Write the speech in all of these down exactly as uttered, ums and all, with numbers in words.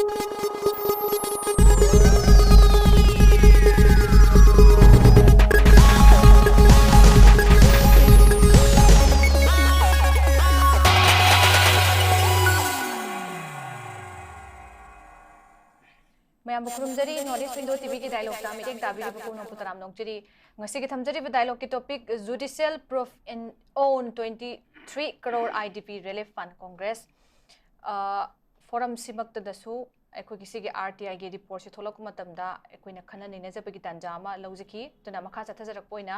ꯃꯌꯥꯝꯕꯨ ꯈꯨꯔꯨꯝꯖꯔꯤ꯫ North East Window ꯇꯤꯚꯤꯒꯤ dialogueꯇ ꯃꯤꯠꯌꯦꯡ ꯇꯥꯕꯤꯔꯤꯕ ꯄꯨꯝꯅꯃꯛꯄꯨ ꯇꯔꯥꯝꯅ ꯑꯣꯛꯆꯔꯤ꯫ ꯉꯁꯤꯒꯤ ꯊꯝꯖꯔꯤꯕ dialogueꯀꯤ topic, judicial proof in on twenty three crore I D P relief fund Congress꯫ ꯑ, forumꯁꯤꯃꯛꯇꯗꯁꯨ ꯑꯩꯈꯣꯏꯒꯤ ꯁꯤꯒꯤ R T Iꯒꯤ reportꯁꯤ ꯊꯣꯛꯂꯛꯄ ꯃꯇꯝꯗ ꯑꯩꯈꯣꯏꯅ ꯈꯟꯅ ꯅꯩꯅꯖꯕꯒꯤ ꯇꯥꯟꯖꯥ ꯑꯃ ꯂꯧꯖꯈꯤ꯫ ꯑꯗꯨꯅ ꯃꯈꯥ ꯆꯠꯊꯖꯔꯛꯄ ꯑꯣꯏꯅ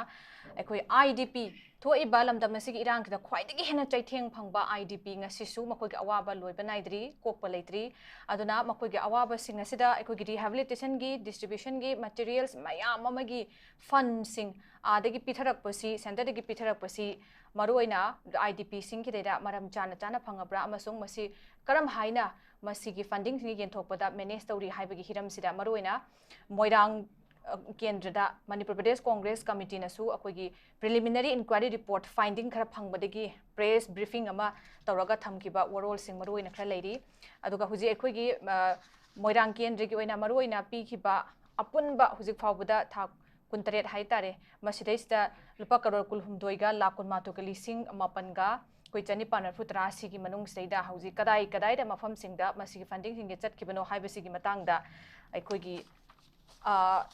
ꯑꯩꯈꯣꯏ I D P ꯊꯣꯛꯏꯕ ꯂꯝꯗꯝ ꯑꯁꯤꯒꯤ ꯏꯔꯥꯡꯁꯤꯗ ꯈ꯭ꯋꯥꯏꯗꯒꯤ ꯍꯦꯟꯅ ꯆꯩꯊꯦꯡ ꯐꯪꯕ I D P ꯉꯁꯤꯁꯨ ꯃꯈꯣꯏꯒꯤ ꯑꯋꯥꯕ ꯂꯣꯏꯕ ꯅꯥꯏꯗ꯭ꯔꯤ, ꯀꯣꯛꯄ ꯂꯩꯇ꯭ꯔꯤ꯫ ꯑꯗꯨꯅ ꯃꯈꯣꯏꯒꯤ ꯑꯋꯥꯕꯁꯤꯡ ꯑꯁꯤꯗ ꯑꯩꯈꯣꯏꯒꯤ rehabilitationꯒꯤ, distributionꯒꯤ materials ꯃꯌꯥꯝ ꯑꯃꯒꯤ fundꯁꯤꯡ ꯑꯥꯗꯒꯤ ꯄꯤꯊꯔꯛꯄꯁꯤ, centreꯗꯒꯤ ꯄꯤꯊꯔꯛꯄꯁꯤ ꯃꯔꯨꯑꯣꯏꯅ I D Pꯁꯤꯡꯒꯤꯗꯩꯗ ꯃꯔꯝ ꯆꯥꯅ ꯆꯥꯅ ꯐꯪꯉꯕ꯭ꯔꯥ ꯑꯃꯁꯨꯡ ꯃꯁꯤ ꯀꯔꯝ ꯍꯥꯏꯅ ꯃꯁꯤꯒꯤ fundingꯁꯤꯡ ꯌꯦꯟꯊꯣꯛꯄꯗ manage ꯇꯧꯔꯤ ꯍꯥꯏꯕꯒꯤ ꯍꯤꯔꯝꯁꯤꯗ ꯃꯔꯨꯑꯣꯏꯅ ꯃꯣꯏꯔꯥꯡ, ꯑ, ꯀꯦꯟꯗ꯭ꯔꯗ ꯃꯅꯤꯄꯨꯔ ꯄ꯭ꯔꯗꯦꯁ ꯀꯣꯡꯒ꯭ꯔꯦꯁ ꯀꯃꯤꯇꯤꯅꯁꯨ ꯑꯩꯈꯣꯏꯒꯤ preliminary inquiry report finding ꯈꯔ ꯐꯪꯕꯗꯒꯤ press briefing ꯑꯃ ꯇꯧꯔꯒ ꯊꯝꯈꯤꯕ ꯋꯥꯔꯣꯜꯁꯤꯡ ꯃꯔꯨꯑꯣꯏꯅ ꯈꯔ ꯂꯩꯔꯤ꯫ ꯑꯗꯨꯒ ꯍꯧꯖꯤꯛ ꯑꯩꯈꯣꯏꯒꯤ, ꯑ, ꯃꯣꯏꯔꯥꯡ ꯀꯦꯟꯗ꯭ꯔꯒꯤ ꯑꯣꯏꯅ ꯃꯔꯨꯑꯣꯏꯅ ꯄꯤꯈꯤꯕ ꯑꯄꯨꯟꯕ ꯍꯧꯖꯤꯛ ꯐꯥꯎꯕꯗ ꯊꯥ ꯀꯨꯟꯇꯔꯦꯠ ꯍꯥꯏꯇꯥꯔꯦ, ꯃꯁꯤꯗꯩꯁꯤꯗ ꯂꯨꯄꯥ ꯀꯔꯣꯔ ꯀꯨꯟꯍꯨꯝꯗꯣꯏꯒ ꯂꯥꯈ ꯀꯨꯟꯃꯥꯊꯣꯏꯒ ꯂꯤꯁꯤꯡ ꯃꯥꯄꯟꯒ ꯑꯩꯈꯣꯏ ꯆꯅꯤꯄꯥꯟ ꯃꯔꯤꯐꯨ ꯇꯔꯥ ꯁꯤꯒꯤ ꯃꯅꯨꯡꯁꯤꯗꯩꯗ ꯍꯧꯖꯤꯛ ꯀꯗꯥꯏ ꯀꯗꯥꯏꯗ ꯃꯐꯝꯁꯤꯡꯗ ꯃꯁꯤꯒꯤ fundingꯁꯤꯡꯁꯦ ꯆꯠꯈꯤꯕꯅꯣ ꯍꯥꯏꯕꯁꯤꯒꯤ ꯃꯇꯥꯡꯗ ꯑꯩꯈꯣꯏꯒꯤ, ꯑ,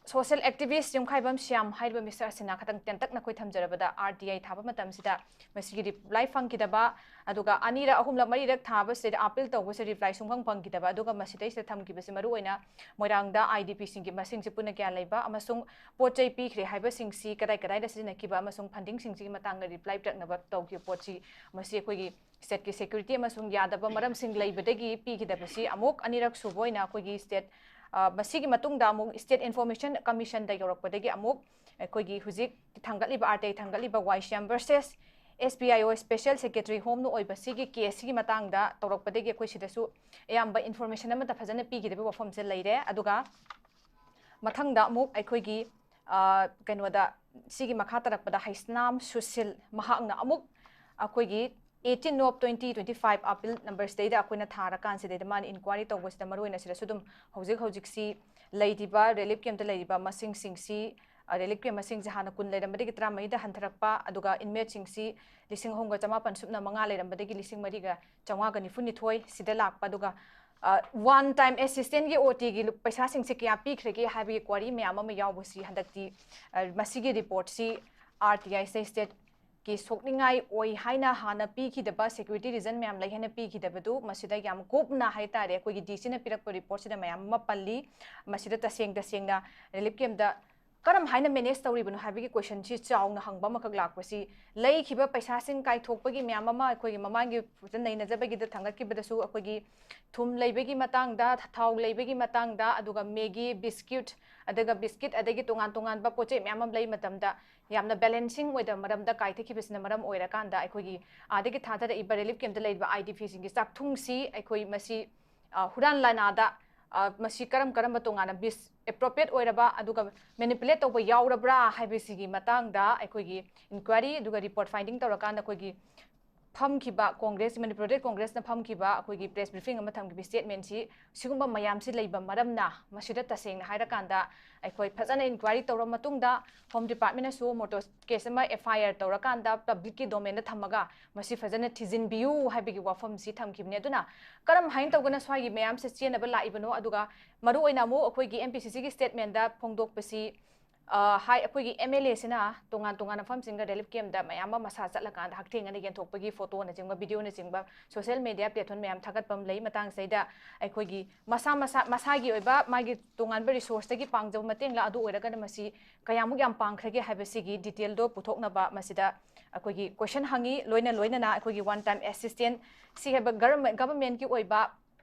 social activist ꯌꯨꯝꯈꯥꯏꯕꯝ ꯁ꯭ꯌꯥꯝ ꯍꯥꯏꯔꯤꯕ ꯃꯤꯁꯇꯔ ꯑꯁꯤꯅ ꯈꯇꯪ ꯇꯦꯟꯇꯛꯅ ꯑꯩꯈꯣꯏ ꯊꯝꯖꯔꯕꯗ, R T I ꯊꯥꯕ ꯃꯇꯝꯁꯤꯗ ꯃꯁꯤꯒꯤ reply ꯐꯪꯈꯤꯗꯕ, ꯑꯗꯨꯒ ꯑꯅꯤꯔꯛ, ꯑꯍꯨꯝꯂꯛ, ꯃꯔꯤꯔꯛ ꯊꯥꯕꯁꯤꯗ appeal ꯇꯧꯕꯁꯦ reply ꯁꯨꯡꯐꯪ ꯐꯪꯈꯤꯗꯕ, ꯑꯗꯨꯒ ꯃꯁꯤꯗꯩꯁꯤꯗ ꯊꯝꯈꯤꯕꯁꯦ ꯃꯔꯨꯑꯣꯏꯅ ꯃꯣꯏꯔꯥꯡꯗ I D Pꯁꯤꯡꯒꯤ ꯃꯁꯤꯡꯁꯦ ꯄꯨꯟꯅ ꯀꯌꯥ ꯂꯩꯕ ꯑꯃꯁꯨꯡ ꯄꯣꯠ ꯆꯩ ꯄꯤꯈ꯭ꯔꯦ ꯍꯥꯏꯕꯁꯤꯡꯁꯤ ꯀꯗꯥꯏ ꯀꯗꯥꯏꯗ ꯁꯤꯖꯤꯟꯅꯈꯤꯕ ꯑꯃꯁꯨꯡ fundingꯁꯤꯡꯁꯤꯒꯤ ꯃꯇꯥꯡꯗ reply ꯄꯤꯔꯛꯅꯕ ꯇꯧꯈꯤꯕ ꯄꯣꯠꯁꯤ, ꯃꯁꯤ ꯑꯩꯈꯣꯏꯒꯤ stateꯀꯤ security ꯑꯃꯁꯨꯡ ꯌꯥꯗꯕ ꯃꯔꯝꯁꯤꯡ ꯂꯩꯕꯗꯒꯤ ꯄꯤꯈꯤꯗꯕꯁꯤ ꯑꯃꯨꯛ ꯑꯅꯤꯔꯛ ꯁꯨꯕ ꯑꯣꯏꯅ ꯑꯩꯈꯣꯏꯒꯤ state, ꯑ, ꯃꯁꯤꯒꯤ ꯃꯇꯨꯡꯗ ꯑꯃꯨꯛ State Information Commissionꯗ ꯌꯧꯔꯛꯄꯗꯒꯤ ꯑꯃꯨꯛ ꯑꯩꯈꯣꯏꯒꯤ ꯍꯧꯖꯤꯛ ꯊꯥꯡꯒꯠꯂꯤꯕ, R T I ꯊꯥꯡꯒꯠꯂꯤꯕ ꯋꯥꯏ ꯁꯤ M versus S P I O Special Secretary Homeꯅ ꯑꯣꯏꯕ ꯁꯤꯒꯤ caseꯁꯤꯒꯤ ꯃꯇꯥꯡꯗ ꯇꯧꯔꯛꯄꯗꯒꯤ ꯑꯩꯈꯣꯏ ꯁꯤꯗꯁꯨ ꯑꯌꯥꯝꯕ information ꯑꯃꯠꯇ ꯐꯖꯅ ꯄꯤꯈꯤꯗꯕ ꯋꯥꯐꯝꯁꯦ ꯂꯩꯔꯦ꯫ ꯑꯗꯨꯒ ꯃꯊꯪꯗ ꯑꯃꯨꯛ ꯑꯩꯈꯣꯏꯒꯤ, ꯑ, ꯀꯩꯅꯣꯗ, ꯁꯤꯒꯤ ꯃꯈꯥ ꯇꯥꯔꯛꯄꯗ ꯍꯩꯁꯅꯥꯝ ꯁꯨꯁꯤꯜ, ꯃꯍꯥꯛꯅ ꯑꯃꯨꯛ ꯑꯩꯈꯣꯏꯒꯤ eighteen of twenty twenty-five appeal number ꯁꯤꯗꯩꯗ ꯑꯩꯈꯣꯏꯅ ꯊꯥꯔꯀꯥꯟꯁꯤꯗꯩꯗ ꯃꯥꯅ inquiry ꯇꯧꯕꯁꯤꯗ ꯃꯔꯨꯑꯣꯏꯅ ꯁꯤꯗꯁꯨ ꯑꯗꯨꯝ ꯍꯧꯖꯤꯛ ꯍꯧꯖꯤꯛꯁꯤ ꯂꯩꯔꯤꯕ relief camp ꯇ ꯂꯩꯔꯤꯕ ꯃꯁꯤꯡꯁꯤꯡꯁꯤ, ꯑ, relief camp ꯃꯁꯤꯡꯁꯦ ꯍꯥꯟꯅ ꯀꯨꯟ ꯂꯩꯔꯝꯕꯗꯒꯤ ꯇꯔꯥꯃꯔꯤꯗ ꯍꯟꯊꯔꯛꯄ, ꯑꯗꯨꯒ inmate ꯁꯤꯡꯁꯤ ꯂꯤꯁꯤꯡ ꯑꯍꯨꯝꯒ ꯆꯃꯥꯄꯟ ꯁꯨꯞꯅ ꯃꯉꯥ ꯂꯩꯔꯝꯕꯗꯒꯤ ꯂꯤꯁꯤꯡ ꯃꯔꯤꯒ ꯆꯥꯝꯃꯉꯥꯒ ꯅꯤꯐꯨ ꯅꯤꯊꯣꯏ ꯁꯤꯗ ꯂꯥꯛꯄ, ꯑꯗꯨꯒ, ꯑ, one time assistance ꯀꯤ O T ꯒꯤ ꯂꯨ-, ꯄꯩꯁꯥꯁꯤꯡꯁꯦ ꯀꯌꯥ ꯄꯤꯈ꯭ꯔꯒꯦ ꯍꯥꯏꯕꯒꯤ query ꯃꯌꯥꯝ ꯑꯃ ꯌꯥꯎꯕꯁꯤ ꯍꯟꯗꯛꯇꯤ, ꯑ, ꯃꯁꯤꯒꯤ report ꯁꯤ R T I state ꯀꯤ ꯁꯣꯛꯅꯤꯡꯉꯥꯏ ꯑꯣꯏ ꯍꯥꯏꯅ ꯍꯥꯟꯅ ꯄꯤꯈꯤꯗꯕ, security reason ꯃꯌꯥꯝ ꯂꯩ ꯍꯥꯏꯅ ꯄꯤꯈꯤꯗꯕꯗꯨ ꯃꯁꯤꯗ ꯌꯥꯝ ꯀꯨꯞꯅ ꯍꯥꯏꯇꯥꯔꯦ ꯑꯩꯈꯣꯏꯒꯤ D C ꯅ ꯄꯤꯔꯛꯄ report ꯁꯤꯗ ꯃꯌꯥꯝ ꯑꯃ ꯄꯜꯂꯤ꯫ ꯃꯁꯤꯗ ꯇꯁꯦꯡ ꯇꯁꯦꯡꯅ relief camp ꯇ ꯀꯔꯝ ꯍꯥꯏꯅ manage ꯇꯧꯔꯤꯕꯅꯣ ꯍꯥꯏꯕꯒꯤ question ꯁꯤ ꯆꯥꯎꯅ ꯍꯪꯕ ꯑꯃꯈꯛ ꯂꯥꯛꯄꯁꯤ, ꯂꯩꯈꯤꯕ ꯄꯩꯁꯥꯁꯤꯡ ꯀꯥꯏꯊꯣꯛꯄꯒꯤ ꯃꯌꯥꯝ ꯑꯃ ꯑꯩꯈꯣꯏꯒꯤ ꯃꯃꯥꯡꯒꯤ ꯐꯖꯅ ꯅꯩꯅꯖꯕꯒꯤꯗ ꯊꯥꯡꯒꯠꯈꯤꯕꯗꯁꯨ ꯑꯩꯈꯣꯏꯒꯤ ꯊꯨꯝ ꯂꯩꯕꯒꯤ ꯃꯇꯥꯡꯗ, ꯊꯥꯎ ꯂꯩꯕꯒꯤ ꯃꯇꯥꯡꯗ, ꯑꯗꯨꯒ Maggi, biscuit, ꯑꯗꯨꯒ biscuit, ꯑꯗꯒꯤ ꯇꯣꯉꯥꯟ ꯇꯣꯉꯥꯟꯕ ꯄꯣꯠ ꯆꯩ ꯃꯌꯥꯝ ꯑꯃ ꯂꯩ ꯃꯇꯝꯗ ꯌꯥꯝꯅ balancing ꯑꯣꯏꯗꯕ ꯃꯔꯝꯗ ꯀꯥꯏꯊꯈꯤꯕꯁꯤꯅ ꯃꯔꯝ ꯑꯣꯏꯔꯀꯥꯟꯗ ꯑꯩꯈꯣꯏꯒꯤ ꯑꯥꯗꯒꯤ ꯊꯥꯗꯔꯛꯏꯕ relief camp ꯇ ꯂꯩꯔꯤꯕ I D P ꯁꯤꯡꯒꯤ ꯆꯥꯛꯊꯨꯡꯁꯤ ꯑꯩꯈꯣꯏ ꯃꯁꯤ, ꯑ, ꯍꯨꯔꯥꯟ ꯂꯥꯟꯅꯥꯗ, ꯑ, ꯃꯁꯤ ꯀꯔꯝ ꯀꯔꯝꯕ ꯇꯣꯉꯥꯟꯅ ꯕꯤꯁ appropriate ꯑꯣꯏꯔꯕ ꯑꯗꯨꯒ manipulate ꯇꯧꯕ ꯌꯥꯎꯔꯕ꯭ꯔꯥ ꯍꯥꯏꯕꯁꯤꯒꯤ ꯃꯇꯥꯡꯗ ꯑꯩꯈꯣꯏꯒꯤ inquiry ꯑꯗꯨꯒ report finding ꯇꯧꯔꯀꯥꯟꯗ ꯑꯩꯈꯣꯏꯒꯤ ꯐꯝꯈꯤꯕ Congress, ꯃꯅꯤꯄꯨꯔ State Congress ꯅ ꯐꯝꯈꯤꯕ ꯑꯩꯈꯣꯏꯒꯤ press briefing ꯑꯃ ꯊꯝꯈꯤꯕ statement ꯁꯤ ꯁꯤꯒꯨꯝꯕ ꯃꯌꯥꯝꯁꯤ ꯂꯩꯕ ꯃꯔꯝꯅ ꯃꯁꯤꯗ ꯇꯁꯦꯡꯅ ꯍꯥꯏꯔꯀꯥꯟꯗ ꯑꯩꯈꯣꯏ ꯐꯖꯅ inquiry ꯇꯧꯔ ꯃꯇꯨꯡꯗ Home Department ꯅꯁꯨ ꯃꯣꯇꯣꯔ case ꯑꯃ F I R ꯇꯧꯔꯀꯥꯟꯗ public ꯀꯤ domain ꯗ ꯊꯝꯃꯒ ꯃꯁꯤ ꯐꯖꯅ ꯊꯤꯖꯤꯟꯕꯤꯌꯨ ꯍꯥꯏꯕꯒꯤ ꯋꯥꯐꯝꯁꯤ ꯊꯝꯈꯤꯕꯅꯤ꯫ ꯑꯗꯨꯅ ꯀꯔꯝ ꯍꯥꯏꯅ ꯇꯧꯗꯅ ꯁ꯭ꯋꯥꯏꯒꯤ ꯃꯌꯥꯝꯁꯦ ꯆꯦꯟꯅꯕ ꯂꯥꯛꯏꯕꯅꯣ? ꯑꯗꯨꯒ ꯃꯔꯨꯑꯣꯏꯅ ꯑꯃꯨꯛ ꯑꯩꯈꯣꯏꯒꯤ M P C C ꯒꯤ statement ꯗ ꯐꯣꯡꯗꯣꯛꯄꯁꯤ, ꯑ, ꯍꯥꯏ, ꯑꯩꯈꯣꯏꯒꯤ M L A ꯁꯤꯅ ꯇꯣꯉꯥꯟ ꯇꯣꯉꯥꯟꯕ ꯃꯐꯝꯁꯤꯡꯗ relief camp ꯗ ꯃꯌꯥꯝ ꯑꯃ ꯃꯁꯥ ꯆꯠꯂꯀꯥꯟꯗ ꯍꯛꯊꯦꯡꯅꯅ ꯌꯦꯟꯊꯣꯛꯄꯒꯤ photo ꯅꯆꯤꯡꯕ, video ꯅꯆꯤꯡꯕ social media platform ꯃꯌꯥꯝ ꯊꯥꯒꯠꯄ ꯑꯃ ꯂꯩ꯫ ꯃꯇꯥꯡꯁꯤꯗꯩꯗ ꯑꯩꯈꯣꯏꯒꯤ ꯃꯁꯥ ꯃꯁꯥ, ꯃꯁꯥꯒꯤ ꯑꯣꯏꯕ ꯃꯥꯒꯤ ꯇꯣꯉꯥꯟꯕ resource ꯇꯒꯤ ꯄꯥꯡꯖꯕ ꯃꯇꯦꯡꯂ, ꯑꯗꯨ ꯑꯣꯏꯔꯒꯅ ꯃꯁꯤ ꯀꯌꯥꯃꯨꯛ ꯌꯥꯝ ꯄꯥꯡꯈ꯭ꯔꯒꯦ ꯍꯥꯏꯕꯁꯤꯒꯤ detail ꯗꯣ ꯄꯨꯊꯣꯛꯅꯕ ꯃꯁꯤꯗ ꯑꯩꯈꯣꯏꯒꯤ question ꯍꯪꯉꯤ꯫ ꯂꯣꯏꯅ ꯂꯣꯏꯅꯅ ꯑꯩꯈꯣꯏꯒꯤ one time assistance ꯁꯤ ꯍꯥꯏꯕ government, government ꯀꯤ ꯑꯣꯏꯕ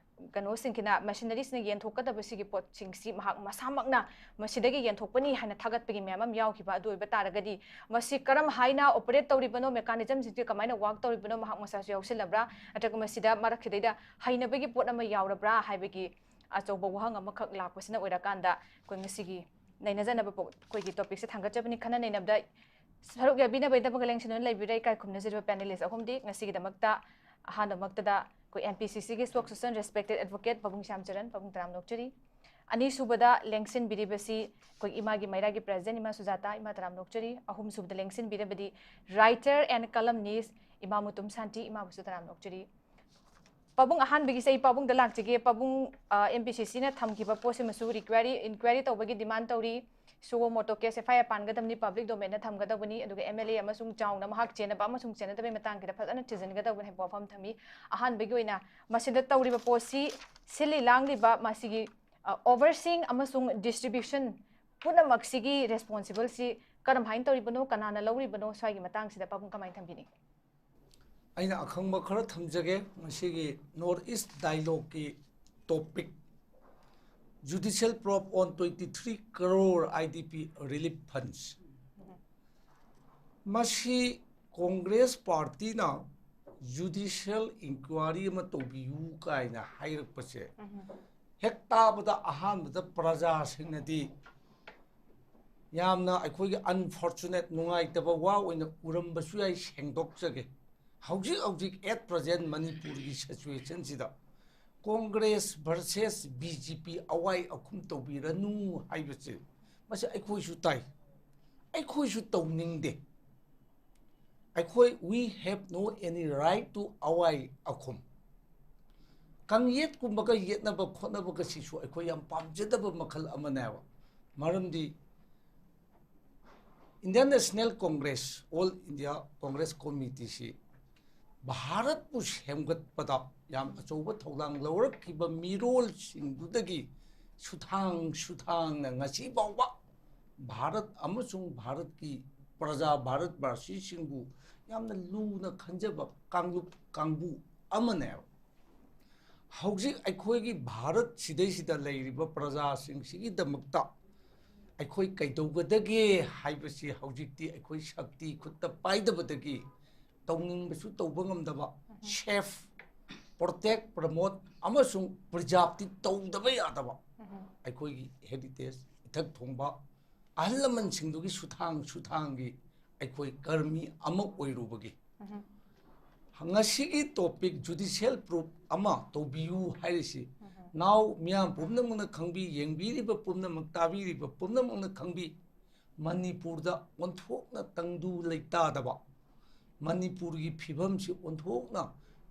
ꯀꯩꯅꯣꯁꯤꯡꯁꯤꯅ, machinery ꯁꯤꯅ ꯌꯦꯟꯊꯣꯛꯀꯗꯕ ꯁꯤꯒꯤ ꯄꯣꯠꯁꯤꯡꯁꯤ ꯃꯍꯥꯛ ꯃꯁꯥꯃꯛꯅ ꯃꯁꯤꯗꯒꯤ ꯌꯦꯟꯊꯣꯛꯄꯅꯤ ꯍꯥꯏꯅ ꯊꯥꯒꯠꯄꯒꯤ ꯃꯌꯥꯝ ꯑꯃ ꯌꯥꯎꯈꯤꯕ꯫ ꯑꯗꯨ ꯑꯣꯏꯕ ꯇꯥꯔꯒꯗꯤ ꯃꯁꯤ ꯀꯔꯝ ꯍꯥꯏꯅ operate ꯇꯧꯔꯤꯕꯅꯣ, mechanism ꯁꯤꯡꯁꯤ ꯀꯃꯥꯏꯅ work ꯇꯧꯔꯤꯕꯅꯣ, ꯃꯍꯥꯛ ꯃꯁꯥꯁꯨ ꯌꯥꯎꯁꯤꯜꯂꯕ꯭ꯔꯥ, ꯅꯠꯇ꯭ꯔꯒ ꯃꯁꯤꯗ ꯃꯔꯛꯁꯤꯗꯩꯗ ꯍꯩꯅꯕꯒꯤ ꯄꯣꯠ ꯑꯃ ꯌꯥꯎꯔꯕ꯭ꯔꯥ ꯍꯥꯏꯕꯒꯤ ꯑꯆꯧꯕ ꯋꯥꯍꯪ ꯑꯃꯈꯛ ꯂꯥꯛꯄꯁꯤꯅ ꯑꯣꯏꯔꯀꯥꯟꯗ ꯑꯩꯈꯣꯏ ꯉꯁꯤꯒꯤ ꯅꯩꯅꯖꯅꯕ ꯄꯣ-, ꯑꯩꯈꯣꯏꯒꯤ topic ꯁꯦ ꯊꯥꯡꯒꯠꯆꯕꯅꯤ꯫ ꯈꯟꯅ ꯅꯩꯅꯕꯗ ꯁꯔꯨꯛ ꯌꯥꯕꯤꯅꯕꯒꯤꯗꯃꯛ ꯂꯦꯡꯁꯤꯟꯗꯨꯅ ꯂꯩꯕꯤꯔꯦ ꯏꯀꯥꯏ ꯈꯨꯝꯅꯖꯔꯤꯕ panelist ꯑꯍꯨꯝꯗꯤ꯫ ꯉꯁꯤꯒꯤꯗꯃꯛꯇ ꯑꯍꯥꯟꯕꯃꯛꯇꯗ ꯑꯩꯈꯣꯏ M P C C ꯒꯤ spokesperson, respected advocate ꯄꯥꯕꯨꯡ ꯁ꯭ꯌꯥꯝꯆꯔꯟ, ꯄꯥꯕꯨꯡ ꯇꯔꯥꯝꯅ ꯑꯣꯛꯆꯔꯤ꯫ ꯑꯅꯤꯁꯨꯕꯗ ꯂꯦꯡꯁꯤꯟꯕꯤꯔꯤꯕꯁꯤ ꯑꯩꯈꯣꯏ ꯏꯃꯥꯒꯤ ꯃꯩꯔꯥꯒꯤ president ꯏꯃꯥ ꯁꯨꯖꯥꯇꯥ, ꯏꯃꯥ ꯇꯔꯥꯝꯅ ꯑꯣꯛꯆꯔꯤ꯫ ꯑꯍꯨꯝꯁꯨꯕꯗ ꯂꯦꯡꯁꯤꯟꯕꯤꯔꯕꯗꯤ writer and columnist ꯏꯃꯥ ꯃꯨꯇꯨꯝ ꯁꯥꯟꯇꯤ, ꯏꯃꯥꯕꯨꯁꯨ ꯇꯔꯥꯝꯅ ꯑꯣꯛꯆꯔꯤ꯫ ꯄꯥꯕꯨꯡ, ꯑꯍꯥꯟꯕꯒꯤꯁꯦ ꯑꯩ ꯄꯥꯕꯨꯡꯗ ꯂꯥꯛꯆꯒꯦ꯫ ꯄꯥꯕꯨꯡ, ꯑ, M P C C ꯅ ꯊꯝꯈꯤꯕ ꯄꯣꯠꯁꯤꯃꯁꯨ requiry, inquiry ꯇꯧꯕꯒꯤ demand ꯇꯧꯔꯤ꯫ Suo motu case F I R ꯄꯥꯟꯒꯗꯕꯅꯤ, public domain ꯗ ꯊꯝꯒꯗꯕꯅꯤ, ꯑꯗꯨꯒ M L A ꯑꯃꯁꯨꯡ ꯆꯥꯎꯅ ꯃꯍꯥꯛ ꯆꯦꯟꯅꯕ ꯑꯃꯁꯨꯡ ꯆꯦꯟꯅꯗꯕꯒꯤ ꯃꯇꯥꯡꯁꯤꯗ ꯐꯖꯅ ꯊꯤꯖꯤꯟꯒꯗꯕꯅꯤ ꯍꯥꯏꯕ ꯋꯥꯐꯝ ꯊꯝꯃꯤ꯫ ꯑꯍꯥꯟꯕꯒꯤ ꯑꯣꯏꯅ ꯃꯁꯤꯗ ꯇꯧꯔꯤꯕ ꯄꯣꯠꯁꯤ ꯁꯤꯜꯂꯤ ꯂꯥꯡꯂꯤꯕ ꯃꯁꯤꯒꯤ, ꯑ, overseeing ꯑꯃꯁꯨꯡ distribution ꯄꯨꯝꯅꯃꯛꯁꯤꯒꯤ responsible ꯁꯤ ꯀꯔꯝꯍꯥꯏꯅ ꯇꯧꯔꯤꯕꯅꯣ, ꯀꯅꯥꯅ ꯂꯧꯔꯤꯕꯅꯣ, ꯁ꯭ꯋꯥꯏꯒꯤ ꯃꯇꯥꯡꯁꯤꯗ ꯄꯥꯕꯨꯡ ꯀꯃꯥꯏꯅ ꯊꯝꯕꯤꯅꯤꯡꯏ? ꯑꯩꯅ ꯑꯈꯪꯕ ꯈꯔ ꯊꯝꯖꯒꯦ꯫ ꯉꯁꯤꯒꯤ North East Dialogue ꯀꯤ topic, judicial probe on twenty three crore I D P relief funds꯫ ꯃꯁꯤ Congress party ꯅ judicial inquiry ꯑꯃ ꯇꯧꯕꯤꯌꯨ ꯀꯥꯏꯅ ꯍꯥꯏꯔꯛꯄꯁꯦ ꯍꯦꯛ ꯇꯥꯕꯗ ꯑꯍꯥꯟꯕꯗ ꯄ꯭ꯔꯖꯥꯁꯤꯡꯅꯗꯤ ꯌꯥꯝꯅ ꯑꯩꯈꯣꯏꯒꯤ unfortunate, ꯅꯨꯡꯉꯥꯏꯇꯕ ꯋꯥ ꯑꯣꯏꯅ ꯎꯔꯝꯕꯁꯨ ꯌꯥꯏ꯫ ꯁꯦꯡꯗꯣꯛꯆꯒꯦ꯫ ꯍꯧꯖꯤꯛ ꯍꯧꯖꯤꯛ at present ꯃꯅꯤꯄꯨꯔꯒꯤ situation ꯁꯤꯗ Congress versus B J P ꯑꯋꯥꯏ ꯑꯈꯨꯝ ꯇꯧꯕꯤꯔꯅꯨ ꯍꯥꯏꯕꯁꯦ, ꯃꯁꯤ ꯑꯩꯈꯣꯏꯁꯨ ꯇꯥꯏ, ꯑꯩꯈꯣꯏꯁꯨ ꯇꯧꯅꯤꯡꯗꯦ꯫ ꯑꯩꯈꯣꯏ, we have no any right to ꯑꯋꯥꯏ ꯑꯈꯨꯝ꯫ ꯀꯥꯡꯌꯦꯠꯀꯨꯝꯕꯒ ꯌꯦꯠꯅꯕ ꯈꯣꯠꯅꯕꯒꯁꯤꯁꯨ ꯑꯩꯈꯣꯏ ꯌꯥꯝ ꯄꯥꯝꯖꯗꯕ ꯃꯈꯜ ꯑꯃꯅꯦꯕ꯫ ꯃꯔꯝꯗꯤ Indian National Congress, All India Congress Committee ꯁꯤ ꯚꯥꯔꯠꯄꯨ ꯁꯦꯝꯒꯠꯄꯗ ꯌꯥꯝ ꯑꯆꯧꯕ ꯊꯧꯗꯥꯡ ꯂꯧꯔꯛꯈꯤꯕ ꯃꯤꯔꯣꯜꯁꯤꯡꯗꯨꯗꯒꯤ ꯁꯨꯊꯥꯡ ꯁꯨꯊꯥꯡꯅ ꯉꯁꯤ ꯐꯥꯎꯕ ꯚꯥꯔꯠ ꯑꯃꯁꯨꯡ ꯚꯥꯔꯠꯀꯤ ꯄ꯭ꯔꯖꯥ, ꯚꯥꯔꯠ ꯚꯥꯁꯤꯁꯤꯡꯕꯨ ꯌꯥꯝꯅ ꯂꯨꯅ ꯈꯟꯖꯕ ꯀꯥꯡꯂꯨꯞ ꯀꯥꯡꯕꯨ ꯑꯃꯅꯦꯕ꯫ ꯍꯧꯖꯤꯛ ꯑꯩꯈꯣꯏꯒꯤ ꯚꯥꯔꯠ ꯁꯤꯗꯩꯁꯤꯗ ꯂꯩꯔꯤꯕ ꯄ꯭ꯔꯖꯥꯁꯤꯡꯁꯤꯒꯤꯗꯃꯛꯇ ꯑꯩꯈꯣꯏ ꯀꯩꯗꯧꯒꯗꯒꯦ ꯍꯥꯏꯕꯁꯤ ꯍꯧꯖꯤꯛꯇꯤ ꯑꯩꯈꯣꯏ ꯁꯛꯇꯤ ꯈꯨꯠꯇ ꯄꯥꯏꯗꯕꯗꯒꯤ ꯇꯧꯅꯤꯡꯕꯁꯨ ꯇꯧꯕ ꯉꯝꯗꯕ, safe, protect, promote ꯑꯃꯁꯨꯡ preserve ꯇꯤ ꯇꯧꯗꯕ ꯌꯥꯗꯕ ꯑꯩꯈꯣꯏꯒꯤ heritage, ꯏꯊꯛ ꯊꯣꯡꯕ ꯑꯍꯜ ꯂꯃꯟꯁꯤꯡꯗꯨꯒꯤ ꯁꯨꯊꯥꯡ ꯁꯨꯊꯥꯡꯒꯤ ꯑꯩꯈꯣꯏ ꯀꯔꯃꯤ ꯑꯃ ꯑꯣꯏꯔꯨꯕꯒꯤ꯫ ꯉꯁꯤꯒꯤ topic judicial proof ꯑꯃ ꯇꯧꯕꯤꯌꯨ ꯍꯥꯏꯔꯤꯁꯤ ꯅꯥꯎ ꯃꯤꯌꯥꯝ ꯄꯨꯝꯅꯃꯛꯅ ꯈꯪꯕꯤ, ꯌꯦꯡꯕꯤꯔꯤꯕ ꯄꯨꯝꯅꯃꯛ, ꯇꯥꯕꯤꯔꯤꯕ ꯄꯨꯝꯅꯃꯛꯅ ꯈꯪꯕꯤ, ꯃꯅꯤꯄꯨꯔꯗ ꯑꯣꯟꯊꯣꯛꯅ ꯇꯪꯗꯨ ꯂꯩꯇꯥꯗꯕ, ꯃꯅꯤꯄꯨꯔꯒꯤ ꯐꯤꯕꯝꯁꯤ ꯑꯣꯟꯊꯣꯛꯅ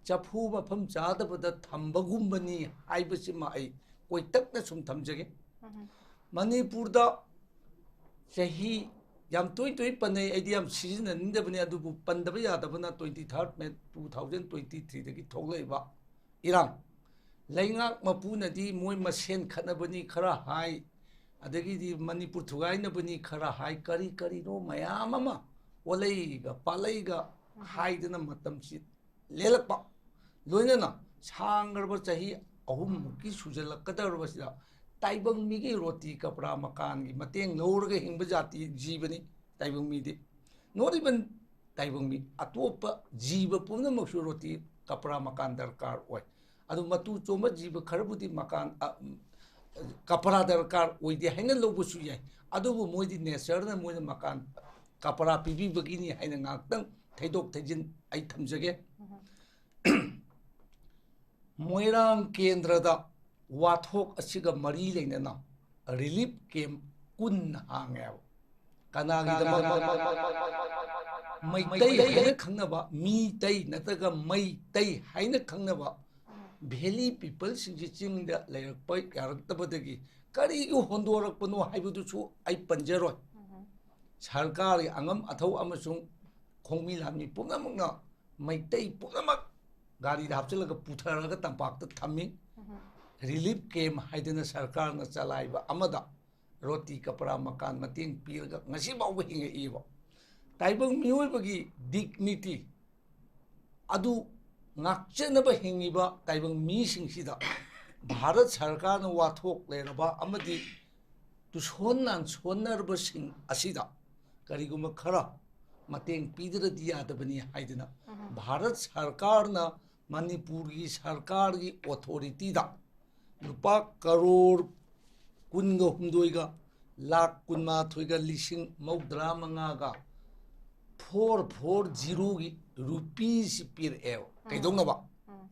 ꯆꯐꯨ ꯃꯐꯝ ꯆꯥꯗꯕꯗ ꯊꯝꯕꯒꯨꯝꯕꯅꯤ ꯍꯥꯏꯕꯁꯤꯃ ꯑꯩ ꯀꯣꯏꯇꯛꯅ ꯁꯨꯝ ꯊꯝꯖꯒꯦ꯫ ꯃꯅꯤꯄꯨꯔꯗ ꯆꯍꯤ ꯌꯥꯝ ꯇꯣꯏ ꯇꯣꯏ ꯄꯟꯅꯩ, ꯑꯩꯗꯤ ꯌꯥꯝ ꯁꯤꯖꯤꯟꯅꯅꯤꯡꯗꯕꯅꯤ, ꯑꯗꯨꯕꯨ ꯄꯟꯗꯕ ꯌꯥꯗꯕꯅ twenty third May two thousand twenty three ꯗꯒꯤ ꯊꯣꯛꯂꯛꯏꯕ ꯏꯔꯥꯡ꯫ ꯂꯩꯉꯥꯛ ꯃꯄꯨꯅꯗꯤ ꯃꯣꯏ ꯃꯁꯦꯟ ꯈꯠꯅꯕꯅꯤ ꯈꯔ ꯍꯥꯏ, ꯑꯗꯒꯤꯗꯤ ꯃꯅꯤꯄꯨꯔ ꯊꯨꯒꯥꯏꯅꯕꯅꯤ ꯈꯔ ꯍꯥꯏ, ꯀꯔꯤ ꯀꯔꯤꯅꯣ ꯃꯌꯥꯝ ꯑꯃ ꯑꯣꯂꯩꯒ ꯄꯥꯂꯩꯒ ꯍꯥꯏꯗꯅ ꯃꯇꯝꯁꯤ ꯂꯦꯜꯂꯛꯄ꯫ ꯂꯣꯏꯅꯅ ꯁꯥꯡꯈ꯭ꯔꯕ ꯆꯍꯤ ꯑꯍꯨꯝꯃꯨꯛꯀꯤ ꯁꯨꯖꯜꯂꯛꯀꯗꯧꯔꯕꯁꯤꯗ ꯇꯥꯏꯕꯪ ꯃꯤꯒꯤ ꯔꯣꯇꯤ ꯀꯄ꯭ꯔꯥ ꯃꯀꯥꯟꯒꯤ ꯃꯇꯦꯡ ꯂꯧꯔꯒ ꯍꯤꯡꯕ ꯖꯥꯇꯤ ꯖꯤꯕꯅꯤ ꯇꯥꯏꯕꯪ ꯃꯤꯗꯤ꯫ Not even ꯇꯥꯏꯕꯪ ꯃꯤ, ꯑꯇꯣꯞꯄ ꯖꯤꯕ ꯄꯨꯝꯅꯃꯛꯁꯨ ꯔꯣꯇꯤ ꯀꯄ꯭ꯔꯥ ꯃꯀꯥꯟ ꯗꯔꯀꯥꯔ ꯑꯣꯏ꯫ ꯑꯗꯨ ꯃꯇꯨ ꯆꯣꯝꯕ ꯖꯤꯕ ꯈꯔꯕꯨꯗꯤ ꯃꯀꯥꯟ, ꯑ, ꯀꯄ꯭ꯔꯥ ꯗꯔꯀꯥꯔ ꯑꯣꯏꯗꯦ ꯍꯥꯏꯅ ꯂꯧꯕꯁꯨ ꯌꯥꯏ꯫ ꯑꯗꯨꯕꯨ ꯃꯣꯏꯗꯤ natureꯅ ꯃꯣꯏꯅ ꯃꯀꯥꯟ ꯀꯄ꯭ꯔꯥ ꯄꯤꯕꯤꯕꯒꯤꯅꯤ ꯍꯥꯏꯅ ꯉꯥꯏꯍꯥꯛꯇꯪ ꯊꯩꯗꯣꯛ ꯊꯩꯖꯤꯟ ꯑꯩ ꯊꯝꯖꯒꯦ꯫ ꯃꯣꯏꯔꯥꯡ ꯀꯦꯟꯗ꯭ꯔꯗ ꯋꯥꯊꯣꯛ ꯑꯁꯤꯒ ꯃꯔꯤ ꯂꯩꯅꯅ relief camp ꯀꯨꯟ ꯍꯥꯡꯉꯦꯕ꯫ ꯀꯅꯥꯒꯤꯗꯃꯛ? ꯃꯩꯇꯩ ꯍꯥꯏꯅ ꯈꯪꯅꯕ, ꯃꯤꯇꯩ ꯅꯠꯇ꯭ꯔꯒ ꯃꯩꯇꯩ ꯍꯥꯏꯅ ꯈꯪꯅꯕ valley peopleꯁꯤꯡꯁꯤ ꯆꯤꯡꯗ ꯂꯩꯔꯛꯄ ꯌꯥꯔꯛꯇꯕꯗꯒꯤ ꯀꯔꯤꯒꯤ ꯍꯣꯟꯗꯣꯔꯛꯄꯅꯣ ꯍꯥꯏꯕꯗꯨꯁꯨ ꯑꯩ ꯄꯟꯖꯔꯣꯏ꯫ ꯁꯔꯀꯥꯔꯒꯤ ꯑꯉꯝ ꯑꯊꯧ ꯑꯃꯁꯨꯡ ꯈꯣꯡꯃꯤ ꯂꯥꯟꯃꯤ ꯄꯨꯝꯅꯃꯛꯅ ꯃꯩꯇꯩ ꯄꯨꯝꯅꯃꯛ ꯒꯥꯔꯤꯗ ꯍꯥꯞꯆꯤꯜꯂꯒ ꯄꯨꯊꯔꯒ ꯇꯝꯄꯥꯛꯇ ꯊꯝꯃꯤ꯫ Relief camp ꯍꯥꯏꯗꯅ ꯁꯔꯀꯥꯔꯅ ꯆꯂꯥꯏꯕ ꯑꯃꯗ ꯔꯣꯇꯤ ꯀꯄ꯭ꯔꯥ ꯃꯀꯥꯟ ꯃꯇꯦꯡ ꯄꯤꯔꯒ ꯉꯁꯤ ꯐꯥꯎꯕ ꯍꯤꯡꯉꯛꯏꯕ꯫ ꯇꯥꯏꯕꯪ ꯃꯤꯑꯣꯏꯕꯒꯤ dignity ꯑꯗꯨ ꯉꯥꯛꯆꯅꯕ ꯍꯤꯡꯉꯤꯕ ꯇꯥꯏꯕꯪ ꯃꯤꯁꯤꯡꯁꯤꯗ ꯚꯥꯔꯠ ꯁꯔꯀꯥꯔꯅ ꯋꯥꯊꯣꯛ ꯂꯩꯔꯕ ꯑꯃꯗꯤ ꯇꯨꯁꯣꯟ ꯅꯥꯟꯁꯣꯟꯅꯔꯕꯁꯤꯡ ꯑꯁꯤꯗ ꯀꯔꯤꯒꯨꯝꯕ ꯈꯔ ꯃꯇꯦꯡ ꯄꯤꯗ꯭ꯔꯗꯤ ꯌꯥꯗꯕꯅꯤ ꯍꯥꯏꯗꯅ ꯚꯥꯔꯠ ꯁꯔꯀꯥꯔꯅ ꯃꯅꯤꯄꯨꯔꯒꯤ ꯁꯔꯀꯥꯔꯒꯤ authorityꯗ ꯂꯨꯄꯥ ꯀꯔꯣꯔ ꯀꯨꯟꯒ ꯍꯨꯝꯗꯣꯏꯒ ꯂꯥꯈ ꯀꯨꯟꯃꯥꯊꯣꯏꯒ ꯂꯤꯁꯤꯡ ꯃꯧꯗ꯭ꯔꯥ ꯃꯉꯥꯒ ꯐꯣꯔ ꯐꯣꯔ ꯖꯤꯔꯣꯒꯤ ꯔꯨꯄꯤꯁꯤ ꯄꯤꯔꯛꯑꯦꯕ꯫ ꯀꯩꯗꯧꯅꯕ? ꯎꯝ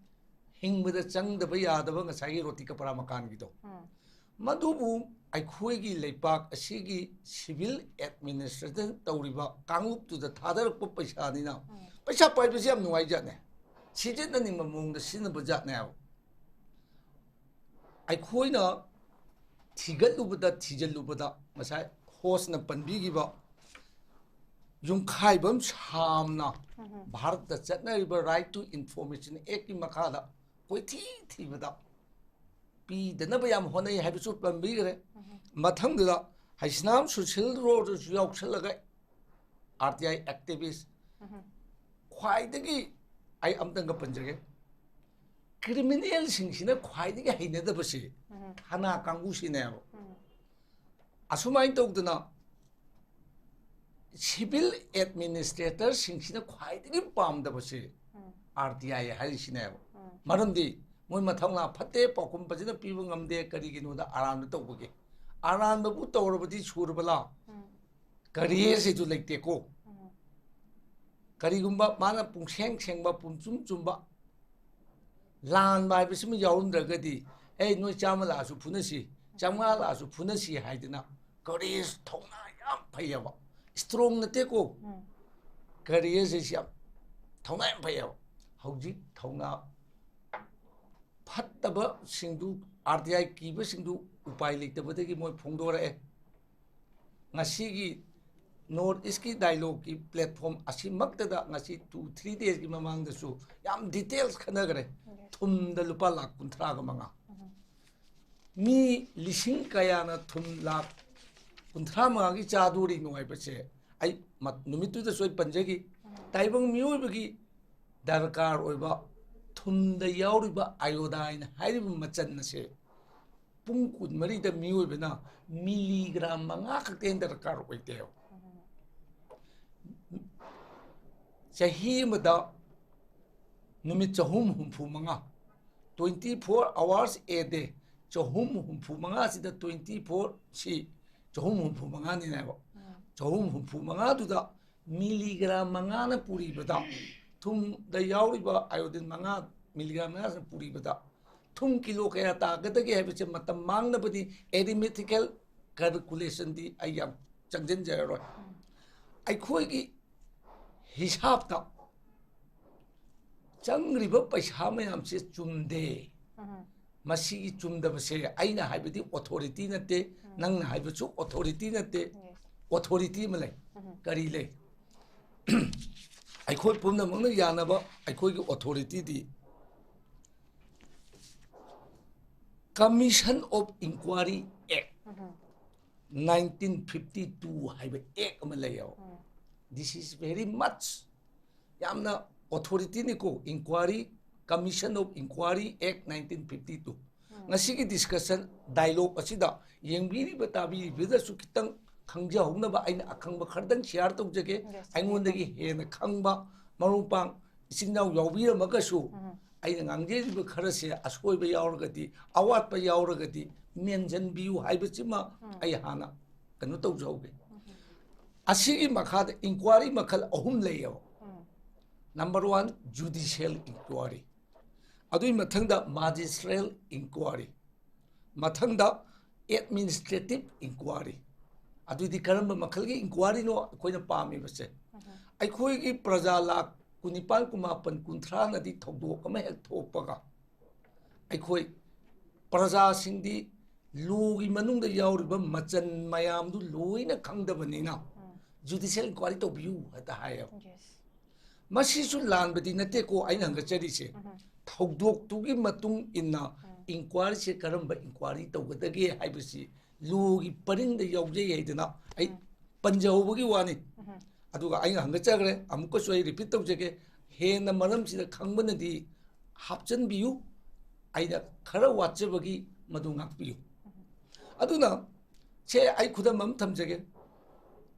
ꯍꯤꯡꯕꯗ ꯆꯪꯗꯕ ꯌꯥꯗꯕ ꯉꯁꯥꯏꯒꯤ ꯔꯣꯇꯤ ꯀꯄꯔꯥ ꯃꯀꯥꯟꯒꯤꯗꯣ꯫ ꯎꯝ ꯃꯗꯨꯕꯨ ꯑꯩꯈꯣꯏꯒꯤ ꯂꯩꯄꯥꯛ ꯑꯁꯤꯒꯤ ꯁꯤꯚꯤꯜ ꯑꯦꯗꯃꯤꯅꯤꯁꯇ꯭ꯔꯦꯁꯟ ꯇꯧꯔꯤꯕ ꯀꯥꯡꯂꯨꯞꯇꯨꯗ ꯊꯥꯗꯔꯛꯄ ꯄꯩꯁꯥꯅꯤꯅ, ꯎꯝ ꯄꯩꯁꯥ ꯄꯥꯏꯕꯁꯤ ꯌꯥꯝ ꯅꯨꯡꯉꯥꯏꯖꯥꯠꯅꯦ꯫ ꯁꯤꯖꯤꯟꯅꯅꯤꯡꯕ ꯃꯑꯣꯡꯗ ꯁꯤꯖꯤꯟꯅꯕ ꯖꯥꯠꯅꯦꯕ꯫ ꯑꯩꯈꯣꯏꯅ ꯊꯤꯒꯠꯂꯨꯕꯗ, ꯊꯤꯖꯤꯜꯂꯨꯕꯗ, ꯉꯁꯥꯏ ꯍꯣꯁꯅ ꯄꯟꯕꯤꯈꯤꯕ ꯌꯨꯝꯈꯥꯏꯕꯝ ꯁꯥꯝꯅ ꯎꯝ ꯚꯥꯔꯠꯇ ꯆꯠꯅꯔꯤꯕ Right to Information Actꯀꯤ ꯃꯈꯥꯗ ꯀꯣꯏꯊꯤ ꯊꯤꯕꯗ ꯄꯤꯗꯅꯕ ꯌꯥꯝ ꯍꯣꯠꯅꯩ ꯍꯥꯏꯕꯁꯨ ꯄꯟꯕꯤꯈ꯭ꯔꯦ꯫ ꯎꯝ ꯃꯊꯪꯗꯨꯗ ꯍꯩꯁꯅꯥꯝ ꯁꯨꯁꯤꯜ ꯔꯣꯗꯁꯨ ꯌꯥꯎꯁꯜꯂꯒ ꯑꯥꯔ ꯇꯤ ꯑꯥꯏ ꯑꯦꯛꯇꯤꯚꯤꯁ ꯎꯝ ꯈ꯭ꯋꯥꯏꯗꯒꯤ, ꯑꯩ ꯑꯝꯇꯪꯒ ꯄꯟꯖꯒꯦ, ꯀ꯭ꯔꯤꯃꯤꯅꯦꯜꯁꯤꯡꯁꯤꯅ ꯈ꯭ꯋꯥꯏꯗꯒꯤ ꯍꯩꯅꯗꯕꯁꯤ ꯎꯝ ꯊꯥꯅꯥ ꯀꯥꯡꯕꯨꯁꯤꯅꯦꯕ꯫ ꯎꯝ ꯑꯁꯨꯃꯥꯏꯅ ꯇꯧꯗꯅ ꯁꯤꯚꯤꯜ ꯑꯦꯗꯃꯤꯅꯤꯁꯇ꯭ꯔꯦꯇꯔꯁꯤꯡꯁꯤꯅ ꯈ꯭ꯋꯥꯏꯗꯒꯤ ꯄꯥꯝꯗꯕꯁꯦ ꯎꯝ ꯑꯥꯔ ꯇꯤ ꯑꯥꯏ ꯍꯥꯏꯔꯤꯁꯤꯅꯦꯕ꯫ ꯎꯝ ꯃꯔꯝꯗꯤ ꯃꯣꯏ ꯃꯊꯧꯅꯥ ꯐꯠꯇꯦ, ꯄꯥꯎꯈꯨꯝ ꯐꯖꯅ ꯄꯤꯕ ꯉꯝꯗꯦ꯫ ꯀꯔꯤꯒꯤꯅꯣꯗ? ꯑꯔꯥꯟꯕ ꯇꯧꯕꯒꯤ꯫ ꯑꯔꯥꯟꯕꯕꯨ ꯇꯧꯔꯕꯗꯤ ꯁꯨꯔꯕꯂꯥ? ꯎꯝ ꯀꯔꯤꯌꯦꯁꯤꯁꯨ ꯂꯩꯇꯦꯀꯣ꯫ ꯎꯝ ꯀꯔꯤꯒꯨꯝꯕ ꯃꯥꯅ ꯄꯨꯡꯁꯦꯡ ꯁꯦꯡꯕ, ꯄꯨꯝꯆꯨꯝ ꯆꯨꯝꯕ ꯂꯥꯟꯕ ꯍꯥꯏꯕꯁꯤꯃ ꯌꯥꯎꯔꯝꯗ꯭ꯔꯒꯗꯤ, "ꯑꯦ, ꯅꯣꯏ ꯆꯥꯝꯃ ꯂꯥꯛꯑꯁꯨ ꯐꯨꯅꯁꯤ, ꯆꯥꯝꯃꯉꯥ ꯂꯥꯛꯑꯁꯨ ꯐꯨꯅꯁꯤ" ꯍꯥꯏꯗꯅ ꯀꯔꯦꯖ, ꯊꯧꯅꯥ ꯌꯥꯝ ꯐꯩꯌꯦꯕ꯫ ꯏꯁꯇ꯭ꯔꯣꯡ ꯅꯠꯇꯦꯀꯣ, ꯎꯝ ꯀꯔꯦꯖ ꯍꯥꯏꯁꯤ ꯌꯥꯝ ꯊꯧꯅꯥ ꯌꯥꯝ ꯐꯩꯌꯦꯕ꯫ ꯍꯧꯖꯤꯛ ꯊꯧꯅꯥ ꯐꯠꯇꯕꯁꯤꯡꯗꯨ, ꯑꯥꯔ ꯇꯤ ꯑꯥꯏ ꯀꯤꯕꯁꯤꯡꯗꯨ ꯎꯄꯥꯏ ꯂꯩꯇꯕꯗꯒꯤ ꯃꯣꯏ ꯐꯣꯡꯗꯣꯔꯛꯑꯦ꯫ ꯉꯁꯤꯒꯤ ꯅꯣꯔꯠ ꯏꯁꯀꯤ ꯗꯥꯏꯂꯣꯒꯀꯤ ꯄ꯭ꯂꯦꯠꯐꯣꯝ ꯑꯁꯤꯃꯛꯇꯗ ꯉꯁꯤ ꯇꯨ ꯊ꯭ꯔꯤ ꯗꯦꯖꯀꯤ ꯃꯃꯥꯡꯗꯁꯨ ꯌꯥꯝ ꯗꯤꯇꯦꯜꯁ ꯈꯟꯅꯈ꯭ꯔꯦ꯫ ꯊꯨꯝꯗ ꯂꯨꯄꯥ ꯂꯥꯈ ꯀꯨꯟꯊ꯭ꯔꯥꯒ ꯃꯉꯥ꯫ ꯃꯤ ꯂꯤꯁꯤꯡ ꯀꯌꯥꯅ ꯊꯨꯝ ꯂꯥꯈ ꯀꯨꯟꯊ꯭ꯔꯥ ꯃꯉꯥꯒꯤ ꯆꯥꯗꯣꯔꯤꯅꯣ ꯍꯥꯏꯕꯁꯦ ꯑꯩ ꯃ-, ꯅꯨꯃꯤꯠꯇꯨꯗꯁꯨ ꯑꯩ ꯄꯟꯖꯈꯤ꯫ ꯇꯥꯏꯕꯪ ꯃꯤꯑꯣꯏꯕꯒꯤ ꯗꯔꯀꯥꯔ ꯑꯣꯏꯕ ꯊꯨꯝꯗ ꯌꯥꯎꯔꯤꯕ ꯑꯥꯏꯑꯣꯗꯥꯏꯟ ꯍꯥꯏꯔꯤꯕ ꯃꯆꯜ ꯑꯁꯦ ꯄꯨꯡ ꯀꯨꯟꯃꯔꯤꯗ ꯃꯤꯑꯣꯏꯕꯅ ꯃꯤꯂꯤꯒ꯭ꯔꯥꯝ ꯃꯉꯥ ꯈꯛꯇ ꯍꯦꯟꯅ ꯗꯔꯀꯥꯔ ꯑꯣꯏꯗꯦꯕ꯫ ꯆꯍꯤ ꯑꯃꯗ ꯅꯨꯃꯤꯠ ꯆꯍꯨꯝ ꯍꯨꯝꯐꯨ ꯃꯉꯥ, twenty four hours a day, ꯆꯍꯨꯝ ꯍꯨꯝꯐꯨ ꯃꯉꯥꯁꯤꯗ twenty four ꯁꯤ ꯆꯍꯨꯝ ꯍꯨꯝꯐꯨ ꯃꯉꯥꯅꯤꯅꯦꯕ꯫ ꯆꯍꯨꯝ ꯍꯨꯝꯐꯨ ꯃꯉꯥꯗꯨꯗ ꯃꯤꯂꯤꯒ꯭ꯔꯥꯝ ꯃꯉꯥꯅ ꯄꯨꯔꯤꯕꯗ, ꯊꯨꯝꯗ ꯌꯥꯎꯔꯤꯕ ꯑꯥꯏꯑꯣꯗꯤꯟ ꯃꯉꯥ, ꯃꯤꯂꯤꯒ꯭ꯔꯥꯝ ꯃꯉꯥꯁꯤꯅ ꯄꯨꯔꯤꯕꯗ ꯊꯨꯝ ꯀꯤꯂꯣ ꯀꯌꯥ ꯇꯥꯒꯗꯒꯦ ꯍꯥꯏꯕꯁꯦ ꯃꯇꯝ ꯃꯥꯡꯅꯕꯗꯤ ꯑꯦꯔꯤꯃꯦꯊꯤꯀꯦꯜ ꯀꯥꯜꯀꯨꯂꯦꯁꯟꯗꯤ ꯑꯩ ꯌꯥꯝ ꯆꯪꯁꯤꯟꯖꯔꯔꯣꯏ꯫ ꯑꯩꯈꯣꯏꯒꯤ ꯍꯤꯁꯥꯞꯇ ꯆꯪꯔꯤꯕ ꯄꯩꯁꯥ ꯃꯌꯥꯝꯁꯦ ꯆꯨꯝꯗꯦ꯫ ꯃꯁꯤꯒꯤ ꯆꯨꯝꯗꯕꯁꯦ ꯑꯩꯅ ꯍꯥꯏꯕꯗꯤ ꯑꯣꯊꯣꯔꯤꯇꯤ ꯅꯠꯇꯦ, ꯅꯪꯅ ꯍꯥꯏꯕꯁꯨ ꯑꯣꯊꯣꯔꯤꯇꯤ ꯅꯠꯇꯦ꯫ ꯑꯣꯊꯣꯔꯤꯇꯤ ꯑꯃ ꯂꯩ꯫ ꯀꯔꯤ ꯂꯩ? ꯑꯩꯈꯣꯏ ꯄꯨꯝꯅꯃꯛꯅ ꯌꯥꯅꯕ ꯑꯩꯈꯣꯏꯒꯤ ꯑꯣꯊꯣꯔꯤꯇꯤꯗꯤ Commission of Inquiry Act nineteen fifty two ꯍꯥꯏꯕ ꯑꯦꯛ ꯑꯃ ꯂꯩꯌꯦꯕ꯫ This is very much ꯌꯥꯝꯅ ꯑꯣꯊꯣꯔꯤꯇꯤꯅꯤꯀꯣ, inquiry, Commission of Inquiry Act nineteen fifty two꯫ ꯉꯁꯤꯒꯤ ꯗꯤꯁꯀꯁꯟ ꯗꯥꯏꯂꯣꯛ ꯑꯁꯤꯗ ꯌꯦꯡꯕꯤꯔꯤꯕ ꯇꯥꯕꯤꯔꯤꯕꯗꯁꯨ ꯈꯤꯇꯪ ꯈꯪꯖꯍꯧꯅꯕ ꯑꯩꯅ ꯑꯈꯪꯕ ꯈꯔꯗꯪ ꯁꯤꯌꯥꯔ ꯇꯧꯖꯒꯦ꯫ ꯑꯩꯉꯣꯟꯗꯒꯤ ꯍꯦꯟꯅ ꯈꯪꯕ ꯃꯔꯨꯞ ꯃꯄꯥꯡ ꯏꯆꯤꯟ ꯏꯅꯥꯎ ꯌꯥꯎꯕꯤꯔꯝꯃꯒꯁꯨ ꯑꯩꯅ ꯉꯥꯡꯖꯔꯤꯕ ꯈꯔꯁꯦ ꯑꯁꯣꯏꯕ ꯌꯥꯎꯔꯒꯗꯤ, ꯑꯋꯥꯠꯄ ꯌꯥꯎꯔꯒꯗꯤ ꯃꯦꯟꯁꯤꯟꯕꯤꯌꯨ ꯍꯥꯏꯕꯁꯤꯃ ꯑꯩ ꯍꯥꯟꯅ ꯀꯩꯅꯣ ꯇꯧꯖꯍꯧꯒꯦ꯫ ꯑꯁꯤꯒꯤ ꯃꯈꯥꯗ ꯏꯟꯀ꯭ꯋꯥꯔꯤ ꯃꯈꯜ ꯑꯍꯨꯝ ꯂꯩꯌꯦꯕ꯫ Number one, judicial inquiry꯫ ꯑꯗꯨꯒꯤ ꯃꯊꯪꯗ magistrate inquiry꯫ ꯃꯊꯪꯗ administrative inquiry꯫ ꯑꯗꯨꯗꯤ ꯀꯔꯝꯕ ꯃꯈꯜꯒꯤ ꯏꯟꯀ꯭ꯋꯥꯔꯤꯅꯣ ꯑꯩꯈꯣꯏꯅ ꯄꯥꯝꯃꯤꯕꯁꯦ? ꯑꯩꯈꯣꯏꯒꯤ ꯄ꯭ꯔꯖꯥ ꯂꯥꯈ ꯀꯨꯟꯅꯤꯄꯥꯟ, ꯀꯨꯟꯃꯥꯄꯟ, ꯀꯨꯟꯊ꯭ꯔꯥꯅꯗꯤ ꯊꯧꯗꯣꯛ ꯑꯃ ꯍꯦꯛ ꯊꯣꯛꯄꯒ ꯑꯩꯈꯣꯏ ꯄ꯭ꯔꯖꯥꯁꯤꯡꯗꯤ ꯂꯣꯒꯤ ꯃꯅꯨꯡꯗ ꯌꯥꯎꯔꯤꯕ ꯃꯆꯜ ꯃꯌꯥꯝꯗꯨ ꯂꯣꯏꯅ ꯈꯪꯗꯕꯅꯤꯅ ꯖꯨꯗꯤꯁꯤꯌꯦꯜ ꯏꯟꯀ꯭ꯋꯥꯔꯤ ꯇꯧꯕꯤꯌꯨ ꯍꯦꯛꯇ ꯍꯥꯏꯌꯦꯕ꯫ ꯃꯁꯤꯁꯨ ꯂꯥꯟꯕꯗꯤ ꯅꯠꯇꯦꯀꯣ ꯑꯩꯅ ꯍꯪꯒꯠꯆꯔꯤꯁꯦ꯫ ꯊꯧꯗꯣꯛꯇꯨꯒꯤ ꯃꯇꯨꯡ ꯏꯟꯅ ꯏꯟꯀ꯭ꯋꯥꯔꯤꯁꯦ ꯀꯔꯝꯕ ꯏꯟꯀ꯭ꯋꯥꯔꯤ ꯇꯧꯒꯗꯒꯦ ꯍꯥꯏꯕꯁꯤ ꯂꯣꯒꯤ ꯄꯔꯤꯡꯗ ꯌꯥꯎꯖꯩ ꯍꯥꯏꯗꯅ ꯑꯩ ꯄꯟꯖꯍꯧꯕꯒꯤ ꯋꯥꯅꯤ꯫ ꯑꯗꯨꯒ ꯑꯩꯅ ꯍꯪꯒꯠꯆꯈ꯭ꯔꯦ, ꯑꯃꯨꯛꯀꯁꯨ ꯑꯩ ꯔꯤꯄꯤꯠ ꯇꯧꯖꯒꯦ, ꯍꯦꯟꯅ ꯃꯔꯝꯁꯤꯗ ꯈꯪꯕꯅꯗꯤ ꯍꯥꯞꯆꯤꯟꯕꯤꯌꯨ, ꯑꯩꯅ ꯈꯔ ꯋꯥꯠꯆꯕꯒꯤ ꯃꯗꯨ ꯉꯥꯛꯄꯤꯌꯨ꯫ ꯑꯗꯨꯅ ꯁꯦ ꯑꯩ ꯈꯨꯗꯝ ꯑꯃ ꯊꯝꯖꯒꯦ꯫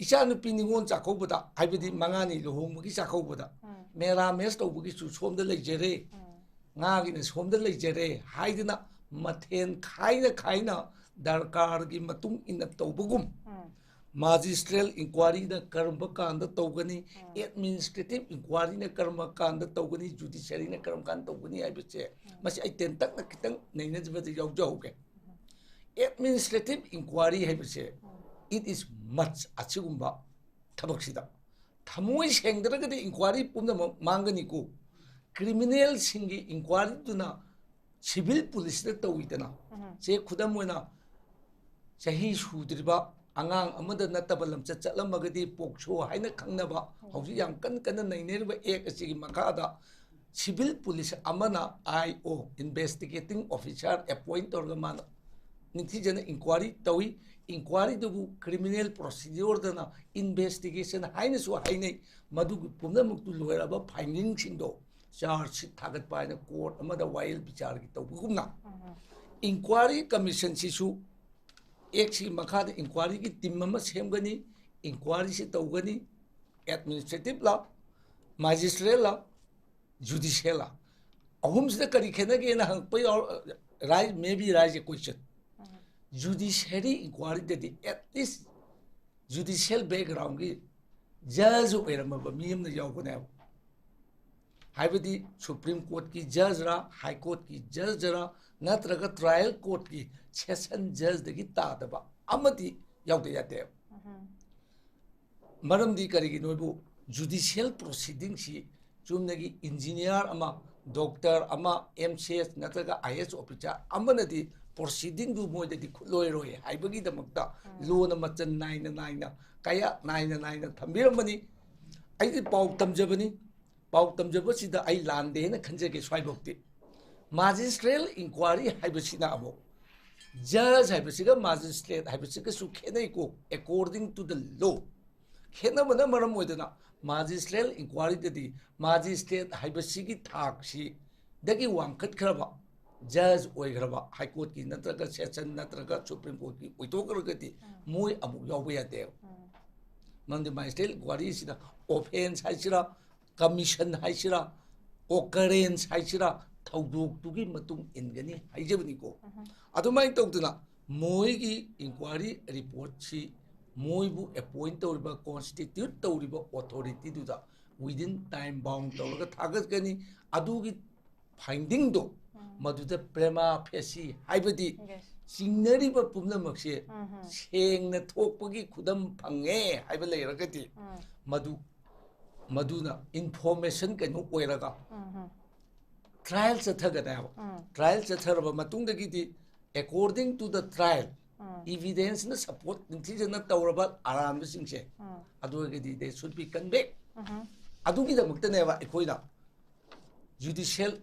ꯏꯆꯥꯅꯨꯄꯤ ꯅꯤꯉꯣꯜ ꯆꯥꯛꯀꯧꯕꯗ, ꯍꯥꯏꯕꯗꯤ ꯃꯉꯥꯅꯤ ꯂꯨꯍꯣꯡꯕꯒꯤ ꯆꯥꯛꯀꯧꯕꯗ ꯃꯦꯔꯥꯃꯦꯁ ꯇꯧꯕꯒꯤꯁꯨ ꯁꯣꯝꯗ ꯂꯩꯖꯔꯦ, ꯉꯥꯒꯤꯅ ꯁꯣꯝꯗ ꯂꯩꯖꯔꯦ ꯍꯥꯏꯗꯅ ꯃꯊꯦꯜ ꯈꯥꯏꯅ ꯈꯥꯏꯅ ꯗꯔꯀꯥꯔꯒꯤ ꯃꯇꯨꯡ ꯏꯟꯅ ꯇꯧꯕꯒꯨꯝ, Magisterial inquiryꯅ ꯀꯔꯝꯕ ꯀꯥꯟꯗ ꯇꯧꯒꯅꯤ, administrative inquiryꯅ ꯀꯔꯝꯕ ꯀꯥꯟꯗ ꯇꯧꯒꯅꯤ, judiciaryꯅ ꯀꯔꯝ ꯀꯥꯟꯗ ꯇꯧꯒꯅꯤ ꯍꯥꯏꯕꯁꯦ, ꯃꯁꯤ ꯑꯩ ꯇꯦꯟꯇꯛꯅ ꯈꯤꯇꯪ ꯅꯩꯅꯖꯕꯗ ꯌꯥꯎꯖꯍꯧꯒꯦ꯫ Administrative inquiry ꯍꯥꯏꯕꯁꯦ, it is much ꯑꯁꯤꯒꯨꯝꯕ ꯊꯕꯛꯁꯤꯗ ꯊꯃꯣꯏ ꯁꯦꯡꯗ꯭ꯔꯒꯗꯤ inquiry ꯄꯨꯝꯅꯃꯛ ꯃꯥꯡꯒꯅꯤꯀꯣ꯫ Criminalꯁꯤꯡꯒꯤ inquiryꯗꯨꯅ civil policeꯇ ꯇꯧꯋꯤꯗꯅ꯫ ꯁꯦ ꯈꯨꯗꯝ ꯑꯣꯏꯅ, ꯆꯍꯤ ꯁꯨꯗ꯭ꯔꯤꯕ ꯑꯉꯥꯡ ꯑꯃꯗ ꯅꯠꯇꯕ ꯂꯝꯆꯠ ꯆꯠꯂꯝꯃꯒꯗꯤ POCSO ꯍꯥꯏꯅ ꯈꯪꯅꯕ ꯍꯧꯖꯤꯛ ꯌꯥꯝ ꯀꯟꯅ ꯀꯟꯅ ꯅꯩꯅꯔꯤꯕ act ꯑꯁꯤꯒꯤ ꯃꯈꯥꯗ civil police ꯑꯃꯅ IO, investigating officer, appoint ꯇꯧꯔꯒ ꯃꯥꯅ ꯅꯤꯡꯊꯤꯖꯅ inquiry ꯇꯧꯏ꯫ Inquiryꯗꯨꯕꯨ criminal procedureꯗꯅ investigation ꯍꯥꯏꯅꯁꯨ ꯍꯥꯏꯅꯩ꯫ ꯃꯗꯨꯒꯤ ꯄꯨꯝꯅꯃꯛꯇꯨ ꯂꯣꯏꯔꯕ findingꯁꯤꯡꯗꯣ charge sheet ꯊꯥꯒꯠꯄ ꯍꯥꯏꯅ court ꯑꯃꯗ ꯋꯥꯌꯦꯜ ꯕꯤꯆꯥꯔꯒꯤ ꯇꯧꯕꯒꯨꯝꯅ, inquiry commissionꯁꯤꯁꯨ actꯁꯤꯒꯤ ꯃꯈꯥꯗ inquiryꯒꯤ team ꯑꯃ ꯁꯦꯝꯒꯅꯤ, inquiryꯁꯤ ꯇꯧꯒꯅꯤ, administrative ꯂꯥ, magistrate ꯂꯥ, judicial ꯂꯥ꯫ ꯑꯍꯨꯝꯁꯤꯗ ꯀꯔꯤ ꯈꯦꯠꯅꯒꯦꯅ ꯍꯪꯉꯛꯄ ꯌꯥꯎ-, rise, maybe rise a question꯫ Judiciary inquiryꯗꯗꯤ at least judicial backgroundꯒꯤ judge ꯑꯣꯏꯔꯝꯃꯕ ꯃꯤ ꯑꯃꯅ ꯌꯥꯎꯒꯅꯦꯕ꯫ ꯍꯥꯏꯕꯗꯤ Supreme Courtꯀꯤ judgeꯔꯥ, High Courtꯀꯤ judgeꯔꯥ, ꯅꯠꯇ꯭ꯔꯒ trial courtꯀꯤ session judgeꯗꯒꯤ ꯇꯥꯗꯕ ꯑꯃꯗꯤ ꯌꯥꯎꯗ ꯌꯥꯗꯦꯕ꯫ ꯃꯔꯝꯗꯤ ꯀꯔꯤꯒꯤꯅꯣꯕꯨ, judicial proceedingꯁꯤ ꯆꯨꯝꯅꯒꯤ engineer ꯑꯃ, doctor ꯑꯃ, MCS ꯅꯠꯇ꯭ꯔꯒ IAS officer ꯑꯃꯅꯗꯤ proceedingꯗꯨ ꯃꯣꯏꯗꯗꯤ ꯈꯨꯠꯂꯣꯏꯔꯣꯏ ꯍꯥꯏꯕꯒꯤꯗꯃꯛꯇ lawꯅ ꯃꯆꯜ ꯅꯥꯏꯅ ꯅꯥꯏꯅ, ꯀꯌꯥ ꯅꯥꯏꯅ ꯅꯥꯏꯅ ꯊꯝꯕꯤꯔꯝꯕꯅꯤ꯫ ꯑꯩꯗꯤ ꯄꯥꯎ ꯇꯝꯖꯕꯅꯤ, ꯄꯥꯎ ꯇꯝꯖꯕꯁꯤꯗ ꯑꯩ ꯂꯥꯟꯗꯦꯅ ꯈꯟꯖꯒꯦ ꯁ꯭ꯋꯥꯏꯐꯥꯎꯗꯤ꯫ Magisterial inquiry ꯍꯥꯏꯕꯁꯤꯅ ꯑꯃꯨꯛ judge ꯍꯥꯏꯕꯁꯤꯒ magistrate ꯍꯥꯏꯕꯁꯤꯒꯁꯨ ꯈꯦꯠꯅꯩꯀꯣ, according to the law꯫ ꯈꯦꯠꯅꯕꯅ ꯃꯔꯝ ꯑꯣꯏꯗꯅ magistrial inquiryꯗꯗꯤ magistrate ꯍꯥꯏꯕꯁꯤꯒꯤ ꯊꯥꯛꯁꯤꯗꯒꯤ ꯋꯥꯡꯈꯠꯈ꯭ꯔꯕ judge ꯑꯣꯏꯈ꯭ꯔꯕ, High Courtꯀꯤ ꯅꯠꯇ꯭ꯔꯒ session ꯅꯠꯇ꯭ꯔꯒ Supreme Courtꯀꯤ ꯑꯣꯏꯊꯣꯛꯈ꯭ꯔꯒꯗꯤ ꯃꯣꯏ ꯑꯃꯨꯛ ꯌꯥꯎꯕ ꯌꯥꯗꯦꯕ꯫ ꯃꯔꯝꯗꯤ magistrial inquiryꯁꯤꯗ offence ꯍꯥꯏꯁꯤꯔꯥ, commission ꯍꯥꯏꯁꯤꯔꯥ, occurrence ꯍꯥꯏꯁꯤꯔꯥ, ꯊꯧꯗꯣꯛꯇꯨꯒꯤ ꯃꯇꯨꯡ ꯏꯟꯒꯅꯤ ꯍꯥꯏꯖꯕꯅꯤꯀꯣ꯫ ꯑꯗꯨꯃꯥꯏꯅ ꯇꯧꯗꯅ ꯃꯣꯏꯒꯤ inquiry reportꯁꯤ ꯃꯣꯏꯕꯨ ꯑꯦꯄꯣꯏꯟ ꯇꯧꯔꯤꯕ, ꯀꯣꯟꯁꯇꯤꯇ꯭ꯌꯨꯠ ꯇꯧꯔꯤꯕ ꯑꯣꯊꯣꯔꯤꯇꯤꯗꯨꯗ ꯋꯤꯗꯤꯟ ꯇꯥꯏꯝ ꯕꯥꯎꯟ ꯇꯧꯔꯒ ꯊꯥꯒꯠꯀꯅꯤ꯫ ꯑꯗꯨꯒꯤ ꯐꯥꯏꯟꯗꯤꯡꯗꯣ ꯃꯗꯨꯗ ꯄ꯭ꯔꯦꯃꯥ ꯐꯦꯁꯤ, ꯍꯥꯏꯕꯗꯤ Yes. ꯆꯤꯡꯅꯔꯤꯕ ꯄꯨꯝꯅꯃꯛꯁꯦ ꯎꯝ, ꯎꯝ. ꯁꯦꯡꯅ ꯊꯣꯛꯄꯒꯤ ꯈꯨꯗꯝ ꯐꯪꯉꯦ ꯍꯥꯏꯕ ꯂꯩꯔꯒꯗꯤ, ꯎꯝ. ꯃꯗꯨ ꯃꯗꯨꯅ ꯏꯟꯐꯣꯔꯃꯦꯁꯟ ꯀꯩꯅꯣ ꯑꯣꯏꯔꯒ ꯎꯝ, ꯎꯝ. ꯇ꯭ꯔꯥꯏꯌꯦꯜ ꯆꯠꯊꯒꯅꯦꯕ꯫ ꯎꯝ. ꯇ꯭ꯔꯥꯏꯌꯦꯜ ꯆꯠꯊꯔꯕ ꯃꯇꯨꯡꯗꯒꯤꯗꯤ, according to the trial, ꯎꯝ. ꯏꯚꯤꯗꯦꯟꯁꯅ ꯁꯄꯣꯔꯠ ꯅꯤꯡꯊꯤꯖꯅ ꯇꯧꯔꯕ ꯑꯔꯥꯟꯕꯁꯤꯡꯁꯦ, ꯎꯝ. ꯑꯗꯨ ꯑꯣꯏꯔꯒꯗꯤ they should be convict. ꯎꯝ. ꯑꯗꯨꯒꯤꯗꯃꯛꯇꯅꯦꯕ ꯑꯩꯈꯣꯏꯅ ꯖꯨꯗꯤꯁꯤꯌꯦꯜ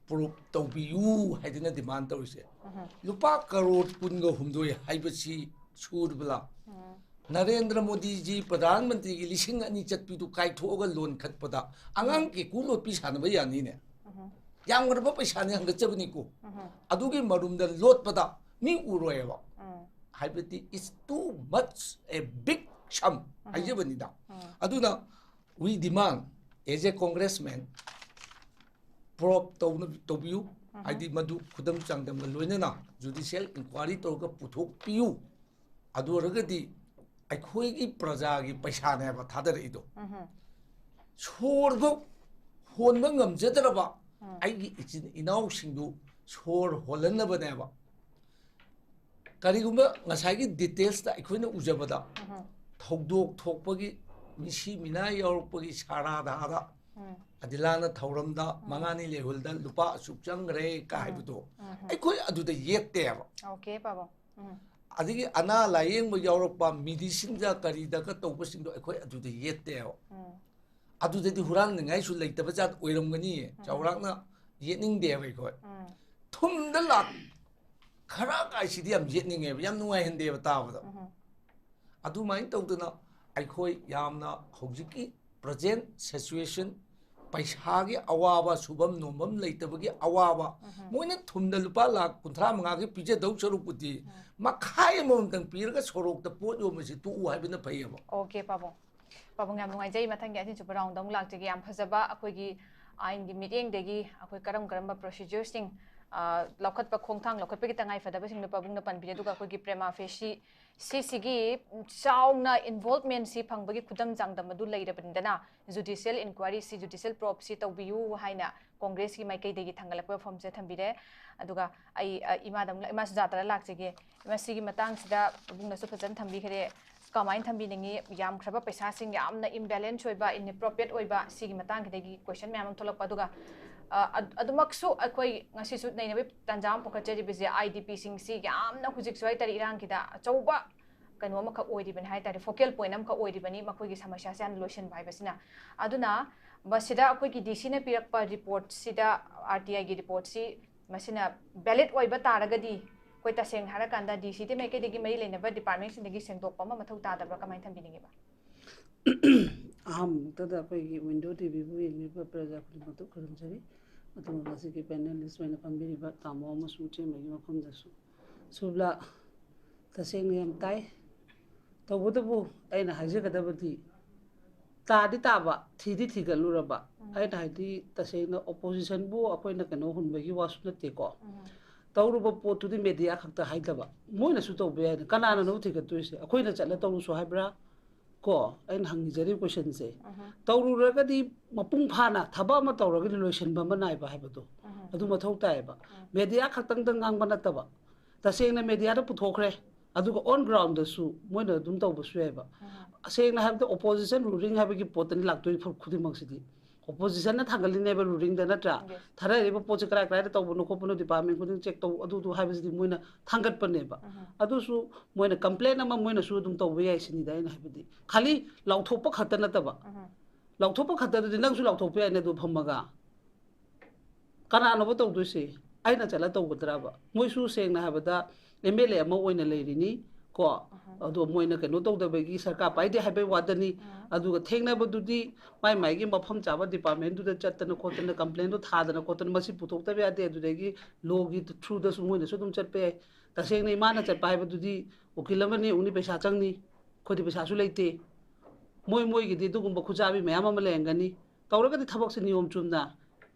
ꯄ꯭ꯔꯨꯐ ꯇꯧꯕꯤꯌꯨ ꯍꯥꯏꯗꯅ ꯗꯤꯃꯥꯟ ꯇꯧꯔꯤꯁꯦ꯫ ꯎꯝ. ꯂꯨꯄꯥ ꯀꯔꯣꯔ ꯀꯨꯟꯒ ꯍꯨꯝꯗꯣꯏ ꯍꯥꯏꯕꯁꯤ ꯁꯨꯔꯕꯂꯥ? ꯎꯝ. ꯅꯔꯦꯟꯗ꯭ꯔ ꯃꯣꯗꯤꯖꯤ ꯄ꯭ꯔꯙꯥꯟ ꯃꯟꯇ꯭ꯔꯤꯒꯤ ꯂꯤꯁꯤꯡ ꯑꯅꯤ ꯆꯠꯄꯤꯗꯨ ꯀꯥꯏꯊꯣꯛꯑꯒ ꯂꯣꯟꯈꯠꯄꯗ ꯑꯉꯥꯡ ꯀꯦꯀꯨ ꯂꯣꯠꯄꯤ ꯁꯥꯟꯅꯕ ꯌꯥꯅꯤꯅꯦ꯫ ꯎꯝ. ꯌꯥꯝꯈ꯭ꯔꯕ ꯄꯩꯁꯥꯅꯤ ꯍꯪꯒꯠꯆꯕꯅꯤꯀꯣ꯫ ꯎꯝ. ꯑꯗꯨꯒꯤ ꯃꯔꯨꯝꯗ ꯂꯣꯠꯄꯗ ꯃꯤ ꯎꯔꯣꯏꯑꯕ꯫ ꯎꯝ. ꯍꯥꯏꯕꯗꯤ, it's too much a big sum ꯍꯥꯏꯖꯕꯅꯤꯗ꯫ ꯎꯝ. ꯑꯗꯨꯅ we demand as a congressman, prop ꯇꯧꯅ ꯇꯧꯕꯤꯌꯨ꯫ ꯍꯥꯏꯗꯤ ꯃꯗꯨ ꯈꯨꯗꯝ ꯆꯥꯡꯗꯝꯒ ꯂꯣꯏꯅꯅ ꯖꯨꯗꯤꯁꯤꯌꯦꯜ ꯏꯟꯀ꯭ꯋꯥꯏꯔꯤ ꯇꯧꯔꯒ ꯄꯨꯊꯣꯛꯄꯤꯌꯨ꯫ ꯑꯗꯨ ꯑꯣꯏꯔꯒꯗꯤ ꯑꯩꯈꯣꯏꯒꯤ ꯄ꯭ꯔꯖꯥꯒꯤ ꯄꯩꯁꯥꯅꯦꯕ ꯊꯥꯗꯔꯛꯏꯗꯣ꯫ ꯎꯝ. ꯁꯣꯔꯐꯧ ꯍꯣꯟꯕ ꯉꯝꯖꯗ꯭ꯔꯕ ꯎꯝ. ꯑꯩꯒꯤ ꯏꯆꯤꯟ ꯏꯅꯥꯎꯁꯤꯡꯗꯨ ꯁꯣꯔ ꯍꯣꯜꯍꯟꯅꯕꯅꯦꯕ꯫ ꯀꯔꯤꯒꯨꯝꯕ ꯉꯁꯥꯏꯒꯤ ꯗꯤꯇꯦꯜꯁꯇ ꯑꯩꯈꯣꯏꯅ ꯎꯖꯕꯗ, ꯎꯝ. ꯊꯧꯗꯣꯛ ꯊꯣꯛꯄꯒꯤ, ꯃꯤꯁꯤ ꯃꯤꯅꯥ ꯌꯥꯎꯔꯛꯄꯒꯤ ꯁꯥꯔꯥꯗꯥꯗ, ꯎꯝ. ꯑꯗꯤꯂꯥꯅ ꯊꯧꯔꯝꯗ ꯃꯉꯥꯅꯤ ꯂꯩꯍꯨꯜꯗ ꯂꯨꯄꯥ ꯑꯁꯨꯛ ꯆꯪꯈ꯭ꯔꯦ ꯀ ꯍꯥꯏꯕꯗꯣ, ꯎꯝ. ꯑꯩꯈꯣꯏ ꯑꯗꯨꯗ ꯌꯦꯠꯇꯦꯕ꯫ Okay, ꯄꯥꯕꯨꯡ꯫ ꯎꯝ. ꯑꯗꯒꯤ ꯑꯅꯥ ꯂꯥꯌꯦꯡꯕ ꯌꯥꯎꯔꯛꯄ, ꯃꯦꯗꯤꯁꯤꯟꯗ ꯀꯔꯤꯗꯒ ꯇꯧꯕꯁꯤꯡꯗꯣ ꯑꯩꯈꯣꯏ ꯑꯗꯨꯗ ꯌꯦꯠꯇꯦꯕ꯫ ꯎꯝ. ꯑꯗꯨꯗꯗꯤ ꯍꯨꯔꯥꯟꯅꯤꯡꯉꯥꯏꯁꯨ ꯂꯩꯇꯕ ꯖꯥꯠ ꯑꯣꯏꯔꯝꯒꯅꯤ꯫ ꯆꯥꯎꯔꯥꯛꯅ ꯌꯦꯠꯅꯤꯡꯗꯦꯕ ꯑꯩꯈꯣꯏ꯫ ꯎꯝ. ꯊꯨꯝꯗ ꯂꯥꯛ ꯈꯔ ꯀꯥꯏꯁꯤꯗꯤ ꯌꯥꯝ ꯌꯦꯠꯅꯤꯡꯉꯦꯕ, ꯌꯥꯝ ꯅꯨꯡꯉꯥꯏꯍꯟꯗꯦꯕ ꯇꯥꯕꯗ꯫ ꯎꯝ. ꯑꯗꯨꯃꯥꯏꯅ ꯇꯧꯗꯅ ꯑꯩꯈꯣꯏ ꯌꯥꯝꯅ ꯍꯧꯖꯤꯛꯀꯤ ꯄ꯭ꯔꯖꯦꯟ ꯁꯤꯆꯨꯋꯦꯁꯟ, ꯄꯩꯁꯥꯒꯤ ꯑꯋꯥꯕ, ꯁꯨꯐꯝ ꯅꯣꯝꯐꯝ ꯂꯩꯇꯕꯒꯤ ꯑꯋꯥꯕ, ꯃꯣꯏꯅ ꯊꯨꯝꯗ ꯂꯨꯄꯥ ꯂꯥꯛ ꯀꯨꯟꯊ꯭ꯔꯥ ꯃꯉꯥꯒꯤ ꯄꯤꯖꯗꯧ ꯁꯔꯨꯛꯄꯨꯗꯤ ꯃꯈꯥꯏ ꯑꯃꯃꯝꯇꯪ ꯄꯤꯔꯒ ꯁꯣꯔꯣꯛꯇ ꯄꯣꯠ ꯌꯣꯟꯕꯁꯤ ꯇꯣꯛꯎ ꯍꯥꯏꯕꯅ ꯐꯩꯌꯦꯕ꯫ Okay, ꯄꯥꯕꯨꯡ꯫ ꯄꯥꯕꯨꯡ, ꯌꯥꯝ ꯅꯨꯡꯉꯥꯏꯖꯩ꯫ ꯃꯊꯪꯒꯤ ꯑꯅꯤꯁꯨꯕ ꯔꯥꯎꯟꯗ ꯑꯃꯨꯛ ꯂꯥꯛꯆꯒꯦ꯫ ꯌꯥꯝ ꯐꯖꯕ ꯑꯩꯈꯣꯏꯒꯤ ꯑꯥꯏꯟꯒꯤ ꯃꯤꯠꯌꯦꯡꯗꯒꯤ ꯑꯩꯈꯣꯏ ꯀꯔꯝ ꯀꯔꯝꯕ ꯄ꯭ꯔꯣꯁꯤꯖꯔꯁꯤꯡ ꯑ, ꯂꯧꯈꯠꯄ, ꯈꯣꯡꯊꯥꯡ ꯂꯧꯈꯠꯄꯒꯤ ꯇꯉꯥꯏ ꯐꯗꯕꯁꯤꯡꯗꯣ ꯄꯥꯕꯨꯡꯅ ꯄꯟꯕꯤꯔꯦ꯫ ꯑꯗꯨꯒ ꯑꯩꯈꯣꯏꯒꯤ prima facie ꯁꯤꯁꯤꯒꯤ ꯆꯥꯎꯅ involvement ꯁꯤ ꯐꯪꯕꯒꯤ ꯈꯨꯗꯝ ꯆꯥꯡꯗꯝ ꯑꯗꯨ ꯂꯩꯔꯕꯅꯤꯗꯅ, judicial inquiry ꯁꯤ, judicial probe ꯁꯤ ꯇꯧꯕꯤꯌꯨ ꯍꯥꯏꯅ ꯀꯣꯡꯒ꯭ꯔꯦꯁꯀꯤ ꯃꯥꯏꯀꯩꯗꯒꯤ ꯊꯥꯡꯒꯠꯂꯛꯄ ꯋꯥꯐꯝꯁꯦ ꯊꯝꯕꯤꯔꯦ꯫ ꯑꯗꯨꯒ ꯑꯩ, ꯑ, ꯏꯃꯥꯗ ꯑꯃꯨꯛ, ꯏꯃꯥ ꯁꯨꯖꯥꯇꯥꯗ ꯂꯥꯛꯆꯒꯦ꯫ ꯃꯁꯤꯒꯤ ꯃꯇꯥꯡꯁꯤꯗ ꯄꯥꯕꯨꯡꯅꯁꯨ ꯐꯖꯅ ꯊꯝꯕꯤꯈ꯭ꯔꯦ꯫ ꯀꯃꯥꯏꯅ ꯊꯝꯕꯤꯅꯤꯡꯉꯤ? ꯌꯥꯝꯈ꯭ꯔꯕ ꯄꯩꯁꯥꯁꯤꯡ, ꯌꯥꯝꯅ imbalance ꯑꯣꯏꯕ, inappropriate ꯑꯣꯏꯕ, ꯁꯤꯒꯤ ꯃꯇꯥꯡꯁꯤꯗꯒꯤ question ꯃꯌꯥꯝ ꯑꯃ ꯊꯣꯛꯂꯛꯄ꯫ ꯑꯗꯨꯒ, ꯑ, ꯑꯗ-, ꯑꯗꯨꯃꯛꯁꯨ ꯑꯩꯈꯣꯏ ꯉꯁꯤꯁꯨ ꯅꯩꯅꯕꯒꯤ ꯇꯥꯟꯖꯥ ꯑꯃ ꯄꯨꯈꯠꯆꯔꯤꯕꯁꯤ, IDPꯁꯤꯡꯁꯤ ꯌꯥꯝꯅ ꯍꯧꯖꯤꯛꯁꯨ ꯍꯥꯏꯇꯥꯔꯦ, ꯏꯔꯥꯡꯒꯤꯗ ꯑꯆꯧꯕ ꯀꯩꯅꯣ ꯑꯃꯈꯛ ꯑꯣꯏꯔꯤꯕꯅꯤ ꯍꯥꯏꯇꯥꯔꯦ, focal point ꯑꯃꯈꯛ ꯑꯣꯏꯔꯤꯕꯅꯤ ꯃꯈꯣꯏꯒꯤ ꯁꯃꯁ꯭ꯌꯥꯁꯦ ꯍꯥꯟꯅ ꯂꯣꯏꯁꯤꯟꯕ ꯍꯥꯏꯕꯁꯤꯅ꯫ ꯑꯗꯨꯅ ꯃꯁꯤꯗ ꯑꯩꯈꯣꯏꯒꯤ DCꯅ ꯄꯤꯔꯛꯄ reportꯁꯤꯗ, RTIꯒꯤ reportꯁꯤ ꯃꯁꯤꯅ valid ꯑꯣꯏꯕ ꯇꯥꯔꯒꯗꯤ, ꯑꯩꯈꯣꯏ ꯇꯁꯦꯡꯅ ꯍꯥꯏꯔꯀꯥꯟꯗ DCꯗ ꯃꯥꯏꯀꯩꯗꯒꯤ ꯃꯔꯤ ꯂꯩꯅꯕ departmentꯁꯤꯡꯗꯒꯤ ꯁꯦꯡꯗꯣꯛꯄ ꯑꯃ ꯃꯊꯧ ꯇꯥꯗꯕ꯭ꯔꯥ? ꯀꯃꯥꯏꯅ ꯊꯝꯕꯤꯅꯤꯡꯉꯤꯕ? ꯑꯍꯥꯟꯕꯃꯛꯇꯗ ꯑꯩꯈꯣꯏꯒꯤ Window TVꯕꯨ ꯌꯦꯡꯂꯤꯕ ꯄ꯭ꯔꯖꯥ ꯈꯨꯗꯤꯡꯃꯛꯇ ꯈꯨꯔꯨꯝꯖꯔꯤ꯫ ꯑꯗꯨꯒ ꯉꯁꯤꯒꯤ panelist ꯑꯣꯏꯅ ꯐꯝꯕꯤꯔꯤꯕ ꯇꯥꯃꯣ ꯑꯃꯁꯨꯡ ꯏꯆꯦꯃꯒꯤ ꯃꯐꯝꯗꯁꯨ꯫ ꯁꯨꯕ꯭ꯂꯥ, ꯇꯁꯦꯡꯅ ꯌꯥꯝ ꯇꯥꯏ꯫ ꯇꯧꯕꯇꯕꯨ ꯑꯩꯅ ꯍꯥꯏꯖꯒꯗꯕꯗꯤ, ꯇꯥꯗꯤ ꯇꯥꯕ, ꯊꯤꯗꯤ ꯊꯤꯒꯠꯂꯨꯔꯕ꯫ ꯑꯩꯅ ꯍꯥꯏꯗꯤ, ꯇꯁꯦꯡꯅ oppositionꯕꯨ ꯑꯩꯈꯣꯏꯅ ꯀꯩꯅꯣ ꯍꯨꯟꯕꯒꯤ ꯋꯥꯁꯨ ꯅꯠꯇꯦꯀꯣ꯫ ꯇꯧꯔꯨꯕ ꯄꯣꯠꯇꯨꯗꯤ media ꯈꯛꯇ ꯍꯥꯏꯗꯕ, ꯃꯣꯏꯅꯁꯨ ꯇꯧꯕ ꯌꯥꯏꯅ꯫ ꯀꯅꯥꯅꯅꯣ ꯊꯤꯒꯠꯇꯣꯏꯁꯦ? ꯑꯩꯈꯣꯏꯅ ꯆꯠꯂ ꯇꯧꯔꯨꯁꯣ ꯍꯥꯏꯕ꯭ꯔꯥ? ꯀꯣ, ꯑꯩꯅ ꯍꯪꯅꯤꯡꯖꯔꯤꯕ questionꯁꯦ꯫ ꯇꯧꯔꯨꯔꯒꯗꯤ ꯃꯄꯨꯡ ꯐꯥꯅ ꯊꯕꯛ ꯑꯃ ꯇꯧꯔꯒꯗꯤ ꯂꯣꯏꯁꯤꯟꯕ ꯑꯃ ꯅꯥꯏꯕ ꯍꯥꯏꯕꯗꯣ ꯑꯗꯨ ꯃꯊꯧ ꯇꯥꯏꯌꯦꯕ꯫ Media ꯈꯛꯇꯪꯗ ꯉꯥꯡꯕ ꯅꯠꯇꯕ, ꯇꯁꯦꯡꯅ mediaꯗ ꯄꯨꯊꯣꯛꯈ꯭ꯔꯦ, ꯑꯗꯨꯒ on groundꯗꯁꯨ ꯃꯣꯏꯅ ꯑꯗꯨꯝ ꯇꯧꯕꯁꯨ ꯌꯥꯏꯕ꯫ ꯁꯦꯡꯅ ꯍꯥꯏꯕꯗ, opposition ruling ꯍꯥꯏꯕꯒꯤ ꯄꯣꯠꯇꯅꯤ ꯂꯥꯛꯇꯣꯏ ꯈꯨꯗꯤꯡꯃꯛꯁꯤꯗꯤ꯫ Oppositionꯅ ꯊꯥꯡꯒꯠꯂꯤꯅꯦꯕ rulingꯗ, ꯅꯠꯇ꯭ꯔꯥ? Yes. ꯊꯥꯗꯔꯤꯕ ꯄꯣꯠꯁꯦ ꯀꯔꯥꯏ ꯀꯔꯥꯏꯗ ꯇꯧꯕꯅꯣ ꯈꯣꯠꯄꯅꯣ, department ꯈꯨꯗꯤꯡ check ꯇꯧ, ꯑꯗꯨꯗꯨ ꯍꯥꯏꯕꯁꯤꯗꯤ ꯃꯣꯏꯅ ꯊꯥꯡꯒꯠꯄꯅꯦꯕ꯫ ꯑꯗꯨꯁꯨ ꯃꯣꯏꯅ complain ꯑꯃ ꯃꯣꯏꯅꯁꯨ ꯑꯗꯨꯝ ꯇꯧꯕ ꯌꯥꯏ ꯁꯤꯅꯤꯗ ꯑꯩꯅ ꯍꯥꯏꯕꯗꯤ꯫ ꯈꯥꯂꯤ ꯂꯥꯎꯊꯣꯛꯄ ꯈꯛꯇ ꯅꯠꯇꯕ, ꯂꯥꯎꯊꯣꯛꯄ ꯈꯛꯇꯗꯨꯗꯤ ꯅꯪꯁꯨ ꯂꯥꯎꯊꯣꯛꯄ ꯌꯥꯏꯅꯦ ꯑꯗꯨ ꯐꯝꯃꯒ꯫ ꯀꯅꯥꯅꯣꯕ ꯇꯧꯗꯣꯏꯁꯦ? ꯑꯩꯅ ꯆꯠꯂ ꯇꯧꯒꯗ꯭ꯔꯕ? ꯃꯣꯏꯁꯨ ꯁꯦꯡꯅ ꯍꯥꯏꯕꯗ MLA ꯑꯃ ꯑꯣꯏꯅ ꯂꯩꯔꯤꯅꯤ ꯀꯣ꯫ ꯑꯗꯣ ꯃꯣꯏꯅ ꯀꯩꯅꯣ ꯇꯧꯗꯕꯒꯤ ꯁꯔꯀꯥꯔ ꯄꯥꯏꯗꯦ ꯍꯥꯏꯕꯩ ꯋꯥꯗꯅꯤ꯫ ꯑꯗꯨꯒ ꯊꯦꯡꯅꯕꯗꯨꯗꯤ ꯃꯥꯏ ꯃꯥꯏꯒꯤ ꯃꯐꯝ ꯆꯥꯕ departmentꯗꯨꯗ ꯆꯠꯇꯅ ꯈꯣꯠꯇꯅ complainꯗꯣ ꯊꯥꯗꯅ ꯈꯣꯠꯇꯅ ꯃꯁꯤ ꯄꯨꯊꯣꯛꯇꯕ ꯌꯥꯗꯦ꯫ ꯑꯗꯨꯗꯒꯤ lawꯒꯤ throughꯗꯁꯨ ꯃꯣꯏꯅꯁꯨ ꯑꯗꯨꯝ ꯆꯠꯄ ꯌꯥꯏ꯫ ꯇꯁꯦꯡꯅ ꯏꯃꯥꯅ ꯆꯠꯄ ꯍꯥꯏꯕꯗꯨꯗꯤ ꯎꯀꯤꯜ ꯑꯃꯅꯤ ꯎꯅꯤ, ꯄꯩꯁꯥ ꯆꯪꯅꯤ, ꯑꯩꯈꯣꯏꯗꯤ ꯄꯩꯁꯥꯁꯨ ꯂꯩꯇꯦ꯫ ꯃꯣꯏ ꯃꯣꯏꯒꯤꯗꯤ ꯑꯗꯨꯒꯨꯝꯕ ꯈꯨꯠꯆꯥꯕꯤ ꯃꯌꯥꯝ ꯑꯃ ꯂꯩꯔꯝꯒꯅꯤ꯫ ꯇꯧꯔꯒꯗꯤ ꯊꯕꯛꯁꯦ ꯅꯤꯌꯣꯝ ꯆꯨꯝꯅ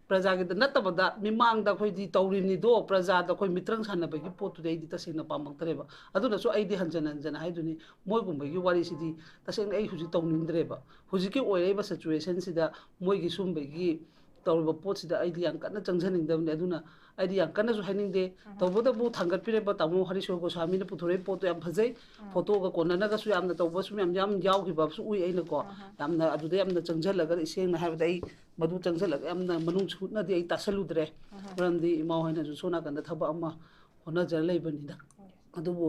ꯄ꯭ꯔꯖꯥꯒꯤꯗ ꯅꯠꯇꯕꯗ ꯃꯤꯃꯥꯡꯗ ꯑꯩꯈꯣꯏꯗꯤ ꯇꯧꯔꯤꯕꯅꯤꯗꯣ, ꯄ꯭ꯔꯖꯥꯗ ꯑꯩꯈꯣꯏ ꯃꯤꯇ꯭ꯔꯪ ꯁꯥꯟꯅꯕꯒꯤ ꯄꯣꯠꯇꯨꯗꯤ ꯑꯩꯗꯤ ꯇꯁꯦꯡꯅ ꯄꯥꯝꯃꯛꯇ꯭ꯔꯦꯕ꯫ ꯑꯗꯨꯅꯁꯨ ꯑꯩꯗꯤ ꯍꯟꯖꯟ ꯍꯟꯖꯟ ꯍꯥꯏꯗꯨꯅꯤ, ꯃꯣꯏꯒꯨꯝꯕꯒꯤ ꯋꯥꯔꯤꯁꯤꯗꯤ ꯇꯁꯦꯡꯅ ꯑꯩ ꯍꯧꯖꯤꯛ ꯇꯧꯅꯤꯡꯗ꯭ꯔꯦꯕ꯫ ꯍꯧꯖꯤꯛꯀꯤ ꯑꯣꯏꯔꯛꯏꯕ ꯁꯤꯆꯨꯋꯦꯁꯟꯁꯤꯗ ꯃꯣꯏꯒꯤ ꯁꯨꯝꯕꯒꯤ ꯇꯧꯔꯤꯕ ꯄꯣꯠꯁꯤꯗ ꯑꯩꯗꯤ ꯌꯥꯝ ꯀꯟꯅ ꯆꯪꯖꯅꯤꯡꯗꯕꯅꯤ꯫ ꯑꯗꯨꯅ ꯑꯩꯗꯤ ꯌꯥꯝ ꯀꯟꯅꯁꯨ ꯍꯥꯏꯅꯤꯡꯗꯦ꯫ ꯎꯝ꯫ ꯇꯧꯕꯇꯕꯨ ꯊꯥꯡꯒꯠꯄꯤꯔꯛꯄ ꯇꯥꯃꯣ ꯍꯔꯤꯁꯣꯔ ꯒꯣꯁ꯭ꯋꯥꯃꯤꯅ ꯄꯨꯊꯣꯔꯛꯏ ꯄꯣꯠꯇꯣ ꯌꯥꯝ ꯐꯖꯩ꯫ ꯎꯝ꯫ ꯐꯣꯇꯣꯒ ꯀꯣꯟꯅꯅꯒꯁꯨ ꯌꯥꯝꯅ ꯇꯧꯕꯁꯨ ꯃꯌꯥꯝ ꯌꯥꯝ ꯌꯥꯎꯈꯤꯕꯁꯨ ꯎꯏ ꯑꯩꯅꯀꯣ꯫ ꯎꯝ꯫ ꯌꯥꯝꯅ ꯑꯗꯨꯗ ꯌꯥꯝꯅ ꯆꯪꯁꯤꯜꯂꯒ, ꯁꯦꯡꯅ ꯍꯥꯏꯕꯗ ꯑꯩ ꯃꯗꯨ ꯆꯪꯁꯤꯜꯂꯒ ꯌꯥꯝꯅ ꯃꯅꯨꯡ ꯁꯨꯠꯅꯗꯤ ꯑꯩ ꯇꯥꯁꯜꯂꯨꯗ꯭ꯔꯦ꯫ ꯎꯝ꯫ ꯃꯔꯝꯗꯤ ꯏꯃꯥ ꯍꯣꯏꯅꯁꯨ ꯁꯣꯝ ꯅꯥꯀꯟꯗ ꯊꯕꯛ ꯑꯃ ꯍꯣꯠꯅꯖꯔ ꯂꯩꯕꯅꯤꯅ꯫ ꯎꯝ꯫ ꯑꯗꯨꯕꯨ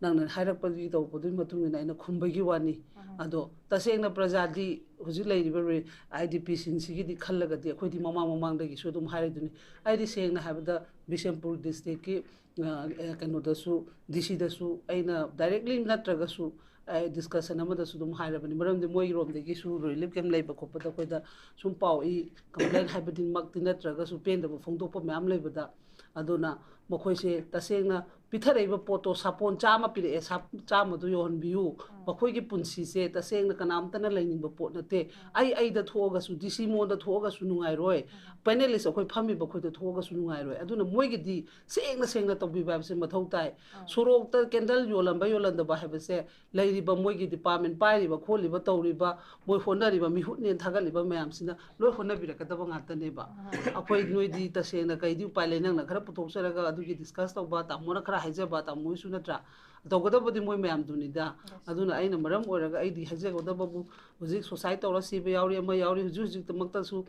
ꯅꯪꯅ ꯍꯥꯏꯔꯛꯄꯗꯨꯒꯤ ꯇꯧꯔꯛꯄꯗꯨꯒꯤ ꯃꯇꯨꯡ ꯏꯟꯅ ꯑꯩꯅ ꯈꯨꯝꯕꯒꯤ ꯋꯥꯅꯤ꯫ ꯎꯝ꯫ ꯑꯗꯣ ꯇꯁꯦꯡꯅ ꯄ꯭ꯔꯖꯥꯗꯤ ꯍꯧꯖꯤꯛ ꯂꯩꯔꯤꯕ ꯔꯤ-, IDPꯁꯤꯡꯁꯤꯒꯤꯗꯤ ꯈꯜꯂꯒꯗꯤ ꯑꯩꯈꯣꯏꯗꯤ ꯃꯃꯥꯡ ꯃꯃꯥꯡꯗꯒꯤꯁꯨ ꯑꯗꯨꯝ ꯍꯥꯏꯔꯤꯗꯨꯅꯤ꯫ ꯑꯩꯗꯤ ꯁꯦꯡꯅ ꯍꯥꯏꯕꯗ ꯕꯤꯁꯦꯝꯄꯨꯔ ꯗꯤꯁꯇ꯭ꯔꯤꯛꯀꯤ, ꯑ, ꯑ, ꯀꯩꯅꯣꯗꯁꯨ, DCꯗꯁꯨ ꯑꯩꯅ directly ꯅꯠꯇ꯭ꯔꯒꯁꯨ ꯑꯩ discussion ꯑꯃꯗꯁꯨ ꯑꯗꯨꯝ ꯍꯥꯏꯔꯕꯅꯤ꯫ ꯃꯔꯝꯗꯤ ꯃꯣꯏꯔꯣꯝꯗꯒꯤꯁꯨ relief camp ꯂꯩꯕ ꯈꯣꯠꯄꯗ ꯑꯩꯈꯣꯏꯗ ꯁꯨꯝ ꯄꯥꯎ ꯏ, complain ꯍꯥꯏꯕꯗꯤꯃꯛꯇꯤ ꯅꯠꯇ꯭ꯔꯒꯁꯨ ꯄꯦꯟꯗꯕ ꯐꯣꯡꯗꯣꯛꯄ ꯃꯌꯥꯝ ꯂꯩꯕꯗ, ꯑꯗꯨꯅ ꯃꯈꯣꯏꯁꯦ ꯇꯁꯦꯡꯅ ꯄꯤꯊꯔꯛꯏꯕ ꯄꯣꯠꯇꯣ, ꯁꯥꯄꯣꯟ ꯆꯥꯝꯃ ꯄꯤꯔꯛꯑꯦ, ꯁꯥ-, ꯆꯥꯝꯃꯗꯨ ꯌꯧꯍꯟꯕꯤꯌꯨ꯫ ꯎꯝ꯫ ꯃꯈꯣꯏꯒꯤ ꯄꯨꯟꯁꯤꯁꯦ ꯇꯁꯦꯡꯅ ꯀꯅꯥꯝꯇꯅ ꯂꯩꯅꯤꯡꯕ ꯄꯣꯠ ꯅꯠꯇꯦ꯫ ꯎꯝ꯫ ꯑꯩ, ꯑꯩꯗ ꯊꯣꯛꯑꯒꯁꯨ, DC ꯃꯉꯣꯟꯗ ꯊꯣꯛꯑꯒꯁꯨ ꯅꯨꯡꯉꯥꯏꯔꯣꯏ꯫ ꯎꯝ꯫ Panelist ꯑꯩꯈꯣꯏ ꯐꯝꯃꯤꯕ ꯑꯩꯈꯣꯏꯗ ꯊꯣꯛꯑꯒꯁꯨ ꯅꯨꯡꯉꯥꯏꯔꯣꯏ꯫ ꯑꯗꯨꯅ ꯃꯣꯏꯒꯤꯗꯤ ꯁꯦꯡꯅ ꯁꯦꯡꯅ ꯇꯧꯕꯤꯕ ꯍꯥꯏꯕꯁꯦ ꯃꯊꯧ ꯇꯥꯏ꯫ ꯎꯝ꯫ ꯁꯣꯔꯣꯛꯇ candle ꯌꯣꯜꯂꯝꯕ ꯌꯣꯜꯂꯝꯗꯕ ꯍꯥꯏꯕꯁꯦ ꯂꯩꯔꯤꯕ ꯃꯣꯏꯒꯤ department ꯄꯥꯏꯔꯤꯕ ꯈꯣꯠꯂꯤꯕ ꯇꯧꯔꯤꯕ, ꯃꯣꯏ ꯍꯣꯠꯅꯔꯤꯕ ꯃꯤꯍꯨꯠꯅꯦꯅ ꯊꯥꯒꯠꯂꯤꯕ ꯃꯌꯥꯝꯁꯤꯅ ꯂꯣꯏ ꯍꯣꯠꯅꯕꯤꯔꯛꯀꯗꯕ ꯉꯥꯛꯇꯅꯦꯕ꯫ ꯎꯝ꯫ ꯑꯩꯈꯣꯏ ꯅꯣꯏꯗꯤ ꯇꯁꯦꯡꯅ ꯀꯩꯗꯤ ꯎꯄꯥꯏ ꯂꯩ, ꯅꯪꯅ ꯈꯔ ꯄꯨꯊꯣꯛꯆꯔꯒ ꯑꯗꯨꯒꯤ discuss ꯇꯧꯕ, ꯇꯥꯃꯣꯅ ꯈꯔ ꯍꯥꯏꯖꯕ, ꯇꯥꯃꯣ ꯍꯣꯏꯁꯨ ꯅꯠꯇ꯭ꯔꯥ? ꯇꯧꯒꯗꯕꯗꯤ ꯃꯣꯏ ꯃꯌꯥꯝꯗꯨꯅꯤꯗ꯫ Yes꯫ ꯑꯗꯨꯅ ꯑꯩꯅ ꯃꯔꯝ ꯑꯣꯏꯔꯒ ꯑꯩꯗꯤ ꯍꯥꯏꯖꯒꯗꯕꯕꯨ, ꯍꯧꯖꯤꯛ suicide ꯇꯧꯔ ꯁꯤꯕ ꯌꯥꯎꯔꯤ, ꯑꯃ ꯌꯥꯎꯔꯤ, ꯍꯧꯖꯤꯛ ꯍꯧꯖꯤꯛꯇꯃꯛꯇꯁꯨ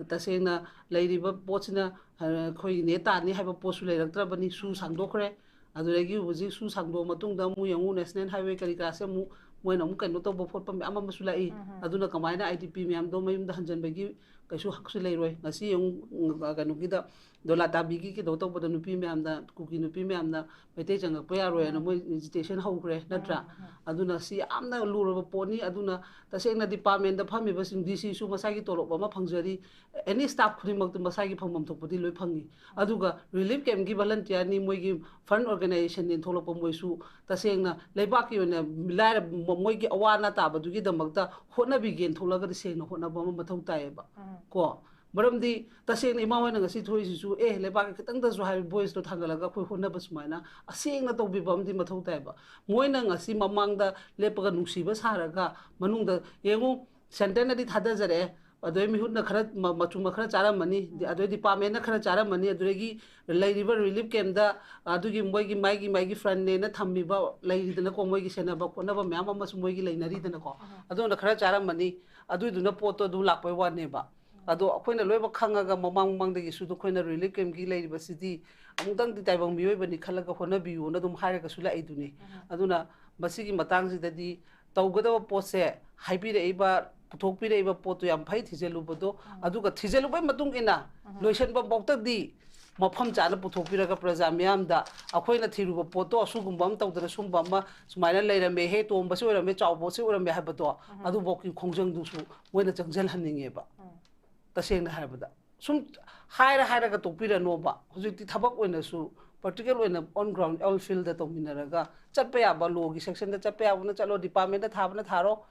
ꯇꯁꯦꯡꯅ ꯂꯩꯔꯤꯕ ꯄꯣꯠꯁꯤꯅ, ꯑ, ꯑꯩꯈꯣꯏ ꯅꯦ ꯇꯥꯅꯤ ꯍꯥꯏꯕ ꯄꯣꯠꯁꯨ ꯂꯩꯔꯛꯇ꯭ꯔꯕꯅꯤ, ꯁꯨ ꯁꯥꯡꯗꯣꯛꯈ꯭ꯔꯦ꯫ ꯑꯗꯨꯗꯒꯤ ꯍꯧꯖꯤꯛ ꯁꯨ ꯁꯥꯡꯗꯣꯛꯑ ꯃꯇꯨꯡꯗ ꯑꯃꯨꯛ ꯌꯦꯡꯉꯨ, national highway ꯀꯔꯤ ꯀꯔꯥꯁꯦ ꯑꯃꯨꯛ ꯃꯣꯏꯅ ꯑꯃꯨꯛ ꯀꯩꯅꯣ ꯇꯧꯕ ꯈꯣꯠꯄ ꯃꯌꯥꯝ ꯑꯃꯁꯨ ꯂꯥꯛꯏ꯫ ꯎꯝ꯫ ꯑꯗꯨꯅ ꯀꯃꯥꯏꯅ IDP ꯃꯌꯥꯝꯗꯣ ꯃꯌꯨꯝꯗ ꯍꯟꯖꯟꯕꯒꯤ ꯀꯩꯁꯨ ꯍꯛꯁꯨ ꯂꯩꯔꯣꯏ꯫ ꯉꯁꯤ ꯌꯦꯡꯉꯨ, ꯎꯝ, ꯀꯩꯅꯣꯒꯤꯗ ꯗꯣꯂꯥ ꯇꯥꯕꯤꯒꯤ ꯀꯩꯅꯣ ꯇꯧꯕꯗ ꯅꯨꯄꯤ ꯃꯌꯥꯝꯅ, ꯀꯨꯀꯤ ꯅꯨꯄꯤ ꯃꯌꯥꯝꯅ ꯃꯩꯇꯩ ꯆꯪꯉꯛꯄ ꯌꯥꯔꯣꯏꯅ ꯎꯝ꯫ ꯃꯣꯏ agitation ꯍꯧꯈ꯭ꯔꯦ, ꯅꯠꯇ꯭ꯔꯥ? ꯎꯝ, ꯎꯝ꯫ ꯑꯗꯨꯅ ꯁꯤ ꯌꯥꯝꯅ ꯂꯨꯔꯕ ꯄꯣꯠꯅꯤ꯫ ꯑꯗꯨꯅ ꯇꯁꯦꯡꯅ departmentꯇ ꯐꯝꯃꯤꯕꯁꯤꯡ, DCꯁꯨ ꯃꯁꯥꯒꯤ ꯇꯣꯂꯣꯞ ꯑꯃ ꯐꯪꯖꯔꯤ, any staff ꯈꯨꯗꯤꯡꯃꯛꯇꯨ ꯃꯁꯥꯒꯤ ꯐꯪꯐꯝ ꯊꯣꯛꯄꯗꯤ ꯂꯣꯏ ꯐꯪꯉꯤ꯫ ꯑꯗꯨꯒ relief campꯀꯤ volunteerꯅꯤ, ꯃꯣꯏꯒꯤ fund organizationꯅꯤ ꯊꯣꯛꯂꯛꯄ, ꯃꯣꯏꯁꯨ ꯇꯁꯦꯡꯅ ꯂꯩꯕꯥꯛꯀꯤ ꯑꯣꯏꯅ ꯂꯥꯏꯔ-, ꯃꯣꯏꯒꯤ ꯑꯋꯥ ꯑꯅꯥ ꯇꯥꯕꯗꯨꯒꯤꯗꯃꯛꯇ ꯍꯣꯠꯅꯕꯤꯒꯦꯅ ꯊꯣꯛꯂꯒꯗꯤ ꯁꯦꯡꯅ ꯍꯣꯠꯅꯕ ꯑꯃ ꯃꯊꯧ ꯇꯥꯏꯌꯦꯕ꯫ ꯎꯝ꯫ ꯀꯣ? ꯃꯔꯝꯗꯤ ꯇꯁꯦꯡꯅ ꯏꯃꯥ ꯍꯣꯏꯅ ꯉꯁꯤ ꯊꯣꯛꯏꯁꯤꯁꯨ, "ꯑꯦ, ꯂꯩꯕꯥꯛꯀꯤ ꯈꯤꯇꯪꯗꯁꯨ" ꯍꯥꯏꯕ voiceꯇꯣ ꯊꯥꯡꯒꯠꯂꯒ ꯑꯩꯈꯣꯏ ꯍꯣꯠꯅꯕ ꯁꯨꯃꯥꯏꯅ ꯑꯁꯦꯡꯅ ꯇꯧꯕꯤꯕ ꯑꯃꯗꯤ ꯃꯊꯧ ꯇꯥꯏꯕ꯫ ꯃꯣꯏꯅ ꯉꯁꯤ ꯃꯃꯥꯡꯗ ꯂꯦꯞꯄꯒ ꯅꯨꯡꯁꯤꯕ ꯁꯥꯔꯒ ꯃꯅꯨꯡꯗ, ꯌꯦꯡꯉꯨ, centreꯅꯗꯤ ꯊꯥꯗꯖꯔꯛꯑꯦ, ꯑꯗꯨꯗꯩ ꯃꯤꯍꯨꯠꯅ ꯈꯔ ꯃ-, ꯃꯆꯨꯝꯅ ꯈꯔ ꯆꯥꯔꯝꯃꯅꯤ, ꯑꯗꯨꯗꯩ departmentꯅ ꯈꯔ ꯆꯥꯔꯝꯃꯅꯤ, ꯑꯗꯨꯗꯒꯤ ꯂꯩꯔꯤꯕ relief campꯇ, ꯑꯗꯨꯒꯤ ꯃꯣꯏꯒꯤ ꯃꯥꯏꯒꯤ, ꯃꯥꯏꯒꯤ frontꯅꯦꯅ ꯊꯝꯃꯤꯕ ꯂꯩꯔꯤꯗꯅꯀꯣ, ꯃꯣꯏꯒꯤ ꯁꯦꯟꯅꯕ ꯈꯣꯠꯅꯕ ꯃꯌꯥꯝ ꯑꯃꯁꯨ ꯃꯣꯏꯒꯤ ꯂꯩꯅꯔꯤꯗꯅꯀꯣ, ꯑꯗꯨꯅ ꯈꯔ ꯆꯥꯔꯝꯃꯅꯤ, ꯑꯗꯨꯏꯗꯨꯅ ꯄꯣꯠꯇꯣ ꯑꯗꯨ ꯂꯥꯛꯄꯩ ꯋꯥꯅꯦꯕ꯫ ꯑꯗꯣ ꯑꯩꯈꯣꯏꯅ ꯂꯣꯏꯅꯃꯛ ꯈꯪꯉꯒ ꯃꯃꯥꯡ ꯃꯃꯥꯡꯗꯒꯤꯁꯨ ꯑꯗꯨ ꯑꯩꯈꯣꯏꯅ relief campꯀꯤ ꯂꯩꯔꯤꯕꯁꯤꯗꯤ ꯑꯃꯨꯛꯇꯪꯗꯤ ꯇꯥꯏꯕꯪ ꯃꯤꯑꯣꯏꯕꯅꯤ ꯈꯜꯂꯒ ꯍꯣꯠꯅꯕꯤꯌꯨꯅ ꯑꯗꯨꯝ ꯍꯥꯏꯔꯒꯁꯨ ꯂꯥꯛꯏꯗꯨꯅꯤ꯫ ꯑꯗꯨꯅ ꯃꯁꯤꯒꯤ ꯃꯇꯥꯡꯁꯤꯗꯗꯤ ꯇꯧꯒꯗꯕ ꯄꯣꯠꯁꯦ, ꯍꯥꯏꯕꯤꯔꯛꯏꯕ, ꯄꯨꯊꯣꯛꯄꯤꯔꯛꯏꯕ ꯄꯣꯠꯇꯣ ꯌꯥꯝ ꯐꯩ ꯊꯤꯖꯤꯜꯂꯨꯕꯗꯣ, ꯑꯗꯨꯒ ꯊꯤꯖꯤꯜꯂꯨꯕꯩ ꯃꯇꯨꯡ ꯏꯟꯅ ꯂꯣꯏꯁꯤꯟꯕ ꯐꯥꯎꯇꯗꯤ ꯃꯐꯝ ꯆꯥꯅ ꯄꯨꯊꯣꯛꯄꯤꯔꯒ ꯄ꯭ꯔꯖꯥ ꯃꯤꯌꯥꯝꯗ ꯑꯩꯈꯣꯏꯅ ꯊꯤꯔꯨꯕ ꯄꯣꯠꯇꯣ ꯑꯁꯨꯒꯨꯝꯕ ꯑꯃ ꯇꯧꯗꯅ ꯁꯨꯝꯕ ꯑꯃ ꯁꯨꯃꯥꯏꯅ ꯂꯩꯔꯝꯃꯦ ꯍꯦ, ꯇꯣꯝꯕꯁꯤ ꯑꯣꯏꯔꯝꯃꯦ, ꯆꯥꯎꯕꯁꯤ ꯑꯣꯏꯔꯝꯃꯦ ꯍꯥꯏꯕꯗꯣ, ꯑꯗꯨꯐꯥꯎꯒꯤ ꯈꯣꯡꯖꯪꯗꯨꯁꯨ ꯃꯣꯏꯅ ꯆꯪꯁꯤꯜꯍꯟꯅꯤꯡꯉꯦꯕ꯫ ꯇꯁꯦꯡꯅ ꯍꯥꯏꯔꯕꯗ ꯁꯨꯝ ꯍꯥꯏꯔ ꯍꯥꯏꯔꯒ ꯇꯣꯛꯄꯤꯔꯅꯣꯕ꯫ ꯍꯧꯖꯤꯛꯇꯤ ꯊꯕꯛ ꯑꯣꯏꯅꯁꯨ practical ꯑꯣꯏꯅ on ground, on fieldꯇ ꯇꯧꯃꯤꯟꯅꯔꯒ ꯆꯠꯄ ꯌꯥꯕ, lawꯒꯤ sectionꯗ ꯆꯠꯄ ꯌꯥꯕꯅ ꯆꯠꯂꯣ, departmentꯇ ꯊꯥꯕꯅ ꯊꯥꯔꯣ,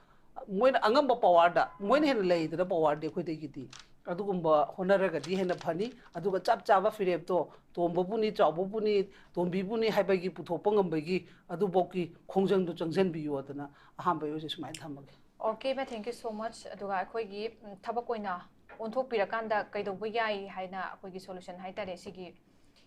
ꯃꯣꯏꯅ ꯑꯉꯝꯕ powerꯗ, ꯃꯣꯏꯅ ꯍꯦꯟꯅ ꯂꯩꯗꯅ powerꯗꯤ ꯑꯩꯈꯣꯏꯗꯒꯤꯗꯤ꯫ ꯑꯗꯨꯒꯨꯝꯕ ꯍꯣꯠꯅꯔꯒꯗꯤ ꯍꯦꯟꯅ ꯐꯅꯤ꯫ ꯑꯗꯨꯒ ꯆꯞ ꯆꯥꯕ ꯐꯤꯔꯦꯞꯇꯣ, ꯇꯣꯝꯕꯕꯨꯅꯤ, ꯆꯥꯎꯕꯕꯨꯅꯤ, ꯇꯣꯝꯕꯤꯕꯨꯅꯤ ꯍꯥꯏꯕꯒꯤ ꯄꯨꯊꯣꯛꯄ ꯉꯝꯕꯒꯤ ꯑꯗꯨꯐꯥꯎꯒꯤ ꯈꯣꯡꯖꯪꯗꯣ ꯆꯪꯁꯤꯟꯕꯤꯌꯨ ꯑꯗꯨꯅ ꯑꯍꯥꯟꯕꯒꯤ ꯑꯣꯏꯁꯦ ꯁꯨꯃꯥꯏꯅ ꯊꯝꯃꯒꯦ꯫ Okay, ma'am, thank you so much. ꯑꯗꯨꯒ ꯑꯩꯈꯣꯏꯒꯤ, ꯎꯝ, ꯊꯕꯛ ꯑꯣꯏꯅ ꯑꯣꯟꯊꯣꯛꯄꯤꯔꯀꯥꯟꯗ ꯀꯩꯗꯧꯕ ꯌꯥꯏ ꯍꯥꯏꯅ ꯑꯩꯈꯣꯏꯒꯤ solution ꯍꯥꯏꯇꯥꯔꯦ, ꯁꯤꯒꯤ,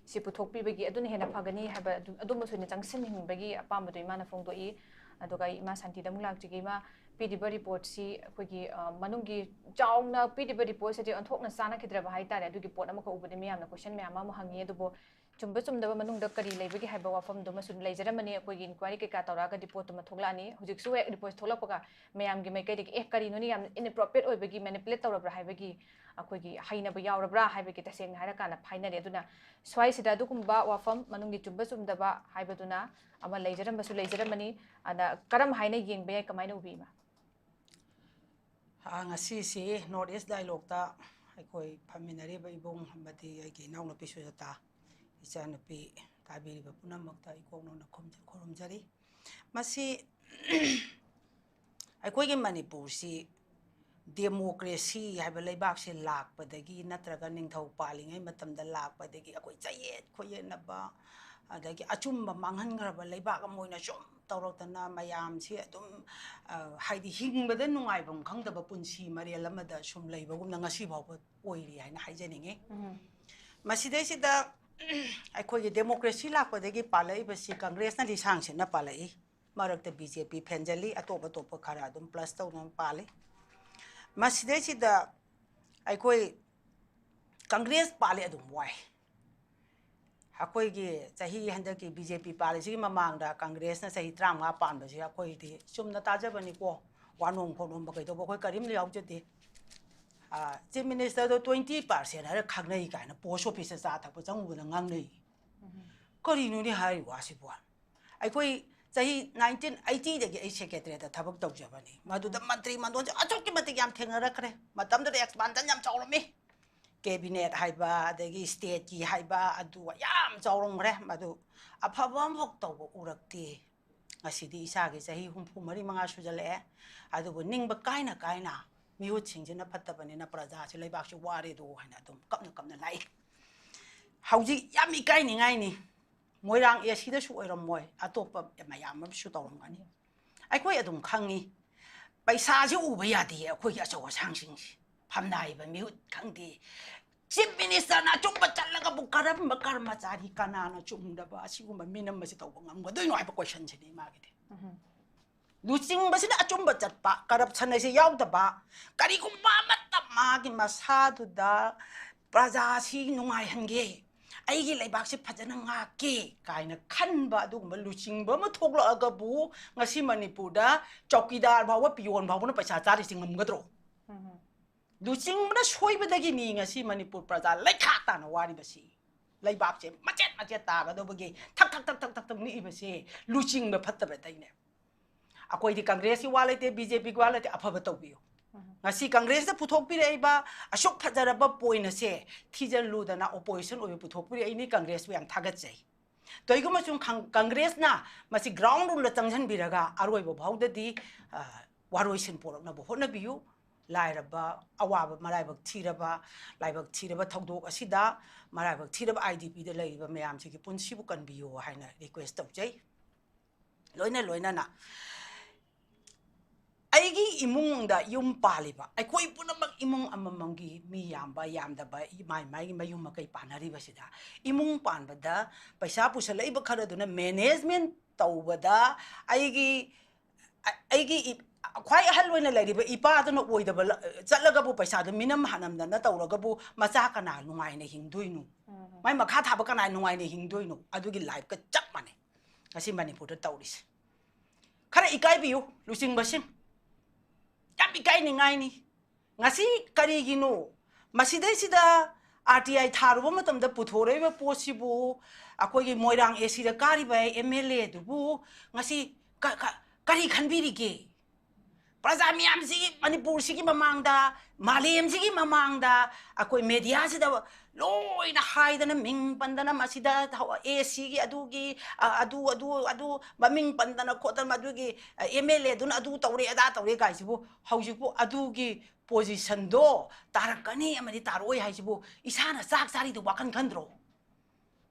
ꯁꯤ ꯄꯨꯊꯣꯛꯄꯤꯕꯒꯤ ꯑꯗꯨꯅ ꯍꯦꯟꯅ ꯐꯒꯅꯤ ꯍꯥꯏꯕ ꯑꯗꯨ, ꯑꯗꯨꯃꯁꯨ ꯑꯣꯏꯅ ꯆꯪꯁꯤꯟꯅꯤꯡꯕꯒꯤ ꯑꯄꯥꯝꯕꯗꯣ ꯏꯃꯥꯅ ꯐꯣꯡꯗꯣꯛꯏ꯫ ꯑꯗꯨꯒ ꯑꯩ ꯏꯃꯥ ꯁꯥꯟꯇꯤꯗ ꯑꯃꯨꯛ ꯂꯥꯛꯆꯒꯦ꯫ ꯏꯃꯥ, ꯄꯤꯔꯤꯕ reportꯁꯤ ꯑꯩꯈꯣꯏꯒꯤ, ꯑ, ꯃꯅꯨꯡꯒꯤ ꯆꯥꯎꯅ ꯄꯤꯔꯤꯕ reportꯁꯤꯗꯤ ꯑꯣꯟꯊꯣꯛꯅ ꯆꯥꯟꯅꯈꯤꯗ꯭ꯔꯕ ꯍꯥꯏꯇꯥꯔꯦ꯫ ꯑꯗꯨꯒꯤ ꯄꯣꯠ ꯑꯃꯈꯛ ꯎꯕꯗ ꯃꯤꯌꯥꯝꯅ question ꯃꯌꯥꯝ ꯑꯃ ꯍꯪꯉꯤ꯫ ꯑꯗꯨꯕꯨ ꯆꯨꯝꯕ ꯆꯨꯝꯗꯕ ꯃꯅꯨꯡꯗ ꯀꯔꯤ ꯂꯩꯕꯒꯦ ꯍꯥꯏꯕ ꯋꯥꯐꯝꯗꯨꯃꯁꯨ ꯂꯩꯖꯔꯝꯃꯅꯤ꯫ ꯑꯩꯈꯣꯏꯒꯤ inquiry ꯀꯩꯀꯥ ꯇꯧꯔꯛꯑꯒ reportꯇꯨꯃ ꯊꯣꯛꯂꯛꯑꯅꯤ꯫ ꯍꯧꯖꯤꯛꯁꯨ ꯍꯦꯛ report ꯊꯣꯛꯂꯛꯄꯒ ꯃꯌꯥꯝꯒꯤ ꯃꯥꯏꯀꯩꯗꯒꯤ, "ꯑꯦ, ꯀꯔꯤꯅꯣꯅꯦ, ꯌꯥꯝꯅ inappropriate ꯑꯣꯏꯕꯒꯤ, manipulate ꯇꯧꯔꯕ꯭ꯔꯥ?" ꯍꯥꯏꯕꯒꯤ ꯑꯩꯈꯣꯏꯒꯤ ꯍꯩꯅꯕ ꯌꯥꯎꯔꯕ꯭ꯔꯥ ꯍꯥꯏꯕꯒꯤ ꯇꯁꯦꯡꯅ ꯍꯥꯏꯔꯀꯥꯟꯗ ꯐꯥꯏꯅꯔꯦ꯫ ꯑꯗꯨꯅ ꯁ꯭ꯋꯥꯏꯁꯤꯗ ꯑꯗꯨꯒꯨꯝꯕ ꯋꯥꯐꯝ, ꯃꯅꯨꯡꯒꯤ ꯆꯨꯝꯕ ꯆꯨꯝꯗꯕ ꯍꯥꯏꯕꯗꯨꯅ ꯑꯃ ꯂꯩꯖꯔꯝꯕꯁꯨ ꯂꯩꯖꯔꯝꯃꯅꯤ꯫ ꯑꯗ ꯀꯔꯝ ꯍꯥꯏꯅ ꯌꯦꯡꯕ ꯌꯥꯏ, ꯀꯃꯥꯏꯅ ꯎꯕꯤ, ꯏꯃꯥ? ꯑ, ꯉꯁꯤꯁꯤ North East Dialogueꯇ ꯑꯩꯈꯣꯏ ꯐꯝꯃꯤꯟꯅꯔꯤꯕ ꯏꯕꯨꯡ ꯑꯃꯗꯤ ꯑꯩꯒꯤ ꯏꯅꯥꯎꯅꯨꯄꯤ ꯁꯨꯖꯥꯇꯥ, ꯏꯆꯥꯅꯨꯄꯤ, ꯇꯥꯕꯤꯔꯤꯕ ꯄꯨꯝꯅꯃꯛꯇ ꯏꯀꯣꯛ ꯅꯧꯅ ꯈꯨꯝꯖ-, ꯈꯨꯔꯨꯝꯖꯔꯤ꯫ ꯃꯁꯤ ꯑꯩꯈꯣꯏꯒꯤ ꯃꯅꯤꯄꯨꯔꯁꯤ ꯗꯦꯃꯣꯀ꯭ꯔꯦꯁꯤ ꯍꯥꯏꯕ ꯂꯩꯕꯥꯛꯁꯦ ꯂꯥꯛꯄꯗꯒꯤ ꯅꯠꯇ꯭ꯔꯒ ꯅꯤꯡꯊꯧ ꯄꯥꯜꯂꯤꯉꯩ ꯃꯇꯝꯗ ꯂꯥꯛꯄꯗꯒꯤ ꯑꯩꯈꯣꯏ ꯆꯌꯦꯠ ꯈꯣꯏꯌꯦꯠꯅꯕ, ꯑꯗꯒꯤ ꯑꯆꯨꯝꯕ ꯃꯥꯡꯍꯟꯈ꯭ꯔꯕ ꯂꯩꯕꯥꯛ ꯑꯃ ꯑꯣꯏꯅ ꯁꯨꯝ ꯇꯧꯔꯛꯇꯅ ꯃꯌꯥꯝꯁꯤ ꯑꯗꯨꯝ, ꯑ, ꯍꯥꯏꯗꯤ ꯍꯤꯡꯕꯗ ꯅꯨꯡꯉꯥꯏꯐꯝ ꯈꯪꯗꯕ ꯄꯨꯟꯁꯤ ꯃꯔꯦꯜ ꯑꯃꯗ ꯁꯨꯝ ꯂꯩꯕꯒꯨꯝꯅ ꯉꯁꯤ ꯐꯥꯎꯕ ꯑꯣꯏꯔꯤ ꯍꯥꯏꯅ ꯍꯥꯏꯖꯅꯤꯡꯉꯤ꯫ ꯃꯁꯤꯗꯩꯁꯤꯗ ꯑꯩꯈꯣꯏꯒꯤ ꯗꯦꯃꯣꯀ꯭ꯔꯦꯁꯤ ꯂꯥꯛꯄꯗꯒꯤ ꯄꯥꯜꯂꯛꯏꯕꯁꯤ ꯀꯪꯒ꯭ꯔꯦꯁꯅ ꯂꯤꯁꯥꯡ ꯁꯤꯠꯅ ꯄꯥꯜꯂꯛꯏ꯫ ꯃꯔꯛꯇ ꯕꯤ ꯖꯦ ꯄꯤ ꯐꯦꯟꯖꯜꯂꯤ, ꯑꯇꯣꯞ ꯑꯇꯣꯞꯄ ꯈꯔ ꯑꯗꯨꯝ ꯄ꯭ꯂꯁ ꯇꯧꯅ ꯄꯥꯜꯂꯤ꯫ ꯃꯁꯤꯗꯩꯁꯤꯗ ꯑꯩꯈꯣꯏ ꯀꯪꯒ꯭ꯔꯦꯁ ꯄꯥꯜꯂꯤ ꯑꯗꯨꯝ ꯋꯥꯏ꯫ ꯑꯩꯈꯣꯏꯒꯤ ꯆꯍꯤ ꯍꯟꯗꯛꯀꯤ ꯕꯤ ꯖꯦ ꯄꯤ ꯄꯥꯜꯂꯤꯁꯤꯒꯤ ꯃꯃꯥꯡꯗ ꯀꯪꯒ꯭ꯔꯦꯁꯅ ꯆꯍꯤ ꯇꯔꯥꯃꯉꯥ ꯄꯥꯟꯕꯁꯦ ꯑꯩꯈꯣꯏꯗꯤ ꯆꯨꯝꯅ ꯇꯥꯖꯕꯅꯤꯀꯣ, ꯋꯥꯅꯣꯝ ꯈꯣꯠꯅꯣꯝꯕ ꯀꯩꯗꯧꯕ ꯑꯩꯈꯣꯏ ꯀꯔꯤꯝ ꯌꯥꯎꯖꯗꯦ꯫ ꯆꯤꯐ ꯃꯤꯅꯤꯁꯇꯔꯗꯣ ꯇ꯭ꯋꯦꯟꯇꯤ ꯄꯥꯔꯁꯦꯟ ꯍꯥꯏꯔ ꯈꯪꯅꯩ ꯀꯥꯏꯅ ꯄꯣꯁ ꯑꯣꯐꯤꯁꯇ ꯆꯥ ꯊꯛꯄ ꯆꯪꯉꯨꯕꯗ ꯉꯥꯡꯅꯩ꯫ ꯀꯔꯤꯅꯣꯅꯦ ꯍꯥꯏꯔꯤ ꯋꯥꯁꯤꯕꯣ? ꯑꯩꯈꯣꯏ ꯆꯍꯤ ꯅꯥꯏꯟꯇꯤꯟ ꯑꯩꯠꯇꯤꯗꯒꯤ ꯑꯩ ꯁꯦꯀ꯭ꯔꯦꯇꯔꯤꯌꯦꯠꯇ ꯊꯕꯛ ꯇꯧꯖꯕꯅꯤ꯫ ꯃꯗꯨꯗ ꯃꯟꯇ꯭ꯔꯤ ꯃꯟꯗꯣꯟꯁꯦ ꯑꯁꯨꯛꯀꯤ ꯃꯇꯤꯛ ꯌꯥꯝ ꯊꯦꯡꯅꯔꯛꯈ꯭ꯔꯦ꯫ ꯃꯇꯝꯗꯨꯗ ꯑꯦꯛꯁꯄꯥꯟꯁꯟ ꯌꯥꯝ ꯆꯥꯎꯔꯝꯃꯤ꯫ ꯀꯦꯕꯤꯅꯦꯠ ꯍꯥꯏꯕ, ꯑꯗꯒꯤ ꯁ꯭ꯇꯦꯠꯀꯤ ꯍꯥꯏꯕ, ꯑꯗꯨ ꯌꯥꯝ ꯆꯥꯎꯔꯝꯈ꯭ꯔꯦ꯫ ꯃꯗꯨ ꯑꯐꯕ ꯑꯃꯐꯥꯎ ꯇꯧꯕ ꯎꯔꯛꯇꯦ꯫ ꯉꯁꯤꯗꯤ ꯏꯁꯥꯒꯤ ꯆꯍꯤ ꯍꯨꯝꯐꯨ ꯃꯔꯤ ꯃꯉꯥ ꯁꯨꯖꯜꯂꯛꯑꯦ꯫ ꯑꯗꯨꯕꯨ ꯅꯤꯡꯕ ꯀꯥꯏꯅ ꯀꯥꯏꯅ ꯃꯤꯍꯨꯠꯁꯤꯡꯁꯤꯅ ꯐꯠꯇꯕꯅꯤꯅ ꯄ꯭ꯔꯖꯥꯁꯤ, ꯂꯩꯕꯥꯛꯁꯤ ꯋꯥꯔꯦꯗꯣ ꯍꯥꯏꯅ ꯑꯗꯨꯝ ꯀꯞꯅ ꯀꯞꯅ ꯂꯥꯛꯏ꯫ ꯍꯧꯖꯤꯛ ꯌꯥꯝ ꯏꯀꯥꯏꯅꯤꯡꯉꯥꯏꯅꯤ꯫ ꯃꯣꯏꯔꯥꯡ ꯑꯦ ꯁꯤꯗꯁꯨ ꯑꯣꯏꯔꯝꯃꯣꯏ, ꯑꯇꯣꯞꯄ ꯃꯌꯥꯝ ꯑꯃꯁꯨ ꯇꯧꯔꯝꯒꯅꯤ꯫ ꯑꯩꯈꯣꯏ ꯑꯗꯨꯝ ꯈꯪꯉꯤ, ꯄꯩꯁꯥꯁꯦ ꯎꯕ ꯌꯥꯗꯦ ꯑꯩꯈꯣꯏꯒꯤ ꯑꯆꯧ ꯑꯁꯥꯡꯁꯤꯡꯁꯦ꯫ ꯐꯝꯅꯥꯏꯕ ꯃꯤꯍꯨꯠ ꯈꯪꯗꯦ, ꯆꯤꯐ ꯃꯤꯅꯤꯁꯇꯔꯅ ꯑꯆꯨꯝꯕ ꯆꯠꯂꯒꯕꯨ ꯀꯔꯝꯕ ꯀꯔꯃꯆꯥꯔꯤ ꯀꯅꯥꯅ ꯆꯨꯝꯗꯕ ꯑꯁꯤꯒꯨꯝꯕ ꯃꯤꯅꯝ ꯑꯁꯤ ꯇꯧꯕ ꯉꯝꯒꯗꯣꯏꯅꯣ ꯍꯥꯏꯕ ꯀꯣꯏꯁꯟꯁꯤꯅꯤ ꯃꯥꯒꯤꯗꯤ꯫ ꯂꯨꯆꯤꯡꯕꯁꯤꯅ ꯑꯆꯨꯝꯕ ꯆꯠꯄ, ꯀꯔꯞꯁꯟ ꯍꯥꯏꯁꯦ ꯌꯥꯎꯗꯕ, ꯀꯔꯤꯒꯨꯝꯕ ꯑꯃꯠꯇ ꯃꯥꯒꯤ ꯃꯁꯥꯗꯨꯗ ꯄ꯭ꯔꯖꯥꯁꯤ ꯅꯨꯡꯉꯥꯏꯍꯟꯒꯦ, ꯑꯩꯒꯤ ꯂꯩꯕꯥꯛꯁꯤ ꯐꯖꯅ ꯉꯥꯛꯀꯦ ꯀꯥꯏꯅ ꯈꯟꯕ ꯑꯗꯨꯒꯨꯝꯕ ꯂꯨꯆꯤꯡꯕ ꯑꯃ ꯊꯣꯛꯂꯛꯑꯒꯕꯨ ꯉꯁꯤ ꯃꯅꯤꯄꯨꯔꯗ ꯆꯧꯀꯤꯗꯥꯔ ꯐꯥꯎꯕ, ꯄꯤꯌꯣꯟ ꯐꯥꯎꯕꯅ ꯄꯩꯁꯥ ꯆꯥꯔꯤꯁꯤ ꯉꯝꯒꯗ꯭ꯔꯣ? ꯂꯨꯆꯤꯡꯕꯅ ꯁꯣꯏꯕꯗꯒꯤꯅꯤ ꯉꯁꯤ ꯃꯅꯤꯄꯨꯔ ꯄ꯭ꯔꯖꯥ ꯂꯩꯈꯥ ꯇꯥꯅ ꯋꯥꯔꯤꯕꯁꯤ꯫ ꯂꯩꯕꯥꯛꯁꯦ ꯃꯆꯦꯠ ꯃꯆꯦꯠ ꯇꯥꯒꯗꯧꯕꯒꯤ ꯊꯛ ꯊꯛ ꯊꯛ ꯊꯛ ꯊꯛ ꯊꯛ ꯅꯤꯛꯏꯕꯁꯦ ꯂꯨꯆꯤꯡꯕ ꯐꯠꯇꯕꯗꯩꯅꯦ꯫ ꯑꯩꯈꯣꯏꯗꯤ ꯀꯪꯒ꯭ꯔꯦꯁꯀꯤ ꯋꯥ ꯂꯩꯇꯦ, ꯕꯤ ꯖꯦ ꯄꯤꯒꯤ ꯋꯥ ꯂꯩꯇꯦ, ꯑꯐꯕ ꯇꯧꯕꯤꯌꯨ꯫ ꯉꯁꯤ ꯀꯪꯒ꯭ꯔꯦꯁꯅ ꯄꯨꯊꯣꯛꯄꯤꯔꯛꯏꯕ ꯑꯁꯨꯛ ꯐꯖꯔꯕ ꯄꯣꯏꯟ ꯑꯁꯦ ꯊꯤꯖꯤꯜꯂꯨꯗꯅ ꯑꯣꯄꯣꯖꯤꯁꯟ ꯑꯣꯏꯕ ꯄꯨꯊꯣꯛꯄꯤꯔꯛꯏꯅꯤ, ꯀꯪꯒ꯭ꯔꯦꯁꯄꯨ ꯌꯥꯝ ꯊꯥꯒꯠꯆꯩ꯫ ꯀꯩꯒꯨꯝꯕ ꯁꯨꯝ ꯈꯪ-, ꯀꯪꯒ꯭ꯔꯦꯁꯅ ꯃꯁꯤ ꯒ꯭ꯔꯥꯎꯟ ꯔꯨꯜꯗ ꯆꯪꯁꯤꯟꯕꯤꯔꯒ ꯑꯔꯣꯏꯕ ꯐꯥꯎꯗꯗꯤ, ꯑ, ꯋꯥꯔꯣꯏꯁꯤꯟ ꯄꯣꯔꯛꯅꯕ ꯍꯣꯠꯅꯕꯤꯌꯨ꯫ ꯂꯥꯏꯔꯕ, ꯑꯋꯥꯕ, ꯃꯔꯥꯏꯕꯛ ꯊꯤꯔꯕ, ꯂꯥꯏꯕꯛ ꯊꯤꯔꯕ ꯊꯧꯗꯣꯛ ꯑꯁꯤꯗ ꯃꯔꯥꯏꯕꯛ ꯊꯤꯔꯕ IDPꯗ ꯂꯩꯔꯤꯕ ꯃꯌꯥꯝꯁꯤꯒꯤ ꯄꯨꯟꯁꯤꯕꯨ ꯀꯟꯕꯤꯌꯨ ꯍꯥꯏꯅ request ꯇꯧꯖꯩ꯫ ꯂꯣꯏꯅ ꯂꯣꯏꯅꯅ ꯑꯩꯒꯤ ꯏꯃꯨꯡꯗ ꯌꯨꯝ ꯄꯥꯜꯂꯤꯕ ꯑꯩꯈꯣꯏ ꯄꯨꯝꯅꯃꯛ ꯏꯃꯨꯡ ꯑꯃꯃꯝꯒꯤ ꯃꯤ ꯌꯥꯝꯕ ꯌꯥꯝꯗꯕ ꯃꯥꯏ ꯃꯥꯏꯒꯤ ꯃꯌꯨꯝ ꯃꯀꯩ ꯄꯥꯟꯅꯔꯤꯕꯁꯤꯗ ꯏꯃꯨꯡ ꯄꯥꯟꯕꯗ ꯄꯩꯁꯥ ꯄꯨꯁꯜꯂꯛꯏꯕ ꯈꯔꯗꯨꯅ management ꯇꯧꯕꯗ ꯑꯩꯒꯤ ꯑ-, ꯑꯩꯒꯤ ꯏ-, ꯈ꯭ꯋꯥꯏ ꯑꯍꯜ ꯑꯣꯏꯅ ꯂꯩꯔꯤꯕ ꯏꯄꯥꯗꯨꯅ ꯑꯣꯏꯗꯕ ꯂ-, ꯆꯠꯂꯒꯕꯨ ꯄꯩꯁꯥꯗꯨ ꯃꯤꯅꯝ ꯍꯥꯅꯝꯗꯅ ꯇꯧꯔꯒꯕꯨ ꯃꯆꯥ ꯀꯅꯥ ꯅꯨꯡꯉꯥꯏꯅ ꯍꯤꯡꯗꯣꯏꯅꯣ? ꯎꯝ꯫ ꯃꯥꯏ ꯃꯈꯥ ꯊꯥꯕ ꯀꯅꯥ ꯅꯨꯡꯉꯥꯏꯅ ꯍꯤꯡꯗꯣꯏꯅꯣ? ꯑꯗꯨꯒꯤ lifeꯀ ꯆꯞ ꯃꯥꯟꯅꯩ ꯉꯁꯤ ꯃꯅꯤꯄꯨꯔꯗ ꯇꯧꯔꯤꯁꯦ꯫ ꯈꯔ ꯏꯀꯥꯏꯕꯤꯌꯨ ꯂꯨꯆꯤꯡꯕꯁꯤꯡ, ꯌꯥꯝ ꯏꯀꯥꯏꯅꯤꯡꯉꯥꯏꯅꯤ꯫ ꯉꯁꯤ ꯀꯔꯤꯒꯤꯅꯣ ꯃꯁꯤꯗꯩꯁꯤꯗ RTI ꯊꯥꯔꯨꯕ ꯃꯇꯝꯗ ꯄꯨꯊꯣꯔꯛꯏꯕ ꯄꯣꯠꯁꯤꯕꯨ ꯑꯩꯈꯣꯏꯒꯤ ꯃꯣꯏꯔꯥꯡ ACꯗ ꯀꯥꯔꯤꯕ MLAꯗꯨꯕꯨ ꯉꯁꯤ ꯀ-, ꯀ-, ꯀꯔꯤ ꯈꯟꯕꯤꯔꯤꯒꯦ? ꯄ꯭ꯔꯖꯥ ꯃꯌꯥꯝꯁꯤꯒꯤ, ꯃꯅꯤꯄꯨꯔꯁꯤꯒꯤ ꯃꯃꯥꯡꯗ, ꯃꯥꯂꯦꯝꯁꯤꯒꯤ ꯃꯃꯥꯡꯗ ꯑꯩꯈꯣꯏ mediaꯁꯤꯗ ꯂꯣꯏꯅ ꯍꯥꯏꯗꯅ, ꯃꯤꯡ ꯄꯟꯗꯅ, ꯃꯁꯤꯗ ꯊꯧ-, ACꯒꯤ ꯑꯗꯨꯒꯤ, ꯑ, ꯑꯗꯨ, ꯑꯗꯨ, ꯑꯗꯨ ꯃꯃꯤꯡ ꯄꯟꯗꯅ ꯈꯣꯠꯇꯅ, ꯃꯗꯨꯒꯤ, ꯑ, MLAꯗꯨꯅ ꯑꯗꯨ ꯇꯧꯔꯦ, ꯑꯗꯥ ꯇꯧꯔꯦ ꯀꯥꯏꯁꯤꯕꯨ ꯍꯧꯖꯤꯛꯄꯨ ꯑꯗꯨꯒꯤ positionꯗꯣ ꯇꯥꯔꯛꯀꯅꯤ ꯑꯃꯗꯤ ꯇꯥꯔꯛꯑꯣꯏ ꯍꯥꯏꯁꯤꯕꯨ ꯏꯁꯥꯅ ꯆꯥꯛ ꯆꯥꯔꯤꯗꯨ ꯋꯥꯈꯜ ꯈꯟꯗ꯭ꯔꯣ?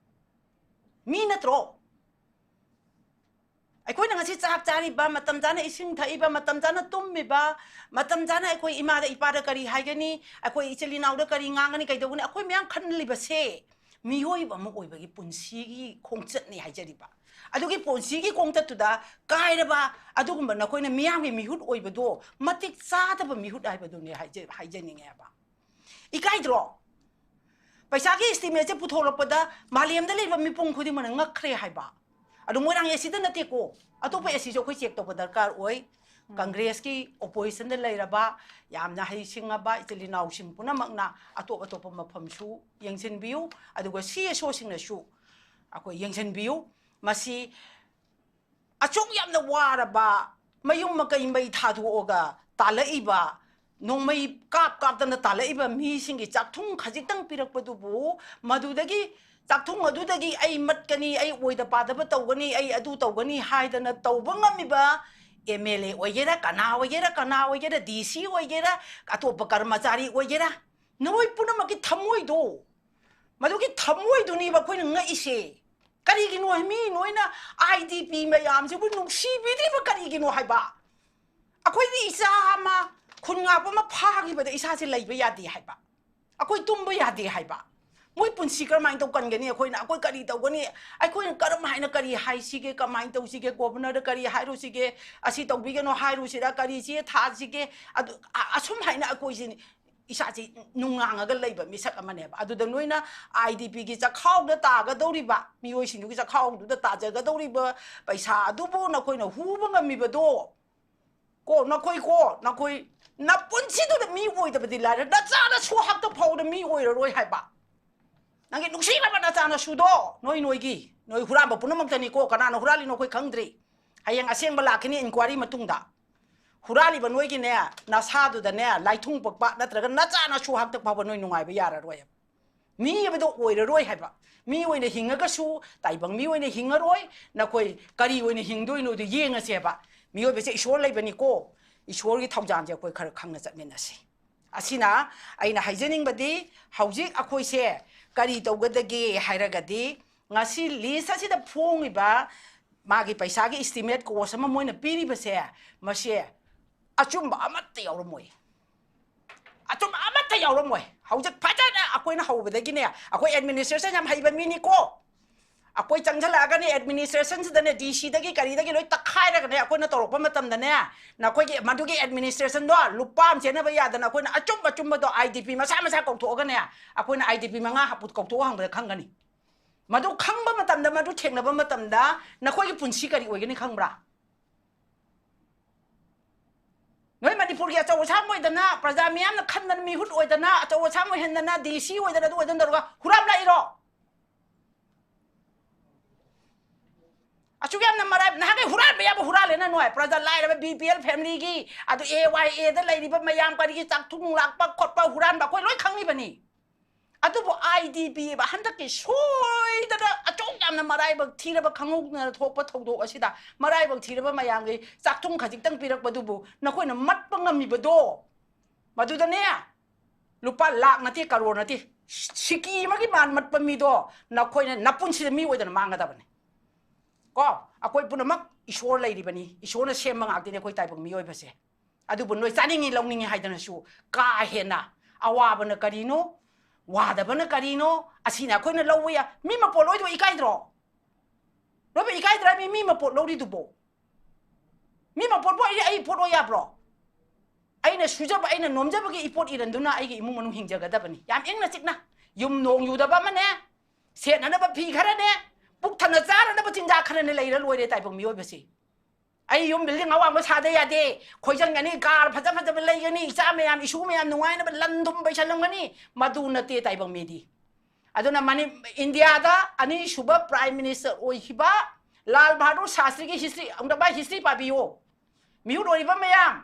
ꯃꯤ ꯅꯠꯇ꯭ꯔꯣ? ꯑꯩꯈꯣꯏꯅ ꯉꯁꯤ ꯆꯥꯛ ꯆꯥꯔꯤꯕ, ꯃꯇꯝ ꯆꯥꯅ ꯏꯁꯤꯡ ꯊꯛꯏꯕ, ꯃꯇꯝ ꯆꯥꯅ ꯇꯨꯝꯃꯤꯕ, ꯃꯇꯝ ꯆꯥꯅ ꯑꯩꯈꯣꯏ ꯏꯃꯥꯗ ꯏꯄꯥꯗ ꯀꯔꯤ ꯍꯥꯏꯒꯅꯤ, ꯑꯩꯈꯣꯏ ꯏꯆꯤꯜ ꯏꯅꯥꯎꯗ ꯀꯔꯤ ꯉꯥꯡꯒꯅꯤ, ꯀꯩꯗꯧꯒꯅꯤ, ꯑꯩꯈꯣꯏ ꯃꯌꯥꯝ ꯈꯜꯂꯤꯕꯁꯦ ꯃꯤꯑꯣꯏꯕ ꯑꯃ ꯑꯣꯏꯕꯒꯤ ꯄꯨꯟꯁꯤꯒꯤ ꯈꯣꯡꯆꯠꯅꯤ ꯍꯥꯏꯖꯔꯤꯕ꯫ ꯑꯗꯨꯒꯤ ꯄꯨꯟꯁꯤꯒꯤ ꯈꯣꯡꯆꯠꯇꯨꯗ ꯀꯥꯏꯔꯕ ꯑꯗꯨꯒꯨꯝꯕ ꯅꯈꯣꯏꯅ ꯃꯤꯌꯥꯝꯒꯤ ꯃꯤꯍꯨꯠ ꯑꯣꯏꯕꯗꯣ ꯃꯇꯤꯛ ꯆꯥꯗꯕ ꯃꯤꯍꯨꯠ ꯍꯥꯏꯕꯗꯨꯅꯦ ꯍꯥꯏꯖ-, ꯍꯥꯏꯖꯅꯤꯡꯉꯦꯕ꯫ ꯏꯀꯥꯏꯗ꯭ꯔꯣ? ꯄꯩꯁꯥꯒꯤ estimateꯁꯦ ꯄꯨꯊꯣꯔꯛꯄꯗ ꯃꯥꯂꯦꯝꯗ ꯂꯩꯕ ꯃꯤꯄꯨꯝ ꯈꯨꯗꯤꯡꯃꯛꯅ ꯉꯛꯈ꯭ꯔꯦ ꯍꯥꯏꯕ꯫ ꯑꯗꯣ ꯃꯣꯏꯔꯥꯡ ACꯗ ꯅꯠꯇꯦꯀꯣ, ꯑꯇꯣꯞꯄ ACꯁꯨ ꯑꯩꯈꯣꯏ check ꯇꯧꯕ ꯗꯔꯀꯥꯔ ꯑꯣꯏ꯫ ꯎꯝ꯫ Congressꯀꯤ oppositionꯗ ꯂꯩꯔꯕ, ꯌꯥꯝꯅ ꯍꯩꯁꯤꯡꯉꯕ ꯏꯆꯤꯜ ꯏꯅꯥꯎꯁꯤꯡ ꯄꯨꯝꯅꯃꯛꯅ ꯑꯇꯣꯞ ꯑꯇꯣꯞꯄ ꯃꯐꯝꯁꯨ ꯌꯦꯡꯁꯤꯟꯕꯤꯌꯨ, ꯑꯗꯨꯒ CSOꯁꯤꯡꯅꯁꯨ ꯑꯩꯈꯣꯏ ꯌꯦꯡꯁꯤꯟꯕꯤꯌꯨ꯫ ꯃꯁꯤ ꯑꯁꯨꯛ ꯌꯥꯝꯅ ꯋꯥꯔꯕ, ꯃꯌꯨꯝ ꯃꯀꯩ ꯃꯩ ꯊꯥꯗꯣꯛꯑꯒ ꯇꯥꯜꯂꯛꯏꯕ, ꯅꯣꯡꯃꯩ ꯀꯥꯞ ꯀꯥꯞꯇꯅ ꯇꯥꯜꯂꯛꯏꯕ ꯃꯤꯁꯤꯡꯒꯤ ꯆꯥꯛꯊꯨꯡ ꯈꯖꯤꯛꯇꯪ ꯄꯤꯔꯛꯄꯗꯨꯕꯨ, ꯃꯗꯨꯗꯒꯤ, ꯆꯥꯛꯊꯨꯡ ꯑꯗꯨꯗꯒꯤ ꯑꯩ ꯃꯠꯀꯅꯤ, ꯑꯩ ꯑꯣꯏꯗ ꯄꯥꯗꯕ ꯇꯧꯒꯅꯤ, ꯑꯩ ꯑꯗꯨ ꯇꯧꯒꯅꯤ ꯍꯥꯏꯗꯅ ꯇꯧꯕ ꯉꯝꯃꯤꯕ ꯑꯦꯝ ꯑꯦꯜ ꯑꯦ ꯑꯣꯏꯒꯦꯔꯥ, ꯀꯅꯥ ꯑꯣꯏꯒꯦꯔꯥ, ꯀꯅꯥ ꯑꯣꯏꯒꯦꯔꯥ, ꯗꯤ ꯁꯤ ꯑꯣꯏꯒꯦꯔꯥ, ꯑꯇꯣꯞꯄ ꯀꯔꯃꯆꯥꯔꯤ ꯑꯣꯏꯒꯦꯔꯥ, ꯅꯈꯣꯏ ꯄꯨꯝꯅꯃꯛꯀꯤ ꯊꯃꯣꯏꯗꯣ, ꯃꯗꯨꯒꯤ ꯊꯃꯣꯏꯗꯨꯅꯦꯕ ꯑꯩꯈꯣꯏꯅ ꯉꯛꯏꯁꯦ꯫ ꯀꯔꯤꯒꯤꯅꯣ ꯍꯥꯏ, ꯃꯤ ꯅꯣꯏꯅ ꯑꯥꯏ ꯗꯤ ꯄꯤ ꯃꯌꯥꯝꯁꯤꯕꯨ ꯅꯨꯡꯁꯤꯕꯤꯗ꯭ꯔꯤꯕ ꯀꯔꯤꯒꯤꯅꯣ ꯍꯥꯏꯕ? ꯑꯩꯈꯣꯏꯗꯤ ꯏꯆꯥ ꯑꯃ ꯈꯨꯟ ꯉꯥꯛꯄ ꯑꯃ ꯐꯥꯈꯤꯕꯗ ꯏꯁꯥꯁꯦ ꯂꯩꯕ ꯌꯥꯗꯦ ꯍꯥꯏꯕ, ꯑꯩꯈꯣꯏ ꯇꯨꯝꯕ ꯌꯥꯗꯦ ꯍꯥꯏꯕ꯫ ꯃꯣꯏ ꯄꯨꯟꯁꯤ ꯀꯔꯝꯍꯥꯏꯅ ꯇꯧ ꯀꯟꯒꯅꯤ? ꯑꯩꯈꯣꯏꯅ, ꯑꯩꯈꯣꯏ ꯀꯔꯤ ꯇꯧꯒꯅꯤ? ꯑꯩꯈꯣꯏꯅ ꯀꯔꯝ ꯍꯥꯏꯅ ꯀꯔꯤ ꯍꯥꯏꯁꯤꯒꯦ? ꯀꯃꯥꯏꯅ ꯇꯧꯁꯤꯒꯦ? ꯒꯣꯕꯔꯅꯔꯗ ꯀꯔꯤ ꯍꯥꯏꯔꯨꯁꯤꯒꯦ? ꯑꯁꯤ ꯇꯧꯕꯤꯒꯅꯣ ꯍꯥꯏꯔꯨꯁꯤꯔꯥ? ꯀꯔꯤ ꯆꯦ ꯊꯥꯁꯤꯒꯦ? ꯑꯗꯨ, ꯑ-, ꯑꯁꯨꯝ ꯍꯥꯏꯅ ꯑꯩꯈꯣꯏꯁꯤ ꯏꯁꯥꯁꯤ ꯅꯨꯡꯉꯥꯡꯉꯒ ꯂꯩꯕ ꯃꯤꯁꯛ ꯑꯃꯅꯦꯕ꯫ ꯑꯗꯨꯗ ꯅꯣꯏꯅ ꯑꯥꯏ ꯗꯤ ꯄꯤꯒꯤ ꯆꯥꯛꯈꯥꯎꯗ ꯇꯥꯒꯗꯧꯔꯤꯕ, ꯃꯤꯑꯣꯏꯁꯤꯡꯗꯨꯒꯤ ꯆꯥꯛꯈꯥꯎꯗꯨꯗ ꯇꯥꯖꯒꯗꯧꯔꯤꯕ ꯄꯩꯁꯥ ꯑꯗꯨꯕꯨ ꯅꯈꯣꯏꯅ ꯍꯨꯕ ꯉꯝꯃꯤꯕꯗꯣ, ꯀꯣ, ꯅꯈꯣꯏ, ꯀꯣ, ꯅꯈꯣꯏ ꯅꯄꯨꯟꯁꯤꯗꯨꯗ ꯃꯤ ꯑꯣꯏꯗꯕꯗꯤ ꯂꯥꯏꯔꯦ, ꯅꯆꯥꯅꯁꯨ ꯍꯛꯇ ꯐꯥꯎꯗ ꯃꯤ ꯑꯣꯏꯔꯔꯣꯏ ꯍꯥꯏꯕ꯫ ꯅꯪꯒꯤ ꯅꯨꯡꯁꯤꯔꯕ ꯅꯆꯥꯅꯁꯨꯗꯣ, ꯅꯣꯏ, ꯅꯣꯏꯒꯤ, ꯅꯣꯏ ꯍꯨꯔꯥꯟꯕ ꯄꯨꯝꯅꯃꯛꯇꯅꯤꯀꯣ, ꯀꯅꯥꯅ ꯍꯨꯔꯥꯜꯂꯤꯅꯣ ꯑꯩꯈꯣꯏ ꯈꯪꯗ꯭ꯔꯤ꯫ ꯍꯌꯦꯡ ꯑꯁꯦꯡꯕ ꯂꯥꯛꯈꯤꯅꯤ ꯏꯟꯀ꯭ꯋꯥꯏꯔꯤ ꯃꯇꯨꯡꯗ꯫ ꯍꯨꯔꯥꯜꯂꯤꯕ ꯅꯣꯏꯒꯤꯅꯦ, ꯅꯁꯥꯗꯨꯗꯅꯦ, ꯂꯥꯏꯊꯨꯡ ꯄꯛꯄ ꯅꯠꯇ꯭ꯔꯒ ꯅꯆꯥꯅꯁꯨ ꯍꯥꯛꯇ ꯐꯥꯎꯕ ꯅꯣꯏ ꯅꯨꯡꯉꯥꯏꯕ ꯌꯥꯔꯔꯣꯏ꯫ ꯃꯤ ꯍꯥꯏꯕꯗꯣ ꯑꯣꯏꯔꯔꯣꯏ ꯍꯥꯏꯕ꯫ ꯃꯤ ꯑꯣꯏꯅ ꯍꯤꯡꯉꯒꯁꯨ ꯇꯥꯏꯕꯪ ꯃꯤ ꯑꯣꯏꯅ ꯍꯤꯡꯉꯔꯣꯏ꯫ ꯅꯈꯣꯏ ꯀꯔꯤ ꯑꯣꯏꯅ ꯍꯤꯡꯗꯣꯏꯅꯣꯗꯣ ꯌꯦꯡꯉꯁꯦꯕ꯫ ꯃꯤꯑꯣꯏꯕꯁꯦ ꯏꯁꯣꯔ ꯂꯩꯕꯅꯤꯀꯣ꯫ ꯏꯁꯣꯔꯒꯤ ꯊꯧꯖꯥꯜꯁꯦ ꯑꯩꯈꯣꯏ ꯈꯔ ꯈꯪꯅ ꯆꯠꯃꯤꯟꯅꯁꯤ꯫ ꯑꯁꯤꯅ ꯑꯩꯅ ꯍꯥꯏꯖꯅꯤꯡꯕꯗꯤ, ꯍꯧꯖꯤꯛ ꯑꯩꯈꯣꯏꯁꯦ ꯀꯔꯤ ꯇꯧꯒꯗꯒꯦ ꯍꯥꯏꯔꯒꯗꯤ, ꯉꯁꯤ ꯂꯤꯁ ꯑꯁꯤꯗ ꯐꯣꯡꯉꯤꯕ ꯃꯥꯒꯤ ꯄꯩꯁꯥꯒꯤ estimate cost ꯑꯃ ꯃꯣꯏꯅ ꯄꯤꯔꯤꯕꯁꯦ, ꯃꯁꯦ ꯑꯆꯨꯝꯕ ꯑꯃꯠꯇ ꯌꯥꯎꯔꯝꯃꯣꯏ꯫ ꯑꯆꯨꯝꯕ ꯑꯃꯠꯇ ꯌꯥꯎꯔꯝꯃꯣꯏ꯫ ꯍꯧꯖꯤꯛ ꯐꯖꯅ ꯑꯩꯈꯣꯏꯅ ꯍꯧꯕꯗꯒꯤꯅꯦ, ꯑꯩꯈꯣꯏ administration ꯌꯥꯝ ꯍꯩꯕ ꯃꯤꯅꯤꯀꯣ꯫ ꯑꯩꯈꯣꯏ ꯆꯪꯁꯤꯜꯂꯛꯑꯒꯅꯦ, administrationꯁꯤꯗꯅꯦ, ꯗꯤ ꯁꯤꯗꯒꯤ ꯀꯔꯤꯗꯒꯤ ꯂꯣꯏ ꯇꯛꯈꯥꯏꯔꯒꯅꯦ, ꯑꯩꯈꯣꯏꯅ ꯇꯧꯔꯛꯄ ꯃꯇꯝꯗꯅꯦ, ꯅꯈꯣꯏꯒꯤ ꯃꯗꯨꯒꯤ administrationꯗꯣ ꯂꯨꯄꯥ ꯑꯃ ꯆꯦꯟꯅꯕ ꯌꯥꯗꯅ ꯑꯩꯈꯣꯏꯅ ꯑꯆꯨꯝꯕ ꯑꯆꯨꯝꯕꯗꯣ ꯑꯥꯏ ꯗꯤ ꯄꯤ ꯃꯆꯥ ꯃꯆꯥ ꯀꯧꯊꯣꯛꯑꯒꯅꯦ, ꯑꯩꯈꯣꯏꯅ ꯑꯥꯏ ꯗꯤ ꯄꯤ ꯃꯉꯥ ꯍꯥꯞꯄꯨ ꯀꯧꯊꯣꯛꯑ ꯍꯪꯕꯗ ꯈꯪꯒꯅꯤ꯫ ꯃꯗꯨ ꯈꯪꯕ ꯃꯇꯝꯗ, ꯃꯗꯨ ꯊꯦꯡꯅꯕ ꯃꯇꯝꯗ ꯅꯈꯣꯏꯒꯤ ꯄꯨꯟꯁꯤ ꯀꯔꯤ ꯑꯣꯏꯒꯅꯤ ꯈꯪꯕ꯭ꯔꯥ? ꯅꯣꯏ ꯃꯅꯤꯄꯨꯔꯒꯤ ꯑꯆꯧ ꯑꯁꯥꯡ ꯑꯣꯏꯗꯅ, ꯄ꯭ꯔꯖꯥ ꯃꯤꯌꯥꯝꯅ ꯈꯟꯗꯅ, ꯃꯤꯍꯨꯠ ꯑꯣꯏꯗꯅ, ꯑꯆꯧ ꯑꯁꯥꯡ ꯑꯣꯏꯍꯟꯗꯅ, ꯗꯤ ꯁꯤ ꯑꯣꯏꯗꯅ, ꯑꯗꯨ ꯑꯣꯏꯗꯅ ꯇꯧꯔꯒ ꯍꯨꯔꯥꯟ ꯂꯥꯛꯏꯔꯣ? ꯑꯁꯨꯛ ꯌꯥꯝꯅ ꯃꯔꯥꯏ, ꯅꯍꯥꯟꯒꯩ ꯍꯨꯔꯥꯟꯕ ꯌꯥꯕ ꯍꯨꯔꯥꯜꯂꯦꯅ ꯅꯣꯏ꯫ ꯄ꯭ꯔꯖꯥ ꯂꯥꯏꯔꯕ ꯕꯤ ꯄꯤ ꯑꯦꯜ familyꯒꯤ, ꯑꯗꯨ ꯑꯦ ꯋꯥꯏ ꯑꯦꯗ ꯂꯩꯔꯤꯕ ꯃꯌꯥꯝ, ꯀꯔꯤꯒꯤ ꯆꯥꯛꯊꯨꯡ ꯂꯥꯛꯄ ꯈꯣꯠꯄ ꯍꯨꯔꯥꯟꯕ ꯑꯩꯈꯣꯏ ꯂꯣꯏ ꯈꯪꯉꯤꯕꯅꯤ꯫ ꯑꯗꯨꯕꯨ ꯑꯥꯏ ꯗꯤ ꯄꯤ ꯍꯟꯗꯛꯀꯤ ꯁꯣꯏꯗꯅ ꯑꯆꯧ ꯌꯥꯝꯅ ꯃꯔꯥꯏꯕꯛ ꯊꯤꯔꯕ ꯈꯪꯍꯧꯗꯅ ꯊꯣꯛꯄ ꯊꯧꯗꯣꯛ ꯑꯁꯤꯗ ꯃꯔꯥꯏꯕꯛ ꯊꯤꯔꯕ ꯃꯌꯥꯝꯒꯤ ꯆꯥꯛꯊꯨꯝ ꯈꯖꯤꯛꯇꯪ ꯄꯤꯔꯛꯄꯗꯨꯕꯨ ꯅꯈꯣꯏꯅ ꯃꯠꯄ ꯉꯝꯃꯤꯕꯗꯣ, ꯃꯗꯨꯗꯅꯦ, ꯂꯨꯄꯥ ꯂꯥꯛ ꯅꯠꯇꯦ, ꯀꯔꯣꯔ ꯅꯠꯇꯦ, ꯁꯤꯀꯤ ꯑꯃꯒꯤ ꯃꯥꯟ ꯃꯠꯄ ꯃꯤꯗꯣ ꯅꯈꯣꯏꯅ ꯅꯄꯨꯟꯁꯤꯗ ꯃꯤ ꯑꯣꯏꯗꯅ ꯃꯥꯡꯒꯗꯕꯅꯤ꯫ ꯀꯣ, ꯑꯩꯈꯣꯏ ꯄꯨꯝꯅꯃꯛ ꯏꯁꯣꯔ ꯂꯩꯔꯤꯕꯅꯤ, ꯏꯁꯣꯔꯅ ꯁꯦꯝꯕ ꯉꯥꯛꯇꯅꯤ ꯑꯩꯈꯣꯏ ꯇꯥꯏꯕꯪ ꯃꯤꯑꯣꯏꯕꯁꯦ꯫ ꯑꯗꯨꯕꯨ ꯅꯣꯏ ꯆꯥꯅꯤꯡꯉꯤ ꯂꯧꯅꯤꯡꯉꯤ ꯍꯥꯏꯗꯅꯁꯨ ꯀꯥ ꯍꯦꯟꯅ ꯑꯋꯥꯕꯅ ꯀꯔꯤꯅꯣ, ꯋꯥꯗꯕꯅ ꯀꯔꯤꯅꯣ, ꯑꯁꯤꯅ ꯑꯩꯈꯣꯏꯅ ꯂꯧꯕ ꯌꯥ-, ꯃꯤ ꯃꯄꯣꯠ ꯂꯣꯏꯗꯕ ꯏꯀꯥꯏꯗ꯭ꯔꯣ? ꯂꯣꯏꯕ ꯏꯀꯥꯏꯗ꯭ꯔꯥ ꯃꯤ, ꯃꯤ ꯃꯄꯣꯠ ꯂꯧꯔꯤꯗꯨꯕꯣ? ꯃꯤ ꯃꯄꯣꯠꯄꯨ ꯑꯩ, ꯑꯩ ꯄꯣꯠ ꯂꯣꯏ ꯌꯥꯕ꯭ꯔꯣ? ꯑꯩꯅ ꯁꯨꯖꯕ, ꯑꯩꯅ ꯅꯣꯝꯖꯕꯒꯤ ꯏꯄꯣꯠ ꯏꯔꯟꯗꯨꯅ ꯑꯩꯒꯤ ꯏꯃꯨꯡ ꯃꯅꯨꯡ ꯍꯤꯡꯖꯒꯗꯕꯅꯤ꯫ ꯌꯥꯝ ꯏꯪꯅ ꯆꯤꯛꯅ ꯌꯨꯝ ꯅꯣꯡ ꯌꯨꯗꯕ ꯑꯃꯅꯦ, ꯁꯦꯠꯅꯅꯕ ꯐꯤ ꯈꯔꯅꯦ, ꯄꯨꯛ ꯊꯟꯅ ꯆꯥꯅꯅꯕ ꯆꯤꯟꯖꯥꯛ ꯈꯔꯅꯦ ꯂꯩꯔ ꯂꯣꯏꯔꯦ ꯇꯥꯏꯕꯪ ꯃꯤꯑꯣꯏꯕꯁꯤ꯫ ꯑꯩ ꯌꯨꯝ building ꯑꯋꯥꯡꯕ ꯁꯥꯗ ꯌꯥꯗꯦ, ꯈꯣꯏꯖꯪꯒꯅꯤ, car ꯐꯖ ꯐꯖꯕ ꯂꯩꯒꯅꯤ, ꯏꯆꯥ ꯃꯌꯥꯝ, ꯏꯁꯨ ꯃꯌꯥꯝ ꯅꯨꯡꯉꯥꯏꯅꯕ ꯂꯟ ꯊꯨꯝ ꯄꯩꯁꯜꯂꯝꯒꯅꯤ, ꯃꯗꯨ ꯅꯠꯇꯦ ꯇꯥꯏꯕꯪ ꯃꯤꯗꯤ꯫ ꯑꯗꯨꯅ ꯃꯅꯤ-, ꯏꯟꯗꯤꯌꯥꯗ ꯑꯅꯤꯁꯨꯕ Prime Minister ꯑꯣꯏꯈꯤꯕ ꯂꯥꯜ ꯕꯍꯥꯗꯨꯔ ꯁꯥꯁꯇ꯭ꯔꯤꯒꯤ history ꯑꯃꯨꯛꯇ ꯃꯥꯏ history ꯄꯥꯕꯤꯌꯣ꯫ ꯃꯤꯍꯨꯠ ꯑꯣꯏꯔꯤꯕ ꯃꯌꯥꯝ,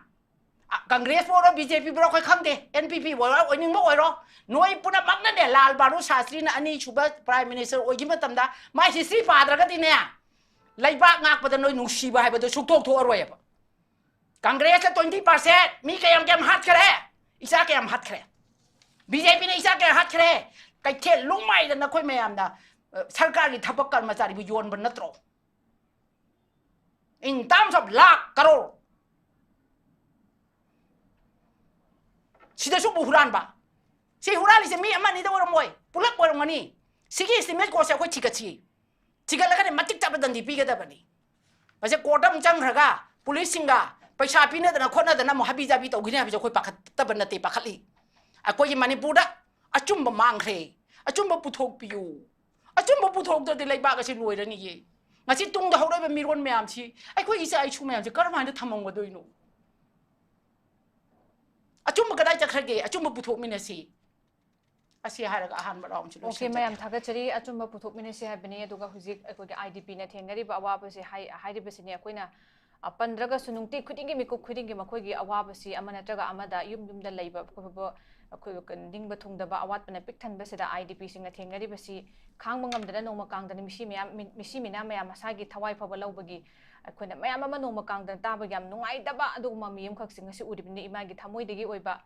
ꯑ, ꯀꯪꯒ꯭ꯔꯦꯁꯄꯨ ꯑꯣꯏꯔꯣ, ꯕꯤ ꯖꯦ ꯄꯤꯕꯨ ꯑꯣꯏꯔꯣ, ꯑꯩꯈꯣꯏ ꯈꯪꯗꯦ, ꯑꯦꯟ ꯄꯤ ꯄꯤꯕꯨ ꯑꯣꯏꯔꯣ, ꯑꯣꯏꯅꯤꯡꯕ ꯑꯣꯏꯔꯣ, ꯅꯣꯏ ꯄꯨꯝꯅꯃꯛꯅꯅꯦ ꯂꯥꯜ ꯕꯍꯥꯗꯨꯔ ꯁꯥꯁꯇ꯭ꯔꯤꯅ ꯑꯅꯤꯁꯨꯕ Prime Minister ꯑꯣꯏꯈꯤꯕ ꯃꯇꯝꯗ ꯃꯥꯏ history ꯄꯥꯗ꯭ꯔꯒꯗꯤꯅꯦ, ꯂꯩꯕꯥꯛ ꯉꯥꯛꯄꯗ ꯅꯣꯏ ꯅꯨꯡꯁꯤꯕ ꯍꯥꯏꯕꯗꯣ ꯁꯨꯛꯊꯣꯛ ꯊꯣꯛꯑꯔꯣꯏꯕ꯫ ꯀꯪꯒ꯭ꯔꯦꯁꯇ twenty percent ꯃꯤ ꯀꯌꯥꯝ ꯀꯌꯥꯝ ꯍꯥꯠꯈ꯭ꯔꯦ? ꯏꯆꯥ ꯀꯌꯥꯝ ꯍꯥꯠꯈ꯭ꯔꯦ? ꯕꯤ ꯖꯦ ꯄꯤꯅ ꯏꯆꯥ ꯀꯌꯥ ꯍꯥꯠꯈ꯭ꯔꯦ? ꯀꯩꯊꯦꯜ ꯂꯨꯝꯃꯥꯏꯗ ꯅꯈꯣꯏ ꯃꯌꯥꯝꯅ, ꯑ, ꯁꯔꯀꯥꯔꯒꯤ ꯊꯕꯛ ꯀꯔꯃꯆꯥꯔꯤꯕꯨ ꯌꯣꯟꯕ ꯅꯠꯇ꯭ꯔꯣ? In terms of ꯂꯥꯛ ꯀꯔꯣꯔ꯫ ꯁꯤꯗꯁꯨ ꯑꯃꯨꯛ ꯍꯨꯔꯥꯟꯕ꯫ ꯁꯤ ꯍꯨꯔꯥꯜꯂꯤꯁꯦ ꯃꯤ ꯑꯃ ꯑꯅꯤꯗ ꯑꯣꯏꯔꯝꯃꯣꯏ, ꯄꯨꯂꯞ ꯑꯣꯏꯔꯝꯒꯅꯤ꯫ ꯁꯤꯒꯤ estimate cost ꯁꯦ ꯑꯩꯈꯣꯏ ꯊꯤꯒꯠꯁꯤ꯫ ꯊꯤꯒꯠꯂꯒꯅꯦ ꯃꯇꯤꯛ ꯆꯥꯕ ꯗꯟꯗꯤ ꯄꯤꯒꯗꯕꯅꯤ꯫ ꯃꯁꯦ court ꯇ ꯑꯃꯨꯛ ꯆꯪꯈ꯭ꯔꯒ police ꯁꯤꯡꯒ ꯄꯩꯁꯥ ꯄꯤꯅꯗꯅ ꯈꯣꯠꯅꯗꯅ ꯑꯃꯨꯛ ꯍꯥꯕꯤ ꯖꯥꯕꯤ ꯇꯧꯈꯤꯅꯤ ꯍꯥꯏꯕꯁꯦ ꯑꯩꯈꯣꯏ ꯄꯥꯈꯠꯇꯕ ꯅꯠꯇꯦ, ꯄꯥꯈꯠꯂꯤ꯫ ꯑꯩꯈꯣꯏꯒꯤ ꯃꯅꯤꯄꯨꯔꯗ ꯑꯆꯨꯝꯕ ꯃꯥꯡꯈ꯭ꯔꯦ꯫ ꯑꯆꯨꯝꯕ ꯄꯨꯊꯣꯛꯄꯤꯌꯨ꯫ ꯑꯆꯨꯝꯕ ꯄꯨꯊꯣꯛꯇ꯭ꯔꯗꯤ ꯂꯩꯕꯥꯛ ꯑꯁꯤ ꯂꯣꯏꯔꯅꯤꯌꯦ꯫ ꯉꯁꯤ ꯇꯨꯡꯗ ꯍꯧꯔꯛꯏꯕ ꯃꯤꯔꯣꯟ ꯃꯌꯥꯝꯁꯤ, ꯑꯩꯈꯣꯏ ꯏꯆꯥ ꯏꯁꯨ ꯃꯌꯥꯝꯁꯤ ꯀꯔꯝꯍꯥꯏꯅ ꯊꯝꯃꯝꯒꯗꯣꯏꯅꯣ? ꯑꯆꯨꯝꯕ ꯀꯗꯥꯏ ꯆꯠꯈ꯭ꯔꯒꯦ? ꯑꯆꯨꯝꯕ ꯄꯨꯊꯣꯛꯃꯤꯟꯅꯁꯤ꯫ ꯑꯁꯤ ꯍꯥꯏꯔꯒ ꯑꯍꯥꯟꯕ round ꯁꯤ OK, ꯂꯣꯏꯁꯤꯟꯖꯒꯦ꯫ ꯃꯌꯥꯝ ꯊꯥꯒꯠꯆꯔꯤ꯫ ꯑꯆꯨꯝꯕ ꯄꯨꯊꯣꯛꯃꯤꯟꯅꯁꯤ ꯍꯥꯏꯕꯅꯤ꯫ ꯑꯗꯨꯒ ꯍꯧꯖꯤꯛ ꯑꯩꯈꯣꯏꯒꯤ ꯑꯥꯏ ꯗꯤ ꯄꯤ ꯅ ꯊꯦꯡꯅꯔꯤꯕ ꯑꯋꯥꯕꯁꯦ ꯍꯥꯏ-, ꯍꯥꯏꯔꯤꯕꯁꯤꯅꯤ꯫ ꯑꯩꯈꯣꯏꯅ, ꯑ, ꯄꯟꯗ꯭ꯔꯒꯁꯨ ꯅꯨꯡꯇꯤ ꯈꯨꯗꯤꯡꯒꯤ, ꯃꯤꯀꯨꯞ ꯈꯨꯗꯤꯡꯒꯤ ꯃꯈꯣꯏꯒꯤ ꯑꯋꯥꯕꯁꯤ ꯑꯃ ꯅꯠꯇ꯭ꯔꯒ ꯑꯃꯗ ꯌꯨꯝ ꯌꯨꯝꯗ ꯂꯩꯕ ꯑꯩꯈꯣꯏ ꯐꯥꯎꯕ ꯑꯩꯈꯣꯏ ꯅꯤꯡꯕ ꯊꯨꯡꯗꯕ ꯑꯋꯥꯠꯄꯅ ꯄꯤꯛ ꯊꯟꯕꯁꯤꯗ IDPꯁꯤꯡꯅ ꯊꯦꯡꯅꯔꯤꯕꯁꯤ ꯈꯥꯡꯕ ꯉꯝꯗꯅ ꯅꯣꯡꯃ ꯀꯥꯡꯗꯅ ꯃꯤꯁꯤ ꯃꯌꯥꯝ, ꯃꯤ-, ꯃꯤꯁꯤ ꯃꯤꯅꯥ ꯃꯌꯥꯝ ꯃꯁꯥꯒꯤ ꯊꯋꯥꯏ ꯐꯥꯎꯕ ꯂꯧꯕꯒꯤ ꯑꯩꯈꯣꯏꯅ ꯃꯌꯥꯝ ꯑꯃ ꯅꯣꯡꯃ ꯀꯥꯡꯗꯅ ꯇꯥꯕꯒꯤ ꯌꯥꯝ ꯅꯨꯡꯉꯥꯏꯇꯕ ꯑꯗꯨꯒꯨꯝꯕ ꯃꯤꯑꯃꯈꯛꯁꯤ ꯉꯁꯤ ꯎꯔꯤꯕꯅꯤ꯫ ꯏꯃꯥꯒꯤ ꯊꯃꯣꯏꯗꯒꯤ ꯑꯣꯏꯕ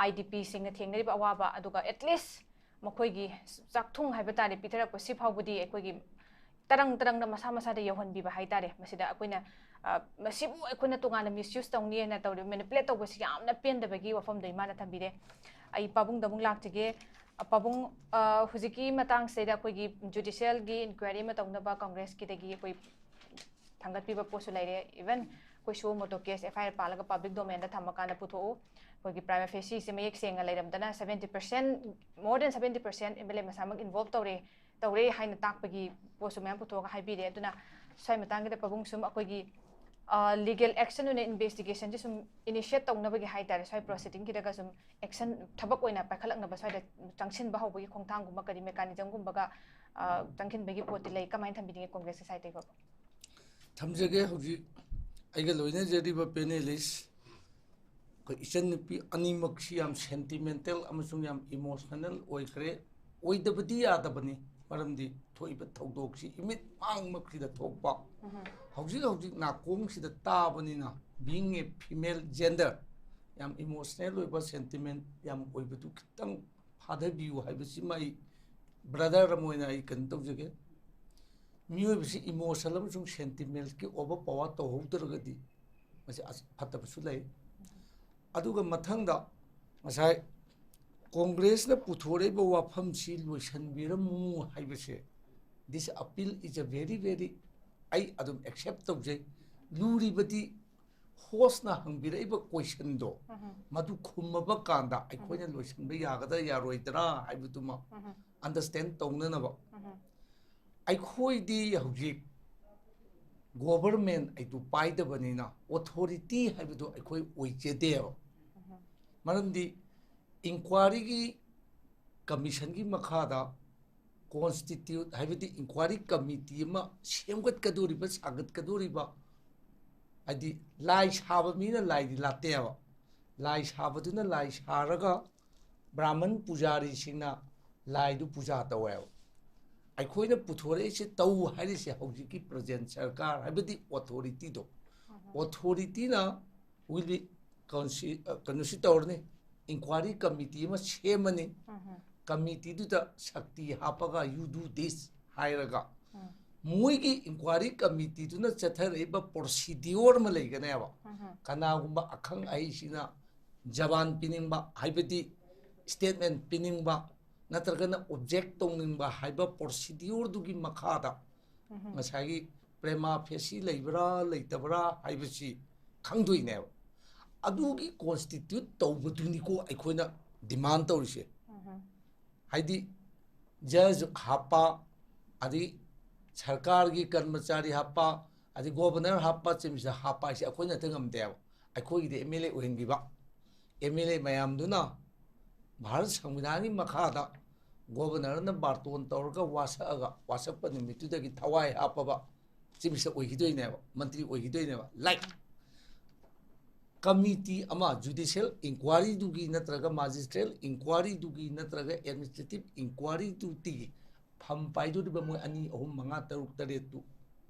IDPꯁꯤꯡꯅ ꯊꯦꯡꯅꯔꯤꯕ ꯑꯋꯥꯕ, ꯑꯗꯨꯒ at least ꯃꯈꯣꯏꯒꯤ ꯆꯥꯛꯊꯨꯡ ꯍꯥꯏꯕ ꯇꯥꯔꯦ, ꯄꯤꯊꯔꯛꯄ ꯁꯤ ꯐꯥꯎꯕꯗꯤ ꯑꯩꯈꯣꯏꯒꯤ ꯇꯔꯪ ꯇꯔꯪꯅ ꯃꯁꯥ ꯃꯁꯥꯗ ꯌꯧꯍꯟꯕꯤꯕ ꯍꯥꯏ ꯇꯥꯔꯦ꯫ ꯃꯁꯤꯗ ꯑꯩꯈꯣꯏꯅ, ꯑ, ꯃꯁꯤꯕꯨ ꯑꯩꯈꯣꯏꯅ ꯇꯣꯉꯥꯟꯅ misuse ꯇꯧꯅꯤ ꯍꯥꯏꯅ ꯇꯧꯔꯤꯕ, manipulate ꯇꯧꯕꯁꯤ ꯌꯥꯝꯅ ꯄꯦꯟꯗꯕꯒꯤ ꯋꯥꯐꯝꯗꯣ ꯏꯃꯥꯅ ꯊꯝꯕꯤꯔꯦ꯫ ꯑꯩ ꯄꯥꯕꯨꯡꯗ ꯑꯃꯨꯛ ꯂꯥꯛꯆꯒꯦ꯫ ꯑ, ꯄꯥꯕꯨꯡ, ꯑ, ꯍꯧꯖꯤꯛꯀꯤ ꯃꯇꯥꯡꯁꯤꯗ ꯑꯩꯈꯣꯏꯒꯤ judicialꯒꯤ inquiry ꯑꯃ ꯇꯧꯅꯕ Congressꯀꯤꯗꯒꯤ ꯑꯩꯈꯣꯏ ꯊꯥꯡꯒꯠꯄꯤꯕ ꯄꯣꯠꯁꯨ ꯂꯩꯔꯦ꯫ Even ꯑꯩꯈꯣꯏ suo motu case FIR ꯄꯥꯜꯂꯒ public domainꯗ ꯊꯝꯃꯀꯥꯟꯗ ꯄꯨꯊꯣꯛꯎ꯫ ꯑꯩꯈꯣꯏꯒꯤ prima facie ꯁꯦ ꯃꯌꯦꯛ ꯁꯦꯡꯅ ꯂꯩꯔꯝꯗꯅ seventy percent, more than seventy percent MLA ꯃꯁꯥꯃꯛ involve ꯇꯧꯔꯦ, ꯇꯧꯔꯦ ꯍꯥꯏꯅ ꯇꯥꯛꯄꯒꯤ ꯄꯣꯠꯁꯨ ꯃꯌꯥꯝ ꯄꯨꯊꯣꯛꯑꯒ ꯍꯥꯏꯕꯤꯔꯦ꯫ ꯑꯗꯨꯅ ꯁ꯭ꯋꯥꯏ ꯃꯇꯥꯡꯒꯤꯗ ꯄꯥꯕꯨꯡ ꯁꯨꯝ ꯑꯩꯈꯣꯏꯒꯤ, ꯑ, legal action ꯑꯣꯏꯅ investigationꯁꯦ ꯁꯨꯝ initiate ꯇꯧꯅꯕꯒꯤ ꯍꯥꯏ ꯇꯥꯔꯦ, ꯁ꯭ꯋꯥꯏ proceedingꯒꯤꯗꯒ ꯁꯨꯝ action ꯊꯕꯛ ꯑꯣꯏꯅ ꯄꯥꯏꯈꯠꯂꯛꯅꯕ ꯁ꯭ꯋꯥꯏꯗ ꯆꯪꯁꯤꯟꯕ ꯍꯧꯕꯒꯤ ꯈꯣꯡꯊꯥꯡꯒꯨꯝꯕ ꯀꯔꯤ mechanismꯒꯨꯝꯕꯒ, ꯑ, ꯆꯪꯁꯤꯟꯕꯒꯤ ꯄꯣꯠꯇꯤ ꯂꯩ? ꯀꯃꯥꯏꯅ ꯊꯝꯕꯤꯅꯤꯡꯉꯤ Congressꯀꯤ sideꯇꯒꯤ ꯐꯥꯎꯕ? ꯊꯝꯖꯒꯦ꯫ ꯍꯧꯖꯤꯛ ꯑꯩꯒ ꯂꯣꯏꯅꯖꯔꯤꯕ panelist ꯑꯩꯈꯣꯏ ꯏꯆꯟꯅꯨꯄꯤ ꯑꯅꯤꯃꯛꯁꯤ ꯌꯥꯝ sentimental ꯑꯃꯁꯨꯡ ꯌꯥꯝ emotional ꯑꯣꯏꯈ꯭ꯔꯦ꯫ ꯑꯣꯏꯗꯕꯗꯤ ꯌꯥꯗꯕꯅꯤ, ꯃꯔꯝꯗꯤ ꯊꯣꯛꯏꯕ ꯊꯧꯗꯣꯛꯁꯤ ꯏꯃꯤꯠ ꯃꯥꯡꯃꯛꯁꯤꯗ ꯊꯣꯛꯄ, ꯍꯧꯖꯤꯛ ꯍꯧꯖꯤꯛ ꯅꯥꯀꯣꯡꯁꯤꯗ ꯇꯥꯕꯅꯤꯅ, being a female gender, ꯌꯥꯝ emotional ꯑꯣꯏꯕ, sentiment ꯌꯥꯝ ꯑꯣꯏꯕꯗꯨ ꯈꯤꯇꯪ ꯐꯥꯊꯕꯤꯌꯨ ꯍꯥꯏꯕꯁꯤꯃ ꯑꯩ brother ꯑꯃ ꯑꯣꯏꯅ ꯑꯩ ꯀꯩꯅꯣ ꯇꯧꯖꯒꯦ꯫ ꯃꯤꯑꯣꯏꯕꯁꯤ emotion ꯑꯃꯁꯨꯡ sentimentꯀꯤ over power ꯇꯧꯍꯧꯗ꯭ꯔꯒꯗꯤ ꯃꯁꯤ ꯑꯁ-, ꯐꯠꯇꯕꯁꯨ ꯂꯩ꯫ ꯑꯗꯨꯒ ꯃꯊꯪꯗ ꯉꯁꯥꯏ Congressꯅ ꯄꯨꯊꯣꯔꯛꯏꯕ ꯋꯥꯐꯝꯁꯤ ꯂꯣꯏꯁꯤꯟꯕꯤꯔꯝꯃꯨ ꯍꯥꯏꯕꯁꯦ, this appeal is a very, very, ꯑꯩ ꯑꯗꯨꯝ accept ꯇꯧꯖꯩ꯫ ꯂꯨꯔꯤꯕꯗꯤ hostꯅ ꯍꯪꯕꯤꯔꯛꯏꯕ questionꯗꯣ, ꯃꯗꯨ ꯈꯨꯝꯃꯕ ꯀꯥꯟꯗ ꯑꯩꯈꯣꯏꯅ ꯂꯣꯏꯁꯤꯟꯕ ꯌꯥꯒꯗ꯭ꯔꯥ ꯌꯥꯔꯣꯏꯗ꯭ꯔꯥ ꯍꯥꯏꯕꯗꯨꯃ understand ꯇꯧꯅꯅꯕ꯫ ꯑꯩꯈꯣꯏꯗꯤ ꯍꯧꯖꯤꯛ government ꯑꯩꯗꯨ ꯄꯥꯏꯗꯕꯅꯤꯅ authority ꯍꯥꯏꯕꯗꯨ ꯑꯩꯈꯣꯏ ꯑꯣꯏꯖꯗꯦꯕ꯫ ꯃꯔꯝꯗꯤ inquiryꯒꯤ commissionꯒꯤ ꯃꯈꯥꯗ constitute ꯍꯥꯏꯕꯗꯤ inquiry committee ꯑꯃ ꯁꯦꯝꯒꯠꯀꯗꯧꯔꯤꯕ, ꯁꯥꯒꯠꯀꯗꯧꯔꯤꯕ, ꯍꯥꯏꯗꯤ ꯂꯥꯏ ꯁꯥꯕ ꯃꯤꯅ ꯂꯥꯏꯗꯤ ꯂꯥꯠꯇꯦꯕ꯫ ꯂꯥꯏ ꯁꯥꯕꯗꯨꯅ ꯂꯥꯏ ꯁꯥꯔꯒ ꯕ꯭ꯔꯥꯍꯃꯟ ꯄꯨꯖꯥꯔꯤꯁꯤꯡꯅ ꯂꯥꯏꯗꯨ ꯄꯨꯖꯥ ꯇꯧꯋꯦꯕ꯫ ꯑꯩꯈꯣꯏꯅ ꯄꯨꯊꯣꯔꯛꯏꯁꯦ ꯇꯧ ꯍꯥꯏꯔꯤꯁꯦ ꯍꯧꯖꯤꯛꯀꯤ present ꯁꯔꯀꯥꯔ ꯍꯥꯏꯕꯗꯤ authority ꯗꯣ, authority ꯅ will be ꯀꯩꯅꯣꯁꯤ ꯇꯧꯔꯅꯤ, inquiry committee ꯑꯃ ꯁꯦꯝꯃꯅꯤ꯫ Committee ꯗꯨꯗ ꯁꯛꯇꯤ ꯍꯥꯞꯄꯒ you do this ꯍꯥꯏꯔꯒ, ꯃꯣꯏꯒꯤ inquiry committee ꯗꯨꯅ ꯆꯠꯊꯔꯛꯏꯕ procedure ꯑꯃ ꯂꯩꯒꯅꯦꯕ꯫ ꯀꯅꯥꯒꯨꯝꯕ ꯑꯈꯪ ꯑꯍꯩꯁꯤꯡꯅ ꯖꯕꯥꯟ ꯄꯤꯅꯤꯡꯕ, ꯍꯥꯏꯕꯗꯤ statement ꯄꯤꯅꯤꯡꯕ, ꯅꯠꯇ꯭ꯔꯒꯅ object ꯇꯧꯅꯤꯡꯕ ꯍꯥꯏꯕ procedure ꯗꯨꯒꯤ ꯃꯈꯥꯗ ꯉꯁꯥꯏꯒꯤ prima facie ꯂꯩꯕ꯭ꯔꯥ ꯂꯩꯇꯕ꯭ꯔꯥ ꯍꯥꯏꯕꯁꯤ ꯈꯪꯗꯣꯏꯅꯦꯕ꯫ ꯑꯗꯨꯒꯤ constitute ꯇꯧꯕꯗꯨꯅꯤꯀꯣ ꯑꯩꯈꯣꯏꯅ demand ꯇꯧꯔꯤꯁꯦ꯫ ꯍꯥꯏꯗꯤ judge ꯍꯥꯞꯄ, ꯑꯗꯩ ꯁꯔꯀꯥꯔꯒꯤ ꯀꯔꯃꯆꯥꯔꯤ ꯍꯥꯞꯄ, ꯑꯗꯩ governor ꯍꯥꯞꯄ, chief minister ꯍꯥꯞꯄ ꯍꯥꯏꯁꯦ ꯑꯩꯈꯣꯏꯅ ꯍꯦꯛꯇ ꯉꯝꯗꯦꯕ꯫ ꯑꯩꯈꯣꯏꯒꯤꯗꯤ M L A ꯑꯣꯏꯍꯟꯈꯤꯕ, M L A ꯃꯌꯥꯝꯗꯨꯅ ꯚꯥꯔꯠ ꯁꯪꯕꯤꯙꯥꯟꯒꯤ ꯃꯈꯥꯗ governor ꯅ ꯕꯥꯔꯇꯣꯟ ꯇꯧꯔꯒ ꯋꯥꯁꯛꯑꯒ, ꯋꯥꯁꯛꯄ ꯅꯨꯃꯤꯠꯇꯨꯗꯒꯤ ꯊꯋꯥꯏ ꯍꯥꯞꯄꯕ chief minister ꯑꯣꯏꯈꯤꯗꯣꯏꯅꯦꯕ, ꯃꯟꯇ꯭ꯔꯤ ꯑꯣꯏꯈꯤꯗꯣꯏꯅꯦꯕ꯫ Like, committee ꯑꯃ judicial inquiry ꯗꯨꯒꯤ ꯅꯠꯇ꯭ꯔꯒ magisterial inquiry ꯗꯨꯒꯤ ꯅꯠꯇ꯭ꯔꯒ administrative inquiry ꯗꯨꯒꯤ ꯐꯝ ꯄꯥꯏꯗꯣꯔꯤꯕ ꯃꯣꯏ ꯑꯅꯤ, ꯑꯍꯨꯝ, ꯃꯉꯥ, ꯇꯔꯨꯛ, ꯇꯔꯦꯠꯇꯨ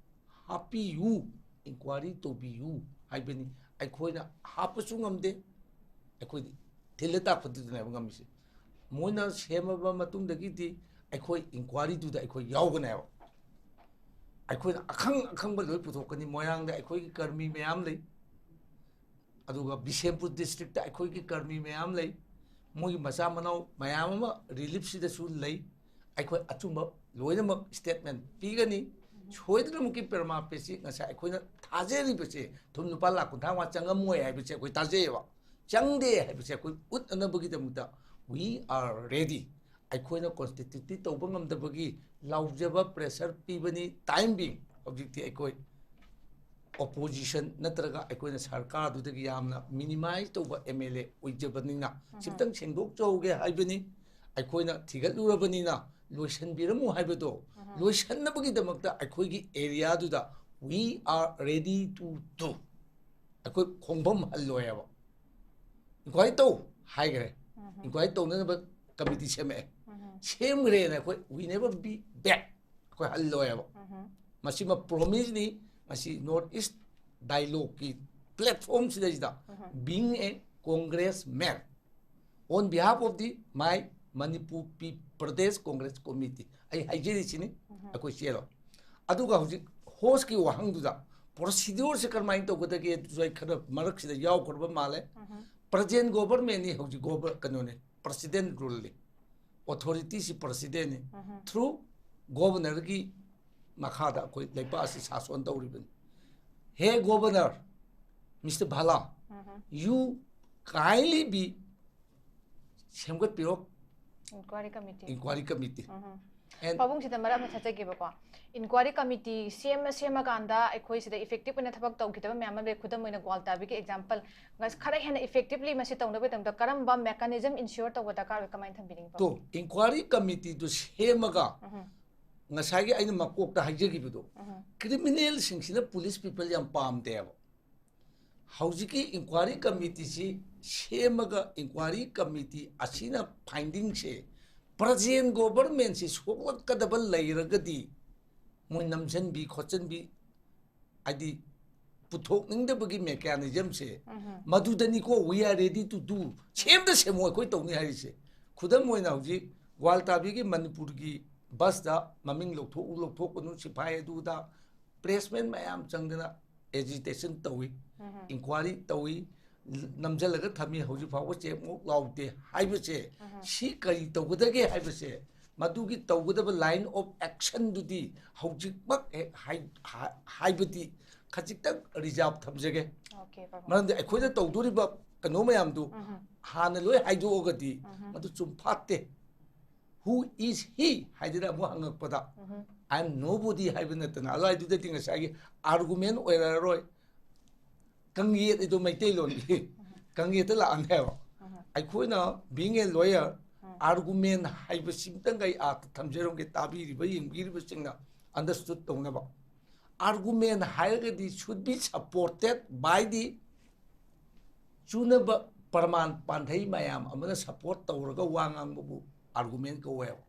ꯍꯥꯞꯄꯤꯌꯨ, inquiry ꯇꯧꯕꯤꯌꯨ ꯍꯥꯏꯕꯅꯤ꯫ ꯑꯩꯈꯣꯏꯅ ꯍꯥꯞꯄꯁꯨ ꯉꯝꯗꯦ, ꯑꯩꯈꯣꯏꯗꯤ ꯊꯤꯜꯂ ꯇꯥꯛꯄꯗꯨꯗꯅꯦꯕ ꯉꯝꯃꯤꯁꯦ꯫ ꯃꯣꯏꯅ ꯁꯦꯝꯃꯕ ꯃꯇꯨꯡꯗꯒꯤꯗꯤ ꯑꯩꯈꯣꯏ inquiry ꯗꯨꯗ ꯑꯩꯈꯣꯏ ꯌꯥꯎꯒꯅꯦꯕ꯫ ꯑꯩꯈꯣꯏꯅ ꯑꯈꯪ ꯑꯈꯪꯕ ꯂꯣꯏ ꯄꯨꯊꯣꯛꯀꯅꯤ꯫ ꯃꯣꯏꯔꯥꯡꯗ ꯑꯩꯈꯣꯏꯒꯤ ꯀꯔꯃꯤ ꯃꯌꯥꯝ ꯂꯩ, ꯑꯗꯨꯒ ꯕꯤꯁꯦꯝꯄꯨꯔ district ꯇ ꯑꯩꯈꯣꯏꯒꯤ ꯀꯔꯃꯤ ꯃꯌꯥꯝ ꯂꯩ, ꯃꯣꯏꯒꯤ ꯃꯆꯥ ꯃꯅꯥꯎ ꯃꯌꯥꯝ ꯑꯃ relief ꯁꯤꯗꯁꯨ ꯂꯩ꯫ ꯑꯩꯈꯣꯏ ꯑꯆꯨꯝꯕ ꯂꯣꯏꯅꯃꯛ statement ꯄꯤꯒꯅꯤ꯫ ꯁꯣꯏꯗꯅꯃꯛꯀꯤ prima facie ꯉꯁꯥꯏ ꯑꯩꯈꯣꯏꯅ ꯊꯥꯖꯔꯤꯕꯁꯦ ꯊꯨꯝ ꯂꯨꯄꯥ ꯂꯥꯈ ꯀꯨꯟꯊ꯭ꯔꯥ ꯃꯉꯥ ꯆꯪꯉꯝꯃꯣꯏ ꯍꯥꯏꯕꯁꯦ ꯑꯩꯈꯣꯏ ꯊꯥꯖꯩꯌꯦꯕ꯫ ꯆꯪꯗꯦ ꯍꯥꯏꯕꯁꯦ ꯑꯩꯈꯣꯏ ꯎꯠꯅꯅꯕꯒꯤꯗꯃꯛꯇ we are ready꯫ ꯑꯩꯈꯣꯏꯅ constitute ꯇꯧꯕ ꯉꯝꯗꯕꯒꯤ ꯂꯥꯎꯖꯕ, pressure ꯄꯤꯕꯅꯤ꯫ Time being, ꯍꯧꯖꯤꯛꯇꯤ ꯑꯩꯈꯣꯏ opposition ꯅꯠꯇ꯭ꯔꯒ ꯑꯩꯈꯣꯏꯅ ꯁꯔꯀꯥꯔꯗꯨꯗꯒꯤ ꯌꯥꯝꯅ minimize ꯇꯧꯕ M L A ꯑꯣꯏꯖꯕꯅꯤꯅ ꯁꯤꯝꯇꯪ ꯁꯦꯡꯗꯣꯛꯆꯍꯧꯒꯦ ꯍꯥꯏꯕꯅꯤ꯫ ꯑꯩꯈꯣꯏꯅ ꯊꯤꯒꯠꯂꯨꯔꯕꯅꯤꯅ ꯂꯣꯏꯁꯤꯟꯕꯤꯔꯝꯃꯨ ꯍꯥꯏꯕꯗꯣ, ꯂꯣꯏꯁꯤꯟꯅꯕꯒꯤꯗꯃꯛꯇ ꯑꯩꯈꯣꯏꯒꯤ area ꯗꯨꯗ we are ready to do꯫ ꯑꯩꯈꯣꯏ ꯈꯣꯡꯐꯝ ꯍꯜꯂꯣꯏ ꯍꯥꯏꯕ꯫ Inquiry ꯇꯧ ꯍꯥꯏꯈ꯭ꯔꯦ꯫ ꯏꯟꯀ꯭ꯋꯥꯏꯔꯤ ꯇꯧꯅꯅꯕ ꯀꯃꯤꯇꯤ ꯁꯦꯝꯃꯛꯑꯦ꯫ ꯁꯦꯝꯈ꯭ꯔꯦꯅ ꯑꯩꯈꯣꯏ we never be back, ꯑꯩꯈꯣꯏ ꯍꯜꯂꯣꯏꯕ꯫ ꯃꯁꯤꯃ ꯄ꯭ꯔꯣꯃꯤꯁꯅꯤ꯫ ꯃꯁꯤ ꯅꯣꯔꯠ ꯏꯁ ꯗꯥꯏꯂꯣꯒꯀꯤ ꯄ꯭ꯂꯦꯠꯐꯣꯝꯁꯤꯗꯩꯁꯤꯗ, being a Congress man, on behalf of the my Manipur Pe- Pradesh Congress Committee, ꯑꯩ ꯍꯥꯏꯖꯔꯤꯁꯤꯅꯤ꯫ ꯑꯩꯈꯣꯏ ꯆꯦꯜꯂꯣ꯫ ꯑꯗꯨꯒ ꯍꯧꯖꯤꯛ ꯍꯣꯁꯀꯤ ꯋꯥꯍꯪꯗꯨꯗ ꯄ꯭ꯔꯣꯁꯤꯗ꯭ꯌꯨꯔꯁꯦ ꯀꯔꯝꯍꯥꯏꯅ ꯇꯧꯒꯗꯒꯦ ꯑꯗꯨꯁꯨ ꯑꯩ ꯈꯔ ꯃꯔꯛꯁꯤꯗ ꯌꯥꯎꯈ꯭ꯔꯕ ꯃꯥꯜꯂꯦ꯫ ꯄ꯭ꯔꯖꯦꯟ ꯒꯣꯕꯔꯃꯦꯟꯅꯤ ꯍꯧꯖꯤꯛ ꯒꯣꯕꯔ ꯀꯩꯅꯣꯅꯦ, ꯄ꯭ꯔꯁꯤꯗꯦꯟ ꯔꯨꯜꯅꯤ꯫ ꯑꯣꯊꯣꯔꯤꯇꯤꯁꯤ ꯄ꯭ꯔꯁꯤꯗꯦꯟꯅꯤ꯫ ꯊ꯭ꯔꯨ ꯒꯣꯕꯔꯅꯔꯒꯤ ꯃꯈꯥꯗ ꯑꯩꯈꯣꯏ ꯂꯩꯄꯥꯛ ꯑꯁꯤ ꯁꯥꯁꯣꯟ ꯇꯧꯔꯤꯕꯅꯤ꯫ ꯍꯦ governor, mister Bhalla, you kindly be ꯁꯦꯝꯒꯠꯄꯤꯔꯣ inquiry committee inquiry committee. And ꯄꯥꯕꯨꯡꯁꯤꯗ ꯃꯔꯛ ꯑꯃ ꯊꯠꯆꯒꯦꯕꯀꯣ꯫ ꯏꯟꯀ꯭ꯋꯥꯏꯔꯤ ꯀꯃꯤꯇꯤ ꯁꯦꯝꯃ ꯁꯦꯝꯃꯀꯥꯟꯗ ꯑꯩꯈꯣꯏ ꯁꯤꯗ ꯏꯐꯦꯛꯇꯤꯞ ꯑꯣꯏꯅ ꯊꯕꯛ ꯇꯧꯈꯤꯗꯕ ꯃꯌꯥꯝ ꯑꯃ ꯂꯩ꯫ ꯈꯨꯗꯝ ꯑꯣꯏꯅ ꯒ꯭ꯋꯥꯜꯇꯥꯕꯤꯒꯤ ꯑꯦꯛꯖꯥꯝꯄꯜ, ꯈꯔ ꯍꯦꯟꯅ ꯏꯐꯦꯛꯇꯤꯞꯂꯤ ꯃꯁꯤ ꯇꯧꯅꯕꯒꯤꯗꯃꯛꯇ ꯀꯔꯝꯕ ꯃꯦꯀꯥꯅꯤꯖꯝ ꯏꯟꯁꯤꯌꯣꯔ ꯇꯧꯕ ꯗꯔꯀꯥꯔ ꯑꯣꯏ, ꯀꯃꯥꯏꯅ ꯊꯝꯕꯤꯅꯤꯡꯕ? ꯇꯣ, ꯏꯟꯀ꯭ꯋꯥꯏꯔꯤ ꯀꯃꯤꯇꯤꯗꯨ ꯁꯦꯝꯃꯒ ꯉꯁꯥꯏꯒꯤ ꯑꯩꯅ ꯃꯀꯣꯛꯇ ꯍꯥꯏꯖꯈꯤꯕꯗꯣ, ꯀ꯭ꯔꯤꯃꯤꯅꯦꯜꯁꯤꯡꯁꯤꯅ ꯄꯨꯂꯤꯁ ꯄꯤꯄꯜ ꯌꯥꯝ ꯄꯥꯝꯗꯦꯕ꯫ ꯍꯧꯖꯤꯛꯀꯤ ꯏꯟꯀ꯭ꯋꯥꯏꯔꯤ ꯀꯃꯤꯇꯤꯁꯤ ꯁꯦꯝꯃꯒ ꯏꯟꯀ꯭ꯋꯥꯏꯔꯤ ꯀꯃꯤꯇꯤ ꯑꯁꯤꯅ ꯐꯥꯏꯟꯗꯤꯡꯁꯦ ꯄ꯭ꯔꯖꯦꯟ ꯒꯣꯕꯔꯃꯦꯟꯁꯤ ꯁꯣꯛꯂꯛꯀꯗꯕ ꯂꯩꯔꯒꯗꯤ ꯃꯣꯏ ꯅꯝꯁꯤꯟꯕꯤ ꯈꯣꯠꯆꯤꯟꯕꯤ, ꯍꯥꯏꯗꯤ ꯄꯨꯊꯣꯛꯅꯤꯡꯗꯕꯒꯤ ꯃꯦꯀꯥꯅꯤꯖꯝꯁꯦ ꯃꯗꯨꯗꯅꯤꯀꯣ we are ready to do꯫ ꯁꯦꯝꯗ ꯁꯦꯝꯃꯣ ꯑꯩꯈꯣꯏ ꯇꯧꯅꯤ ꯍꯥꯏꯔꯤꯁꯦ꯫ ꯈꯨꯗꯝ ꯑꯣꯏꯅ ꯍꯧꯖꯤꯛ ꯒ꯭ꯋꯥꯜꯇꯥꯕꯤꯒꯤ ꯃꯅꯤꯄꯨꯔꯒꯤ ꯕꯁꯇ ꯃꯃꯤꯡ ꯂꯧꯊꯣꯛꯎ ꯂꯧꯊꯣꯛꯀꯅꯨ ꯁꯤꯐꯥꯏ ꯑꯗꯨꯗ ꯄ꯭ꯔꯦꯁꯃꯦꯟ ꯃꯌꯥꯝ ꯆꯪꯗꯅ ꯑꯦꯖꯤꯇꯦꯁꯟ ꯇꯧꯏ, ꯏꯟꯀ꯭ꯋꯥꯏꯔꯤ ꯇꯧꯏ, ꯅꯝꯁꯤꯜꯂꯒ ꯊꯝꯃꯤ, ꯍꯧꯖꯤꯛ ꯐꯥꯎꯕ ꯆꯦꯛ ꯃꯣꯛ ꯂꯥꯎꯗꯦ ꯍꯥꯏꯕꯁꯦ, ꯁꯤ ꯀꯔꯤ ꯇꯧꯒꯗꯒꯦ ꯍꯥꯏꯕꯁꯦ, ꯃꯗꯨꯒꯤ ꯇꯧꯒꯗꯕ ꯂꯥꯏꯟ ꯑꯣꯐ ꯑꯦꯛꯁꯟꯗꯨꯗꯤ ꯍꯧꯖꯤꯛꯃꯛ ꯍꯦꯛ ꯍꯥꯏ- ꯍꯥꯏ- ꯍꯥꯏꯕꯗꯤ ꯈꯖꯤꯛꯇꯪ ꯔꯤꯖꯥꯔꯚ ꯊꯝꯖꯒꯦ꯫ ꯑꯣꯀꯦ ꯄꯥꯕꯨꯡ꯫ ꯃꯔꯝꯗꯤ ꯑꯩꯈꯣꯏꯅ ꯇꯧꯗꯣꯔꯤꯕ ꯀꯩꯅꯣ ꯃꯌꯥꯝꯗꯨ ꯍꯥꯟꯅ ꯂꯣꯏ ꯍꯥꯏꯗꯣꯛꯑꯒꯗꯤ ꯃꯗꯨ ꯆꯨꯝꯐꯥꯠꯇꯦ꯫ Who is he ꯍꯥꯏꯗꯅ ꯑꯃꯨꯛ ꯍꯪꯉꯛꯄꯗ, I am nobody ꯍꯥꯏꯕ ꯅꯠꯇꯅ ꯑꯗꯨꯋꯥꯏꯗꯨꯗꯗꯤ ꯉꯁꯥꯏꯒꯤ ꯑꯥꯔꯒꯨꯃꯦꯟ ꯑꯣꯏꯔꯛꯑꯔꯣꯏ꯫ ꯀꯪꯌꯦꯠ ꯑꯗꯨ ꯃꯩꯇꯩꯂꯣꯟꯒꯤ ꯀꯪꯌꯦꯠꯇ ꯂꯥꯛꯑꯅꯦꯕ꯫ ꯑꯩꯈꯣꯏꯅ being a lawyer, ꯑꯥꯔꯒꯨꯃꯦꯟ ꯍꯥꯏꯕꯁꯤꯃꯇꯪ ꯑꯩ ꯑꯥ ꯊꯝꯖꯔꯝꯒꯦ, ꯇꯥꯕꯤꯔꯤꯕ ꯌꯦꯡꯕꯤꯔꯤꯕꯁꯤꯡꯅ ꯑꯟꯗꯔꯁꯇꯨꯠ ꯇꯧꯅꯕ꯫ ꯑꯥꯔꯒꯨꯃꯦꯟ ꯍꯥꯏꯔꯒꯗꯤ should be supported by the ꯆꯨꯅꯕ ꯄ꯭ꯔꯃꯥꯟ ꯄꯥꯟꯊꯩ ꯃꯌꯥꯝ ꯑꯃꯅ ꯁꯞꯄꯣꯔꯠ ꯇꯧꯔꯒ ꯋꯥ ꯉꯥꯡꯕꯕꯨ ꯑꯥꯔꯒꯨꯃꯦꯟ ꯀꯧꯋꯦꯕ꯫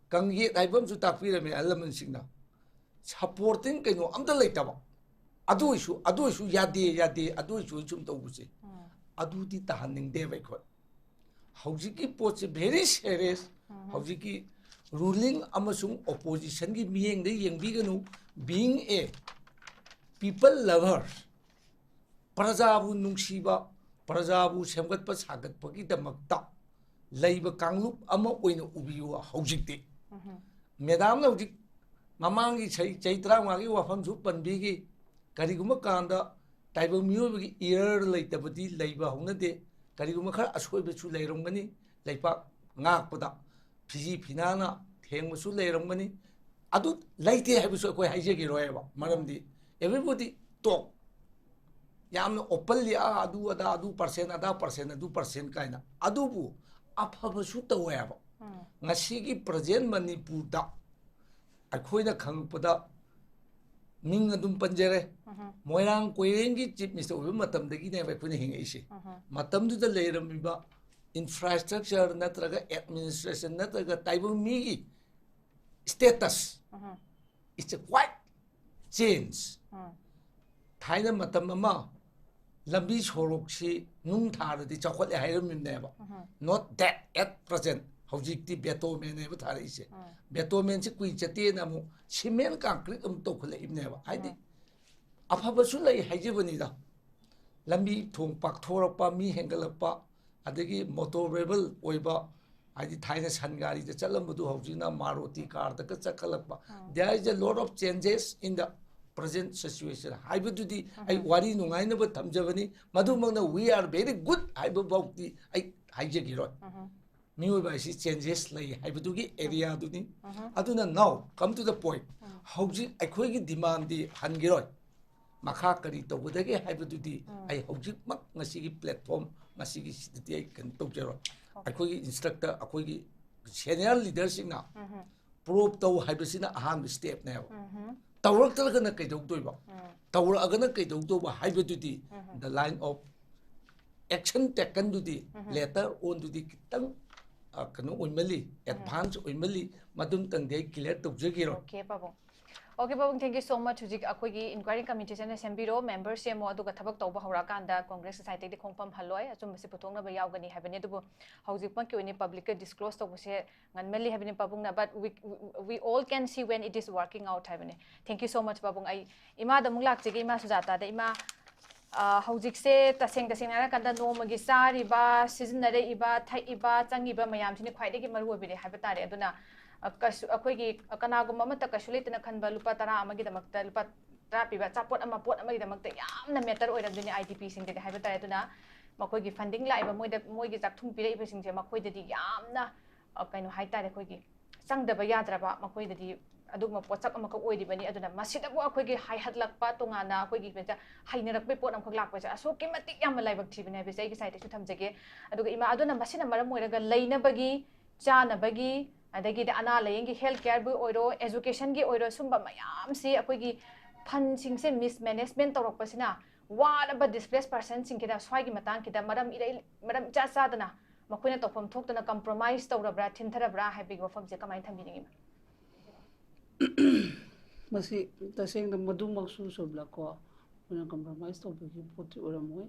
ꯀꯪꯌꯦꯠ ꯍꯥꯏꯕ ꯑꯃꯁꯨ ꯇꯥꯛꯄꯤꯔꯝꯃꯦ ꯑꯍꯜ ꯂꯃꯟꯁꯤꯡꯅ꯫ ꯁꯞꯄꯣꯔꯇꯤꯡ ꯀꯩꯅꯣ ꯑꯝꯇ ꯂꯩꯇꯕ꯫ ꯑꯗꯨ ꯑꯣꯏꯁꯨ, ꯑꯗꯨ ꯑꯣꯏꯁꯨ ꯌꯥꯗꯦ, ꯌꯥꯗꯦ, ꯑꯗꯨ ꯑꯣꯏꯁꯨ ꯁꯨꯝ ꯇꯧꯕꯁꯦ꯫ ꯑꯗꯨꯗꯤ ꯇꯥꯍꯟꯅꯤꯡꯗꯦꯕ ꯑꯩꯈꯣꯏ꯫ ꯍꯧꯖꯤꯛꯀꯤ ꯄꯣꯠꯁꯦ very serious꯫ ꯍꯧꯖꯤꯛꯀꯤ ꯔꯨꯂꯤꯡ ꯑꯃꯁꯨꯡ ꯑꯣꯄꯣꯖꯤꯁꯟꯒꯤ ꯃꯤꯠꯌꯦꯡꯗ ꯌꯦꯡꯕꯤꯒꯅꯨ꯫ Being a people lover, ꯄ꯭ꯔꯖꯥꯕꯨ ꯅꯨꯡꯁꯤꯕ, ꯄ꯭ꯔꯖꯥꯕꯨ ꯁꯦꯝꯒꯠꯄ ꯁꯥꯒꯠꯄꯒꯤꯗꯃꯛꯇ ꯂꯩꯕ ꯀꯥꯡꯂꯨꯞ ꯑꯃ ꯑꯣꯏꯅ ꯎꯕꯤꯌꯨ ꯍꯧꯖꯤꯛꯇꯤ꯫ ꯃꯦꯗꯥꯝꯅ ꯍꯧꯖꯤꯛ ꯃꯃꯥꯡꯒꯤ ꯆꯍꯤ, ꯆꯍꯤ ꯇꯔꯥꯃꯉꯥꯒꯤ ꯋꯥꯐꯝꯁꯨ ꯄꯟꯕꯤꯈꯤ꯫ ꯀꯔꯤꯒꯨꯝꯕ ꯀꯥꯟꯗ ꯇꯥꯏꯕꯪ ꯃꯤꯑꯣꯏꯕꯒꯤ ꯏꯔꯔ ꯂꯩꯇꯕꯗꯤ ꯂꯩꯕ ꯍꯧꯅꯗꯦ꯫ ꯀꯔꯤꯒꯨꯝꯕ ꯈꯔ ꯑꯁꯣꯏꯕꯁꯨ ꯂꯩꯔꯝꯒꯅꯤ꯫ ꯂꯩꯄꯥꯛ ꯉꯥꯛꯄꯗ ꯐꯤꯖꯤ ꯐꯤꯅꯥꯅ ꯊꯦꯡꯕꯁꯨ ꯂꯩꯔꯝꯒꯅꯤ꯫ ꯑꯗꯨ ꯂꯩꯇꯦ ꯍꯥꯏꯕꯁꯨ ꯑꯩꯈꯣꯏ ꯍꯥꯏꯖꯈꯤꯔꯣꯏꯕ꯫ ꯃꯔꯝꯗꯤ everybody talk꯫ ꯌꯥꯝꯅ openly, "ꯑꯥ, ꯑꯗꯨ ꯑꯗꯥ, ꯑꯗꯨ ꯄꯥꯔꯁꯦꯟ, ꯑꯗꯥ ꯄꯥꯔꯁꯦꯟ, ꯑꯗꯨ ꯄꯥꯔꯁꯦꯟ" ꯀꯥꯏꯅ꯫ ꯑꯗꯨꯕꯨ ꯑꯐꯕꯁꯨ ꯇꯧꯋꯦꯕ꯫ ꯉꯁꯤꯒꯤ present ꯃꯅꯤꯄꯨꯔꯗ ꯑꯩꯈꯣꯏꯅ ꯈꯪꯉꯛꯄꯗ ꯃꯤꯡ ꯑꯗꯨꯝ ꯄꯟꯖꯔꯦ꯫ ꯃꯣꯏꯔꯥꯡ ꯀꯣꯏꯔꯦꯡꯒꯤ chief minister ꯑꯣꯏꯕ ꯃꯇꯝꯗꯒꯤꯅꯦꯕ ꯑꯩꯈꯣꯏꯅ ꯍꯤꯡꯉꯛꯏꯁꯦ꯫ ꯃꯇꯝꯗꯨꯗ ꯂꯩꯔꯝꯃꯤꯕ infrastructure ꯅꯠꯇ꯭ꯔꯒ administration ꯅꯠꯇ꯭ꯔꯒ ꯇꯥꯏꯕꯪ ꯃꯤꯒꯤ status, it's a quite change꯫ ꯊꯥꯏꯅ ꯃꯇꯝ ꯑꯃ ꯂꯝꯕꯤ ꯁꯣꯔꯣꯛꯁꯤ ꯅꯨꯡ ꯊꯥꯔꯗꯤ ꯆꯥꯎꯈꯠꯂꯦ ꯍꯥꯏꯔꯝꯃꯤꯕꯅꯦꯕ꯫ Not that at present꯫ ꯍꯧꯖꯤꯛꯇꯤ ꯕꯦꯇꯣꯃꯦꯟꯅꯦꯕ ꯊꯥꯔꯛꯏꯁꯦ꯫ ꯕꯦꯇꯣꯃꯦꯟꯁꯤ ꯀꯨꯏ ꯆꯠꯇꯦꯅ ꯑꯃꯨꯛ ꯁꯤꯃꯦꯟ ꯀꯪꯀ꯭ꯔꯤꯠ ꯑꯃꯨꯛ ꯇꯧꯈꯠꯂꯛꯏꯕꯅꯦꯕ꯫ ꯍꯥꯏꯗꯤ ꯑꯐꯕꯁꯨ ꯂꯩ ꯍꯥꯏꯖꯕꯅꯤꯗ꯫ ꯂꯝꯕꯤ ꯊꯣꯡ ꯄꯥꯛꯊꯣꯔꯛꯄ, ꯃꯤ ꯍꯦꯟꯒꯠꯂꯛꯄ, ꯑꯗꯒꯤ motorable ꯑꯣꯏꯕ, ꯍꯥꯏꯗꯤ ꯊꯥꯏꯅ ꯁꯟ ꯒꯥꯔꯤꯗ ꯆꯠꯂꯝꯕꯗꯨ ꯍꯧꯖꯤꯛꯅ ꯃꯥꯔꯣꯇꯤ ꯀꯥꯔꯗꯒ ꯆꯠꯈꯠꯂꯛꯄ꯫ There is a lot of changes in the present situation ꯍꯥꯏꯕꯗꯨꯗꯤ ꯑꯩ ꯋꯥꯔꯤ ꯅꯨꯡꯉꯥꯏꯅꯕ ꯊꯝꯖꯕꯅꯤ꯫ ꯃꯗꯨꯃꯛꯅ "We are very good" ꯍꯥꯏꯕ ꯐꯥꯎꯗꯤ ꯑꯩ ꯍꯥꯏꯖꯈꯤꯔꯣꯏ꯫ ꯃꯤꯑꯣꯏꯕ ꯍꯥꯏꯁꯤ changes ꯂꯩ ꯍꯥꯏꯕꯗꯨꯒꯤ areaꯗꯨꯅꯤ꯫ ꯑꯗꯨꯅ now come to the point꯫ ꯍꯧꯖꯤꯛ ꯑꯩꯈꯣꯏꯒꯤ demandꯗꯤ ꯍꯟꯈꯤꯔꯣꯏ꯫ ꯃꯈꯥ ꯀꯔꯤ ꯇꯧꯒꯗꯒꯦ ꯍꯥꯏꯕꯗꯨꯗꯤ ꯑꯩ ꯍꯧꯖꯤꯛꯃꯛ ꯉꯁꯤꯒꯤ platform, ꯉꯁꯤꯒꯤ ꯁꯤꯗꯗꯤ ꯑꯩ ꯀꯩꯅꯣ ꯇꯧꯖꯔꯣꯏ꯫ ꯑꯩꯈꯣꯏꯒꯤ instructor, ꯑꯩꯈꯣꯏꯒꯤ senior leaderꯁꯤꯡꯅ probe ꯇꯧ ꯍꯥꯏꯕꯁꯤꯅ ꯑꯍꯥꯟꯕ stepꯅꯦꯕ꯫ ꯇꯧꯔꯛꯇ꯭ꯔꯒꯅ ꯀꯩꯗꯧꯗꯣꯏꯕ? ꯇꯧꯔꯛꯑꯒꯅ ꯀꯩꯗꯧꯗꯧꯕ ꯍꯥꯏꯕꯗꯨꯗꯤ the line of action taken ꯗꯨꯗꯤ, letter on ꯗꯨꯗꯤ ꯈꯤꯇꯪ, ꯑ, ꯀꯩꯅꯣ ꯑꯣꯏꯃꯜꯂꯤ, advance ꯑꯣꯏꯃꯜꯂꯤ, ꯃꯗꯨꯝꯇꯪꯗꯤ ꯑꯩ clear ꯇꯧꯖꯒꯦꯔꯣ꯫ Okay, ꯄꯥꯕꯨꯡ꯫ Okay, ꯄꯥꯕꯨꯡ, thank you so much. ꯍꯧꯖꯤꯛ ꯑꯩꯈꯣꯏꯒꯤ inquiry committee ꯁꯤꯅ ꯁꯦꯝꯕꯤꯔꯣ, member ꯁꯦꯝꯃꯣ, ꯑꯗꯨꯒ ꯊꯕꯛ ꯇꯧꯕ ꯍꯧꯔꯛꯑꯀꯥꯟꯗ Congress ꯁꯥꯏꯠꯇꯒꯤ ꯈꯣꯡꯐꯝ ꯍꯜꯂꯣꯏ, ꯑꯆꯨꯝꯕꯁꯤ ꯄꯨꯊꯣꯛꯅꯕ ꯌꯥꯎꯒꯅꯤ ꯍꯥꯏꯕꯅꯤ꯫ ꯑꯗꯨꯕꯨ ꯍꯧꯖꯤꯛꯃꯛꯀꯤ ꯑꯣꯏꯅ public ꯇ disclose ꯇꯧꯕꯁꯦ ꯉꯟꯃꯜꯂꯤ ꯍꯥꯏꯕꯅꯤ ꯄꯥꯕꯨꯡꯅ, but we, we all can see when it is working out ꯍꯥꯏꯕꯅꯤ꯫ Thank you so much, ꯄꯥꯕꯨꯡ꯫ ꯑꯩ ꯏꯃꯥꯗ ꯑꯃꯨꯛ ꯂꯥꯛꯆꯒꯦ, ꯏꯃꯥ ꯁꯨꯖꯥꯇꯥꯗ꯫ ꯏꯃꯥ, ꯑ, ꯍꯧꯖꯤꯛꯁꯦ ꯇꯁꯦꯡ ꯇꯁꯦꯡꯅ ꯍꯥꯏꯔꯀꯥꯟꯗ ꯅꯣꯡꯃꯒꯤ ꯆꯥꯔꯤꯕ, ꯁꯤꯖꯤꯟꯅꯔꯛꯏꯕ, ꯊꯛꯏꯕ, ꯆꯪꯉꯤꯕ ꯃꯌꯥꯝꯁꯤꯅ ꯈ꯭ꯋꯥꯏꯗꯒꯤ ꯃꯔꯨ ꯑꯣꯏꯕꯅꯤ ꯍꯥꯏꯕ ꯇꯥꯔꯦ꯫ ꯑꯗꯨꯅ, ꯑ, ꯀꯩꯁꯨ, ꯑꯩꯈꯣꯏꯒꯤ ꯀꯅꯥꯒꯨꯝꯕ ꯑꯃꯠꯇ ꯀꯩꯁꯨ ꯂꯩꯇꯅ ꯈꯟꯕ ꯂꯨꯄꯥ ꯇꯔꯥ ꯑꯃꯒꯤꯗꯃꯛꯇ, ꯂꯨꯄꯥ ꯇꯔꯥ ꯄꯤꯕ ꯑꯆꯥꯄꯣꯠ ꯑꯃ, ꯄꯣꯠ ꯑꯃꯒꯤꯗꯃꯛꯇ ꯌꯥꯝꯅ matter ꯑꯣꯏꯔꯝꯗꯣꯏꯅꯤ IDP ꯁꯤꯡꯗꯗꯤ ꯍꯥꯏꯕ ꯇꯥꯔꯦ꯫ ꯑꯗꯨꯅ ꯃꯈꯣꯏꯒꯤ funding ꯂꯥꯛꯏꯕ, ꯃꯣꯏꯗ, ꯃꯣꯏꯒꯤ ꯆꯥꯛꯊꯨꯡ ꯄꯤꯔꯛꯏꯕꯁꯤꯡꯁꯦ ꯃꯈꯣꯏꯗꯗꯤ ꯌꯥꯝꯅ, ꯑ, ꯀꯩꯅꯣ ꯍꯥꯏꯇꯥꯔꯦ, ꯑꯩꯈꯣꯏꯒꯤ ꯆꯪꯗꯕ ꯌꯥꯗ꯭ꯔꯕ, ꯃꯈꯣꯏꯗꯗꯤ ꯑꯗꯨꯒꯨꯝꯕ ꯄꯣꯠꯁꯛ ꯑꯃꯈꯛ ꯑꯣꯏꯔꯤꯕꯅꯤ꯫ ꯑꯗꯨꯅ ꯃꯁꯤꯗꯕꯨ ꯑꯩꯈꯣꯏꯒꯤ ꯍꯥꯏꯍꯠꯂꯛꯄ, ꯇꯣꯉꯥꯟꯅ ꯑꯩꯈꯣꯏꯒꯤ ꯍꯩꯅꯔꯛꯄꯩ ꯄꯣꯠ ꯑꯃꯈꯛ ꯂꯥꯛꯄꯁꯦ ꯑꯁꯨꯛꯀꯤ ꯃꯇꯤꯛ ꯌꯥꯝꯅ ꯂꯥꯏꯕꯛ ꯊꯤꯕꯅꯦ ꯍꯥꯏꯕꯁꯦ ꯑꯩꯒꯤ ꯁꯥꯏꯠꯇꯁꯨ ꯊꯝꯖꯒꯦ꯫ ꯑꯗꯨꯒ ꯏꯃꯥ, ꯑꯗꯨꯅ ꯃꯁꯤꯅ ꯃꯔꯝ ꯑꯣꯏꯔꯒ ꯂꯩꯅꯕꯒꯤ, ꯆꯥꯅꯕꯒꯤ, ꯑꯗꯒꯤꯗꯤ ꯑꯅꯥ ꯂꯥꯏꯌꯦꯡꯒꯤ health care ꯕꯨ ꯑꯣꯏꯔꯣ, education ꯒꯤ ꯑꯣꯏꯔꯣ, ꯁꯨꯝꯕ ꯃꯌꯥꯝꯁꯤ ꯑꯩꯈꯣꯏꯒꯤ fund ꯁꯤꯡꯁꯦ mismanagement ꯇꯧꯔꯛꯄꯁꯤꯅ ꯋꯥꯔꯕ displaced person ꯁꯤꯡꯁꯤꯗ ꯁ꯭ꯋꯥꯏꯒꯤ ꯃꯇꯥꯡꯁꯤꯗ ꯃꯔꯝ ꯏꯔꯩ-, ꯃꯔꯝ ꯏꯆꯥ ꯆꯥꯗꯅ ꯃꯈꯣꯏꯅ ꯇꯧꯐꯝ ꯊꯣꯛꯇꯅ compromise ꯇꯧꯔꯕ꯭ꯔꯥ, ꯊꯤꯟꯊꯔꯕ꯭ꯔꯥ ꯍꯥꯏꯕꯒꯤ ꯋꯥꯐꯝꯁꯦ ꯀꯃꯥꯏꯅ ꯊꯝꯕꯤꯅꯤꯡꯉꯤ? ꯃꯁꯤ ꯇꯁꯦꯡꯅ ꯃꯗꯨꯃꯛꯁꯨ ꯆꯨꯝꯂꯀꯣ, ꯑꯩꯈꯣꯏꯅ compromise ꯇꯧꯕꯒꯤ ꯄꯣꯠꯇꯤ ꯑꯣꯏꯔꯝꯃꯣꯏ꯫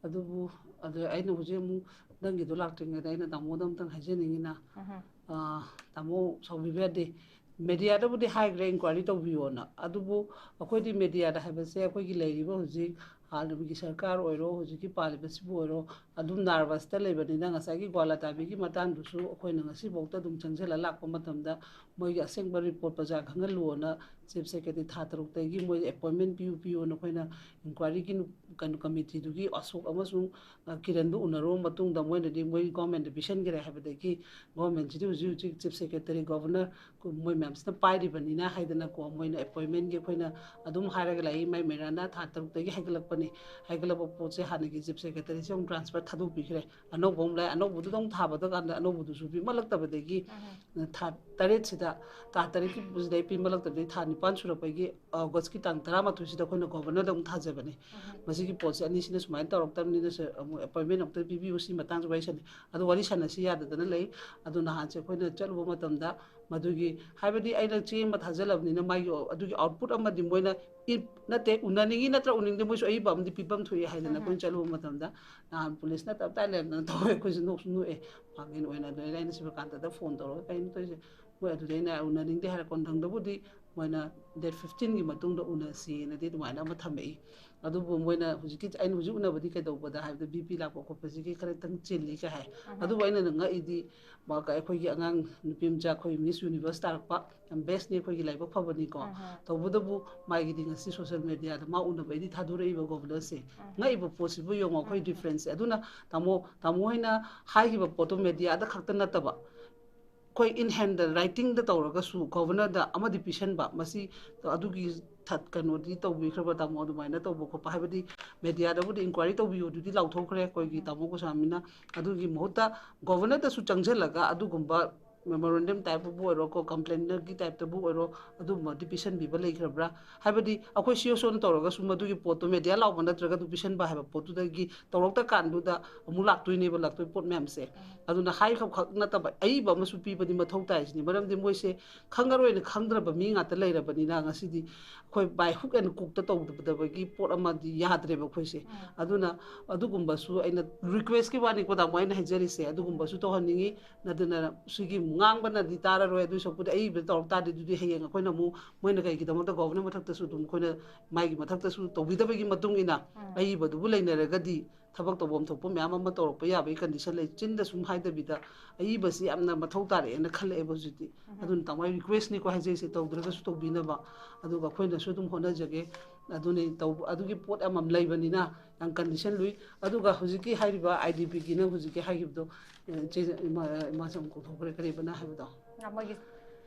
ꯑꯗꯨꯕꯨ ꯑꯗꯨ ꯑꯩꯅ ꯍꯧꯖꯤꯛ ꯑꯃꯨꯛ ꯅꯪꯒꯤꯗꯣ ꯂꯥꯛꯇ꯭ꯔꯤꯉꯩꯗ ꯑꯩꯅ ꯇꯥꯃꯣꯗ ꯑꯃꯇꯪ ꯍꯥꯏꯖꯅꯤꯡꯉꯤꯅ, ꯑ, ꯇꯥꯃꯣ ꯁꯥꯎꯕꯤꯕ ꯌꯥꯗꯦ, media ꯗꯕꯨꯗꯤ ꯍꯥꯏꯈ꯭ꯔꯦ inquiry ꯇꯧꯕꯤꯌꯣꯅ, ꯑꯗꯨꯕꯨ ꯑꯩꯈꯣꯏꯗꯤ media ꯗ ꯍꯥꯏꯕꯁꯦ ꯑꯩꯈꯣꯏꯒꯤ ꯂꯩꯔꯤꯕ ꯍꯧꯖꯤꯛ ꯍꯥꯟꯅꯒꯤ ꯁꯔꯀꯥꯔ ꯑꯣꯏꯔꯣ, ꯍꯧꯖꯤꯛꯀꯤ ꯄꯥꯜꯂꯤꯕꯁꯤꯕꯨ ꯑꯣꯏꯔꯣ, ꯑꯗꯨꯝ nervous ꯇ ꯂꯩꯕꯅꯤꯅ ꯉꯁꯥꯏꯒꯤ ꯒ꯭ꯋꯥꯂꯥꯇꯥꯕꯤꯒꯤ ꯃꯇꯥꯡꯗꯨꯁꯨ ꯑꯩꯈꯣꯏꯅ ꯉꯁꯤꯐꯥꯎꯗ ꯑꯗꯨꯝ ꯆꯪꯁꯤꯜꯂ ꯂꯥꯛꯄ ꯃꯇꯝꯗ ꯃꯣꯏꯒꯤ ꯑꯁꯦꯡꯕ report ꯄ꯭ꯔꯖꯥ ꯈꯪꯍꯜꯂꯨꯑꯣꯅ Chief Secretary ꯊꯥ ꯇꯔꯨꯛꯇꯒꯤ ꯃꯣꯏ appointment ꯄꯤꯌꯨ ꯄꯤꯌꯨꯅ ꯑꯩꯈꯣꯏꯅ inquiry ꯒꯤ ꯀꯩꯅꯣ committee ꯗꯨꯒꯤ ꯑꯁꯣꯛ ꯑꯃꯁꯨꯡ, ꯑ, ꯀꯤꯔꯟꯗꯨ ꯎꯅꯔꯨꯕ ꯃꯇꯨꯡꯗ ꯃꯣꯏꯅꯗꯤ ꯃꯣꯏ government ꯇ ꯄꯤꯁꯟꯈ꯭ꯔꯦ ꯍꯥꯏꯕꯗꯒꯤ government ꯁꯤꯗꯤ ꯍꯧꯖꯤꯛ ꯍꯧꯖꯤꯛ Chief Secretary, Governor ꯃꯣꯏ ꯃꯌꯥꯝꯁꯤꯅ ꯄꯥꯏꯔꯤꯕꯅꯤꯅ ꯍꯥꯏꯗꯅꯀꯣ, ꯃꯣꯏꯅ appointment ꯒꯤ ꯑꯩꯈꯣꯏꯅ ꯑꯗꯨꯝ ꯍꯥꯏꯔꯒ ꯂꯥꯛꯏ꯫ ꯃꯥꯏ ꯃꯦꯔꯥꯅ ꯊꯥ ꯇꯔꯨꯛꯇꯒꯤ ꯍꯥꯏꯒꯠꯂꯛꯄꯅꯤ꯫ ꯍꯥꯏꯒꯠꯂꯛꯄ ꯄꯣꯠꯁꯦ ꯍꯥꯟꯅꯒꯤ Chief Secretary ꯁꯦ ꯑꯃꯨꯛ transfer ꯊꯥꯗꯣꯛꯄꯤꯈ꯭ꯔꯦ꯫ ꯑꯅꯧꯕ ꯑꯃꯨꯛ ꯂꯥꯛꯑꯦ꯫ ꯑꯅꯧꯕꯗꯨꯗ ꯑꯃꯨꯛ ꯊꯥꯕꯗ ꯀꯥꯟꯗ ꯑꯅꯧꯕꯗꯨꯁꯨ ꯄꯤꯃꯜꯂꯛꯇꯕꯗꯒꯤ ꯊꯥ ꯇꯔꯦꯠꯁꯤꯗ, ꯊꯥ ꯇꯔꯦꯠꯀꯤꯁꯤꯗ ꯄꯤꯃꯜꯂꯛꯇꯕꯗꯒꯤ ꯊꯥ ꯅꯤꯄꯥꯟ ꯁꯨꯔꯛꯄꯒꯤ ꯑꯣꯒꯁꯀꯤ ꯇꯥꯡ ꯇꯔꯥꯃꯥꯊꯣꯏꯁꯤꯗ ꯑꯩꯈꯣꯏꯅ ꯒꯣꯕꯔꯅꯔꯗ ꯑꯃꯨꯛ ꯊꯥꯖꯕꯅꯦ꯫ ꯃꯁꯤꯒꯤ ꯄꯣꯠꯁꯦ ꯑꯅꯤꯁꯤꯅ ꯁꯨꯃꯥꯏꯅ ꯇꯧꯔꯛꯇꯕꯅꯤꯅ ꯁꯥꯔ, ꯑꯃꯨꯛ ꯑꯦꯄꯣꯏꯟꯃꯦꯟ ꯑꯃꯨꯛꯇ ꯄꯤꯕꯤꯌꯨ, ꯁꯤ ꯃꯇꯥꯡꯁꯦ ꯋꯥꯔꯤ ꯁꯥꯟꯅꯩ꯫ ꯑꯗꯨ ꯋꯥꯔꯤ ꯁꯥꯟꯅꯁꯤ ꯌꯥꯗꯗꯅ ꯂꯩ꯫ ꯑꯗꯨ ꯅꯍꯥꯟꯁꯦ ꯑꯩꯈꯣꯏꯅ ꯆꯠꯂꯨꯕ ꯃꯇꯝꯗ ꯃꯗꯨꯒꯤ, ꯍꯥꯏꯕꯗꯤ ꯑꯩꯅ ꯆꯦ ꯑꯃ ꯊꯥꯖꯤꯜꯂꯕꯅꯤꯅ ꯃꯥꯒꯤ ꯑꯗꯨꯒꯤ ꯑꯥꯎꯠꯄꯨꯠ ꯑꯃꯗꯤ ꯃꯣꯏꯅ ꯏ-, ꯅꯠꯇꯦ, ꯎꯅꯅꯤꯡꯉꯤ ꯅꯠꯇ꯭ꯔ ꯎꯅꯤꯡꯗꯦ, ꯃꯣꯏꯁꯨ ꯑꯏꯕ ꯑꯃꯗꯤ ꯄꯤꯐꯝ ꯊꯣꯛꯏ ꯍꯥꯏꯗꯅ ꯑꯩꯈꯣꯏꯅ ꯆꯠꯂꯨꯕ ꯃꯇꯝꯗ ꯅꯍꯥꯟ ꯄꯨꯂꯤꯁꯅ ꯇꯞ ꯇꯥꯏ ꯂꯩꯔꯝꯗꯅ ꯇꯧꯋꯦ꯫ ꯑꯩꯈꯣꯏꯁꯨ ꯅꯣꯛꯁꯨ ꯅꯣꯛꯑꯦ꯫ ꯃꯥꯡꯖꯤꯟ ꯑꯣꯏꯅ ꯑꯗꯨꯗꯩꯗ ꯑꯩꯅ ꯁꯤꯕꯀꯥꯟꯇꯗ ꯐꯣꯟ ꯇꯧꯔꯒ, "ꯀꯩꯅꯣ ꯇꯧꯔꯤꯁꯦ?" ꯃꯣꯏ ꯑꯗꯨꯗꯩ ꯑꯩꯅ ꯎꯅꯅꯤꯡꯗꯦ ꯍꯥꯏꯔ ꯀꯣꯟꯊꯪꯗꯕꯨꯗꯤ ꯃꯣꯏꯅ ꯗꯦꯠ ꯐꯤꯐꯇꯤꯟꯒꯤ ꯃꯇꯨꯡꯗ ꯎꯅꯁꯤꯅꯗꯤ ꯑꯗꯨꯃꯥꯏꯅ ꯑꯃ ꯊꯝꯃꯛꯏ꯫ ꯑꯗꯨꯕꯨ ꯃꯣꯏꯅ ꯍꯧꯖꯤꯛꯀꯤ, ꯑꯩꯅ ꯍꯧꯖꯤꯛ ꯎꯅꯕꯗꯤ ꯀꯩꯗꯧꯕꯗ ꯍꯥꯏꯕꯗ ꯕꯤ ꯄꯤ ꯂꯥꯛꯄ ꯈꯣꯠꯄꯁꯤꯒꯤ ꯈꯔꯇꯪ ꯆꯤꯜꯂꯤ ꯀꯩ ꯍꯥꯏ꯫ ꯑꯗꯨꯕꯨ ꯑꯩꯅ ꯉꯛꯏꯗꯤ ꯃꯥ-, ꯑꯩꯈꯣꯏꯒꯤ ꯑꯉꯥꯡ ꯅꯨꯄꯤ ꯃꯆꯥ ꯑꯩꯈꯣꯏ ꯃꯤꯁ ꯌꯨꯅꯤꯚꯔꯁ ꯇꯥꯔꯛꯄ ꯌꯥꯝ ꯕꯦꯁꯅꯤ, ꯑꯩꯈꯣꯏꯒꯤ ꯂꯥꯏꯕꯛ ꯐꯕꯅꯤꯀꯣ꯫ ꯇꯧꯕꯇꯕꯨ ꯃꯥꯒꯤꯗꯤ ꯉꯁꯤ ꯁꯣꯁꯦꯜ ꯃꯦꯗꯤꯌꯥꯗ ꯃꯥ ꯎꯅꯕꯩꯗꯤ ꯊꯥꯗꯣꯔꯛꯏꯕ ꯒꯣꯕꯔꯅꯔꯁꯦ꯫ ꯉꯛꯏꯕ ꯄꯣꯠꯁꯤꯕꯨ ꯌꯦꯡꯉꯣ, ꯑꯩꯈꯣꯏ ꯗꯤꯐ꯭ꯔꯦꯟꯁꯁꯦ꯫ ꯑꯗꯨꯅ ꯇꯥꯃꯣ, ꯇꯥꯃꯣ ꯍꯣꯏꯅ ꯍꯥꯏꯈꯤꯕ ꯄꯣꯠꯇꯣ ꯃꯦꯗꯤꯌꯥꯗ ꯈꯛꯇ ꯅꯠꯇꯕ, ꯑꯩꯈꯣꯏ in hand ꯗ, ꯔꯥꯏꯇꯤꯡꯗ ꯇꯧꯔꯒꯁꯨ ꯒꯣꯕꯔꯅꯔꯗ ꯑꯃꯗꯤ ꯄꯤꯁꯟꯕ, ꯃꯁꯤ ꯑꯗꯨꯒꯤ ꯊꯠ-, ꯀꯩꯅꯣꯗꯤ ꯇꯧꯕꯤꯈ꯭ꯔꯕ ꯇꯥꯃꯣ? ꯑꯗꯨꯃꯥꯏꯅ ꯇꯧꯕ ꯈꯣꯠꯄ, ꯍꯥꯏꯕꯗꯤ ꯃꯦꯗꯤꯌꯥꯗꯕꯨꯗꯤ ꯏꯟꯀ꯭ꯋꯥꯏꯔꯤ ꯇꯧꯕꯤꯌꯨ ꯑꯗꯨꯗꯤ ꯂꯥꯎꯊꯣꯛꯈ꯭ꯔꯦ ꯑꯩꯈꯣꯏꯒꯤ ꯇꯥꯃꯣ ꯒꯣꯁ꯭ꯋꯥꯃꯤꯅ꯫ ꯑꯗꯨꯒꯤ ꯃꯍꯨꯠꯇ ꯒꯣꯕꯔꯅꯔꯗꯁꯨ ꯆꯪꯁꯤꯜꯂꯒ ꯑꯗꯨꯒꯨꯝꯕ ꯃꯦꯃꯣꯔꯦꯟꯗꯝ ꯇꯥꯏꯞꯇꯕꯨ ꯑꯣꯏꯔꯣ, ꯀꯣ, ꯀꯝꯄ꯭ꯂꯦꯟꯒꯤ ꯇꯥꯏꯞꯇꯕꯨ ꯑꯣꯏꯔꯣ, ꯑꯗꯨꯒꯨꯝꯕꯗꯤ ꯄꯤꯁꯟꯕꯤꯕ ꯂꯩꯈ꯭ꯔꯕ꯭ꯔꯥ? ꯍꯥꯏꯕꯗꯤ ꯑꯩꯈꯣꯏ ꯁꯤ ꯑꯣ ꯁꯣꯅ ꯇꯧꯔꯒꯁꯨ ꯃꯗꯨꯒꯤ ꯄꯣꯠꯇꯣ ꯃꯦꯗꯤꯌꯥ ꯂꯥꯎꯕ ꯅꯠꯇ꯭ꯔꯒ ꯑꯗꯨ ꯄꯤꯁꯟꯕ ꯍꯥꯏꯕ ꯄꯣꯠꯇꯨꯗꯒꯤ ꯇꯧꯔꯛꯇ ꯀꯥꯟꯗꯨꯗ ꯑꯃꯨꯛ ꯂꯥꯛꯇꯣꯏꯅꯦꯕ, ꯂꯥꯛꯇꯣꯏ ꯄꯣꯠ ꯃꯌꯥꯝꯁꯦ꯫ ꯑꯗꯨꯅ ꯍꯥꯏꯈ꯭ꯔꯕ ꯈꯛ ꯅꯠꯇꯕ ꯑꯏꯕ ꯑꯃꯁꯨ ꯄꯤꯕꯗꯤ ꯃꯊꯧ ꯇꯥꯏ ꯁꯤꯅꯤ꯫ ꯃꯔꯝꯗꯤ ꯃꯣꯏꯁꯦ ꯈꯪꯉꯔꯣꯏꯅ ꯈꯪꯗ꯭ꯔꯕ ꯃꯤ ꯉꯥꯛꯇ ꯂꯩꯔꯕꯅꯤꯅ ꯉꯁꯤꯗꯤ ꯑꯩꯈꯣꯏ by hook and crook ꯇ ꯇꯧꯗꯕꯒꯤ ꯄꯣꯠ ꯑꯃꯗꯤ ꯌꯥꯗ꯭ꯔꯦꯕ ꯑꯩꯈꯣꯏꯁꯦ꯫ ꯑꯗꯨꯅ ꯑꯗꯨꯒꯨꯝꯕꯁꯨ ꯑꯩꯅ ꯔꯤꯀ꯭ꯋꯦꯁꯀꯤ ꯋꯥꯅꯤꯀꯣ ꯇꯥꯃꯣ, ꯑꯩꯅ ꯍꯥꯏꯖꯔꯤꯁꯦ, ꯑꯗꯨꯒꯨꯝꯕꯁꯨ ꯇꯧꯍꯟꯅꯤꯡꯉꯤ꯫ ꯑꯗꯨꯅ ꯁꯤꯒꯤ ꯉꯥꯡꯕꯅꯗꯤ ꯇꯥꯔꯔꯣꯏ, ꯑꯗꯨ ꯁꯔꯨꯛꯄꯨꯗꯤ ꯑꯏꯕ ꯇꯧꯔꯛ ꯇꯥꯔꯗꯤ ꯑꯗꯨꯗꯤ ꯍꯌꯦꯡ ꯑꯩꯈꯣꯏꯅ ꯑꯃꯨꯛ ꯃꯣꯏꯅ ꯀꯩꯒꯤꯗꯃꯛꯇ ꯒꯣꯕꯔꯅꯔ ꯃꯊꯛꯇꯁꯨ ꯑꯗꯨꯝ ꯑꯩꯈꯣꯏꯅ ꯃꯥꯒꯤ ꯃꯊꯛꯇꯁꯨ ꯇꯧꯕꯤꯗꯕꯒꯤ ꯃꯇꯨꯡ ꯏꯟꯅ ꯑꯏꯕꯗꯨꯕꯨ ꯂꯩꯅꯔꯒꯗꯤ ꯊꯕꯛ ꯇꯧꯐꯝ ꯊꯣꯛꯄ ꯃꯌꯥꯝ ꯑꯃ ꯇꯧꯔꯛꯄ ꯌꯥꯕꯒꯤ ꯀꯟꯗꯤꯁꯟ ꯂꯩ꯫ ꯆꯤꯟꯗ ꯁꯨꯝ ꯍꯥꯏꯗꯕꯤꯗ ꯑꯏꯕꯁꯤ ꯌꯥꯝꯅ ꯃꯊꯧ ꯇꯥꯔꯛꯑꯦꯅ ꯈꯜꯂꯛꯑꯦꯕ ꯍꯧꯖꯤꯛꯇꯤ꯫ ꯑꯗꯨꯅ ꯇꯥꯃꯣ, ꯑꯩ ꯔꯤꯀ꯭ꯋꯦꯁꯅꯤꯀꯣ ꯍꯥꯏꯖꯔꯤꯁꯦ, ꯇꯧꯗ꯭ꯔꯒꯁꯨ ꯇꯧꯕꯤꯅꯕ꯫ ꯑꯗꯨꯒ ꯑꯩꯈꯣꯏꯅꯁꯨ ꯑꯗꯨꯝ ꯍꯣꯠꯅꯖꯒꯦ꯫ ꯑꯗꯨꯅꯤ ꯇꯧꯕ, ꯑꯗꯨꯒꯤ ꯄꯣꯠ ꯑꯃꯃꯝ ꯂꯩꯕꯅꯤꯅ ꯌꯥꯝ ꯀꯟꯗꯤꯁꯟ ꯂꯨꯏ꯫ ꯑꯗꯨꯒ ꯍꯧꯖꯤꯛꯀꯤ ꯍꯥꯏꯔꯤꯕ ꯑꯥꯏ ꯗꯤ ꯄꯤꯒꯤ ꯅꯪ ꯍꯧꯖꯤꯛꯀꯤ ꯍꯥꯏꯈꯤꯕꯗꯣ, ꯑꯦ, ꯏꯆꯦ, ꯏꯃꯥ, ꯏꯃꯥꯁꯦ ꯑꯃꯨꯛ ꯀꯥꯎꯊꯣꯛꯈ꯭ꯔꯦ, ꯀꯔꯤꯕ ꯅꯪ ꯍꯥꯏꯕꯗꯣ? ꯃꯣꯏꯒꯤ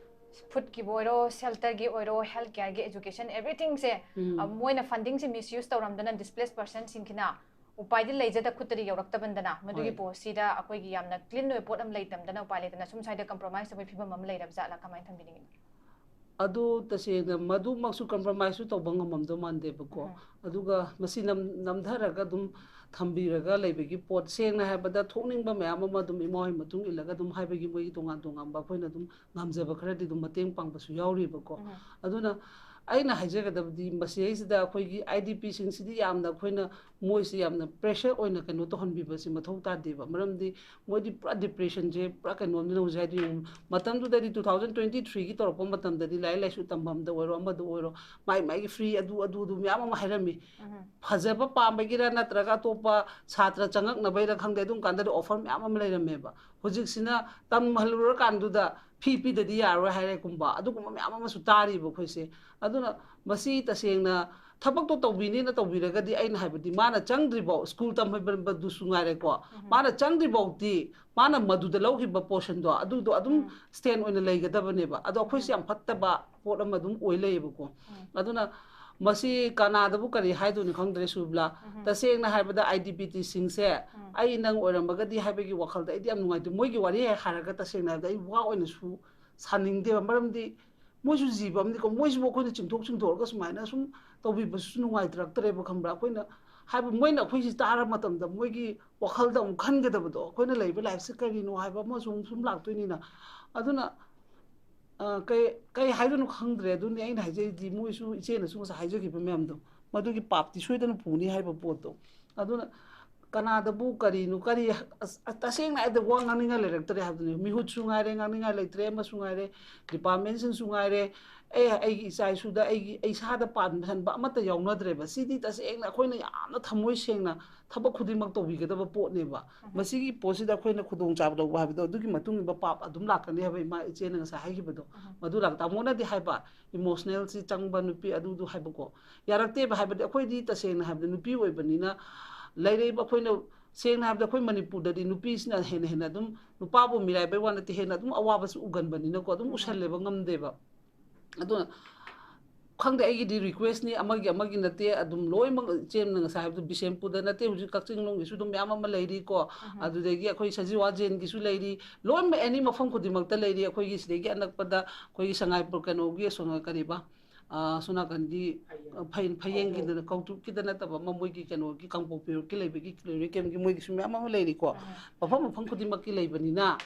ꯐꯨꯗꯀꯤꯕꯨ ꯑꯣꯏꯔꯣ, ꯁꯦꯜꯇꯔꯒꯤ ꯑꯣꯏꯔꯣ, ꯍꯦꯜꯊ ꯀꯦꯌꯔꯒꯤ, ꯑꯦꯖꯨꯀꯦꯁꯟ, ꯑꯦꯚ꯭ꯔꯤꯊꯤꯡꯁꯦ, ꯎꯝ꯫ ꯑ, ꯃꯣꯏꯅ ꯐꯟꯗꯤꯡꯁꯦ ꯃꯤꯁꯌꯨꯁ ꯇꯧꯔꯝꯗꯅ ꯗꯤꯁꯄ꯭ꯂꯦꯁ ꯄꯔꯁꯟꯁꯤꯡꯁꯤꯅ ꯎꯄꯥꯏꯗꯤ ꯂꯩꯖꯗ ꯈꯨꯠꯇꯗꯤ ꯌꯧꯔꯛꯇꯕꯅꯤꯅ, ꯃꯗꯨꯒꯤ ꯍꯣꯏ꯫ ꯄꯣꯠꯁꯤꯗ ꯑꯩꯈꯣꯏꯒꯤ ꯌꯥꯝꯅ ꯀ꯭ꯂꯤꯟ ꯑꯣꯏꯕ ꯄꯣꯠ ꯑꯃ ꯂꯩꯇꯕꯗꯅ ꯎꯄꯥꯏ ꯂꯩꯇꯅ ꯁꯨꯝ ꯁ꯭ꯋꯥꯏꯗ ꯀꯝꯄ꯭ꯔꯣꯃꯥꯏꯁ ꯇꯧꯕꯒꯤ ꯐꯤꯕꯝ ꯑꯃ ꯂꯩꯔꯕ ꯖꯥꯠꯂꯥ, ꯀꯃꯥꯏꯅ ꯊꯝꯕꯤꯅꯤꯡꯉꯤꯅꯣ? ꯑꯗꯨ ꯇꯁꯦꯡꯅ ꯃꯗꯨꯃꯛꯁꯨ ꯀꯝꯄ꯭ꯔꯣꯃꯥꯏꯁꯁꯨ ꯇꯧꯕ ꯉꯝꯃꯝꯗꯧ ꯃꯥꯟꯗꯦꯕꯀꯣ꯫ ꯎꯝ꯫ ꯑꯗꯨꯒ ꯃꯁꯤ ꯅꯝ-, ꯅꯝꯊꯔꯒ ꯑꯗꯨꯝ ꯊꯝꯕꯤꯔꯒ ꯂꯩꯕꯒꯤ ꯄꯣꯠ, ꯁꯦꯡꯅ ꯍꯥꯏꯕꯗ ꯊꯣꯛꯅꯤꯡꯕ ꯃꯌꯥꯝ ꯑꯃ ꯑꯗꯨꯝ ꯏꯃꯥ ꯍꯣꯏ ꯃꯇꯨꯡ ꯏꯜꯂꯒ ꯑꯗꯨꯝ ꯍꯥꯏꯕꯒꯤ ꯃꯣꯏꯒꯤ ꯇꯣꯉꯥꯟ ꯇꯣꯉꯥꯟꯕ ꯑꯩꯈꯣꯏꯅ ꯑꯗꯨꯝ ꯉꯝꯖꯕ ꯈꯔꯗꯤ ꯑꯗꯨꯝ ꯃꯇꯦꯡ ꯄꯥꯡꯕꯁꯨ ꯌꯥꯎꯔꯤꯕꯀꯣ꯫ ꯎꯝ꯫ ꯑꯗꯨꯅ ꯑꯩꯅ ꯍꯥꯏꯖꯒꯗꯕꯗꯤ ꯃꯁꯤꯗꯩꯁꯤꯗ ꯑꯩꯈꯣꯏꯒꯤ IDPꯁꯤꯡꯁꯤꯗꯤ ꯌꯥꯝꯅ ꯑꯩꯈꯣꯏꯅ ꯃꯣꯏꯁꯤ ꯌꯥꯝꯅ ꯄ꯭ꯔꯦꯁꯔ ꯑꯣꯏꯅ ꯀꯩꯅꯣ ꯇꯧꯍꯟꯕꯤꯕꯁꯤ ꯃꯊꯧ ꯇꯥꯗꯦꯕ꯫ ꯃꯔꯝꯗꯤ ꯃꯣꯏꯗꯤ ꯄꯨꯔꯥ ꯗꯤꯄ꯭ꯔꯦꯁꯟꯁꯦ ꯄꯨꯔꯥ ꯀꯩꯅꯣꯝꯅꯤ꯫ ꯍꯧꯖꯤꯛ ꯍꯥꯏꯗꯤ ꯌꯦꯡꯉꯨ, ꯃꯇꯝꯗꯨꯗꯗꯤ two thousand twenty threeꯒꯤ ꯇꯧꯔꯛꯄ ꯃꯇꯝꯗꯗꯤ ꯂꯥꯏꯔꯤꯛ ꯂꯥꯏꯁꯨ ꯇꯝꯐꯝꯗ ꯑꯣꯏꯔꯣ, ꯑꯃꯗ ꯑꯣꯏꯔꯣ, ꯃꯥꯏ ꯃꯥꯏꯒꯤ ꯐ꯭ꯔꯤ ꯑꯗꯨ ꯑꯗꯨ ꯑꯗꯨ ꯃꯌꯥꯝ ꯑꯃ ꯍꯥꯏꯔꯝꯃꯤ꯫ ꯎꯝ꯫ ꯐꯖꯕ ꯄꯥꯝꯕꯒꯤꯔ ꯅꯠꯇ꯭ꯔꯒ ꯑꯇꯣꯞꯄ ꯁꯥꯇ꯭ꯔ ꯆꯪꯉꯛꯅꯕꯩꯔ ꯈꯪꯗꯦ, ꯑꯗꯨꯝ ꯀꯥꯟꯗꯗꯤ ꯑꯣꯐꯔ ꯃꯌꯥꯝ ꯑꯃ ꯂꯩꯔꯝꯃꯦꯕ꯫ ꯍꯧꯖꯤꯛꯁꯤꯅ ꯇꯝꯍꯜꯂꯨꯔꯀꯥꯟꯗꯨꯗ ꯐꯤ ꯄꯤꯗꯗꯤ ꯌꯥꯔꯣꯏ ꯍꯥꯏꯔꯦꯒꯨꯝꯕ, ꯑꯗꯨꯒꯨꯝꯕ ꯃꯌꯥꯝ ꯑꯃꯁꯨ ꯇꯥꯔꯤꯕ ꯑꯩꯈꯣꯏꯁꯦ꯫ ꯑꯗꯨꯅ ꯃꯁꯤ ꯇꯁꯦꯡꯅ ꯊꯕꯛꯇꯣ ꯇꯧꯕꯤꯅꯦꯅ ꯇꯧꯕꯤꯔꯒꯗꯤ, ꯑꯩꯅ ꯍꯥꯏꯕꯗꯤ ꯃꯥꯅ ꯆꯪꯗ꯭ꯔꯤꯐꯥꯎ, ꯁ꯭ꯀꯨꯜ ꯇꯝꯍꯟꯕꯗꯨꯁꯨ ꯉꯥꯏꯔꯦꯀꯣ, ꯎꯝ꯫ ꯃꯥꯅ ꯆꯪꯗ꯭ꯔꯤꯐꯥꯎꯗꯤ ꯃꯥꯅ ꯃꯗꯨꯗ ꯂꯧꯈꯤꯕ ꯄꯣꯔꯁꯟꯗꯣ ꯑꯗꯨꯗꯣ ꯑꯗꯨꯝ ꯎꯝ꯫ ꯁ꯭ꯇꯦꯟ ꯑꯣꯏꯅ ꯂꯩꯒꯗꯕꯅꯦꯕ꯫ ꯑꯗꯣ ꯑꯩꯈꯣꯏꯁꯦ ꯎꯝ꯫ ꯌꯥꯝ ꯐꯠꯇꯕ ꯄꯣꯠ ꯑꯃ ꯑꯗꯨꯝ ꯑꯣꯏ ꯂꯩꯌꯦꯕꯀꯣ꯫ ꯎꯝ꯫ ꯑꯗꯨꯅ ꯃꯁꯤ ꯀꯅꯥꯗꯕꯨ ꯀꯔꯤ ꯍꯥꯏꯗꯣꯏꯅꯣ ꯈꯪꯗ꯭ꯔꯦ ꯁꯨꯕꯂꯥ꯫ ꯎꯝ꯫ ꯇꯁꯦꯡꯅ ꯍꯥꯏꯕꯗ IDPTꯁꯤꯡꯁꯦ ꯎꯝ꯫ ꯑꯩ ꯅꯪ ꯑꯣꯏꯔꯝꯃꯒꯗꯤ ꯍꯥꯏꯕꯒꯤ ꯋꯥꯈꯜꯗ ꯑꯩꯗꯤ ꯌꯥꯝ ꯅꯨꯡꯉꯥꯏꯇꯦ꯫ ꯃꯣꯏꯒꯤ ꯋꯥꯔꯤ ꯍꯦꯛ ꯍꯥꯏꯔꯒ ꯇꯁꯦꯡꯅ ꯍꯥꯏꯕꯗ ꯑꯩ ꯋꯥ ꯑꯣꯏꯅꯁꯨ ꯁꯥꯅꯤꯡꯗꯦꯕ꯫ ꯃꯔꯝꯗꯤ ꯃꯣꯏꯁꯨ ꯖꯤꯕ ꯑꯃꯅꯤꯀꯣ, ꯃꯣꯏꯁꯤꯕꯨ ꯑꯩꯈꯣꯏꯅ ꯆꯤꯡꯊꯣꯛ ꯆꯤꯡꯊꯣꯛꯑꯒ ꯁꯨꯃꯥꯏꯅ ꯁꯨꯝ ꯇꯧꯕꯤꯕꯁꯤꯁꯨ ꯅꯨꯡꯉꯥꯏꯇ꯭ꯔꯛꯇ꯭ꯔꯦꯕ, ꯈꯪꯕ꯭ꯔꯥ? ꯑꯩꯈꯣꯏꯅ ꯍꯥꯏꯕ, ꯃꯣꯏꯅ ꯑꯩꯈꯣꯏꯁꯤ ꯇꯥꯔ ꯃꯇꯝꯗ ꯃꯣꯏꯒꯤ ꯋꯥꯈꯜꯗ ꯑꯃꯨꯛ ꯈꯟꯒꯗꯕꯗꯣ, ꯑꯩꯈꯣꯏꯅ ꯂꯩꯕ ꯂꯥꯏꯐꯁꯦ ꯀꯔꯤꯅꯣ ꯍꯥꯏꯕ ꯑꯃꯁꯨ ꯑꯃꯨꯛ ꯁꯨꯝ ꯂꯥꯛꯇꯣꯏꯅꯤꯅ꯫ ꯑꯗꯨꯅ ꯑ, ꯀꯩ, ꯀꯩ ꯍꯥꯏꯗꯣꯏꯅꯣ ꯈꯪꯗ꯭ꯔꯦ꯫ ꯑꯗꯨꯅꯤ ꯑꯩꯅ ꯍꯥꯏꯖꯔꯤꯗꯤ, ꯃꯣꯏꯁꯨ ꯏꯆꯦꯅꯁꯨ ꯉꯁꯥꯏ ꯍꯥꯏꯖꯈꯤꯕ ꯃꯌꯥꯝꯗꯣ, ꯃꯗꯨꯒꯤ ꯄꯥꯞꯇꯤ ꯁꯣꯏꯗꯅ ꯄꯨꯅꯤ ꯍꯥꯏꯕ ꯄꯣꯠꯇꯣ꯫ ꯑꯗꯨꯅ ꯀꯅꯥꯗꯕꯨ ꯀꯔꯤꯅꯣ, ꯀꯔꯤ, ꯑꯁ, ꯑꯁ, ꯇꯁꯦꯡꯅ ꯍꯥꯏꯕꯗ ꯋꯥ ꯉꯥꯡꯅꯤꯡꯉꯥꯏ ꯂꯩꯔꯛꯇ꯭ꯔꯦ ꯍꯥꯏꯕꯗꯨꯅꯤ꯫ ꯃꯤꯍꯨꯠꯁꯨ ꯉꯥꯏꯔꯦ, ꯉꯥꯡꯅꯤꯡꯉꯥꯏ ꯂꯩꯇ꯭ꯔꯦ, ꯑꯃꯁꯨ ꯉꯥꯏꯔꯦ, ꯗꯤꯄꯥꯔꯠꯃꯦꯟꯁꯤꯡꯁꯨ ꯉꯥꯏꯔꯦ, ꯑꯦ, ꯑꯩꯒꯤ ꯏꯆꯥ ꯏꯁꯨꯗ ꯑꯩꯒꯤ, ꯑꯩ ꯏꯁꯥꯗ ꯄꯥꯟꯍꯟꯕ ꯑꯃꯠꯇ ꯌꯥꯎꯅꯗ꯭ꯔꯦꯕ꯫ ꯁꯤꯗꯤ ꯇꯁꯦꯡꯅ ꯑꯩꯈꯣꯏꯅ ꯌꯥꯝꯅ ꯊꯃꯣꯏ ꯁꯦꯡꯅ ꯊꯕꯛ ꯈꯨꯗꯤꯡꯃꯛ ꯇꯧꯕꯤꯒꯗꯕ ꯄꯣꯠꯅꯦꯕ꯫ ꯎꯝ꯫ ꯃꯁꯤꯒꯤ ꯄꯣꯠꯁꯤꯗ ꯑꯩꯈꯣꯏꯅ ꯈꯨꯗꯣꯡꯆꯥꯕ ꯂꯧꯕ ꯍꯥꯏꯕꯗꯣ, ꯑꯗꯨꯒꯤ ꯃꯇꯨꯡ ꯏꯟꯕ ꯄꯥꯞ ꯑꯗꯨꯝ ꯂꯥꯛꯀꯅꯤ ꯍꯥꯏꯕ ꯏꯃꯥ ꯏꯆꯦꯅ ꯉꯁꯥꯏ ꯍꯥꯏꯈꯤꯕꯗꯣ, ꯎꯝ꯫ ꯃꯗꯨ ꯂꯥꯛ-, ꯇꯥꯃꯣꯅꯗꯤ ꯍꯥꯏꯕ, ꯏꯃꯣꯁꯅꯦꯜꯁꯤ ꯆꯪꯕ ꯅꯨꯄꯤ ꯑꯗꯨꯗꯨ ꯍꯥꯏꯕꯀꯣ, ꯌꯥꯔꯛꯇꯦꯕ꯫ ꯍꯥꯏꯕꯗꯤ ꯑꯩꯈꯣꯏꯗꯤ ꯇꯁꯦꯡꯅ ꯍꯥꯏꯕꯗ ꯅꯨꯄꯤ ꯑꯣꯏꯕꯅꯤꯅ, ꯂꯩꯔꯛꯏꯕ ꯑꯩꯈꯣꯏꯅ, ꯁꯦꯡꯅ ꯍꯥꯏꯕꯗ ꯑꯩꯈꯣꯏ ꯃꯅꯤꯄꯨꯔꯗꯗꯤ ꯅꯨꯄꯤꯁꯤꯅ ꯍꯦꯟꯅ ꯍꯦꯟꯅ ꯑꯗꯨꯝ, ꯅꯨꯄꯥꯕꯨ ꯃꯤꯔꯥꯏꯕꯩ ꯋꯥ ꯅꯠꯇꯦ, ꯍꯦꯟꯅ ꯑꯗꯨꯝ ꯑꯋꯥꯕꯁꯤ ꯎꯒꯟꯕꯅꯤꯅꯀꯣ, ꯑꯗꯨꯝ ꯎꯝ꯫ ꯎꯁꯜꯂꯦꯕ, ꯉꯝꯗꯦꯕ꯫ ꯑꯗꯨꯅ ꯈꯪꯗꯦ, ꯑꯩꯒꯤꯗꯤ request ꯅꯤ, ꯑꯃꯒꯤ ꯑꯃꯒꯤ ꯅꯠꯇꯦ, ꯑꯗꯨꯝ ꯂꯣꯏꯅꯃꯛ ꯏꯆꯦꯝꯅ ꯉꯁꯥꯏ ꯍꯥꯏꯕꯗꯣ ꯕꯤꯁꯦꯝꯄꯨꯔꯗ ꯅꯠꯇꯦ, ꯍꯧꯖꯤꯛ ꯀꯛꯆꯤꯡ ꯂꯣꯝꯒꯤꯁꯨ ꯑꯗꯨꯝ ꯃꯌꯥꯝ ꯑꯃ ꯂꯩꯔꯤꯀꯣ, ꯑꯗꯨꯗꯒꯤ ꯑꯩꯈꯣꯏ ꯁꯖꯤꯋꯥ ꯖꯦꯟꯒꯤꯁꯨ ꯂꯩꯔꯤ, ꯂꯣꯏꯅꯃꯛ ꯑꯦꯅꯤ ꯃꯐꯝ ꯈꯨꯗꯤꯡꯃꯛꯇ ꯂꯩꯔꯤ꯫ ꯑꯩꯈꯣꯏꯒꯤ ꯁꯤꯗꯒꯤ ꯑꯅꯛꯄꯗ ꯑꯩꯈꯣꯏꯒꯤ ꯁꯉꯥꯏꯄꯨꯔ ꯀꯩꯅꯣꯒꯤ ꯑꯁꯣꯝ ꯀꯔꯤꯕ, ꯑ, ꯁꯣꯝ ꯅꯥꯀꯟꯒꯤ, ꯑ, ꯐꯩ-, ꯐꯌꯦꯡꯒꯤꯗꯅ, ꯀꯧꯇ꯭ꯔꯨꯛꯀꯤꯗ ꯅꯠꯇꯕ ꯑꯃ ꯃꯣꯏꯒꯤ ꯀꯩꯅꯣꯒꯤ ꯀꯥꯡꯄꯣꯛꯄꯤ ꯔꯣꯗꯀꯤ ꯂꯩꯕꯒꯤ ꯀ꯭ꯂꯦꯔꯤ ꯀꯦꯝꯒꯤ ꯃꯣꯏꯒꯤꯁꯨ ꯃꯌꯥꯝ ꯑꯃ ꯂꯩꯔꯤꯀꯣ, ꯃꯐꯝ ꯃꯐꯝ ꯈꯨꯗꯤꯡꯃꯛꯀꯤ ꯂꯩꯕꯅꯤꯅ꯫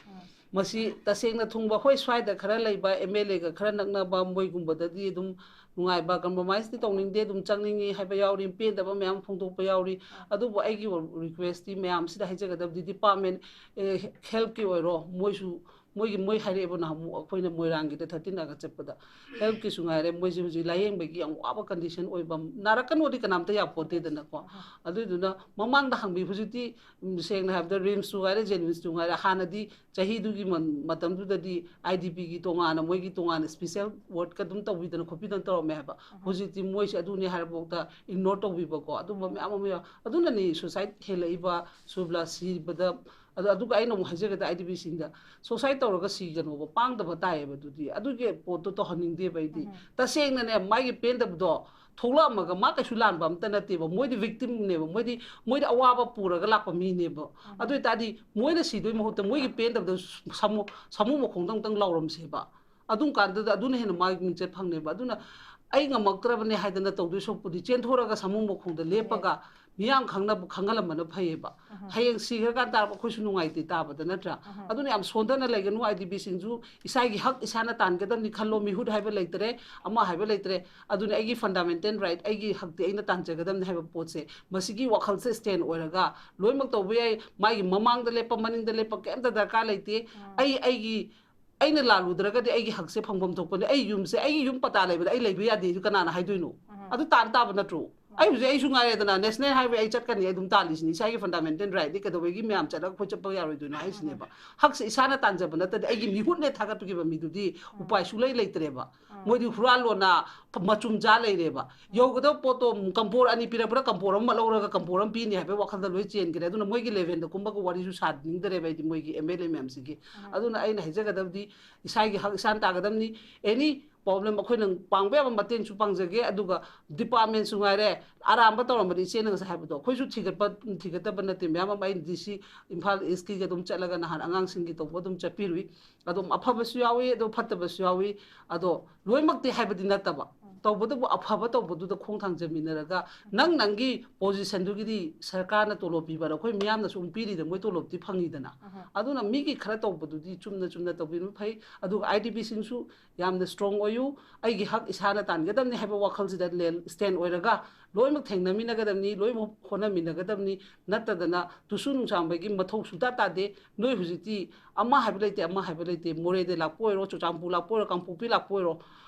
ꯃꯁꯤ ꯇꯁꯦꯡꯅ ꯊꯨꯡꯕ, ꯍꯣꯏ, ꯁ꯭ꯋꯥꯏꯗ ꯈꯔ ꯂꯩꯕ ꯑꯦꯝ ꯑꯦꯜ ꯑꯦꯒ ꯈꯔ ꯅꯛꯅꯕ ꯃꯣꯏꯒꯨꯝꯕꯗꯗꯤ ꯑꯗꯨꯝ ꯅꯨꯡꯉꯥꯏꯕ, compromise ꯇꯤ ꯇꯧꯅꯤꯡꯗꯦ, ꯑꯗꯨꯝ ꯆꯪꯅꯤꯡꯉꯤ ꯍꯥꯏꯕ ꯌꯥꯎꯔꯤ, ꯄꯦꯟꯗꯕ ꯃꯌꯥꯝ ꯐꯣꯡꯗꯣꯛꯄ ꯌꯥꯎꯔꯤ꯫ ꯑꯗꯨꯕꯨ ꯑꯩꯒꯤ request ꯇꯤ ꯃꯌꯥꯝꯁꯤꯗ ꯍꯥꯏꯖꯒꯗꯕꯗꯤ department, ꯑꯦ, health ꯀꯤ ꯑꯣꯏꯔꯣ, ꯃꯣꯏꯁꯨ, ꯃꯣꯏꯒꯤ, ꯃꯣꯏ ꯍꯥꯏꯔꯛꯑꯦꯕ ꯅꯍꯥꯟꯃꯨꯛ ꯑꯩꯈꯣꯏꯅ ꯃꯣꯏꯔꯥꯡꯒꯤꯗ thirteen August ꯆꯠꯄꯗ, health ꯀꯤꯁꯨ ꯉꯥꯏꯔꯦ, ꯃꯣꯏꯁꯦ ꯍꯧꯖꯤꯛ ꯂꯥꯌꯦꯡꯕꯒꯤ ꯌꯥꯝ ꯋꯥꯕ condition ꯑꯣꯏꯕ, ꯅꯥꯔꯛꯀꯅꯣꯗꯤ ꯀꯅꯥꯝꯇ ꯌꯥꯄꯣꯠꯇꯦꯗꯅꯀꯣ꯫ ꯑꯗꯨꯏꯗꯨꯅ ꯃꯃꯥꯡꯗ ꯍꯪꯕꯤ, ꯍꯧꯖꯤꯛꯇꯤ, ꯎꯝ, ꯁꯦꯡꯅ ꯍꯥꯏꯔꯕꯗ ꯔꯤꯝꯁꯁꯨ ꯉꯥꯏꯔꯦ, ꯖꯦꯅꯤꯝꯁꯇꯨ ꯉꯥꯏꯔꯦ, ꯍꯥꯟꯅꯗꯤ ꯆꯍꯤꯗꯨꯒꯤ ꯃ-, ꯃꯇꯝꯗꯨꯗꯗꯤ ꯑꯥꯏ ꯗꯤ ꯄꯤꯒꯤ ꯇꯣꯉꯥꯟꯅ, ꯃꯣꯏꯒꯤ ꯇꯣꯉꯥꯟꯅ special ward ꯀ ꯑꯗꯨꯝ ꯇꯧꯕꯤꯗꯅ ꯈꯣꯠꯄꯤꯗꯅ ꯇꯧꯔꯝꯃꯦ ꯍꯥꯏꯕ꯫ ꯍꯧꯖꯤꯛꯇꯤ ꯃꯣꯏꯁꯦ ꯑꯗꯨꯅꯦ ꯍꯥꯏꯔꯐꯥꯎꯗ ignore ꯇꯧꯕꯤꯕꯀꯣ, ꯑꯗꯨꯝꯕ ꯃꯌꯥꯝ ꯑꯃ ꯌꯥꯎ-, ꯑꯗꯨꯅꯅꯤ suicide ꯍꯦꯜꯂꯛꯏꯕ, ꯁꯨꯕ꯭ꯂꯥ ꯁꯤꯕꯗ꯫ ꯑꯗꯣ ꯑꯗꯨꯒ ꯑꯩꯅ ꯑꯃꯨꯛ ꯍꯥꯏꯖꯒꯗ ꯑꯥꯏ ꯗꯤ ꯄꯤꯁꯤꯡꯗ suicide ꯇꯧꯔꯒ ꯁꯤꯒꯅꯣꯕ, ꯄꯥꯡꯗꯕ ꯇꯥꯏꯌꯦꯕ꯫ ꯑꯗꯨꯗꯤ ꯑꯗꯨꯒꯤ ꯄꯣꯠꯇꯣ ꯇꯧꯍꯟꯅꯤꯡꯗꯦꯕ ꯑꯩꯗꯤ꯫ ꯇꯁꯦꯡꯅꯅꯦ, ꯃꯥꯒꯤ ꯄꯦꯟꯗꯕꯗꯣ ꯊꯣꯛꯂꯛꯑꯝꯃꯒ ꯃꯥ ꯀꯩꯁꯨ ꯂꯥꯟꯕ ꯑꯝꯇ ꯅꯠꯇꯦꯕ, ꯃꯣꯏꯗꯤ victim ꯅꯦꯕ, ꯃꯣꯏꯗꯤ, ꯃꯣꯏꯗꯤ ꯑꯋꯥꯕ ꯄꯨꯔꯒ ꯂꯥꯛꯄ ꯃꯤꯅꯦꯕ꯫ ꯑꯗꯨ ꯑꯣꯏꯇꯥꯔꯗꯤ ꯃꯣꯏꯅ ꯁꯤꯗꯣꯏ ꯃꯍꯨꯠꯇ ꯃꯣꯏꯒꯤ ꯄꯦꯟꯗꯕꯗꯣ ꯁꯥꯃꯨ, ꯁꯥꯃꯨ ꯃꯈꯣꯡꯗ ꯑꯃꯨꯛꯇꯪ ꯂꯥꯎꯔꯝꯁꯦꯕ꯫ ꯑꯗꯨꯝ ꯀꯥꯟꯗꯨꯗ ꯑꯗꯨꯅ ꯍꯦꯟꯅ ꯃꯥꯒꯤ ꯃꯤꯡꯆꯠ ꯐꯪꯅꯦꯕ꯫ ꯑꯗꯨꯅ ꯑꯩ ꯉꯝꯃꯛꯇ꯭ꯔꯕꯅꯦ ꯍꯥꯏꯗꯅ ꯇꯧꯗꯣꯏ ꯁꯔꯨꯛꯄꯨꯗꯤ ꯆꯦꯟꯊꯣꯔꯒ ꯁꯥꯃꯨ ꯃꯈꯣꯡꯗ ꯂꯦꯞꯄꯒ ꯃꯤꯌꯥꯝ ꯈꯪꯅꯕ, ꯈꯪꯍꯜꯂꯝꯕꯅ ꯐꯩꯌꯦꯕ꯫ ꯍꯌꯦꯡ ꯁꯤꯈ꯭ꯔꯀꯥꯟ ꯇꯥꯔꯕ ꯑꯩꯈꯣꯏꯁꯨ ꯅꯨꯡꯉꯥꯏꯇꯦ ꯇꯥꯕꯗ, ꯅꯠꯇ꯭ꯔꯥ? ꯑꯗꯨꯅ ꯌꯥꯝ ꯁꯣꯟꯊꯅ ꯂꯩꯒꯅꯨ꯫ ꯑꯥꯏ ꯗꯤ ꯄꯤꯁꯤꯡꯁꯨ ꯏꯁꯥꯒꯤ ꯍꯛ ꯏꯁꯥꯅ ꯇꯥꯟꯒꯗꯕꯅꯤ ꯈꯜꯂꯣ꯫ ꯃꯤꯍꯨꯠ ꯍꯥꯏꯕ ꯂꯩꯇ꯭ꯔꯦ, ꯑꯃ ꯍꯥꯏꯕ ꯂꯩꯇ꯭ꯔꯦ꯫ ꯑꯗꯨꯅ ꯑꯩꯒꯤ fundamental right, ꯑꯩꯒꯤ ꯍꯛꯇꯤ ꯑꯩꯅ ꯇꯥꯟꯖꯒꯗꯕꯅꯤ ꯍꯥꯏꯕ ꯄꯣꯠꯁꯦ, ꯃꯁꯤꯒꯤ ꯋꯥꯈꯜꯁꯦ stand ꯑꯣꯏꯔꯒ ꯂꯣꯏꯅꯃꯛ ꯇꯧꯕ ꯌꯥꯏ꯫ ꯃꯥꯒꯤ ꯃꯃꯥꯡꯗ ꯂꯦꯞꯄ, ꯃꯅꯤꯡꯗ ꯂꯦꯞꯄ ꯀꯩꯝꯇ ꯗꯔꯀꯥꯔ ꯂꯩꯇꯦ꯫ ꯑꯩ, ꯑꯩꯒꯤ, ꯑꯩꯅ ꯂꯥꯜꯂꯨꯗ꯭ꯔꯒꯗꯤ ꯑꯩꯒꯤ ꯍꯛꯁꯦ ꯐꯪꯐꯝ ꯊꯣꯛꯄꯅꯦ꯫ ꯑꯩ ꯌꯨꯝꯁꯦ, ꯑꯩꯒꯤ ꯌꯨꯝ ꯄꯇꯥ ꯂꯩꯕꯗ ꯑꯩ ꯂꯩꯕ ꯌꯥꯗꯦ, ꯑꯗꯨ ꯀꯅꯥꯅ ꯍꯥꯏꯗꯣꯏꯅꯣ? ꯑꯗꯨ ꯇꯥꯟ ꯇꯥꯕ ꯅꯠꯇ꯭ꯔꯣ? ꯑꯩ ꯍꯧꯖꯤꯛ, ꯑꯩꯁꯨ ꯉꯥꯏꯔꯦꯗꯅ, national highway ꯑꯩ ꯆꯠꯀꯅꯤ, ꯑꯩ ꯑꯗꯨꯝ ꯇꯥꯜꯂꯤꯁꯤꯅꯤ꯫ ꯏꯁꯥꯒꯤ fundamental right ꯅꯤ, ꯀꯩꯗꯧꯕꯒꯤ ꯃꯌꯥꯝ ꯆꯠꯂꯒ ꯑꯩꯈꯣꯏ ꯆꯠꯄ ꯌꯥꯔꯣꯏꯗꯣꯏꯅꯣ ꯍꯥꯏꯁꯤꯅꯦꯕ꯫ ꯍꯛꯁꯦ ꯏꯁꯥꯅ ꯇꯥꯟꯖꯕ ꯅꯠꯇ꯭ꯔꯗꯤ ꯑꯩꯒꯤ ꯃꯤꯍꯨꯠꯅꯦ ꯊꯥꯒꯠꯄꯤꯈꯤꯕ ꯃꯤꯗꯨꯗꯤ ꯎꯄꯥꯏ ꯁꯨꯡꯂꯩ ꯂꯩꯇ꯭ꯔꯦꯕ꯫ ꯃꯣꯏꯗꯤ ꯍꯨꯔꯥꯜꯂꯣꯅ ꯃꯆꯨꯝ ꯆꯥ ꯂꯩꯔꯦꯕ꯫ ꯌꯧꯒꯗꯕ ꯄꯣꯠꯇꯣ ꯀꯝꯄꯣꯔ ꯑꯅꯤ ꯄꯤꯔꯛꯄ꯭ꯔꯥ, ꯀꯝꯄꯣꯔ ꯑꯃ ꯂꯧꯔꯒ ꯀꯝꯄꯣꯔ ꯑꯃ ꯄꯤꯅꯤ ꯍꯥꯏꯕꯒꯤ ꯋꯥꯈꯜꯗ ꯂꯣꯏ ꯆꯦꯟꯈ꯭ꯔꯦ꯫ ꯑꯗꯨꯅ ꯃꯣꯏꯒꯤ level ꯗ ꯀꯨꯝꯕꯒ ꯋꯥꯔꯤꯁꯨ ꯁꯥꯅꯤꯡꯗ꯭ꯔꯦꯕ ꯑꯩꯗꯤ, ꯃꯣꯏꯒꯤ ꯑꯦꯝ ꯑꯦꯜ ꯑꯦ ꯃꯌꯥꯝꯁꯤꯒꯤ꯫ ꯑꯗꯨꯅ ꯑꯩꯅ ꯍꯥꯏꯖꯒꯗꯕꯗꯤ ꯏꯁꯥꯒꯤ ꯍꯛ ꯏꯁꯥꯅ ꯇꯥꯒꯗꯕꯅꯤ꯫ Any ꯄ꯭ꯔꯣꯕ꯭ꯂꯦꯝ ꯑꯩꯈꯣꯏꯅ ꯄꯥꯡꯕ ꯌꯥꯕ ꯃꯇꯦꯡꯁꯨ ꯄꯥꯡꯖꯒꯦ꯫ ꯑꯗꯨꯒ ꯗꯤꯄꯥꯔꯠꯃꯦꯟꯁꯨ ꯉꯥꯏꯔꯦ, ꯑꯔꯥꯟꯕ ꯇꯧꯔꯝꯕꯗꯤ ꯏꯆꯦꯅ ꯉꯁꯥꯏ ꯍꯥꯏꯕꯗꯣ ꯑꯩꯈꯣꯏꯁꯨ ꯊꯤꯒꯠꯄ ꯊꯤꯒꯠꯇꯕ ꯅꯠꯇꯦ꯫ ꯃꯌꯥꯝ ꯑꯃ ꯑꯩꯅ ꯗꯤ ꯁꯤ ꯏꯝꯐꯥꯜ ꯏꯁꯀꯤꯒ ꯑꯗꯨꯝ ꯆꯠꯂꯒ ꯅꯍꯥꯟ ꯑꯉꯥꯡꯁꯤꯡꯒꯤ ꯇꯧꯕ ꯑꯗꯨꯝ ꯆꯠꯄꯤꯔꯨꯏ꯫ ꯑꯗꯨꯝ ꯑꯐꯕꯁꯨ ꯌꯥꯎꯏ, ꯑꯗꯨꯝ ꯐꯠꯇꯕꯁꯨ ꯌꯥꯎꯏ꯫ ꯑꯗꯣ ꯂꯣꯏꯅꯃꯛꯇꯤ ꯍꯥꯏꯕꯗꯤ ꯅꯠꯇꯕ, ꯇꯧꯕꯇꯕꯨ ꯑꯐꯕ ꯇꯧꯕꯗꯨꯗ ꯈꯣꯡ ꯊꯥꯡꯖꯃꯤꯟꯅꯔꯒ ꯅꯪ ꯅꯪꯒꯤ ꯄꯣꯖꯤꯁꯟꯗꯨꯒꯤꯗꯤ ꯁꯔꯀꯥꯔꯅ ꯇꯣꯂꯣꯞ ꯄꯤꯕ ꯑꯩꯈꯣꯏ ꯃꯤꯌꯥꯝꯅꯁꯨ ꯑꯗꯨꯝ ꯄꯤꯔꯤꯗ ꯃꯣꯏ ꯇꯣꯂꯣꯞꯇꯤ ꯐꯪꯉꯤꯗꯅ꯫ ꯑꯗꯨꯅ ꯃꯤꯒꯤ ꯈꯔ ꯇꯧꯕꯗꯨꯗꯤ ꯆꯨꯝꯅ ꯆꯨꯝꯅ ꯇꯧꯕꯤꯕ ꯐꯩ꯫ ꯑꯗꯨꯒ ꯑꯥꯏ ꯗꯤ ꯄꯤꯁꯤꯡꯁꯨ ꯌꯥꯝꯅ ꯁ꯭ꯇꯔꯣꯡ ꯑꯣꯏꯌꯨ꯫ ꯑꯩꯒꯤ ꯍꯛ ꯏꯁꯥꯅ ꯇꯥꯟꯒꯗꯕꯅꯤ ꯍꯥꯏꯕ ꯋꯥꯈꯜꯁꯤꯗ ꯁ꯭ꯇꯦꯟ ꯑꯣꯏꯔꯒ ꯂꯣꯏꯅꯃꯛ ꯊꯦꯡꯅꯃꯤꯟꯅꯒꯗꯕꯅꯤ, ꯂꯣꯏꯅꯃꯛ ꯍꯣꯠꯅꯃꯤꯟꯅꯒꯗꯕꯅꯤ꯫ ꯅꯠꯇꯗꯅ ꯇꯨꯁꯨ ꯅꯨꯡꯁꯥꯡꯕꯒꯤ ꯃꯊꯧ ꯁꯨꯡꯇꯥ ꯇꯥꯗꯦ꯫ ꯅꯣꯏ ꯍꯧꯖꯤꯛꯇꯤ ꯑꯃ ꯍꯥꯏꯕ ꯂꯩꯇꯦ, ꯑꯃ ꯍꯥꯏꯕ ꯂꯩꯇꯦ꯫ ꯃꯣꯔꯦꯗ ꯂꯥꯛꯄ ꯑꯣꯏꯔꯣ, ꯆꯨꯔꯆꯥꯟꯄꯨꯔ ꯂꯥꯛꯄ ꯑꯣꯏꯔꯣ, ꯀꯥꯡꯄꯣꯛꯄꯤ ꯂꯥꯛꯄ ꯑꯣꯏꯔꯣ,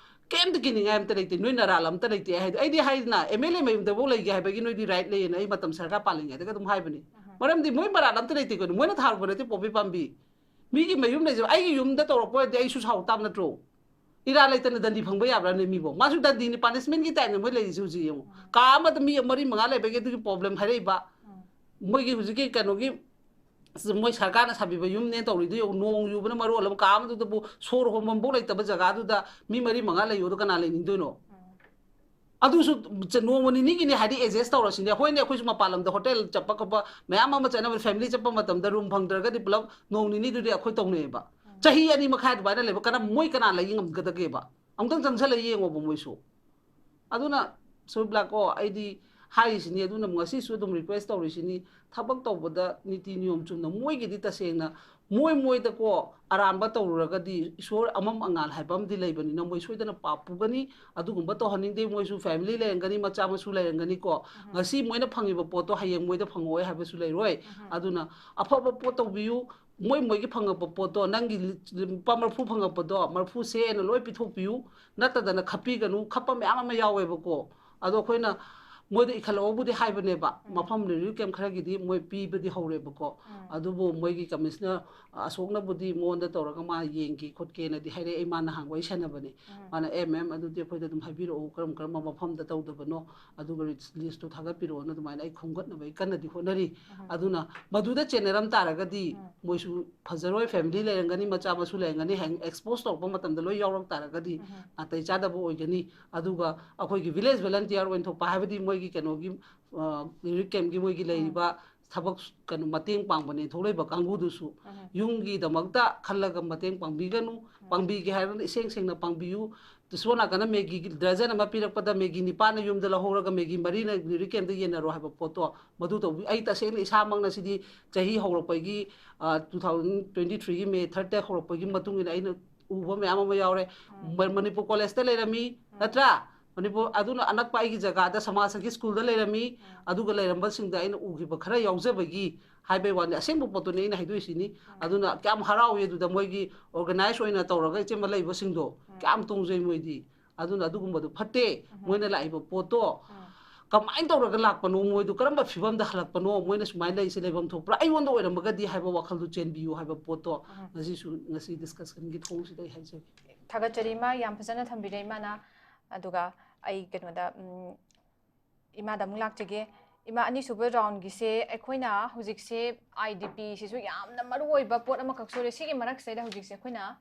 ꯀꯩꯝꯇ ꯀꯤꯅꯤꯡꯉꯥꯏ ꯑꯝꯇ ꯂꯩꯇꯦ꯫ ꯅꯣꯏ ꯅꯔꯥꯜ ꯑꯝꯇ ꯂꯩꯇꯦ ꯍꯥꯏꯗꯤ ꯑꯩꯗꯤ ꯍꯥꯏꯗꯅ ꯑꯦꯝ ꯑꯦꯜ ꯑꯦ ꯃꯌꯨꯝꯗꯐꯥꯎ ꯂꯩꯒꯦ ꯍꯥꯏꯕꯒꯤ ꯅꯣꯏꯗꯤ ꯔꯥꯏꯠ ꯂꯩꯌꯦꯅ ꯑꯩ ꯃꯇꯝ ꯁꯔꯀꯥꯔ ꯄꯥꯜꯂꯤꯉꯩꯗꯒ ꯑꯗꯨꯝ ꯍꯥꯏꯕꯅꯤ꯫ ꯃꯔꯝꯗꯤ ꯃꯣꯏ ꯃꯔꯥꯜ ꯑꯝꯇ ꯂꯩꯇꯦ ꯀꯩꯅꯣ, ꯃꯣꯏꯅ ꯊꯥꯔꯛꯄ ꯅꯠꯇꯦ ꯄꯣꯄꯤ ꯄꯥꯝꯕꯤ꯫ ꯃꯤꯒꯤ ꯃꯌꯨꯝ ꯂꯩꯖꯕ ꯑꯩꯒꯤ ꯌꯨꯝꯗ ꯇꯧꯔꯛꯄ ꯑꯣꯏꯔꯗꯤ ꯑꯩꯁꯨ ꯁꯥꯎ ꯇꯥꯕ ꯅꯠꯇ꯭ꯔꯣ? ꯏꯔꯥ ꯂꯩꯇꯅ ꯗꯟꯗꯤ ꯐꯪꯕ ꯌꯥꯕ꯭ꯔꯥꯅꯦ ꯃꯤꯕꯣ? ꯃꯥꯁꯨ ꯗꯟꯗꯤꯅꯤ, ꯄꯥꯅꯤꯁꯃꯦꯟꯒꯤ ꯇꯥꯏꯞꯅꯦ ꯃꯣꯏ ꯂꯩꯔꯤꯁꯦ ꯍꯧꯖꯤꯛ ꯌꯦꯡꯉꯣ꯫ ꯀꯥ ꯑꯃꯗ ꯃꯤ ꯃꯔꯤ ꯃꯉꯥ ꯂꯩꯕꯒꯤ ꯑꯗꯨꯒꯤ ꯄ꯭ꯔꯣꯕ꯭ꯂꯦꯝ ꯍꯥꯏꯔꯛꯏꯕ꯫ ꯃꯣꯏꯒꯤ ꯍꯧꯖꯤꯛꯀꯤ ꯀꯩꯅꯣꯒꯤ ꯃꯣꯏ ꯁꯔꯀꯥꯔꯅ ꯁꯥꯕꯤꯕ ꯌꯨꯝꯅꯦ ꯇꯧꯔꯤꯗꯨ ꯌꯦꯡꯉꯨ, ꯅꯣꯡ ꯌꯨꯕꯅ ꯃꯔꯣꯜ ꯑꯃ, ꯀꯥ ꯑꯃꯗꯨꯗꯕꯨ ꯁꯣꯔ ꯍꯣꯟꯐꯝꯐꯥꯎ ꯂꯩꯇꯕ ꯖꯒꯥꯗꯨꯗ ꯃꯤ ꯃꯔꯤ ꯃꯉꯥ ꯂꯩꯌꯣꯗꯣ ꯀꯅꯥ ꯂꯩꯅꯤꯡꯗꯣꯏꯅꯣ? ꯑꯗꯨꯁꯨ ꯆ-, ꯅꯣꯡꯃ ꯅꯤꯅꯤꯒꯤꯅꯤ ꯍꯥꯏꯗꯤ ꯑꯦꯗꯖꯁ ꯇꯧꯔꯁꯤꯅꯦ꯫ ꯍꯣꯏꯅꯦ, ꯑꯩꯈꯣꯏꯁꯨ ꯃꯄꯥꯟ ꯂꯝꯗ ꯍꯣꯇꯦꯜ ꯆꯠꯄ ꯈꯣꯠꯄ ꯃꯌꯥꯝ ꯑꯃ ꯆꯠꯅꯕ, ꯐꯦꯃꯤꯂꯤ ꯆꯠꯄ ꯃꯇꯝꯗ ꯔꯨꯝ ꯐꯪꯗ꯭ꯔꯒꯗꯤ ꯄꯨꯂꯞ ꯅꯣꯡ ꯅꯤꯅꯤꯗꯨꯗꯤ ꯑꯩꯈꯣꯏ ꯇꯧꯅꯩꯌꯦꯕ꯫ ꯆꯍꯤ ꯑꯅꯤ ꯃꯈꯥꯏ ꯑꯗꯨꯃꯥꯏꯅ ꯂꯩꯕ ꯀꯅꯥ, ꯃꯣꯏ ꯀꯅꯥ ꯂꯩ ꯉꯝꯒꯗꯒꯦꯕ? ꯑꯃꯨꯛꯇꯪ ꯆꯪꯁꯜꯂ ꯌꯦꯡꯉꯣꯕ ꯃꯣꯏꯁꯨ꯫ ꯑꯗꯨꯅ ꯁꯣꯏꯕ꯭ꯂꯥꯛꯀꯣ, ꯑꯩꯗꯤ ꯍꯥꯏꯔꯤꯁꯤꯅꯤ, ꯑꯗꯨꯅ ꯉꯁꯤꯁꯨ ꯑꯗꯨꯝ ꯔꯤꯀ꯭ꯋꯦꯁ ꯇꯧꯔꯤꯁꯤꯅꯤ, ꯊꯕꯛ ꯇꯧꯕꯗ ꯅꯤꯇꯤ ꯅꯤꯌꯣꯝ ꯆꯨꯝꯅ ꯃꯣꯏꯒꯤꯗꯤ ꯇꯁꯦꯡꯅ ꯃꯣꯏ ꯃꯣꯏꯗꯀꯣ ꯑꯔꯥꯟꯕ ꯇꯧꯔꯨꯔꯒꯗꯤ ꯏꯁꯣꯔ ꯑꯃꯝ ꯑꯉꯥꯜ ꯍꯥꯏꯕ ꯑꯃꯗꯤ ꯂꯩꯕꯅꯤꯅ ꯃꯣꯏ ꯁꯣꯏꯗꯅ ꯄꯥꯞ ꯄꯨꯒꯅꯤ꯫ ꯑꯗꯨꯒꯨꯝꯕ ꯇꯧꯍꯟꯅꯤꯡꯗꯦ꯫ ꯃꯣꯏꯁꯨ ꯐꯦꯃꯤꯂꯤ ꯂꯩꯔꯝꯒꯅꯤ, ꯃꯆꯥ ꯃꯁꯨ ꯂꯩꯔꯝꯒꯅꯤꯀꯣ꯫ ꯉꯁꯤ ꯃꯣꯏꯅ ꯐꯪꯉꯤꯕ ꯄꯣꯠꯇꯣ ꯍꯌꯦꯡ ꯃꯣꯏꯗ ꯐꯪꯉꯛꯑꯣꯏ ꯍꯥꯏꯕꯁꯨ ꯂꯩꯔꯣꯏ꯫ ꯑꯗꯨꯅ ꯑꯐꯕ ꯄꯣꯠ ꯇꯧꯕꯤꯌꯨ꯫ ꯃꯣꯏ ꯃꯣꯏꯒꯤ ꯐꯪꯉꯛꯄ ꯄꯣꯠꯇꯣ, ꯅꯪꯒꯤ ꯂꯤ-, ꯂꯨꯄꯥ ꯃꯔꯐꯨ ꯐꯪꯉꯛꯄꯗꯣ ꯃꯔꯐꯨ ꯁꯦꯅ ꯂꯣꯏ ꯄꯤꯊꯣꯛꯄꯤꯌꯨ꯫ ꯅꯠꯇꯗꯅ ꯈꯞꯄꯤꯒꯅꯨ꯫ ꯈꯞꯄ ꯃꯌꯥꯝ ꯑꯃ ꯌꯥꯎꯋꯦꯕꯀꯣ꯫ ꯑꯗꯣ ꯑꯩꯈꯣꯏꯅ ꯃꯣꯏꯗ ꯏꯈꯠꯂꯛꯑꯣꯕꯨꯗꯤ ꯍꯥꯏꯕꯅꯦꯕ, ꯎꯝ꯫ ꯃꯐꯝ relief camp ꯈꯔꯒꯤꯗꯤ ꯃꯣꯏ ꯄꯤꯕꯗꯤ ꯍꯧꯔꯦꯕꯀꯣ꯫ ꯎꯝ꯫ ꯑꯗꯨꯕꯨ ꯃꯣꯏꯒꯤ commissioner ꯑꯁꯣꯛꯅꯕꯨꯗꯤ ꯃꯉꯣꯟꯗ ꯇꯧꯔꯒ ꯃꯥ ꯌꯦꯡꯒꯦ ꯈꯣꯠꯀꯦꯅꯗꯤ ꯍꯥꯏꯔꯛꯑꯦ, ꯃꯥ ꯅꯍꯥꯟ ꯋꯥꯔꯤ ꯁꯥꯟꯅꯕꯅꯦ꯫ ꯎꯝ꯫ ꯃꯥꯅ, "ꯑꯦ, ma'am, ꯑꯗꯨꯗꯤ ꯑꯩꯈꯣꯏꯗ ꯑꯗꯨꯝ ꯍꯥꯏꯕꯤꯔꯛꯑꯣ, ꯀꯔꯝ ꯀꯔꯝꯕ ꯃꯐꯝꯗ ꯇꯧꯗꯕꯅꯣ, ꯑꯗꯨꯒ list-ꯇꯣ ꯊꯥꯒꯠꯄꯤꯔꯛꯑꯣꯅ" ꯑꯗꯨꯃꯥꯏꯅ ꯑꯩ ꯈꯣꯝꯒꯠꯅꯕꯒꯤ ꯀꯟꯅꯗꯤ ꯍꯣꯠꯅꯔꯤ꯫ ꯎꯝ꯫ ꯑꯗꯨꯅ ꯃꯗꯨꯗ ꯆꯦꯟꯅꯔꯝ ꯇꯥꯔꯒꯗꯤ, ꯎꯝ꯫ ꯃꯣꯏꯁꯨ ꯐꯖꯔꯣꯏ, family ꯂꯩꯔꯝꯒꯅꯤ, ꯃꯆꯥ ꯃꯁꯨ ꯂꯩꯔꯝꯒꯅꯤ, ꯍꯌꯦꯡ expose ꯇꯧꯔꯛꯄ ꯃꯇꯝꯗ ꯂꯣꯏ ꯌꯥꯎꯔꯛ ꯇꯥꯔꯒꯗꯤ ꯎꯝ꯫ ꯅꯥꯇꯩ ꯆꯥꯗꯕ ꯑꯣꯏꯒꯅꯤ꯫ ꯑꯗꯨꯒ ꯑꯩꯈꯣꯏꯒꯤ village volunteer ꯑꯣꯏꯅ ꯊꯣꯛꯄ ꯍꯥꯏꯕꯗꯤ ꯃꯣꯏꯒꯤ ꯀꯩꯅꯣꯒꯤ, ꯑ, relief camp-ꯀꯤ ꯃꯣꯏꯒꯤ ꯎꯝ꯫ ꯂꯩꯔꯤꯕ ꯊꯕꯛ, ꯀꯩꯅꯣ, ꯃꯇꯦꯡ ꯄꯥꯡꯕꯅꯦ ꯊꯣꯛꯂꯛꯏꯕ ꯀꯥꯡꯕꯨꯗꯨꯁꯨ ꯎꯝ꯫ ꯌꯨꯝꯒꯤꯗꯃꯛꯇ ꯈꯜꯂꯒ ꯃꯇꯦꯡ ꯄꯥꯡꯕꯤꯒꯅꯨ꯫ ꯎꯝ꯫ ꯄꯥꯡꯕꯤꯒꯦ ꯍꯥꯏꯔꯒꯅ ꯏꯁꯦꯡ ꯁꯦꯡꯅ ꯄꯥꯡꯕꯤꯌꯨ꯫ ꯁꯣꯝ ꯅꯥꯀꯟꯗ Maggi ꯗꯔꯖꯟ ꯑꯃ ꯄꯤꯔꯛꯄꯗ Maggi ꯅꯤꯄꯥꯟꯅ ꯌꯨꯝꯗ ꯂꯧꯍꯧꯔꯒ Maggi ꯃꯔꯤꯅ relief camp-ꯇ ꯌꯦꯟꯅꯔꯣ ꯍꯥꯏꯕ ꯄꯣꯠꯇꯣ, ꯃꯗꯨ ꯇꯧꯕꯤ-, ꯑꯩ ꯇꯁꯦꯡꯅ ꯏꯁꯥꯃꯛꯅ ꯁꯤꯗꯤ ꯆꯍꯤ ꯍꯧꯔꯛꯄꯒꯤ, ꯑ, two thousand twenty three-ꯒꯤ May third-ꯇ ꯍꯧꯔꯛꯄꯒꯤ ꯃꯇꯨꯡ ꯏꯟꯅ ꯑꯩꯅ ꯎꯕ ꯃꯌꯥꯝ ꯑꯃ ꯌꯥꯎꯔꯦ꯫ ꯎꯝ꯫ ꯃ-, ꯃꯅꯤꯄꯨꯔ college-ꯇ ꯂꯩꯔꯝꯃꯤ, ꯎꯝ꯫ ꯅꯠꯇ꯭ꯔꯥ? ꯃꯅꯤꯄꯨꯔ, ꯑꯗꯨꯅ ꯑꯅꯛꯄ ꯑꯩꯒꯤ ꯖꯒꯥꯗ ꯁꯃꯥꯖꯒꯤ school-ꯗ ꯂꯩꯔꯝꯃꯤ, ꯎꯝ꯫ ꯑꯗꯨꯒ ꯂꯩꯔꯝꯕꯁꯤꯡꯗ ꯑꯩꯅ ꯎꯈꯤꯕ ꯈꯔ ꯌꯥꯎꯖꯕꯒꯤ ꯍꯥꯏꯕꯩ ꯋꯥꯅꯤ, ꯑꯁꯦꯡꯕ ꯄꯣꯠꯇꯨꯅꯤ ꯑꯩꯅ ꯍꯥꯏꯗꯣꯛꯏꯁꯤꯅꯤ꯫ ꯎꯝ꯫ ꯑꯗꯨꯅ ꯀꯌꯥꯝ ꯍꯔꯥꯎꯏ ꯑꯗꯨꯗ ꯃꯣꯏꯒꯤ organize ꯑꯣꯏꯅ ꯇꯧꯔꯒ ꯏꯆꯦꯃ ꯂꯩꯕꯁꯤꯡꯗꯣ ꯎꯝ꯫ ꯀꯌꯥꯝ ꯇꯣꯡꯖꯩ ꯃꯣꯏꯗꯤ꯫ ꯑꯗꯨꯅ ꯑꯗꯨꯒꯨꯝꯕꯗꯣ ꯐꯠꯇꯦ꯫ ꯎꯝ꯫ ꯃꯣꯏꯅ ꯂꯥꯛꯏꯕ ꯄꯣꯠꯇꯣ ꯎꯝ꯫ ꯀꯃꯥꯏꯅ ꯇꯧꯔꯒ ꯂꯥꯛꯄꯅꯣ, ꯃꯣꯏꯗꯣ ꯀꯔꯝꯕ ꯐꯤꯕꯝꯗ ꯍꯜꯂꯛꯄꯅꯣ, ꯃꯣꯏꯅ ꯁꯨꯃꯥꯏꯅ ꯂꯩꯔꯤꯁꯦ ꯂꯩꯐꯝ ꯊꯣꯛꯄ꯭ꯔꯥ, ꯑꯩꯉꯣꯟꯗ ꯑꯣꯏꯔꯝꯃꯒꯗꯤ ꯍꯥꯏꯕ ꯋꯥꯈꯜꯗꯣ ꯆꯦꯟꯕꯤꯌꯨ ꯍꯥꯏꯕ ꯄꯣꯠꯇꯣ ꯎꯝ꯫ ꯉꯁꯤꯁꯨ, ꯉꯁꯤ discussion-ꯒꯤ ꯊꯣꯡꯁꯤꯗ ꯑꯩ ꯍꯥꯏꯖꯒꯦ꯫ ꯊꯥꯒꯠꯆꯔꯤ ꯏꯃꯥ, ꯌꯥꯝ ꯐꯖꯅ ꯊꯝꯕꯤꯔꯦ ꯏꯃꯥꯅ꯫ ꯑꯗꯨꯒ ꯑꯩ ꯀꯩꯅꯣꯗ, ꯎꯝ, ꯏꯃꯥꯗ ꯑꯃꯨꯛ ꯂꯥꯛꯆꯒꯦ꯫ ꯏꯃꯥ, ꯑꯅꯤꯁꯨꯕ round-ꯒꯤꯁꯦ ꯑꯩꯈꯣꯏꯅ ꯍꯧꯖꯤꯛꯁꯦ I D P-ꯁꯤꯁꯨ ꯌꯥꯝꯅ ꯃꯔꯨ ꯑꯣꯏꯕ ꯄꯣꯠ ꯑꯃꯈꯛꯁꯨ ꯑꯣꯏꯔꯦ꯫ ꯁꯤꯒꯤ ꯃꯔꯛꯁꯤꯗ ꯍꯧꯖꯤꯛꯁꯦ ꯑꯩꯈꯣꯏꯅ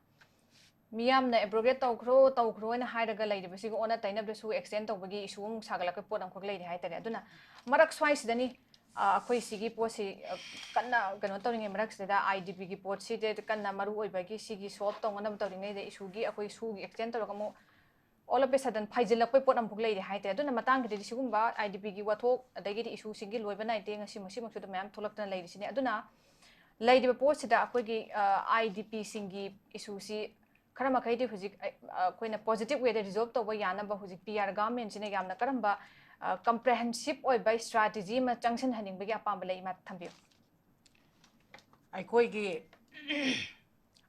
ꯃꯤꯌꯥꯝꯅ abrogate ꯇꯧꯈ꯭ꯔꯣ, ꯇꯧꯈ꯭ꯔꯣ ꯍꯥꯏꯅ ꯍꯥꯏꯔꯒ ꯂꯩꯔꯤꯕꯁꯤꯒꯤ ꯑꯣꯟꯅ ꯇꯩꯅꯕꯗꯁꯨ extend ꯇꯧꯕꯒꯤ issue ꯑꯃꯨꯛ ꯁꯥꯒꯠꯂꯛꯄ ꯄꯣꯠ ꯑꯃꯈꯛ ꯂꯩꯔꯤ ꯍꯥꯏꯇꯥꯔꯦ꯫ ꯑꯗꯨꯅ ꯃꯔꯛ ꯁ꯭ꯋꯥꯏꯁꯤꯗꯅꯤ, ꯑ, ꯑꯩꯈꯣꯏ ꯁꯤꯒꯤ ꯄꯣꯠꯁꯤ, ꯑ, ꯀꯟꯅ ꯀꯩꯅꯣ ꯇꯧꯔꯤꯉꯩ ꯃꯔꯛꯁꯤꯗ I D P-ꯒꯤ ꯄꯣꯠꯁꯤꯗ ꯀꯟꯅ ꯃꯔꯨ ꯑꯣꯏꯕꯒꯤ ꯁꯤꯒꯤ solve ꯇꯧꯅꯅꯕ ꯇꯧꯔꯤꯉꯩꯗ issue-ꯒꯤ ꯑꯩꯈꯣꯏ issue-ꯒꯤ extend ꯇꯧꯔꯒ ꯑꯃꯨꯛ all of a sudden ꯐꯩꯖꯤꯜꯂꯛꯄꯩ ꯄꯣꯠ ꯑꯃꯈꯛ ꯂꯩꯔꯤ ꯍꯥꯏꯇꯥꯔꯦ꯫ ꯑꯗꯨꯅ ꯃꯇꯥꯡꯒꯤꯗꯗꯤ ꯁꯤꯒꯨꯝꯕ I D P-ꯒꯤ ꯋꯥꯊꯣꯛ, ꯑꯗꯒꯤꯗꯤ issue-ꯁꯤꯡꯒꯤ ꯂꯣꯏꯕ ꯅꯥꯏꯗꯦ, ꯉꯁꯤ ꯃꯁꯤꯃꯛꯁꯨ ꯑꯗꯨꯝ ꯃꯌꯥꯝ ꯊꯣꯛꯂꯛꯇꯅ ꯂꯩꯔꯤꯁꯤꯅꯤ꯫ ꯑꯗꯨꯅ ꯂꯩꯔꯤꯕ ꯄꯣꯠꯁꯤꯗ ꯑꯩꯈꯣꯏꯒꯤ, ꯑ, I D P-ꯁꯤꯡꯒꯤ issue-ꯁꯤ ꯈꯔ ꯃꯈꯩꯗꯤ ꯍꯧꯖꯤꯛ, ꯑ, ꯑ, ꯑꯩꯈꯣꯏꯅ positive way-ꯗ resolve ꯇꯧꯕ ꯌꯥꯅꯕ ꯍꯧꯖꯤꯛ P R government-ꯁꯤꯅ ꯌꯥꯝꯅ ꯀꯔꯝꯕ, ꯑ, comprehensive ꯑꯣꯏꯕ strategy ꯑꯃ ꯆꯪꯁꯤꯟꯍꯟꯅꯤꯡꯕꯒꯤ ꯑꯄꯥꯝꯕ ꯂꯩ? ꯏꯃꯥ, ꯊꯝꯕꯤꯌꯨ꯫ ꯑꯩꯈꯣꯏꯒꯤ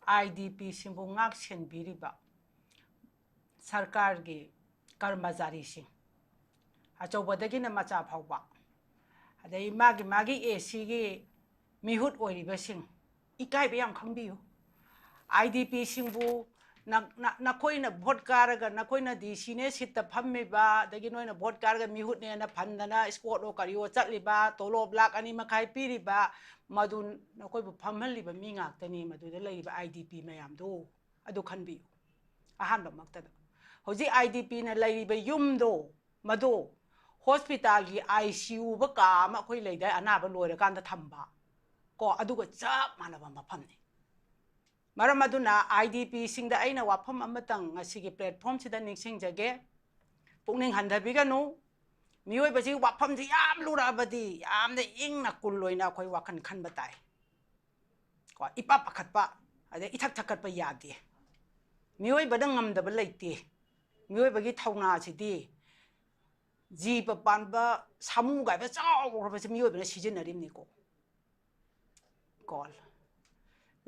I D P-ꯁꯤꯡꯕꯨ ꯉꯥꯛ ꯁꯦꯟꯕꯤꯔꯤꯕ ꯁꯔꯀꯥꯔꯒꯤ ꯀꯔꯃꯆꯥꯔꯤꯁꯤꯡ, ꯑꯆꯧꯕꯗꯒꯤꯅ ꯃꯆꯥ ꯐꯥꯎꯕ, ꯑꯗꯩ ꯃꯥꯒꯤ ꯃꯥꯒꯤ ꯑꯦ ꯁꯤꯒꯤ ꯃꯤꯍꯨꯠ ꯑꯣꯏꯔꯤꯕꯁꯤꯡ, ꯏꯀꯥꯏꯕ ꯌꯥꯝ ꯈꯪꯕꯤꯌꯨ꯫ ꯑꯥꯏ ꯗꯤ ꯄꯤꯁꯤꯡꯕꯨ ꯅ-, ꯅ-, ꯅꯈꯣꯏꯅ ꯚꯣꯠ ꯀꯥꯔꯒ ꯅꯈꯣꯏꯅ ꯗꯤ ꯁꯤꯅꯦ ꯁꯤꯠꯇ ꯐꯝꯃꯤꯕ, ꯑꯗꯒꯤ ꯅꯣꯏꯅ ꯚꯣꯠ ꯀꯥꯔꯒ ꯃꯤꯍꯨꯠꯅꯦꯅ ꯐꯟꯗꯅ ꯏꯁꯀꯣꯠꯂꯣ ꯀꯔꯤꯑꯣ ꯆꯠꯂꯤꯕ, ꯇꯣꯂꯣꯞ ꯂꯥꯛ ꯑꯅꯤ ꯃꯈꯥꯏ ꯄꯤꯔꯤꯕ, ꯃꯗꯨ ꯅꯈꯣꯏꯕꯨ ꯐꯝꯍꯜꯂꯤꯕ ꯃꯤ ꯉꯥꯛꯇꯅꯤ, ꯃꯗꯨꯗ ꯂꯩꯔꯤꯕ ꯑꯥꯏ ꯗꯤ ꯄꯤ ꯃꯌꯥꯝꯗꯨ꯫ ꯑꯗꯨ ꯈꯟꯕꯤꯌꯨ꯫ ꯑꯍꯥꯟꯕꯃꯛꯇꯗ, ꯍꯧꯖꯤꯛ ꯑꯥꯏ ꯗꯤ ꯄꯤꯅ ꯂꯩꯔꯤꯕ ꯌꯨꯝꯗꯣ, ꯃꯗꯣ ꯍꯣꯁꯄꯤꯇꯥꯜꯒꯤ ꯑꯥꯏ ꯁꯤ ꯌꯨꯕ ꯀꯥ ꯑꯃ ꯑꯩꯈꯣꯏ ꯂꯩꯗꯥꯏ, ꯑꯅꯥꯕ ꯂꯣꯏꯔꯀꯥꯟꯗ ꯊꯝꯕ, ꯀꯣ, ꯑꯗꯨꯒ ꯆꯞ ꯃꯥꯟꯅꯕ ꯃꯐꯝꯅꯤ꯫ ꯃꯔꯝ ꯑꯗꯨꯅ ꯑꯥꯏ ꯗꯤ ꯄꯤꯁꯤꯡꯗ ꯑꯩꯅ ꯋꯥꯐꯝ ꯑꯃꯇꯪ ꯉꯁꯤꯒꯤ ꯄ꯭ꯂꯦꯠꯐꯣꯝꯁꯤꯗ ꯅꯤꯡꯁꯤꯡꯖꯒꯦ꯫ ꯄꯨꯛꯅꯤꯡ ꯍꯟꯊꯕꯤꯒꯅꯨ꯫ ꯃꯤꯑꯣꯏꯕꯁꯤ ꯋꯥꯐꯝꯁꯤ ꯌꯥꯝ ꯂꯨꯔꯛꯑꯕꯗꯤ ꯌꯥꯝꯅ ꯏꯪꯅ ꯀꯨꯜ ꯑꯣꯏꯅ ꯑꯩꯈꯣꯏ ꯋꯥꯈꯜ ꯈꯟꯕ ꯇꯥꯏ꯫ ꯀꯣ, ꯏꯄꯥ ꯄꯥꯈꯠꯄ, ꯑꯗꯩ ꯏꯊꯛ ꯊꯛꯀꯠꯄ ꯌꯥꯗꯦ꯫ ꯃꯤꯑꯣꯏꯕꯗ ꯉꯝꯗꯕ ꯂꯩꯇꯦ꯫ ꯃꯤꯑꯣꯏꯕꯒꯤ ꯊꯧꯅꯥꯁꯤꯗꯤ ꯖꯤꯕ ꯄꯥꯟꯕ ꯁꯥꯃꯨ ꯀꯥꯏꯕ ꯆꯥꯎꯈ꯭ꯔꯕꯁꯦ ꯃꯤꯑꯣꯏꯕꯅ ꯁꯤꯖꯤꯟꯅꯔꯤꯕꯅꯤꯀꯣ꯫ ꯀꯣ,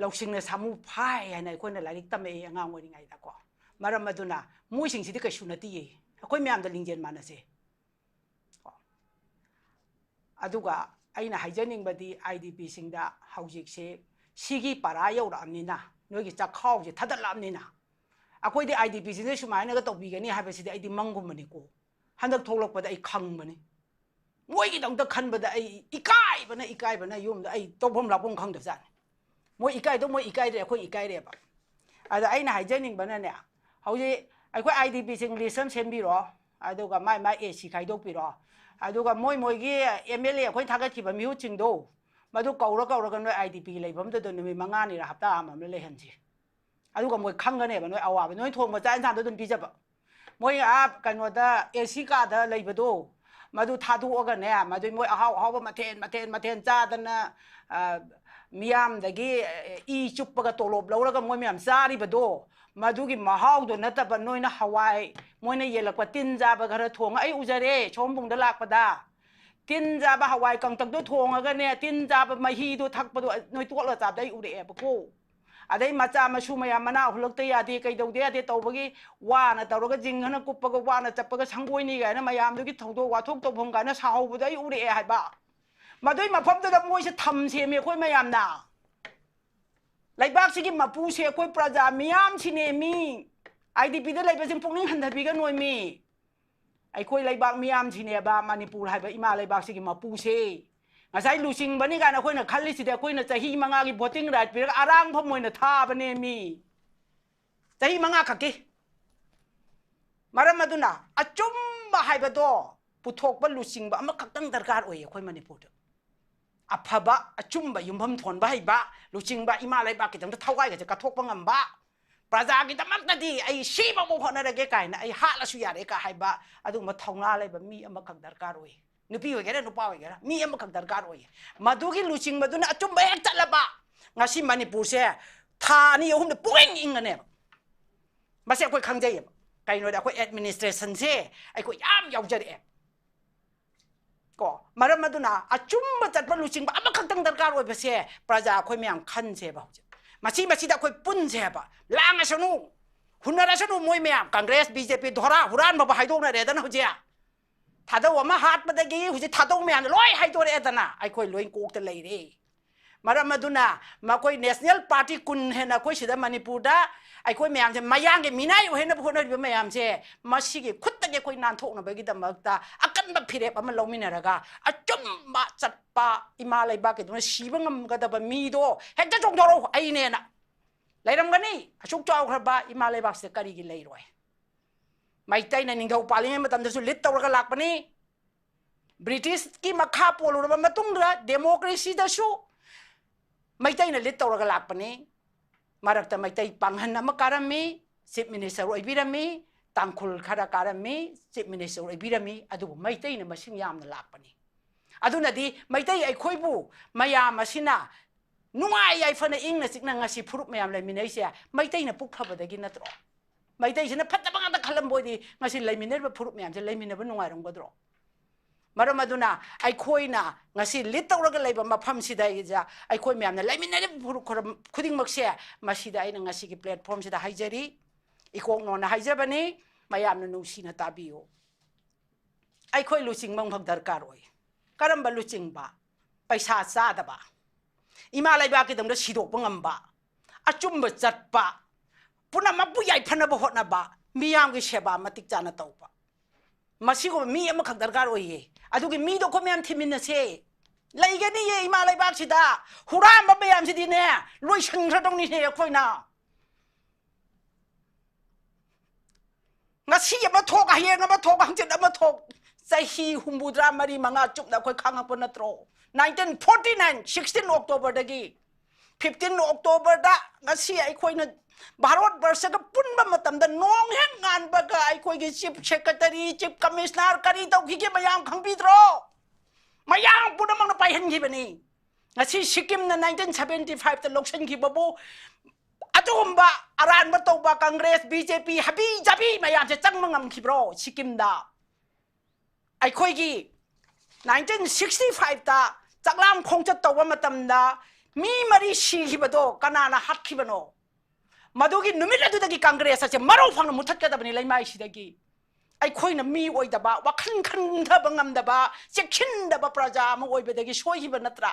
ꯂꯧꯁꯤꯡꯅ ꯁꯥꯃꯨ ꯐꯥꯏ ꯍꯥꯏꯅ ꯑꯩꯈꯣꯏꯅ ꯂꯥꯏꯔꯤꯛ ꯇꯝꯃꯛꯏ ꯑꯉꯥꯡ ꯑꯣꯏꯔꯤꯉꯩꯗꯀꯣ꯫ ꯃꯔꯝ ꯑꯗꯨꯅ ꯃꯣꯏꯁꯤꯡꯁꯤꯗꯤ ꯀꯩꯁꯨ ꯅꯠꯇꯤꯌꯦ, ꯑꯩꯈꯣꯏ ꯃꯌꯥꯝꯗ ꯂꯤꯡꯖꯦꯜ ꯃꯥꯟꯅꯁꯦ꯫ ꯀꯣ꯫ ꯑꯗꯨꯒ ꯑꯩꯅ ꯍꯥꯏꯖꯅꯤꯡꯕꯗꯤ ꯑꯥꯏ ꯗꯤ ꯄꯤꯁꯤꯡꯗ ꯍꯧꯖꯤꯛꯁꯦ ꯁꯤꯒꯤ ꯄꯔꯥ ꯌꯧꯔꯛꯑꯕꯅꯤꯅ, ꯅꯣꯏꯒꯤ ꯆꯥꯛꯈꯥꯎꯁꯦ ꯊꯥꯗꯠꯂꯛꯑꯕꯅꯤꯅ, ꯑꯩꯈꯣꯏꯗꯤ ꯑꯥꯏ ꯗꯤ ꯄꯤꯁꯤꯡꯁꯦ ꯁꯨꯃꯥꯏꯅꯒ ꯇꯧꯕꯤꯒꯅꯤ ꯍꯥꯏꯕꯁꯤꯗꯤ ꯑꯩꯗꯤ ꯃꯪꯒꯨꯝꯕꯅꯤꯀꯣ꯫ ꯍꯟꯗꯛ ꯊꯣꯛꯂꯛꯄꯗ ꯑꯩ ꯈꯪꯕꯅꯤ꯫ ꯃꯣꯏꯒꯤꯗꯃꯛꯇ ꯈꯟꯕꯗ ꯑꯩ ꯏꯀꯥꯏꯕꯅ, ꯏꯀꯥꯏꯕꯅ ꯌꯨꯝꯗ ꯑꯩ ꯇꯧꯐꯝ ꯂꯥꯛꯐꯝ ꯈꯪꯗꯕꯖꯥꯠꯅꯤ꯫ ꯃꯣꯏ ꯏꯀꯥꯏꯗꯣ ꯃꯣꯏ ꯏꯀꯥꯏꯔꯦ, ꯑꯩꯈꯣꯏ ꯏꯀꯥꯏꯔꯦꯕ꯫ ꯑꯗ ꯑꯩꯅ ꯍꯥꯏꯖꯅꯤꯡꯕꯅꯅꯦ, ꯍꯧꯖꯤꯛ ꯑꯩꯈꯣꯏ ꯑꯥꯏ ꯗꯤ ꯄꯤꯁꯤꯡ ꯂꯤꯁ ꯑꯃ ꯁꯦꯝꯕꯤꯔꯣ, ꯑꯗꯨꯒ ꯃꯥꯏ ꯃꯥꯏ ꯑꯦ ꯁꯤ ꯈꯥꯏꯗꯣꯛꯄꯤꯔꯣ, ꯑꯗꯨꯒ ꯃꯣꯏ ꯃꯣꯏꯒꯤ ꯑꯦꯝ ꯑꯦꯜ ꯑꯦ ꯑꯩꯈꯣꯏ ꯊꯥꯒꯠꯈꯤꯕ ꯃꯤꯍꯨꯠꯁꯤꯡꯗꯣ, ꯃꯗꯨ ꯀꯧꯔ ꯀꯧꯔꯒ ꯅꯣꯏ ꯑꯥꯏ ꯗꯤ ꯄꯤ ꯂꯩꯐꯝꯗꯨꯗ ꯅꯨꯃꯤꯠ ꯃꯉꯥꯅꯤꯔ ꯍꯞꯇꯥ ꯑꯃ ꯑꯃ ꯂꯩꯍꯟꯁꯤ꯫ ꯑꯗꯨꯒ ꯃꯣꯏ ꯈꯪꯒꯅꯦꯕ ꯅꯣꯏ ꯑꯋꯥꯕ, ꯅꯣꯏ ꯊꯣꯡꯕ ꯆꯥꯛ ꯏꯟꯁꯥꯡꯗꯣ ꯑꯗꯨꯝ ꯄꯤꯖꯕ꯫ ꯃꯣꯏ ꯑꯥ ꯀꯩꯅꯣꯗ ꯑꯦ ꯁꯤ ꯀꯥꯗ ꯂꯩꯕꯗꯣ, ꯃꯗꯨ ꯊꯥꯗꯣꯛꯑꯒꯅꯦ, ꯃꯗꯨ ꯃꯣꯏ ꯑꯍꯥꯎ ꯑꯍꯥꯎꯕ ꯃꯊꯦꯜ, ꯃꯊꯦꯜ, ꯃꯊꯦꯜ ꯆꯥꯗꯅ, ꯑ, ꯃꯤꯌꯥꯝꯗꯒꯤ, ꯑ, ꯏ ꯆꯨꯞꯄꯒ ꯇꯣꯂꯣꯞ ꯂꯧꯔꯒ ꯃꯣꯏ ꯃꯌꯥꯝ ꯆꯥꯔꯤꯕꯗꯣ, ꯃꯗꯨꯒꯤ ꯃꯍꯥꯎꯗꯣ ꯅꯠꯇꯕ ꯅꯣꯏꯅ ꯍꯋꯥꯏ, ꯃꯣꯏꯅ ꯌꯦꯜꯂꯛꯄ ꯇꯤꯟ ꯆꯥꯕ ꯈꯔ ꯊꯣꯡꯉ ꯑꯩ ꯎꯖꯔꯦ ꯁꯣꯝꯕꯨꯡꯗ ꯂꯥꯛꯄꯗ꯫ ꯇꯤꯟ ꯆꯥꯕ ꯍꯋꯥꯏ ꯀꯪꯇꯛꯇꯣ ꯊꯣꯡꯉꯒꯅꯦ, ꯇꯤꯟ ꯆꯥꯕ ꯃꯍꯤꯗꯣ ꯊꯛꯄꯗꯣ ꯅꯣꯏ ꯇꯣꯠꯂ ꯆꯥꯕꯗ ꯑꯩ ꯎꯔꯛꯑꯦꯕꯀꯣ꯫ ꯑꯗꯩ ꯃꯆꯥ ꯃꯁꯨ ꯃꯌꯥꯝ ꯃꯅꯥ ꯍꯨꯜꯂꯛꯇ ꯌꯥꯗꯦ, ꯀꯩꯗꯧꯗ ꯌꯥꯗꯦ ꯇꯧꯕꯒꯤ ꯋꯥꯅ ꯇꯧꯔꯒ ꯖꯤꯡ ꯍꯥꯏꯅ ꯀꯨꯞꯄꯒ ꯋꯥꯅ ꯆꯠꯄꯒ ꯁꯪꯒꯣꯏꯅꯤ ꯀꯥꯏꯅ ꯃꯌꯥꯝꯗꯨꯒꯤ ꯊꯧꯗꯣꯛ ꯋꯥꯊꯣꯛ ꯇꯧꯐꯝ ꯀꯥꯏꯅ ꯁꯥꯍꯧꯕꯗꯣ ꯑꯩ ꯎꯔꯛꯑꯦ ꯍꯥꯏꯕ꯫ ꯃꯗꯨꯏ ꯃꯐꯝꯗꯨꯗ ꯃꯣꯏꯁꯦ ꯊꯝ ꯁꯦꯝꯃꯦ ꯑꯩꯈꯣꯏ ꯃꯌꯥꯝꯅ꯫ ꯂꯩꯕꯥꯛꯁꯤꯒꯤ ꯃꯄꯨꯁꯦ ꯑꯩꯈꯣꯏ ꯄ꯭ꯔꯖꯥ ꯃꯤꯌꯥꯝꯁꯤꯅꯦ ꯃꯤ꯫ ꯑꯥꯏ ꯗꯤ ꯄꯤꯗ ꯂꯩꯕꯁꯤꯡ ꯄꯨꯛꯅꯤꯡ ꯍꯟꯊꯕꯤꯒꯅꯣꯏ ꯃꯤ꯫ ꯑꯩꯈꯣꯏ ꯂꯩꯕꯥꯛ ꯃꯤꯌꯥꯝꯁꯤꯅꯦꯕ ꯃꯅꯤꯄꯨꯔ ꯍꯥꯏꯕ ꯏꯃꯥ ꯂꯩꯕꯥꯛꯁꯤꯒꯤ ꯃꯄꯨꯁꯦ꯫ ꯉꯁꯥꯏ ꯂꯨꯆꯤꯡꯕꯅꯤ ꯀꯥꯏꯅ ꯑꯩꯈꯣꯏꯅ ꯈꯜꯂꯤꯁꯤꯗꯤ ꯑꯩꯈꯣꯏꯅ ꯆꯍꯤ ꯃꯉꯥꯒꯤ voting right ꯄꯤꯔꯒ ꯑꯔꯥꯡꯐꯝ ꯑꯣꯏꯅ ꯊꯥꯕꯅꯦ ꯃꯤ꯫ ꯆꯍꯤ ꯃꯉꯥ ꯈꯛꯀꯤ꯫ ꯃꯔꯝ ꯑꯗꯨꯅ ꯑꯆꯨꯝꯕ ꯍꯥꯏꯕꯗꯣ ꯄꯨꯊꯣꯛꯄ ꯂꯨꯆꯤꯡꯕ ꯑꯃꯈꯛꯇꯪ ꯗꯔꯀꯥꯔ ꯑꯣꯏꯌꯦ ꯑꯩꯈꯣꯏ ꯃꯅꯤꯄꯨꯔꯗ꯫ ꯑꯐꯕ, ꯑꯆꯨꯝꯕ, ꯌꯨꯝꯐꯝ ꯊꯣꯟꯕ ꯍꯩꯕ ꯂꯨꯆꯤꯡꯕ, ꯏꯃꯥ ꯂꯩꯕꯥꯛꯀꯤꯗꯃꯛꯇ ꯊꯋꯥꯏꯒꯁꯦ ꯀꯠꯊꯣꯛꯄ ꯉꯝꯕ, ꯄ꯭ꯔꯖꯥꯒꯤꯗꯃꯛꯇꯗꯤ ꯑꯩ ꯁꯤꯐꯥꯎꯕ ꯍꯣꯠꯅꯔꯒꯦ ꯀꯥꯏꯅ, ꯑꯩ ꯍꯥꯠꯂꯁꯨ ꯌꯥꯔꯦ ꯀ ꯍꯥꯏꯕ ꯑꯗꯨꯒꯨꯝꯕ ꯊꯧꯅꯥ ꯂꯩꯕ ꯃꯤ ꯑꯃꯈꯛ ꯗꯔꯀꯥꯔ ꯑꯣꯏ꯫ ꯅꯨꯄꯤ ꯑꯣꯏꯒꯦꯔꯥ ꯅꯨꯄꯥ ꯑꯣꯏꯒꯦꯔꯥ ꯃꯤ ꯑꯃꯈꯛ ꯗꯔꯀꯥꯔ ꯑꯣꯏꯌꯦ꯫ ꯃꯗꯨꯒꯤ ꯂꯨꯆꯤꯡꯕꯗꯨꯅ ꯑꯆꯨꯝꯕ ꯍꯦꯛ ꯆꯠꯂꯕ ꯉꯁꯤ ꯃꯅꯤꯄꯨꯔꯁꯦ ꯊꯥ ꯑꯅꯤ ꯑꯍꯨꯝꯗ ꯄꯨꯡꯏꯪ ꯏꯪꯉꯅꯦꯕ꯫ ꯃꯁꯤ ꯑꯩꯈꯣꯏ ꯈꯪꯖꯩꯌꯦꯕ꯫ ꯀꯩꯅꯣꯗ ꯑꯩꯈꯣꯏ administrationꯁꯦ ꯑꯩꯈꯣꯏ ꯌꯥꯝ ꯌꯥꯎꯖꯔꯛꯑꯦ꯫ ꯀꯣ ꯃꯔꯝ ꯑꯗꯨꯅ ꯑꯆꯨꯝꯕ ꯆꯠꯄ ꯂꯨꯆꯤꯡꯕ ꯑꯃꯈꯛꯇꯪ ꯗꯔꯀꯥꯔ ꯑꯣꯏꯕꯁꯦ ꯄ꯭ꯔꯖꯥ ꯑꯩꯈꯣꯏ ꯃꯌꯥꯝ ꯈꯟꯁꯦꯕ꯫ ꯍꯧꯖꯤꯛ ꯃꯁꯤ ꯃꯁꯤꯗ ꯑꯩꯈꯣꯏ ꯄꯨꯟꯁꯦꯕ꯫ ꯂꯥꯡꯉꯁꯅꯨ, ꯍꯨꯟꯅꯔꯁꯅꯨ꯫ ꯃꯣꯏ ꯃꯌꯥꯝ ꯀꯪꯒ꯭ꯔꯦꯁ, ꯕꯤ ꯖꯦ ꯄꯤ ꯙꯣꯔꯥ ꯍꯨꯔꯥꯟꯕꯕꯨ ꯍꯥꯏꯗꯣꯛꯅꯔꯦꯗꯅ ꯍꯧꯖꯤꯛ꯫ ꯊꯥꯗꯧ ꯑꯃ ꯍꯥꯠꯄꯗꯒꯤ ꯍꯧꯖꯤꯛ ꯊꯥꯗꯧ ꯃꯌꯥꯝꯗꯣ ꯂꯣꯏ ꯍꯥꯏꯗꯣꯔꯛꯑꯦꯗꯅ꯫ ꯑꯩꯈꯣꯏ ꯂꯣꯏ ꯀꯣꯛꯇ ꯂꯩꯔꯦ꯫ ꯃꯔꯝ ꯑꯗꯨꯅ ꯃꯈꯣꯏ national party ꯀꯨꯟ ꯍꯦꯟꯅ ꯑꯩꯈꯣꯏ ꯁꯤꯗ ꯃꯅꯤꯄꯨꯔꯗ ꯑꯩꯈꯣꯏ ꯃꯌꯥꯝꯁꯦ ꯃꯌꯥꯡꯒꯤ ꯃꯤꯅꯥꯏ ꯑꯣꯏꯍꯟꯅꯕ ꯍꯣꯠꯅꯔꯤꯕ ꯃꯌꯥꯝꯁꯦ ꯃꯁꯤꯒꯤ ꯈꯨꯠꯇꯒꯤ ꯑꯩꯈꯣꯏ ꯅꯥꯟꯊꯣꯛꯅꯕꯒꯤꯗꯃꯛꯇ ꯑꯀꯟꯕ ꯐꯤꯔꯦꯞ ꯑꯃ ꯂꯧꯃꯤꯟꯅꯔꯒ ꯑꯆꯨꯝꯕ ꯆꯠꯄ ꯏꯃꯥ ꯂꯩꯕꯥꯛꯀꯤꯗꯨꯅ ꯁꯤꯕ ꯉꯝꯒꯗꯕ ꯃꯤꯗꯣ ꯍꯦꯛꯇ ꯆꯣꯡꯊꯣꯔꯛꯎ꯫ ꯑꯩꯅꯦꯅ ꯂꯩꯔꯝꯒꯅꯤ꯫ ꯑꯁꯨꯛ ꯆꯥꯎꯈ꯭ꯔꯕ ꯏꯃꯥ ꯂꯩꯕꯥꯛꯁꯤꯗ ꯀꯔꯤꯒꯤ ꯂꯩꯔꯣꯏ? ꯃꯩꯇꯩꯅ ꯅꯤꯡꯊꯧ ꯄꯥꯜꯂꯤꯉꯩ ꯃꯇꯝꯗꯁꯨ lead ꯇꯧꯔꯒ ꯂꯥꯛꯄꯅꯤ꯫ ꯕ꯭ꯔꯤꯇꯤꯁꯀꯤ ꯃꯈꯥ ꯄꯣꯜꯂꯨꯔꯕ ꯃꯇꯨꯡꯗ democracyꯗꯁꯨ ꯃꯩꯇꯩꯅ lead ꯇꯧꯔꯒ ꯂꯥꯛꯄꯅꯤ꯫ ꯃꯔꯛꯇ ꯃꯩꯇꯩ ꯄꯥꯡꯒꯜ ꯑꯃ ꯀꯥꯔꯝꯃꯤ, chief minister ꯑꯣꯏꯕꯤꯔꯝꯃꯤ, ꯇꯥꯡꯈꯨꯜ ꯈꯔ ꯀꯥꯔꯝꯃꯤ, chief minister ꯑꯣꯏꯕꯤꯔꯝꯃꯤ, ꯑꯗꯨꯕꯨ ꯃꯩꯇꯩꯅ ꯃꯁꯤꯡ ꯌꯥꯝꯅ ꯂꯥꯛꯄꯅꯤ꯫ ꯑꯗꯨꯅꯗꯤ ꯃꯩꯇꯩ ꯑꯩꯈꯣꯏꯕꯨ ꯃꯌꯥꯝ ꯑꯁꯤꯅ ꯅꯨꯡꯉꯥꯏ ꯌꯥꯏꯐꯅ ꯏꯪꯅ ꯆꯤꯛꯅ ꯉꯁꯤ ꯐꯨꯔꯨꯞ ꯃꯌꯥꯝ ꯂꯩꯃꯤꯟꯅꯩꯁꯦ ꯃꯩꯇꯩꯅ ꯄꯨꯛ ꯐꯕꯗꯒꯤ ꯅꯠꯇ꯭ꯔꯣ? ꯃꯩꯇꯩꯁꯤꯅ ꯐꯠꯇꯕ ꯉꯥꯛꯇ ꯈꯜꯂꯝꯕ ꯑꯣꯏꯗꯤ ꯉꯁꯤ ꯂꯩꯃꯤꯟꯅꯔꯤꯕ ꯐꯨꯔꯨꯞ ꯃꯌꯥꯝꯁꯦ ꯂꯩꯃꯤꯟꯅꯕ ꯅꯨꯡꯉꯥꯏꯔꯝꯒꯗ꯭ꯔꯣ? ꯃꯔꯝ ꯑꯗꯨꯅ ꯑꯩꯈꯣꯏꯅ ꯉꯁꯤ ꯂꯤꯠ ꯇꯧꯔꯒ ꯂꯩꯕ ꯃꯐꯝꯁꯤꯗꯩꯗ ꯑꯩꯈꯣꯏ ꯃꯌꯥꯝꯅ ꯂꯩꯃꯤꯟꯅꯔꯤꯕ ꯐꯨꯔꯨꯞ ꯈꯨꯔꯝ ꯈꯨꯗꯤꯡꯃꯛꯁꯦ, ꯃꯁꯤꯗ ꯑꯩꯅ ꯉꯁꯤꯒꯤ ꯄ꯭ꯂꯦꯠꯐꯣꯝꯁꯤꯗ ꯍꯥꯏꯖꯔꯤ, ꯏꯀꯣꯛꯅꯣꯅ ꯍꯥꯏꯖꯕꯅꯤ꯫ ꯃꯌꯥꯝꯅ ꯅꯨꯡꯁꯤꯅ ꯇꯥꯕꯤꯌꯨ꯫ ꯑꯩꯈꯣꯏ ꯂꯨꯆꯤꯡꯕ ꯑꯃꯈꯛ ꯗꯔꯀꯥꯔ ꯑꯣꯏ꯫ ꯀꯔꯝꯕ ꯂꯨꯆꯤꯡꯕ? ꯄꯩꯁꯥ ꯆꯥꯗꯕ, ꯏꯃꯥ ꯂꯩꯕꯥꯛꯀꯤꯗꯃꯛꯇ ꯁꯤꯗꯣꯛꯄ ꯉꯝꯕ, ꯑꯆꯨꯝꯕ ꯆꯠꯄ, ꯄꯨꯝꯅꯃꯛꯄꯨ ꯌꯥꯏꯐꯅꯕ ꯍꯣꯠꯅꯕ, ꯃꯤꯌꯥꯝꯒꯤ ꯁꯦꯕꯥ ꯃꯇꯤꯛ ꯆꯥꯅ ꯇꯧꯕ, ꯃꯁꯤꯒꯨꯝꯕ ꯃꯤ ꯑꯃꯈꯛ ꯗꯔꯀꯥꯔ ꯑꯣꯏꯌꯦ꯫ ꯑꯗꯨꯒꯤ ꯃꯤꯗꯣ ꯑꯩꯈꯣꯏ ꯃꯌꯥꯝ ꯊꯤꯃꯤꯟꯅꯁꯦ꯫ ꯂꯩꯒꯅꯤꯌꯦ ꯏꯃꯥ ꯂꯩꯕꯥꯛꯁꯤꯗ꯫ ꯍꯨꯔꯥꯟꯕ ꯃꯌꯥꯝꯁꯤꯗꯤꯅꯦ, ꯂꯣꯏꯁꯤꯟꯈ꯭ꯔꯗꯧꯅꯤꯅꯦ ꯑꯩꯈꯣꯏꯅ꯫ ꯉꯁꯤ ꯑꯃ ꯊꯣꯛ, ꯍꯌꯦꯡ ꯑꯃ ꯊꯣꯛ, ꯍꯪꯆꯤꯠ ꯑꯃ ꯊꯣꯛ, ꯆꯍꯤ ꯍꯨꯝꯐꯨꯇꯔꯥ ꯃꯔꯤ ꯃꯉꯥ ꯆꯨꯞꯅ ꯑꯩꯈꯣꯏ ꯈꯥꯡꯉꯛꯄ ꯅꯠꯇ꯭ꯔꯣ? Nineteen forty nine, sixteen Octoberꯗꯒꯤ fifteen Octoberꯗ ꯉꯁꯤ ꯑꯩꯈꯣꯏꯅ ꯚꯥꯔꯠ ꯕꯔꯁꯒ ꯄꯨꯟꯕ ꯃꯇꯝꯗ ꯅꯣꯡ ꯍꯦꯛ ꯉꯥꯟꯕꯒ ꯑꯩꯈꯣꯏꯒꯤ Chief Secretary, Chief Commissioner ꯀꯔꯤ ꯇꯧꯈꯤꯒꯦ ꯃꯌꯥꯝ ꯈꯪꯕꯤꯗ꯭ꯔꯣ? ꯃꯌꯥꯝ ꯄꯨꯝꯅꯃꯛꯅ ꯄꯥꯏꯍꯟꯈꯤꯕꯅꯤ꯫ ꯉꯁꯤ ꯁꯤꯛꯀꯤꯝꯅ nineteen seventy fiveꯇ ꯂꯧꯁꯤꯟꯈꯤꯕꯕꯨ ꯑꯗꯨꯒꯨꯝꯕ ꯑꯔꯥꯟꯕ ꯇꯧꯕ ꯀꯪꯒ꯭ꯔꯦꯁ, BJP, ꯍꯥꯕꯤ ꯖꯥꯕꯤ ꯃꯌꯥꯝꯁꯦ ꯆꯪꯕ ꯉꯝꯈꯤꯕ꯭ꯔꯣ ꯁꯤꯛꯀꯤꯝꯗ? ꯑꯩꯈꯣꯏꯒꯤ nineteen sixty fiveꯇ ꯆꯥꯛꯂꯥꯝ ꯈꯣꯡꯆꯠ ꯇꯧꯕ ꯃꯇꯝꯗ ꯃꯤ ꯃꯔꯤ ꯁꯤꯈꯤꯕꯗꯣ ꯀꯅꯥꯅ ꯍꯥꯠꯈꯤꯕꯅꯣ? ꯃꯗꯨꯒꯤ ꯅꯨꯃꯤꯠ ꯑꯗꯨꯗꯒꯤ ꯀꯪꯒ꯭ꯔꯦꯁ ꯑꯁꯦ ꯃꯔꯧ ꯐꯪꯅ ꯃꯨꯊꯠꯀꯗꯕꯅꯤ ꯂꯩꯃꯥꯏꯁꯤꯗꯒꯤ꯫ ꯑꯩꯈꯣꯏꯅ ꯃꯤ ꯑꯣꯏꯗꯕ, ꯋꯥꯈꯜ ꯈꯟꯊꯕ ꯉꯝꯗꯕ, ꯆꯦꯛꯁꯤꯟꯗꯕ ꯄ꯭ꯔꯖꯥ ꯑꯃ ꯑꯣꯏꯕꯗꯒꯤ ꯁꯣꯏꯈꯤꯕ ꯅꯠꯇ꯭ꯔꯥ?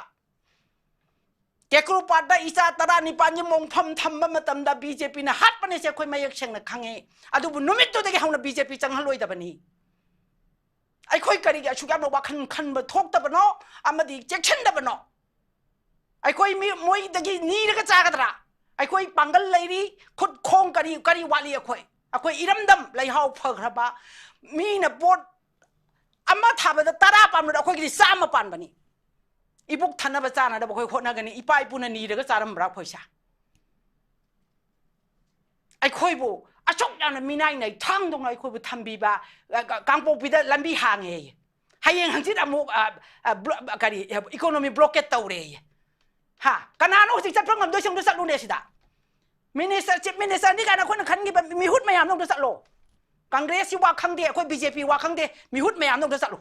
ꯀꯦꯀ꯭ꯔꯨꯄꯥꯠꯇ ꯏꯆꯥ ꯇꯔꯥꯅꯤꯄꯥꯟꯒꯤ ꯃꯣꯡꯐꯝ ꯊꯝꯕ ꯃꯇꯝꯗ BJPꯅ ꯍꯥꯠꯄꯅꯦꯁꯦ ꯑꯩꯈꯣꯏ ꯃꯌꯦꯛ ꯁꯦꯡꯅ ꯈꯪꯉꯤ꯫ ꯑꯗꯨꯕꯨ ꯅꯨꯃꯤꯠꯇꯨꯗꯒꯤ ꯍꯧꯅ BJP ꯆꯪꯍꯜꯂꯣꯏꯗꯕꯅꯤ꯫ ꯑꯩꯈꯣꯏ ꯀꯔꯤꯒꯤ ꯑꯁꯨꯛ ꯌꯥꯝꯅ ꯋꯥꯈꯜ ꯈꯟꯕ ꯊꯣꯛꯇꯕꯅꯣ ꯑꯃꯗꯤ ꯆꯦꯛꯁꯤꯟꯗꯕꯅꯣ? ꯑꯩꯈꯣꯏ ꯃꯤ, ꯃꯣꯏꯗꯒꯤ ꯅꯤꯔꯒ ꯆꯥꯒꯗ꯭ꯔꯥ? ꯑꯩꯈꯣꯏ ꯄꯥꯡꯒꯜ ꯂꯩꯔꯤ, ꯈꯨꯠ ꯈꯣꯡ ꯀꯔꯤ, ꯀꯔꯤ ꯋꯥꯠꯂꯤ ꯑꯩꯈꯣꯏ? ꯑꯩꯈꯣꯏ ꯏꯔꯝꯗꯝ ꯂꯩꯍꯥꯎ ꯐꯈ꯭ꯔꯕ, ꯃꯤꯅ ꯄꯣꯠ ꯑꯃ ꯊꯥꯕꯗ ꯇꯔꯥ ꯄꯥꯟꯕꯗ ꯑꯩꯈꯣꯏꯒꯤꯗꯤ ꯆꯥꯝꯃ ꯄꯥꯟꯕꯅꯤ꯫ ꯏꯕꯨꯛ ꯊꯟꯅꯕ ꯆꯥꯅꯅꯕ ꯑꯩꯈꯣꯏ ꯍꯣꯠꯅꯒꯅꯤ꯫ ꯏꯄꯥ ꯏꯄꯨꯅ ꯅꯤꯔꯒ ꯆꯥꯔꯝꯕ꯭ꯔꯥ ꯑꯩꯈꯣꯏꯁꯦ? ꯑꯩꯈꯣꯏꯕꯨ ꯑꯁꯨꯛ ꯌꯥꯝꯅ ꯃꯤꯅꯥꯏ ꯅꯩꯊꯥꯡꯗꯧꯅ ꯑꯩꯈꯣꯏꯕꯨ ꯊꯝꯕꯤꯕ, ꯑ, ꯀ-, ꯀꯥꯡꯄꯣꯛꯄꯤꯗ ꯂꯝꯕꯤ ꯍꯥꯡꯉꯦꯌꯦ꯫ ꯍꯌꯦꯡ ꯍꯪꯆꯤꯠ ꯑꯃꯨꯛ, ꯑ, ꯑ, ꯕ꯭ꯂꯣ-, ꯀꯔꯤ, economy blockade ꯇꯧꯔꯦꯌꯦ꯫ ꯍꯥ? ꯀꯅꯥꯅꯣ ꯍꯧꯖꯤꯛ ꯆꯠꯄ ꯉꯝꯗꯣꯏꯁꯦ? ꯑꯝꯇ ꯆꯠꯂꯨꯅꯦ ꯁꯤꯗ꯫ Minister, Chief Ministerꯅꯤ ꯀꯥꯏꯅ ꯑꯩꯈꯣꯏꯅ ꯈꯟꯈꯤꯕ ꯃꯤꯍꯨꯠ ꯃꯌꯥꯝꯗꯣ ꯑꯝꯇ ꯆꯠꯂꯣ꯫ ꯀꯪꯒ꯭ꯔꯦꯁꯀꯤ ꯋꯥ ꯈꯪꯗꯦ, ꯑꯩꯈꯣꯏ BJP ꯋꯥ ꯈꯪꯗꯦ, ꯃꯤꯍꯨꯠ ꯃꯌꯥꯝꯗꯣ ꯑꯝꯇ ꯆꯠꯂꯣ꯫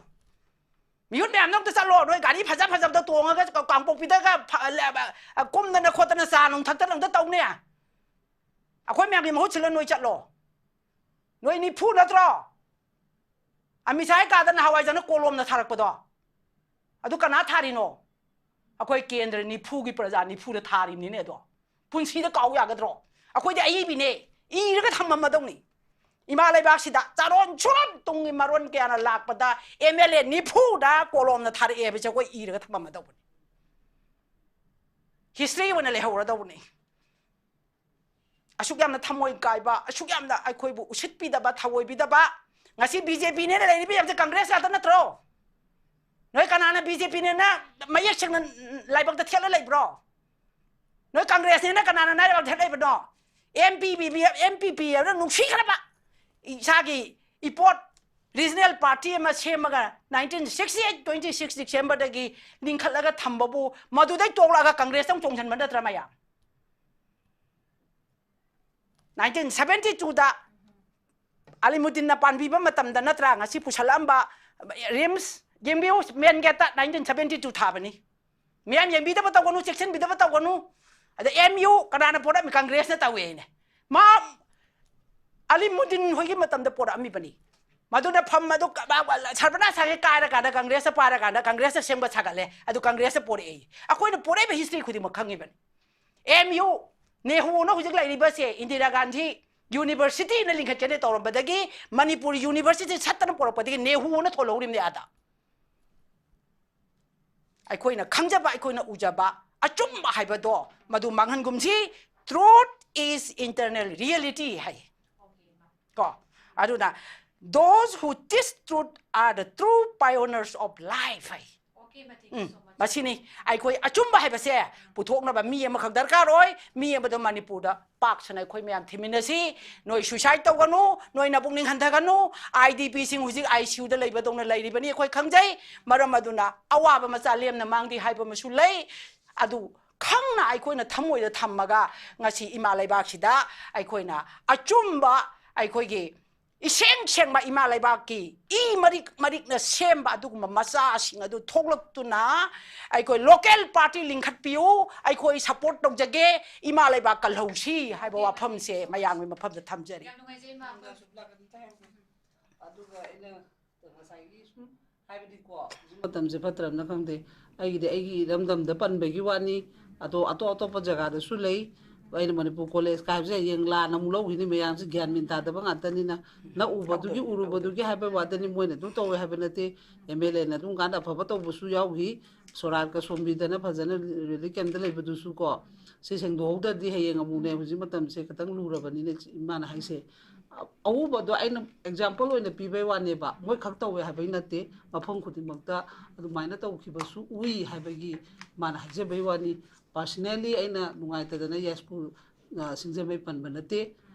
ꯌꯨꯠ ꯃꯌꯥꯝꯗꯣ ꯑꯝꯇ ꯆꯠꯂꯣ꯫ ꯅꯣꯏ ꯒꯥꯔꯤ ꯐꯖ ꯐꯖꯕꯗ ꯇꯣꯡꯉꯒ ꯀ-, ꯀꯥꯡꯄꯣꯛꯄꯤꯗꯒ ꯐ-, ꯂ-, ꯑ, ꯀꯨꯝꯗꯅ ꯈꯣꯠꯇꯅ ꯆꯥ ꯅꯨꯡ ꯊꯛꯇꯅ ꯑꯝꯇ ꯇꯧꯅꯦ꯫ ꯑꯩꯈꯣꯏ ꯃꯌꯥꯝꯒꯤ ꯃꯍꯨꯠ ꯁꯤꯜꯂ ꯅꯣꯏ ꯆꯠꯂꯣ꯫ ꯅꯣꯏ ꯅꯤꯐꯨ ꯅꯠꯇ꯭ꯔꯣ? ꯑꯃꯤꯠ ꯁꯥꯍ ꯀꯥꯗ ꯅꯍꯥꯟꯋꯥꯏ ꯆꯪꯅ ꯀꯣꯂꯣꯝꯅ ꯊꯥꯔꯛꯄꯗꯣ? ꯑꯗꯨ ꯀꯅꯥ ꯊꯥꯔꯤꯅꯣ? ꯑꯩꯈꯣꯏ ꯀꯦꯟꯗ꯭ꯔ ꯅꯤꯐꯨꯒꯤ ꯄ꯭ꯔꯖꯥ ꯅꯤꯐꯨꯗ ꯊꯥꯔꯤꯕꯅꯤꯅꯦ ꯑꯗꯣ꯫ ꯄꯨꯟꯁꯤꯗ ꯀꯥꯎ ꯌꯥꯒꯗ꯭ꯔꯣ? ꯑꯩꯈꯣꯏꯗꯤ ꯑꯏꯕꯤꯅꯦ, ꯏꯔꯒ ꯊꯝꯃꯝꯃꯗꯧꯅꯤ꯫ ꯏꯃꯥ ꯂꯩꯕꯥꯛꯁꯤꯗ ꯆꯥꯔꯣꯟ ꯁꯨꯔꯣꯟ ꯇꯨꯡꯒꯤ ꯃꯔꯣꯟ ꯀꯌꯥꯅ ꯂꯥꯛꯄꯗ ꯑꯦꯝ ꯑꯦꯜ ꯑꯦ ꯅꯤꯐꯨꯗ ꯀꯣꯂꯣꯝꯅ ꯊꯥꯔꯛꯑꯦ ꯍꯥꯏꯕꯁꯦ ꯑꯩꯈꯣꯏ ꯏꯔꯒ ꯊꯝꯃꯝꯃꯗꯧꯕꯅꯤ꯫ ꯍꯤꯁꯇ꯭ꯔꯤ ꯑꯣꯏꯅ ꯂꯩꯍꯧꯔꯗꯧꯕꯅꯤ꯫ ꯑꯁꯨꯛ ꯌꯥꯝꯅ ꯊꯃꯣꯏ ꯀꯥꯏꯕ, ꯑꯁꯨꯛ ꯌꯥꯝꯅ ꯑꯩꯈꯣꯏꯕꯨ ꯎꯁꯤꯠꯄꯤꯗꯕ, ꯊꯑꯣꯏꯕꯤꯗꯕ, ꯉꯁꯤ ꯕꯤ ꯖꯦ ꯄꯤꯅꯦꯅ ꯂꯩꯔꯤꯕ ꯃꯌꯥꯝꯁꯦ ꯀꯪꯒ꯭ꯔꯦꯁ ꯉꯥꯛꯇ ꯅꯠꯇ꯭ꯔꯣ? ꯅꯣꯏ ꯀꯅꯥꯅ ꯕꯤ ꯖꯦ ꯄꯤꯅꯦꯅ ꯃꯌꯦꯛ ꯁꯦꯡꯅ ꯂꯥꯏꯕꯛꯇ ꯊꯦꯠꯂ ꯂꯩꯕ꯭ꯔꯣ? ꯅꯣꯏ ꯀꯪꯒ꯭ꯔꯦꯁꯅꯦꯅ ꯀꯅꯥꯅ ꯂꯥꯏꯕꯛꯇ ꯊꯦꯠ ꯂꯩꯕꯅꯣ? ꯑꯦꯝ ꯄꯤ ꯄꯤ ꯍꯥꯏꯕ ꯅꯨꯡꯁꯤꯈ꯭ꯔꯕ ꯏꯁꯥꯒꯤ ꯏꯄꯣꯠ ꯔꯤꯖꯅꯦꯜ ꯄꯥꯔꯇꯤ ꯑꯃ ꯁꯦꯝꯃꯒ nineteen sixty eight, twenty six ꯗꯤꯁꯦꯝꯕꯔꯗꯒꯤ ꯂꯤꯡꯈꯠꯂꯒ ꯊꯝꯕꯕꯨ ꯃꯗꯨꯗꯩ ꯇꯣꯛꯂꯛꯑꯒ ꯀꯪꯒ꯭ꯔꯦꯁꯇ ꯑꯃꯨꯛ ꯆꯣꯡꯁꯤꯟꯕ ꯅꯠꯇ꯭ꯔꯥ ꯃꯌꯥꯝ? ꯅꯥꯏꯟꯇꯤꯟ ꯁꯚꯦꯟꯇꯤ ꯇꯨꯗ ꯑꯂꯤꯃꯨꯗꯤꯟꯅ ꯄꯥꯟꯕꯤꯕ ꯃꯇꯝꯗ ꯅꯠꯇ꯭ꯔꯥ ꯉꯁꯤ ꯄꯨꯁꯜꯂꯛꯑꯝꯕ ꯔꯤꯝꯁ? ꯌꯦꯡꯕꯤꯌꯨ, ꯃꯦꯟ ꯒꯦꯠꯇ ꯅꯥꯏꯟꯇꯤꯟ ꯁꯚꯦꯟꯇꯤ ꯇꯨ ꯊꯥꯕꯅꯤ꯫ ꯃꯌꯥꯝ ꯌꯦꯡꯕꯤꯗꯕ ꯇꯧꯒꯅꯨ, ꯆꯦꯛꯁꯤꯟꯕꯤꯗꯕ ꯇꯧꯒꯅꯨ꯫ ꯑꯗ ꯑꯦꯝ ꯌꯨ ꯀꯅꯥꯅ ꯄꯣꯔꯛꯑꯝꯃꯤ? ꯀꯪꯒ꯭ꯔꯦꯁꯅ ꯇꯧꯋꯦ ꯍꯥꯏꯅꯦ꯫ ꯃꯥ ꯑꯂꯤꯃꯨꯗꯤꯟ ꯍꯣꯏꯒꯤ ꯃꯇꯝꯗ ꯄꯣꯔꯛꯑꯝꯃꯤꯕꯅꯤ꯫ ꯃꯗꯨꯅ ꯐꯝ ꯑꯗꯨ ꯀ-, ꯃꯥ-, ꯃꯥ-, ꯁꯔꯕꯅꯥꯁ ꯁꯥꯒꯦ ꯀꯥꯏꯔꯀꯥꯟꯗ ꯀꯪꯒ꯭ꯔꯦꯁꯇ ꯄꯥꯏꯔꯀꯥꯟꯗ ꯀꯪꯒ꯭ꯔꯦꯁꯇ ꯁꯦꯝꯕ ꯁꯥꯒꯠꯂꯦ꯫ ꯑꯗꯨ ꯀꯪꯒ꯭ꯔꯦꯁꯇ ꯄꯣꯔꯛꯑꯦ꯫ ꯑꯩꯈꯣꯏꯅ ꯄꯣꯔꯛꯏꯕ ꯍꯤꯁꯇ꯭ꯔꯤ ꯈꯨꯗꯤꯡꯃꯛ ꯈꯪꯉꯤꯕꯅꯤ꯫ ꯑꯦꯝ ꯌꯨ, ꯅꯦꯍꯨꯅ ꯍꯧꯖꯤꯛ ꯂꯩꯔꯤꯕꯁꯦ ꯏꯟꯗꯤꯔꯥ ꯒꯥꯟꯙꯤ ꯌꯨꯅꯤꯚꯔꯁꯤꯇꯤꯅ ꯂꯤꯡꯈꯠꯀꯅꯤ ꯇꯧꯔꯝꯕꯗꯒꯤ ꯃꯅꯤꯄꯨꯔ ꯌꯨꯅꯤꯚꯔꯁꯤꯇꯤ ꯁꯠꯇꯅ ꯄꯣꯔꯛꯄꯗꯒꯤ ꯅꯦꯍꯨꯅ ꯊꯣꯜꯍꯧꯔꯤꯕꯅꯦ ꯑꯥꯗ꯫ ꯑꯩꯈꯣꯏꯅ ꯈꯪꯖꯕ, ꯑꯩꯈꯣꯏꯅ ꯎꯖꯕ ꯑꯆꯨꯝꯕ ꯍꯥꯏꯕꯗꯣ ꯃꯗꯨ ꯃꯥꯡꯍꯟꯒꯨꯝꯁꯤ꯫ Truth is internal reality ꯍꯥꯏ꯫ ꯀꯣ? ꯑꯗꯨꯅ, "Those who teach truth are the true pioneers of life" ꯍꯥꯏ꯫ ꯎꯝ, ꯃꯁꯤꯅꯤ꯫ ꯑꯩꯈꯣꯏ ꯑꯆꯨꯝꯕ ꯍꯥꯏꯕꯁꯦ ꯄꯨꯊꯣꯛꯅꯕ ꯃꯤ ꯑꯃꯈꯛ ꯗꯔꯀꯥꯔ ꯑꯣꯏ꯫ ꯃꯤ ꯑꯃꯗꯣ ꯃꯅꯤꯄꯨꯔꯗ ꯄꯥꯛ ꯁꯟꯅ ꯑꯩꯈꯣꯏ ꯃꯌꯥꯝ ꯊꯤꯃꯤꯟꯅꯁꯤ꯫ ꯅꯣꯏ suicide ꯇꯧꯒꯅꯨ, ꯅꯣꯏ ꯅꯄꯨꯛꯅꯤꯡ ꯍꯟꯊꯒꯅꯨ꯫ ꯑꯥꯏ ꯗꯤ ꯄꯤꯁꯤꯡ ꯍꯧꯖꯤꯛ ꯑꯥꯏ ꯁꯤ ꯌꯨꯗ ꯂꯩꯕꯗꯧꯅ ꯂꯩꯔꯤꯕꯅꯤ, ꯑꯩꯈꯣꯏ ꯈꯪꯖꯩ꯫ ꯃꯔꯝ ꯑꯗꯨꯅ ꯑꯋꯥꯕ ꯃꯆꯥ ꯂꯦꯝꯅ ꯃꯥꯡꯗꯦ ꯍꯥꯏꯕ ꯑꯃꯁꯨ ꯂꯩ꯫ ꯑꯗꯨ ꯈꯪꯅ ꯑꯩꯈꯣꯏꯅ ꯊꯃꯣꯏꯗ ꯊꯝꯃꯒ ꯉꯁꯤ ꯏꯃꯥ ꯂꯩꯕꯥꯛꯁꯤꯗ ꯑꯩꯈꯣꯏꯅ ꯑꯆꯨꯝꯕ ꯑꯩꯈꯣꯏꯒꯤ ꯏꯁꯦꯡ ꯁꯦꯡꯕ ꯏꯃꯥ ꯂꯩꯕꯥꯛꯀꯤ ꯏ ꯃꯔꯤꯛ ꯃꯔꯤꯛꯅ ꯁꯦꯝꯕ ꯑꯗꯨꯒꯨꯝꯕ ꯃꯆꯥꯁꯤꯡ ꯑꯗꯨ ꯊꯣꯛꯂꯛꯇꯨꯅ ꯑꯩꯈꯣꯏ ꯂꯣꯀꯦꯜ ꯄꯥꯔꯇꯤ ꯂꯤꯡꯈꯠꯄꯤꯌꯨ, ꯑꯩꯈꯣꯏ ꯁꯄꯣꯔꯠ ꯇꯧꯖꯒꯦ, ꯏꯃꯥ ꯂꯩꯕꯥꯛ ꯀꯜꯍꯧꯁꯤ ꯍꯥꯏꯕ ꯋꯥꯐꯝꯁꯦ ꯃꯌꯥꯝꯒꯤ ꯃꯐꯝꯗ ꯊꯝꯖꯔꯤ꯫ ꯌꯥꯝ ꯅꯨꯡꯉꯥꯏꯖꯩ ꯏꯃꯥ꯫ ꯑꯗꯨꯒ ꯑꯩꯅ ꯉꯁꯥꯏꯒꯤ ꯁꯨꯝ ꯍꯥꯏꯕꯗꯤꯀꯣ, ꯍꯧꯖꯤꯛ ꯃꯇꯝꯁꯦ ꯐꯠꯇ꯭ꯔꯕꯅ ꯈꯪꯗꯦ꯫ ꯑꯩꯒꯤꯗꯤ ꯑꯩꯒꯤ ꯏꯔꯝꯗꯝꯗ ꯄꯟꯕꯒꯤ ꯋꯥꯅꯤ꯫ ꯑꯗꯣ ꯑꯇꯣꯞ ꯑꯇꯣꯞꯄ ꯖꯒꯥꯗꯁꯨ ꯂꯩ꯫ ꯑꯩꯅ ꯃꯅꯤꯄꯨꯔ ꯀꯣꯂꯦꯖꯀ ꯍꯥꯏꯕꯁꯦ ꯍꯌꯦꯡ ꯂꯥꯟꯅ ꯑꯃꯨꯛ ꯂꯧꯈꯤꯅꯤ꯫ ꯃꯌꯥꯝꯁꯦ ꯒ꯭ꯌꯥꯟ ꯃꯦꯟ ꯇꯥꯗꯕ ꯉꯥꯛꯇꯅꯤꯅ, ꯅꯛꯎꯕꯗꯨꯒꯤ ꯎꯔꯨꯕꯗꯨꯒꯤ ꯍꯥꯏꯕ ꯋꯥꯗꯅꯤ꯫ ꯃꯣꯏꯅ ꯑꯗꯨꯝ ꯇꯧꯋꯦ ꯍꯥꯏꯕ ꯅꯠꯇꯦ꯫ ꯑꯦꯝ ꯑꯦꯜ ꯑꯦꯅ ꯑꯗꯨꯝ ꯀꯥꯟꯗ ꯑꯐꯕ ꯇꯧꯕꯁꯨ ꯌꯥꯎꯈꯤ꯫ ꯁꯣꯔꯥꯠꯀ ꯁꯣꯝꯕꯤꯗꯅ ꯐꯖꯅ ꯔꯤꯂꯤꯐ ꯀꯦꯝꯞꯇ ꯂꯩꯕꯗꯨꯁꯨ ꯀꯣ, ꯁꯤ ꯁꯦꯡꯗꯣꯛꯍꯧꯗ꯭ꯔꯗꯤ ꯍꯌꯦꯡ ꯑꯃꯨꯛꯅꯦ, ꯍꯧꯖꯤꯛ ꯃꯇꯝꯁꯦ ꯈꯤꯇꯪ ꯂꯨꯔꯕꯅꯤꯅ ꯏꯃꯥꯅ ꯍꯥꯏꯁꯦ꯫ ꯑ-, ꯑꯎꯕꯗꯣ ꯑꯩꯅ ꯑꯦꯛꯖꯥꯝꯄꯜ ꯑꯣꯏꯅ ꯄꯤꯕꯩ ꯋꯥꯅꯦꯕ, ꯃꯣꯏ ꯈꯛ ꯇꯧꯋꯦ ꯍꯥꯏꯕꯩ ꯅꯠꯇꯦ꯫ ꯃꯐꯝ ꯈꯨꯗꯤꯡꯃꯛꯇ ꯑꯗꯨꯃꯥꯏꯅ ꯇꯧꯈꯤꯕꯁꯨ ꯎꯏ ꯍꯥꯏꯕꯒꯤ ꯃꯥꯅ ꯍꯥꯏꯖꯕꯩ ꯋꯥꯅꯤ꯫ ꯄꯥꯔꯁꯅꯦꯜꯂꯤ ꯑꯩꯅ ꯅꯨꯡꯉꯥꯏꯇꯗꯅ ꯌꯥꯏꯁ꯭ꯀꯨꯜ, ꯑ, ꯁꯤꯡꯖꯃꯩ ꯄꯟꯕ ꯅꯠꯇꯦ꯫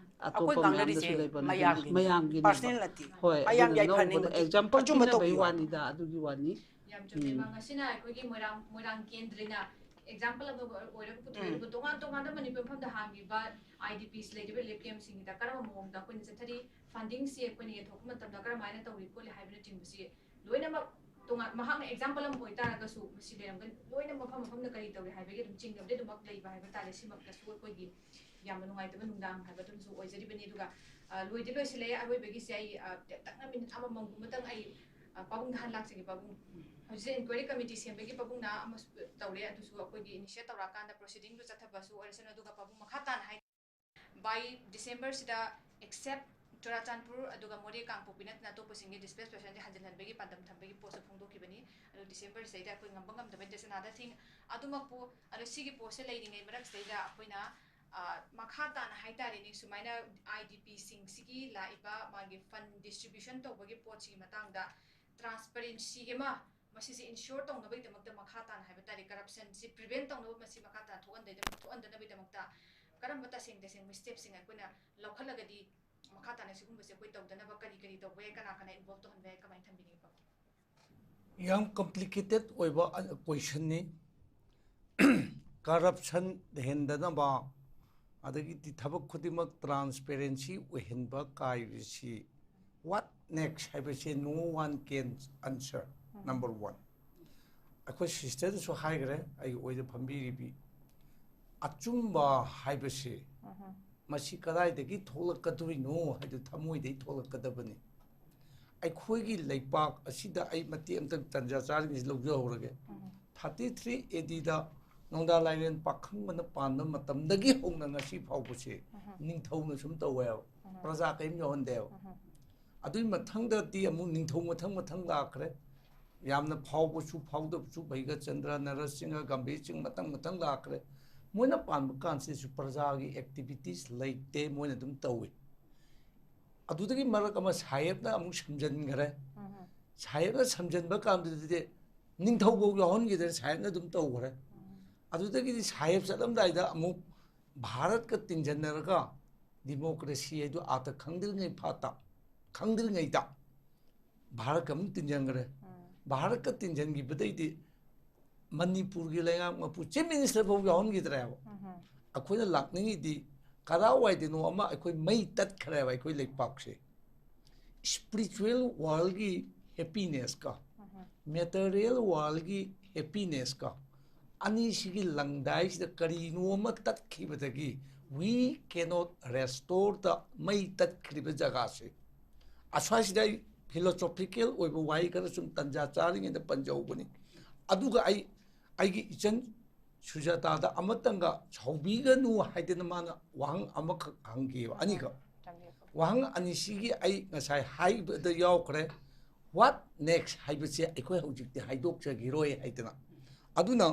ꯑꯩꯈꯣꯏ ꯑꯇꯣꯞꯄ ꯃꯌꯥꯝꯗꯁꯨ ꯉꯥꯡꯅꯔꯤꯁꯦ ꯂꯩꯕ ꯅꯠꯇꯦ꯫ ꯃꯌꯥꯝꯒꯤꯅꯤ꯫ ꯃꯌꯥꯝꯒꯤꯅꯦꯕ꯫ ꯄꯥꯔꯁꯅꯦꯜ ꯅꯠꯇꯦ꯫ ꯍꯣꯏ, ꯃꯌꯥꯝ ꯑꯗꯨꯅ ꯌꯥꯏꯐꯅꯤꯡꯕꯒꯤ ꯅꯧꯕꯗ ꯑꯦꯛꯖꯥꯝꯄꯜ ꯑꯆꯨꯝꯕ ꯄꯤꯅꯕꯩ ꯇꯧꯕꯤꯌꯨ ꯍꯥꯏꯕ꯫ ꯋꯥꯅꯤꯗ, ꯑꯗꯨꯒꯤ ꯋꯥꯅꯤ꯫ ꯌꯥꯝ ꯆꯨꯝꯃꯦ꯫ ꯎꯝ꯫ ꯏꯃꯥ, ꯉꯁꯤꯅ ꯑꯩꯈꯣꯏꯒꯤ ꯃꯣꯏꯔꯥꯡ ꯃꯣꯏꯔꯥꯡ ꯀꯦꯟꯗ꯭ꯔꯅ ꯑꯦꯛꯖꯥꯝꯄꯜ ꯑꯃ ꯑꯣꯏꯔꯒ ꯄꯨꯊꯣꯛꯑꯦ꯫ ꯎꯝ꯫ ꯑꯗꯨꯒ ꯇꯣꯉꯥꯟ ꯇꯣꯉꯥꯟꯕ ꯃꯅꯤꯄꯨꯔ ꯃꯐꯝꯗ ꯍꯥꯡꯉꯤꯕ ꯑꯥꯏ ꯗꯤ ꯄꯤꯁ ꯂꯩꯔꯤꯕ ꯔꯤꯂꯤꯐ ꯀꯦꯝꯞꯁꯤꯡꯁꯤꯗ ꯀꯔꯝꯕ ꯃꯑꯣꯡꯗ ꯑꯩꯈꯣꯏꯅ ꯆꯠꯊꯔꯤ, ꯐꯟꯗꯤꯡꯁꯤ ꯑꯩꯈꯣꯏꯅ ꯌꯦꯟꯊꯣꯛꯄ ꯃꯇꯝꯗ ꯀꯔꯝꯍꯥꯏꯅ ꯇꯧꯔꯤ ꯈꯣꯠꯂꯤ ꯍꯥꯏꯕꯅꯆꯤꯡꯕꯁꯤ ꯂꯣꯏꯅꯃꯛ ꯇꯣꯉꯥꯟ, ꯃꯍꯥꯛꯅ ꯑꯦꯛꯖꯥꯝꯄꯜ ꯑꯃ ꯑꯣꯏꯇꯥꯔꯒꯁꯨ ꯃꯁꯤ ꯂꯩꯔꯝꯒꯅꯤ꯫ ꯂꯣꯏꯅ ꯃꯐꯝ ꯃꯐꯝꯗ ꯀꯔꯤ ꯇꯧꯔꯤ ꯍꯥꯏꯕꯒꯤ ꯑꯗꯨꯝ ꯆꯤꯡꯅꯕꯗꯤ ꯑꯗꯨꯃꯛ ꯂꯩꯕ ꯍꯥꯏꯕ ꯇꯥꯔꯦ꯫ ꯁꯤꯃꯛꯇꯁꯨ ꯑꯩꯈꯣꯏꯒꯤ ꯌꯥꯝꯅ ꯅꯨꯡꯉꯥꯏꯇꯕ ꯅꯨꯡꯗꯥꯡ ꯍꯥꯏꯕ ꯑꯗꯨꯝꯁꯨ ꯑꯣꯏꯖꯔꯤꯕꯅꯤ꯫ ꯑꯗꯨꯒ, ꯑ, ꯂꯣꯏꯗꯤ ꯂꯣꯏꯁꯤꯜꯂꯛꯑꯦ꯫ ꯑꯔꯣꯏꯕꯒꯤꯁꯦ ꯑꯩ, ꯑ, ꯇꯦꯟꯇꯛꯅ ꯃꯤꯅꯤꯠ ꯑꯃꯃꯝꯒꯨꯝꯕꯇꯪ ꯑꯩ, ꯑ, ꯄꯥꯕꯨꯡꯗ ꯍꯥꯟꯅ ꯂꯥꯛꯆꯒꯦ꯫ ꯄꯥꯕꯨꯡ, ꯍꯧꯖꯤꯛ ꯏꯟꯀ꯭ꯋꯥꯏꯔꯤ ꯀꯃꯤꯇꯤ ꯁꯦꯝꯕꯒꯤ ꯄꯥꯕꯨꯡꯅ ꯑꯃꯁꯨ ꯇꯧꯔꯦ, ꯑꯗꯨꯁꯨ ꯑꯩꯈꯣꯏꯒꯤ ꯏꯅꯤꯁꯤꯌꯦꯠ ꯇꯧꯔꯛꯑꯀꯥꯟꯗ ꯄ꯭ꯔꯣꯁꯤꯗꯤꯡꯗꯨ ꯆꯠꯊꯕꯁꯨ ꯑꯣꯏꯔꯁꯅꯨ꯫ ꯑꯗꯨꯒ ꯄꯥꯕꯨꯡ ꯃꯈꯥ ꯇꯥꯅ ꯍꯥꯏ, by Decemberꯁꯤꯗ except ꯆꯨꯔꯥꯆꯥꯟꯄꯨꯔ ꯑꯗꯨꯒ ꯃꯣꯔꯦ ꯀꯥꯡꯄꯣꯛꯄꯤ ꯅꯠꯇꯅ ꯑꯇꯣꯞꯄꯁꯤꯡꯒꯤ ꯗꯤꯁꯄ꯭ꯂꯦꯁ ꯄꯔꯁꯟꯁꯦ ꯍꯟꯖꯤꯜꯍꯟꯕꯒꯤ ꯄꯥꯟꯗꯝ ꯊꯝꯕꯒꯤ ꯄꯣꯠꯁꯨ ꯐꯣꯡꯗꯣꯛꯈꯤꯕꯅꯤ꯫ ꯑꯗꯨ Decemberꯁꯤꯗꯩꯗ ꯑꯩꯈꯣꯏ ꯉꯝꯕ ꯉꯝꯗꯕ, it's another thing꯫ ꯑꯗꯨꯃꯛꯄꯨ, ꯑꯗꯣ ꯁꯤꯒꯤ ꯄꯣꯠꯁꯦ ꯂꯩꯔꯤꯉꯩ ꯃꯔꯛꯁꯤꯗꯩꯗ ꯑꯩꯈꯣꯏꯅ, ꯑ, ꯃꯈꯥ ꯇꯥꯅ ꯍꯥꯏꯇꯥꯔꯦꯅꯦ, ꯁꯨꯃꯥꯏꯅ ꯑꯥꯏ ꯗꯤ ꯄꯤꯁꯤꯡꯁꯤꯒꯤ ꯂꯥꯛꯏꯕ ꯃꯥꯒꯤ ꯐꯟ ꯗꯤꯁꯇ꯭ꯔꯤꯕ꯭ꯌꯨꯁꯟ ꯇꯧꯕꯒꯤ ꯄꯣꯠꯁꯤꯒꯤ ꯃꯇꯥꯡꯗ ꯇ꯭ꯔꯥꯟꯁꯄꯔꯦꯟꯁꯤ ꯑꯃ ꯃꯁꯤꯁꯦ ꯏꯟꯁꯤꯌꯣꯔ ꯇꯧꯅꯕꯒꯤꯗꯃꯛꯇ, ꯃꯈꯥ ꯇꯥꯅ ꯍꯥꯏꯕ ꯇꯥꯔꯦ, ꯀꯔꯞꯁꯟꯁꯤ ꯄ꯭ꯔꯤꯚꯦꯟ ꯇꯧꯅꯕ, ꯃꯁꯤ ꯃꯈꯥ ꯇꯥꯅ ꯊꯣꯛꯍꯟꯗ-, ꯊꯣꯛꯍꯟꯗꯅꯕꯒꯤꯗꯃꯛꯇ ꯀꯔꯝꯕ ꯇꯁꯦꯡ ꯇꯁꯦꯡꯕ ꯁ꯭ꯇꯦꯞꯁꯤꯡ ꯑꯩꯈꯣꯏꯅ ꯂꯧꯈꯠꯂꯒꯗꯤ ꯃꯈꯥ ꯇꯥꯅ ꯁꯤꯒꯨꯝꯕꯁꯦ ꯑꯩꯈꯣꯏ ꯇꯧꯗꯅꯕ ꯀꯔꯤ ꯀꯔꯤ ꯇꯧꯕ ꯌꯥꯏ, ꯀꯅꯥ ꯀꯅꯥ ꯏꯟꯚꯣꯜꯕ ꯇꯧꯍꯟꯕ ꯌꯥꯏ, ꯀꯃꯥꯏꯅ ꯊꯝꯕꯤꯅꯤꯡꯉꯤ ꯄꯥꯕꯨꯡ? ꯌꯥꯝ ꯀꯝꯄ꯭ꯂꯤꯀꯦꯇꯦꯠ ꯑꯣꯏꯕ ꯀꯣꯏꯁꯟꯅꯤ꯫ ꯀꯔꯞꯁꯟ ꯂꯩꯍꯟꯗꯅꯕ, ꯑꯗꯒꯤꯗꯤ ꯊꯕꯛ ꯈꯨꯗꯤꯡꯃꯛ ꯇ꯭ꯔꯥꯟꯁꯄꯦꯔꯦꯟꯁꯤ ꯑꯣꯏꯍꯟꯕ ꯀꯥꯏꯕꯁꯤ What next ꯍꯥꯏꯕꯁꯦ no one can answer. Number one, ꯑꯩꯈꯣꯏ ꯁꯤꯁꯇꯔꯗꯁꯨ ꯍꯥꯏꯈ꯭ꯔꯦ, ꯑꯩꯒꯤ ꯑꯣꯏꯗ ꯐꯝꯕꯤꯔꯤꯕꯤ, ꯑꯆꯨꯝꯕ ꯍꯥꯏꯕꯁꯦ ꯃꯁꯤ ꯀꯗꯥꯏꯗꯒꯤ ꯊꯣꯛꯂꯛꯀꯗꯣꯏꯅꯣ ꯍꯥꯏꯗꯨ ꯊꯃꯣꯏꯗꯒꯤ ꯊꯣꯛꯂꯛꯀꯗꯕꯅꯤ꯫ ꯑꯩꯈꯣꯏꯒꯤ ꯂꯩꯄꯥꯛ ꯑꯁꯤꯗ ꯑꯩ ꯃꯇꯦꯛ ꯑꯃꯇꯪ ꯇꯟꯖꯥ ꯆꯥꯔꯤꯉꯩꯁꯤ ꯂꯧꯖꯍꯧꯔꯒꯦ꯫ Thirty three A Dꯗ ꯅꯣꯡꯗꯥ ꯂꯥꯏꯔꯦꯟ ꯄꯥꯈꯪꯕꯅ ꯄꯥꯟꯕ ꯃꯇꯝꯗꯒꯤ ꯍꯧꯅ ꯉꯁꯤ ꯐꯥꯎꯕꯁꯦ ꯅꯤꯡꯊꯧꯅ ꯁꯨꯝ ꯇꯧꯋꯦꯕ, ꯄ꯭ꯔꯖꯥ ꯀꯔꯤꯝ ꯌꯥꯎꯍꯟꯗꯦꯕ꯫ ꯑꯗꯨꯒꯤ ꯃꯊꯪꯗꯗꯤ ꯑꯃꯨꯛ ꯅꯤꯡꯊꯧ ꯃꯊꯪ ꯃꯊꯪ ꯂꯥꯛꯈ꯭ꯔꯦ꯫ ꯌꯥꯝꯅ ꯐꯥꯎꯕꯁꯨ ꯐꯥꯎꯗꯕꯁꯨ, ꯚꯩꯒꯆꯟꯗ꯭ꯔ, ꯅꯔꯁꯤꯡꯍ, ꯒꯝꯚꯤꯔ ꯁꯤꯡ ꯃꯊꯪ ꯃꯊꯪ ꯂꯥꯛꯈ꯭ꯔꯦ꯫ ꯃꯣꯏꯅ ꯄꯥꯟꯕ ꯀꯥꯟꯁꯤꯗꯁꯨ ꯄ꯭ꯔꯖꯥꯒꯤ ꯑꯦꯛꯇꯤꯚꯤꯇꯤꯁ ꯂꯩꯇꯦ, ꯃꯣꯏꯅ ꯑꯗꯨꯝ ꯇꯧꯏ꯫ ꯑꯗꯨꯗꯒꯤ ꯃꯔꯛ ꯑꯃ ꯁꯥꯍꯦꯕꯅ ꯑꯃꯨꯛ ꯁꯝꯖꯟꯈ꯭ꯔꯦ꯫ ꯁꯥꯍꯦꯕꯅ ꯁꯝꯖꯟꯕ ꯀꯥꯟꯗꯨꯗꯗꯤ ꯅꯤꯡꯊꯧꯐꯥꯎ ꯌꯥꯎꯍꯟꯈꯤꯗ꯭ꯔꯦ, ꯁꯥꯍꯦꯕꯅ ꯑꯗꯨꯝ ꯇꯧꯈ꯭ꯔꯦ꯫ ꯑꯗꯨꯗꯒꯤꯗꯤ ꯁꯥꯍꯦꯕ ꯆꯠꯂꯝꯗꯥꯏꯗ ꯑꯃꯨꯛ ꯚꯥꯔꯠꯀ ꯇꯤꯟꯁꯤꯟꯅꯔꯒ ꯗꯤꯃꯣꯀ꯭ꯔꯦꯁꯤ ꯍꯥꯏꯗꯨ ꯑꯥꯗ ꯈꯪꯗ꯭ꯔꯤꯉꯩ ꯐꯥꯠꯇ, ꯈꯪꯗ꯭ꯔꯤꯉꯩꯗ ꯚꯥꯔꯠꯀ ꯑꯃꯨꯛ ꯇꯤꯟꯁꯤꯟꯈ꯭ꯔꯦ꯫ ꯚꯥꯔꯠꯀ ꯇꯤꯟꯁꯤꯟꯈꯤꯕꯗꯩꯗꯤ ꯃꯅꯤꯄꯨꯔꯒꯤ ꯂꯩꯉꯥꯛ ꯃꯄꯨ ꯆꯤꯐ ꯃꯤꯅꯤꯁꯇꯔ ꯐꯥꯎ ꯌꯥꯎꯍꯟꯈꯤꯗ꯭ꯔꯦꯕ꯫ ꯑꯩꯈꯣꯏꯅ ꯂꯥꯛꯅꯤꯡꯉꯤꯗꯤ ꯀꯗꯥꯏꯋꯥꯏꯗꯅꯣ ꯑꯃ ꯑꯩꯈꯣꯏ ꯃꯩ ꯇꯠꯈ꯭ꯔꯦꯕ ꯑꯩꯈꯣꯏ ꯂꯩꯄꯥꯛꯁꯦ꯫ ꯁ꯭ꯄꯤꯔꯤꯆꯨꯋꯦꯜ ꯋꯥꯔꯜꯒꯤ ꯍꯦꯄꯤꯅꯦꯁꯀ ꯃꯦꯇꯔꯤꯌꯦꯜ ꯋꯥꯔꯜꯒꯤ ꯍꯦꯄꯤꯅꯦꯁꯀ ꯑꯅꯤꯁꯤꯒꯤ ꯂꯪꯗꯥꯏꯁꯤꯗ ꯀꯔꯤꯅꯣ ꯑꯃ ꯇꯠꯈꯤꯕꯗꯒꯤ we cannot restore the ꯃꯩ ꯇꯠꯈ꯭ꯔꯤꯕ ꯖꯒꯥꯁꯦ꯫ ꯑꯁ꯭ꯋꯥꯏꯁꯤꯗ ꯑꯩ ꯐꯤꯂꯣꯁꯣꯐꯤꯀꯦꯜ ꯑꯣꯏꯕ ꯋꯥꯍꯩ ꯈꯔ ꯁꯨꯝ ꯇꯟꯖꯥ ꯆꯥꯔꯤꯉꯩꯗ ꯄꯟꯖꯍꯧꯕꯅꯤ꯫ ꯑꯗꯨꯒ ꯑꯩ ꯑꯩꯒꯤ ꯏꯆꯟ ꯁꯨꯖꯥꯇꯥꯗ ꯑꯃꯇꯪꯒ ꯁꯥꯎꯕꯤꯒꯅꯨ ꯍꯥꯏꯗꯅ ꯃꯥꯅ ꯋꯥꯍꯪ ꯑꯃꯈꯛ ꯍꯪꯈꯤꯕ, ꯑꯅꯤꯈꯛ꯫ ꯋꯥꯍꯪ ꯑꯅꯤꯁꯤꯒꯤ ꯑꯩ ꯉꯁꯥꯏ ꯍꯥꯏꯕꯗ ꯌꯥꯎꯈ꯭ꯔꯦ꯫ What next ꯍꯥꯏꯕꯁꯦ ꯑꯩꯈꯣꯏ ꯍꯧꯖꯤꯛꯇꯤ ꯍꯥꯏꯗꯣꯛꯆꯈꯤꯔꯣꯏ ꯍꯥꯏꯗꯅ꯫ ꯑꯗꯨꯅ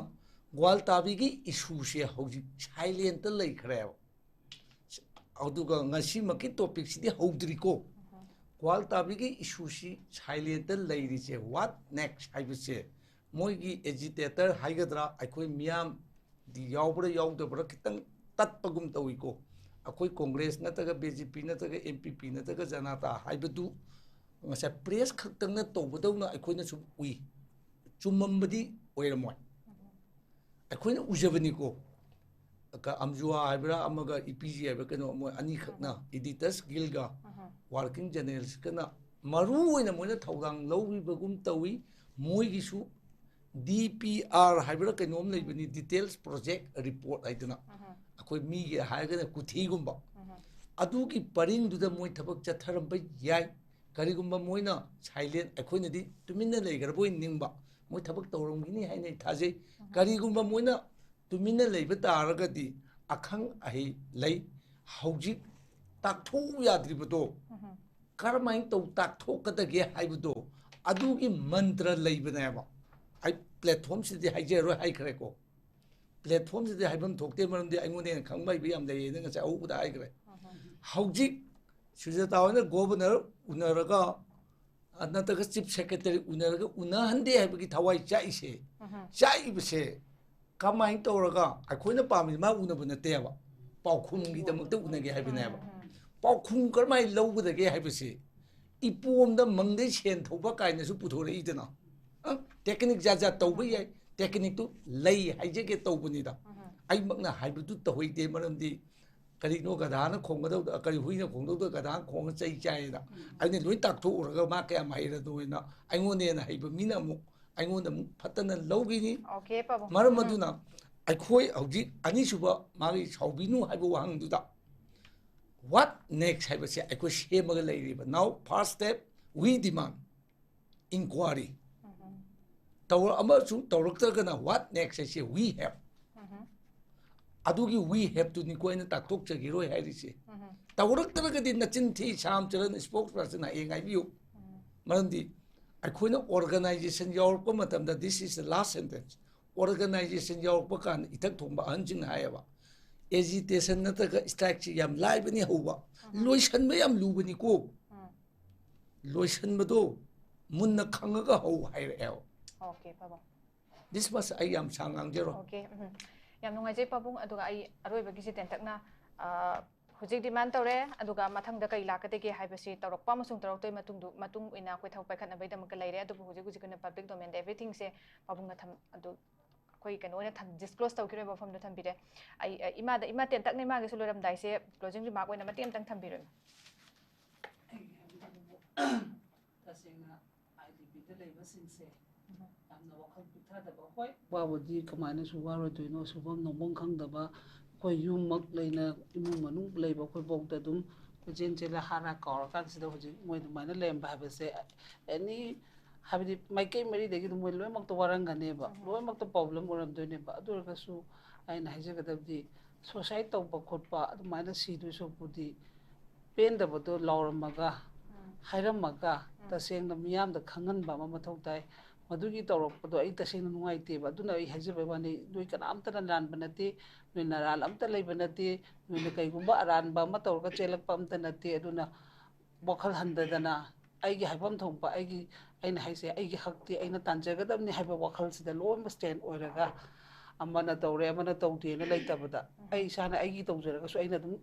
ꯒ꯭ꯋꯥꯜꯇꯥꯕꯤꯒꯤ ꯏꯁꯨꯁꯦ ꯍꯧꯖꯤꯛ ꯁꯥꯏꯂꯦꯟꯇ ꯂꯩꯈ꯭ꯔꯦꯕ꯫ ꯑꯗꯨꯒ ꯉꯁꯤꯃꯛꯀꯤ ꯇꯣꯄꯤꯛꯁꯤꯗꯤ ꯍꯧꯗ꯭ꯔꯤꯀꯣ꯫ ꯒ꯭ꯋꯥꯜꯇꯥꯕꯤꯒꯤ ꯏꯁꯨꯁꯤ ꯁꯥꯏꯂꯦꯟꯇ ꯂꯩꯔꯤꯁꯦ, what next ꯍꯥꯏꯕꯁꯦ, ꯃꯣꯏꯒꯤ ꯑꯦꯖꯤꯇꯦꯇꯔ ꯍꯥꯏꯒꯗ꯭ꯔꯥ, ꯑꯩꯈꯣꯏ ꯃꯤꯌꯥꯝꯗꯤ ꯌꯥꯎꯕ꯭ꯔꯥ ꯌꯥꯎꯗꯕ꯭ꯔꯥ ꯈꯤꯇꯪ ꯇꯠꯄꯒꯨꯝ ꯇꯧꯏꯀꯣ꯫ ꯑꯩꯈꯣꯏ ꯀꯣꯡꯒ꯭ꯔꯦꯁ ꯅꯠꯇ꯭ꯔꯒ ꯕꯤ ꯖꯦ ꯄꯤ ꯅꯠꯇ꯭ꯔꯒ ꯑꯦꯟ ꯄꯤ ꯄꯤ ꯅꯠꯇ꯭ꯔꯒ ꯖꯅꯇꯥ ꯍꯥꯏꯕꯗꯨ ꯉꯁꯥꯏ ꯄ꯭ꯔꯦꯁ ꯈꯛꯇꯪꯅ ꯇꯧꯕꯗꯧꯅ ꯑꯩꯈꯣꯏꯅ ꯁꯨꯝ ꯎꯏ꯫ ꯆꯨꯝꯃꯝꯕꯗꯤ ꯑꯣꯏꯔꯝꯃꯣꯏ꯫ ꯑꯩꯈꯣꯏꯅ ꯎꯖꯕꯅꯤꯀꯣ꯫ ꯀ-, ꯑꯝꯖꯨꯋꯥ ꯍꯥꯏꯕ꯭ꯔꯥ, ꯑꯃꯒ ꯏ ꯄꯤ ꯖꯤ ꯍꯥꯏꯕ꯭ꯔꯥ, ꯀꯩꯅꯣ, ꯃꯣꯏ ꯑꯅꯤꯈꯛꯅ, ꯏꯗꯤꯇꯔꯁ ꯒꯤꯜꯒ, ꯋꯥꯔꯀꯤꯡ ꯖꯔꯅꯦꯂꯤꯁꯀꯅ ꯃꯔꯨ ꯑꯣꯏꯅ ꯃꯣꯏꯅ ꯊꯧꯗꯥꯡ ꯂꯧꯔꯤꯕꯒꯨꯝ ꯇꯧꯏ꯫ ꯃꯣꯏꯒꯤꯁꯨ ꯗꯤ ꯄꯤ ꯑꯥꯔ ꯍꯥꯏꯕ꯭ꯔꯥ ꯀꯩꯅꯣꯝ ꯂꯩꯕꯅꯤ, ꯗꯤꯇꯦꯜꯁ ꯄ꯭ꯔꯣꯖꯦꯛ ꯔꯤꯄꯣꯔꯠ ꯍꯥꯏꯗꯅ, ꯑꯩꯈꯣꯏ ꯃꯤꯒꯤ ꯍꯥꯏꯔꯒꯅ ꯀꯨꯊꯤꯒꯨꯝꯕ, ꯑꯗꯨꯒꯤ ꯄꯔꯤꯡꯗꯨꯗ ꯃꯣꯏ ꯊꯕꯛ ꯆꯠꯊꯔꯝꯕ ꯌꯥꯏ꯫ ꯀꯔꯤꯒꯨꯝꯕ ꯃꯣꯏꯅ ꯁꯥꯏꯂꯦꯟ, ꯑꯩꯈꯣꯏꯅꯗꯤ ꯇꯨꯃꯤꯟꯅ ꯂꯩꯈ꯭ꯔꯕꯣꯏ ꯅꯤꯡꯕ, ꯃꯣꯏ ꯊꯕꯛ ꯇꯧꯔꯝꯒꯅꯤ ꯍꯥꯏꯅ ꯑꯩ ꯊꯥꯖꯩ꯫ ꯀꯔꯤꯒꯨꯝꯕ ꯃꯣꯏꯅ ꯇꯨꯃꯤꯟꯅ ꯂꯩꯕ ꯇꯥꯔꯒꯗꯤ ꯑꯈꯪ ꯑꯍꯩ ꯂꯩ꯫ ꯍꯧꯖꯤꯛ ꯇꯥꯛꯊꯣꯛꯎ ꯌꯥꯗ꯭ꯔꯤꯕꯗꯣ ꯀꯔꯝꯍꯥꯏꯅ ꯇꯧ ꯇꯥꯛꯊꯣꯛꯀꯗꯒꯦ ꯍꯥꯏꯕꯗꯣ, ꯑꯗꯨꯒꯤ ꯃꯟꯇ꯭ꯔ ꯂꯩꯕꯅꯦꯕ꯫ ꯑꯩ ꯄ꯭ꯂꯦꯠꯐꯣꯝꯁꯤꯗꯤ ꯍꯥꯏꯖꯔꯔꯣꯏ ꯍꯥꯏꯈ꯭ꯔꯦꯀꯣ꯫ ꯄ꯭ꯂꯦꯠꯐꯣꯝꯁꯤꯗꯤ ꯍꯥꯏꯐꯝ ꯊꯣꯛꯇꯦ, ꯃꯔꯝꯗꯤ ꯑꯩꯉꯣꯟꯗ ꯍꯦꯟꯅ ꯈꯪꯕ ꯍꯩꯕ ꯌꯥꯝ ꯂꯩꯌꯦꯅ ꯉꯁꯥꯏ ꯑꯍꯧꯕꯗ ꯍꯥꯏꯈ꯭ꯔꯦ꯫ ꯍꯧꯖꯤꯛ ꯁꯨꯖꯥꯇꯥ ꯍꯣꯏꯅ ꯒꯣꯕꯔꯅꯔ ꯎꯅꯔꯒ, ꯑ, ꯅꯠꯇ꯭ꯔꯒ ꯆꯤꯐ ꯁꯦꯀ꯭ꯔꯦꯇꯔꯤ ꯎꯅꯔꯒ ꯎꯅꯍꯟꯗꯦ ꯍꯥꯏꯕꯒꯤ ꯊꯋꯥꯏ ꯆꯥꯛꯏꯁꯦ, ꯆꯥꯛꯏꯕꯁꯦ ꯀꯃꯥꯏꯅ ꯇꯧꯔꯒ? ꯑꯩꯈꯣꯏꯅ ꯄꯥꯝꯃꯤꯁꯦ ꯃꯥ ꯎꯅꯕ ꯅꯠꯇꯦꯕ, ꯄꯥꯎꯈꯨꯝꯒꯤꯗꯃꯛꯇ ꯎꯅꯒꯦ ꯍꯥꯏꯕꯅꯦꯕ꯫ ꯄꯥꯎꯈꯨꯝ ꯀꯔꯝꯍꯥꯏꯅ ꯂꯧꯒꯗꯒꯦ ꯍꯥꯏꯕꯁꯤ ꯏꯄꯣꯝꯗ ꯃꯪꯗꯩ ꯁꯦꯟ ꯊꯧꯕ ꯀꯥꯏꯅꯁꯨ ꯄꯨꯊꯣꯔꯛꯏꯗꯅ꯫ ꯑ, ꯇꯦꯛꯅꯤꯛ ꯖꯥꯠ ꯖꯥꯠ ꯇꯧꯕ ꯌꯥꯏ, ꯇꯦꯛꯅꯤꯛꯇꯨ ꯂꯩ ꯍꯥꯏꯖꯒꯦ ꯇꯧꯕꯅꯤꯗ꯫ ꯑꯩꯃꯛꯅ ꯍꯥꯏꯕꯗꯨ ꯇꯧꯍꯩꯗꯦ, ꯃꯔꯝꯗꯤ ꯀꯔꯤꯅꯣ ꯒꯙꯥꯅ ꯈꯣꯡꯒꯗꯧꯗ, ꯀꯔꯤ ꯍꯨꯏꯅ ꯈꯣꯡꯗꯧꯗ ꯒꯙꯥꯅ ꯈꯣꯡꯉ ꯆꯩ ꯆꯥꯏꯌꯦꯅ꯫ ꯑꯩꯅ ꯂꯣꯏ ꯇꯥꯛꯊꯣꯛꯎꯔꯒ ꯃꯥ ꯀꯌꯥꯝ ꯍꯩꯔꯗꯣꯏꯅ ꯑꯩꯉꯣꯟꯗ ꯍꯦꯟꯅ ꯍꯩꯕ ꯃꯤꯅ ꯑꯃꯨꯛ ꯑꯩꯉꯣꯟꯗ ꯑꯃꯨꯛ ꯐꯠꯇꯅ ꯂꯧꯈꯤꯅꯤ꯫ Okay, ꯄꯥꯕꯨꯡ꯫ ꯃꯔꯝ ꯎꯝ꯫ ꯑꯗꯨꯅ ꯑꯩꯈꯣꯏ ꯍꯧꯖꯤꯛ ꯑꯅꯤꯁꯨꯕ ꯃꯥꯒꯤ ꯁꯥꯎꯕꯤꯅꯨ ꯍꯥꯏꯕ ꯋꯥꯍꯪꯗꯨꯗ what next ꯍꯥꯏꯕꯁꯦ ꯑꯩꯈꯣꯏ ꯁꯦꯝꯃꯒ ꯂꯩꯔꯤꯕ꯫ Now first step, we demand inquiry꯫ ꯇꯧꯔ ꯑꯃꯁꯨꯡ ꯇꯧꯔꯛꯇ꯭ꯔꯒꯅ what next ꯍꯥꯏꯁꯦ we have꯫ ꯑꯗꯨꯒꯤ we have ꯇꯨꯅꯤꯀꯣ ꯑꯩꯅ ꯇꯥꯛꯊꯣꯛꯆꯈꯤꯔꯣꯏ ꯍꯥꯏꯔꯤꯁꯦ꯫ ꯇꯧꯔꯛꯇ꯭ꯔꯒꯗꯤ ꯅꯆꯤꯟ ꯊꯤ, ꯁꯥꯝ ꯆꯔꯟ spokesperson ꯍꯌꯦꯡ ꯍꯥꯏꯕꯤꯌꯨ꯫ ꯃꯔꯝꯗꯤ ꯑꯩꯈꯣꯏꯅ organization ꯌꯥꯎꯔꯛꯄ ꯃꯇꯝꯗ, this is the last sentence, organization ꯌꯥꯎꯔꯛꯄ ꯀꯥꯟꯗ ꯏꯊꯛ ꯊꯣꯡꯕ ꯑꯍꯟꯁꯤꯡꯅ ꯍꯥꯏꯌꯦꯕ, agitation ꯅꯠꯇ꯭ꯔꯒ strikeꯁꯤ ꯌꯥꯝ ꯂꯥꯏꯕꯅꯤ ꯍꯧꯕ, ꯂꯣꯏꯁꯟꯕ ꯌꯥꯝ ꯂꯨꯕꯅꯤꯀꯣ꯫ ꯂꯣꯏꯁꯟꯕꯗꯣ ꯃꯨꯟꯅ ꯈꯪꯉꯒ ꯍꯧ ꯍꯥꯏꯔꯛꯑꯦꯕ꯫ Okay, ꯄꯥꯕꯨꯡ꯫ This much ꯑꯩ ꯌꯥꯝ ꯁꯥꯡ ꯉꯥꯡꯖꯔꯣꯏ꯫ Okay, ꯎꯝ꯫ ꯌꯥꯝ ꯅꯨꯡꯉꯥꯏꯖꯩ ꯄꯥꯕꯨꯡ, ꯑꯗꯨꯒ ꯑꯩ ꯑꯔꯣꯏꯕꯒꯤꯁꯤ ꯇꯦꯟꯇꯛꯅ, ꯑ, ꯍꯧꯖꯤꯛ demand ꯇꯧꯔꯦ, ꯑꯗꯨꯒ ꯃꯊꯪꯗ ꯀꯔꯤ ꯂꯥꯛꯀꯗꯒꯦ ꯍꯥꯏꯕꯁꯤ ꯇꯧꯔꯛꯄ ꯑꯃꯁꯨꯡ ꯇꯧꯔꯛꯇꯣꯏ ꯃꯇꯨꯡꯗꯨ, ꯃꯇꯨꯡ ꯏꯟꯅ ꯑꯩꯈꯣꯏ ꯊꯕꯛ ꯄꯥꯏꯈꯠꯅꯕꯒꯤꯗꯃꯛꯇ ꯂꯩꯔꯦ꯫ ꯑꯗꯨꯕꯨ ꯍꯧꯖꯤꯛ ꯍꯧꯖꯤꯛꯀꯤ ꯑꯣꯏꯅ public domainꯗ everythingꯁꯦ ꯄꯥꯕꯨꯡꯅ ꯊꯝ-, ꯑꯗꯨ ꯑꯩꯈꯣꯏ ꯀꯩꯅꯣ ꯑꯣꯏꯅ ꯊꯝ-, disclose ꯇꯧꯈꯤꯔꯣꯏꯕ ꯋꯥꯐꯝꯗꯣ ꯊꯝꯕꯤꯔꯦ꯫ ꯑꯩ, ꯑ, ꯏꯃꯥꯗ, ꯏꯃꯥ ꯇꯦꯟꯇꯛꯅ ꯏꯃꯥꯒꯤꯁꯨ ꯂꯣꯏꯔꯝꯗꯥꯏꯁꯦ closing remark ꯑꯣꯏꯅ ꯃꯇꯦꯛ ꯑꯃꯇꯪ ꯊꯝꯕꯤꯔꯣ, ꯏꯃꯥ꯫ ꯑꯥꯏ ꯗꯤ ꯄꯤꯗ ꯂꯩꯕꯁꯤꯡꯁꯦ ꯌꯥꯝꯅ ꯋꯥꯈꯜ ꯄꯤꯛꯊꯗꯕ, ꯍꯣꯏ, ꯋꯥꯕꯨꯗꯤ ꯀꯃꯥꯏꯅ ꯁꯨ ꯋꯥꯔꯣꯏꯗꯣꯏꯅꯣ, ꯁꯨꯐꯝ ꯅꯣꯝꯐꯝ ꯈꯪꯗꯕ, ꯑꯩꯈꯣꯏ ꯌꯨꯝꯃꯛ ꯂꯩꯅ ꯏꯃꯨꯡ ꯃꯅꯨꯡ ꯂꯩꯕ ꯑꯩꯈꯣꯏꯐꯥꯎꯗ ꯑꯗꯨꯝ ꯀꯣꯏꯆꯦꯟ ꯆꯦꯜꯂ ꯍꯥꯔ ꯀꯥꯎꯔꯀꯥꯟꯁꯤꯗ ꯍꯧꯖꯤꯛ ꯃꯣꯏ ꯑꯗꯨꯃꯥꯏꯅ ꯂꯩꯔꯝꯕ ꯍꯥꯏꯕꯁꯦ, ꯑꯦꯅꯤ, ꯍꯥꯏꯕꯗꯤ ꯃꯥꯏꯀꯩ ꯃꯔꯤꯗꯒꯤ ꯑꯗꯨꯝ ꯃꯣꯏ ꯂꯣꯏꯅꯃꯛꯇ ꯋꯥꯔꯝꯒꯅꯦꯕ, ꯎꯝ꯫ ꯂꯣꯏꯅꯃꯛꯇ ꯄ꯭ꯔꯣꯕ꯭ꯂꯦꯝ ꯑꯣꯏꯔꯝꯗꯣꯏꯅꯦꯕ꯫ ꯑꯗꯨ ꯑꯣꯏꯔꯒꯁꯨ ꯑꯩꯅ ꯍꯥꯏꯖꯒꯗꯕꯗꯤ, ꯁꯨꯁꯥꯏꯠ ꯇꯧꯕ ꯈꯣꯠꯄ ꯑꯗꯨꯃꯥꯏꯅ ꯁꯤꯗꯣꯏ ꯁꯔꯨꯛꯄꯨꯗꯤ ꯄꯦꯟꯗꯕꯗꯣ ꯂꯥꯎꯔꯝꯃꯒ, ꯎꯝ꯫ ꯍꯥꯏꯔꯝꯃꯒ, ꯎꯝ꯫ ꯇꯁꯦꯡꯅ ꯃꯤꯌꯥꯝꯗ ꯈꯪꯍꯟꯕ ꯑꯃ ꯃꯊꯧ ꯇꯥꯏ꯫ ꯃꯗꯨꯒꯤ ꯇꯧꯔꯛꯄꯗꯣ ꯑꯩ ꯇꯁꯦꯡꯅ ꯅꯨꯡꯉꯥꯏꯇꯦꯕ꯫ ꯑꯗꯨꯅ ꯑꯩ ꯍꯥꯏꯖꯕꯩ ꯋꯥꯅꯤ, ꯅꯣꯏ ꯀꯅꯥꯝꯇꯅ ꯂꯥꯟꯕ ꯅꯠꯇꯦ, ꯅꯣꯏ ꯅꯔꯥꯜ ꯑꯝꯇ ꯂꯩꯕ ꯅꯠꯇꯦ꯫ ꯅꯣꯏꯅ ꯀꯩꯒꯨꯝꯕ ꯑꯔꯥꯟꯕ ꯑꯃ ꯇꯧꯔꯒ ꯆꯦꯜꯂꯛꯄ ꯑꯝꯇ ꯅꯠꯇꯦ꯫ ꯑꯗꯨꯅ ꯋꯥꯈꯜ ꯍꯟꯊꯗꯅ, ꯑꯩꯒꯤ ꯍꯥꯏꯐꯝ ꯊꯣꯛꯄ, ꯑꯩꯒꯤ, ꯑꯩꯅ ꯍꯥꯏꯁꯦ, ꯑꯩꯒꯤ ꯍꯛꯇꯤ ꯑꯩꯅ ꯇꯥꯟꯖꯒꯗꯕꯅꯤ ꯍꯥꯏꯕ ꯋꯥꯈꯜꯁꯤꯗ ꯂꯣꯏꯅꯃꯛ ꯁ꯭ꯇꯦꯟ ꯑꯣꯏꯔꯒ, ꯑꯃꯅ ꯇꯧꯔꯦ, ꯑꯃꯅ ꯇꯧꯗꯦꯅ ꯂꯩꯇꯕꯗ, ꯑꯩ ꯏꯁꯥꯅ ꯑꯩꯒꯤ ꯇꯧꯖꯔꯒꯁꯨ ꯑꯩꯅ ꯑꯗꯨꯝ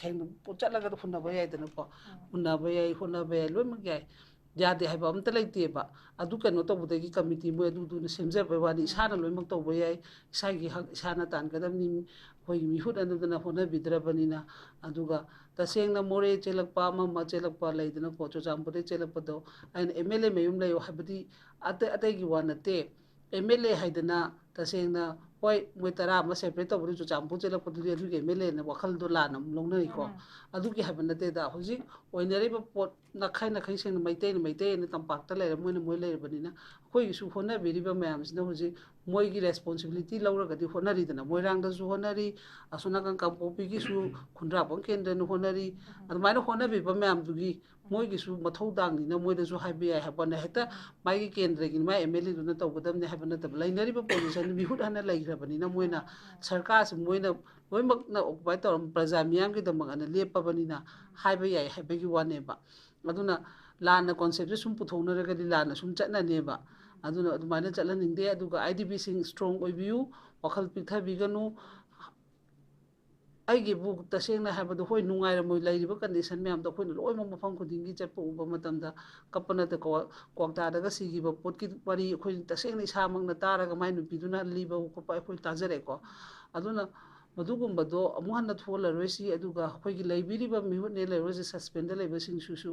ꯊꯦꯡꯅ ꯆꯠꯂꯒ ꯍꯨꯟꯅꯕ ꯌꯥꯏꯗꯅꯀꯣ꯫ ꯎꯝ꯫ ꯍꯨꯟꯅꯕ ꯌꯥꯏ, ꯍꯣꯠꯅꯕ ꯌꯥꯏ, ꯂꯣꯏꯅꯃꯛ ꯌꯥꯏ꯫ ꯌꯥꯗꯦ ꯍꯥꯏꯕ ꯑꯝꯇ ꯂꯩꯇꯦꯕ꯫ ꯑꯗꯨ ꯀꯩꯅꯣ ꯇꯧꯕꯗꯒꯤ ꯀꯃꯤꯇꯤ ꯃꯣꯏ ꯑꯗꯨꯗꯨꯅ ꯁꯦꯝꯖꯕꯩ ꯋꯥꯅꯤ꯫ ꯎꯝ꯫ ꯏꯁꯥꯅ ꯂꯣꯏꯅꯃꯛ ꯇꯧꯕ ꯌꯥꯏ, ꯏꯁꯥꯒꯤ ꯍꯛ ꯏꯁꯥꯅ ꯇꯥꯟꯒꯗꯕꯅꯤ꯫ ꯑꯩꯈꯣꯏꯒꯤ ꯃꯤꯍꯨꯠ ꯑꯗꯨꯗꯅ ꯍꯣꯠꯅꯕꯤꯗ꯭ꯔꯕꯅꯤꯅ꯫ ꯑꯗꯨꯒ ꯇꯁꯦꯡꯅ ꯃꯣꯔꯦ ꯆꯦꯜꯂꯛꯄ, ꯑꯃ ꯑꯃ ꯆꯦꯜꯂꯛꯄ ꯂꯩꯗꯅꯀꯣ, ꯆꯨꯔꯆꯥꯟꯄꯨꯔꯗꯩ ꯆꯦꯜꯂꯛꯄꯗꯣ, ꯑꯩꯅ ꯑꯦꯝ ꯑꯦꯜ ꯑꯦ ꯃꯌꯨꯝ ꯂꯩꯌꯣ ꯍꯥꯏꯕꯗꯤ ꯑꯇꯩ, ꯑꯇꯩꯒꯤ ꯋꯥ ꯅꯠꯇꯦ꯫ ꯑꯦꯝ ꯑꯦꯜ ꯑꯦ ꯍꯥꯏꯗꯅ ꯇꯁꯦꯡꯅ, ꯍꯣꯏ, ꯃꯣꯏ ꯇꯔꯥ ꯑꯃ ꯁꯦꯄꯔꯦꯠ ꯇꯧꯕꯗꯨ ꯆꯨꯔꯆꯥꯟꯄꯨꯔ ꯆꯦꯜꯂꯛꯄꯗꯨꯗꯤ ꯑꯗꯨꯒꯤ ꯑꯦꯝ ꯑꯦꯜ ꯑꯦꯅ ꯋꯥꯈꯜꯗꯣ ꯂꯥꯟꯅ ꯑꯃꯨꯛ ꯂꯧꯅꯔꯤꯀꯣ꯫ ꯎꯝ꯫ ꯑꯗꯨꯒꯤ ꯍꯥꯏꯕ ꯅꯠꯇꯦꯗ꯫ ꯍꯧꯖꯤꯛ ꯑꯣꯏꯅꯔꯤꯕ ꯄꯣꯠ ꯅꯥꯈꯩ ꯅꯥꯈꯩ ꯁꯦꯡꯅ ꯃꯩꯇꯩꯅ ꯃꯩꯇꯩ ꯑꯅ ꯇꯝꯄꯥꯛꯇ ꯂꯩꯔꯦ, ꯃꯣꯏꯅ ꯃꯣꯏ ꯂꯩꯔꯕꯅꯤꯅ꯫ ꯑꯩꯈꯣꯏꯒꯤꯁꯨ ꯍꯣꯠꯅꯕꯤꯔꯤꯕ ꯃꯌꯥꯝꯁꯤꯅ ꯍꯧꯖꯤꯛ ꯃꯣꯏꯒꯤ ꯔꯦꯁꯄꯣꯟꯁꯤꯕꯤꯂꯤꯇꯤ ꯂꯧꯔꯒꯗꯤ ꯍꯣꯠꯅꯔꯤꯗꯅ, ꯃꯣꯏꯔꯥꯡꯗꯁꯨ ꯍꯣꯠꯅꯔꯤ, ꯑꯁꯣꯝ ꯅꯥꯀꯟ ꯀꯥꯡꯄꯣꯛꯄꯤꯒꯤꯁꯨ ꯈꯨꯟꯗ꯭ꯔꯥꯛꯄꯝ ꯀꯦꯟꯗ꯭ꯔꯅ ꯍꯣꯠꯅꯔꯤ꯫ ꯑꯗꯨꯃꯥꯏꯅ ꯍꯣꯠꯅꯕꯤꯕ ꯃꯌꯥꯝꯗꯨꯒꯤ ꯃꯣꯏꯒꯤꯁꯨ ꯃꯊꯧꯗꯥꯡꯅꯤꯅ ꯃꯣꯏꯗꯁꯨ ꯍꯥꯏꯕ ꯌꯥꯏ ꯍꯥꯏꯕ ꯋꯥꯅꯤ꯫ ꯍꯦꯛꯇ ꯃꯥꯒꯤ ꯀꯦꯟꯗ꯭ꯔꯒꯤ ꯃꯥꯏ ꯑꯦꯝ ꯑꯦꯜ ꯑꯦꯗꯨꯅ ꯇꯧꯒꯗꯕꯅꯤ ꯍꯥꯏꯕ ꯅꯠꯇꯕ, ꯂꯩꯅꯔꯤꯕ ꯄꯣꯖꯤꯁꯟ ꯃꯤꯍꯨꯠ ꯍꯥꯟꯅ ꯂꯩꯈ꯭ꯔꯕꯅꯤꯅ ꯃꯣꯏꯅ ꯁꯔꯀꯥꯔꯁꯤ ꯃꯣꯏꯅ ꯂꯣꯏꯅꯃꯛꯅ ꯑꯣꯀꯨꯄꯥꯏ ꯇꯧꯔ ꯄ꯭ꯔꯖꯥ ꯃꯤꯌꯥꯝꯒꯤꯗꯃꯛ ꯑꯅ ꯂꯦꯞꯄꯕꯅꯤꯅ ꯍꯥꯏꯕ ꯌꯥꯏ ꯍꯥꯏꯕꯒꯤ ꯋꯥꯅꯦꯕ꯫ ꯑꯗꯨꯅ ꯂꯥꯟꯅ ꯀꯣꯟꯁꯦꯞꯁꯦ ꯁꯨꯝ ꯄꯨꯊꯣꯛꯅꯔꯒꯗꯤ ꯂꯥꯟꯅ ꯁꯨꯝ ꯆꯠꯅꯅꯦꯕ꯫ ꯑꯗꯨꯅ ꯑꯗꯨꯃꯥꯏꯅ ꯆꯠꯍꯟꯅꯤꯡꯗꯦ꯫ ꯑꯗꯨꯒ ꯑꯥꯏ ꯗꯤ ꯕꯤꯁꯤꯡ ꯏꯁꯇ꯭ꯔꯣꯡ ꯑꯣꯏꯕꯤꯌꯨ, ꯋꯥꯈꯜ ꯄꯤꯛꯊꯕꯤꯒꯅꯨ꯫ ꯑꯩꯒꯤꯕꯨ ꯇꯁꯦꯡꯅ ꯍꯥꯏꯕꯗ, ꯍꯣꯏ, ꯅꯨꯡꯉꯥꯏꯔꯝꯃꯣꯏ, ꯂꯩꯔꯤꯕ ꯀꯟꯗꯤꯁꯟ ꯃꯌꯥꯝꯗꯣ ꯑꯩꯈꯣꯏꯅ ꯂꯣꯏꯅꯃꯛ ꯃꯐꯝ ꯈꯨꯗꯤꯡꯒꯤ ꯆꯠꯄ ꯎꯕ ꯃꯇꯝꯗ ꯀꯞꯄ ꯅꯠꯇꯦ꯫ ꯀ꯭ꯋꯥ-, ꯀ꯭ꯋꯥꯛꯇꯥꯗꯒ ꯁꯤꯈꯤꯕ ꯄꯣꯠꯀꯤ ꯋꯥꯔꯤ ꯑꯩꯈꯣꯏ ꯇꯁꯦꯡꯅ ꯏꯁꯥꯃꯛꯅ ꯇꯥꯔꯒ ꯃꯥꯏ ꯅꯨꯄꯤꯗꯨꯅ ꯂꯤꯕ ꯈꯣꯠꯄ ꯑꯩꯈꯣꯏ ꯇꯥꯖꯔꯦꯀꯣ꯫ ꯑꯗꯨꯅ ꯃꯗꯨꯒꯨꯝꯕꯗꯣ ꯑꯃꯨꯛ ꯍꯟꯅ ꯊꯣꯛꯍꯜꯂꯔꯣꯏꯁꯤ꯫ ꯑꯗꯨꯒ ꯑꯩꯈꯣꯏꯒꯤ ꯂꯩꯕꯤꯔꯤꯕ ꯃꯤꯍꯨꯠꯅꯦ ꯂꯩꯔꯣꯏꯁꯦ, ꯁꯁꯄꯦꯟꯗ ꯂꯩꯕꯁꯤꯡꯁꯤꯁꯨ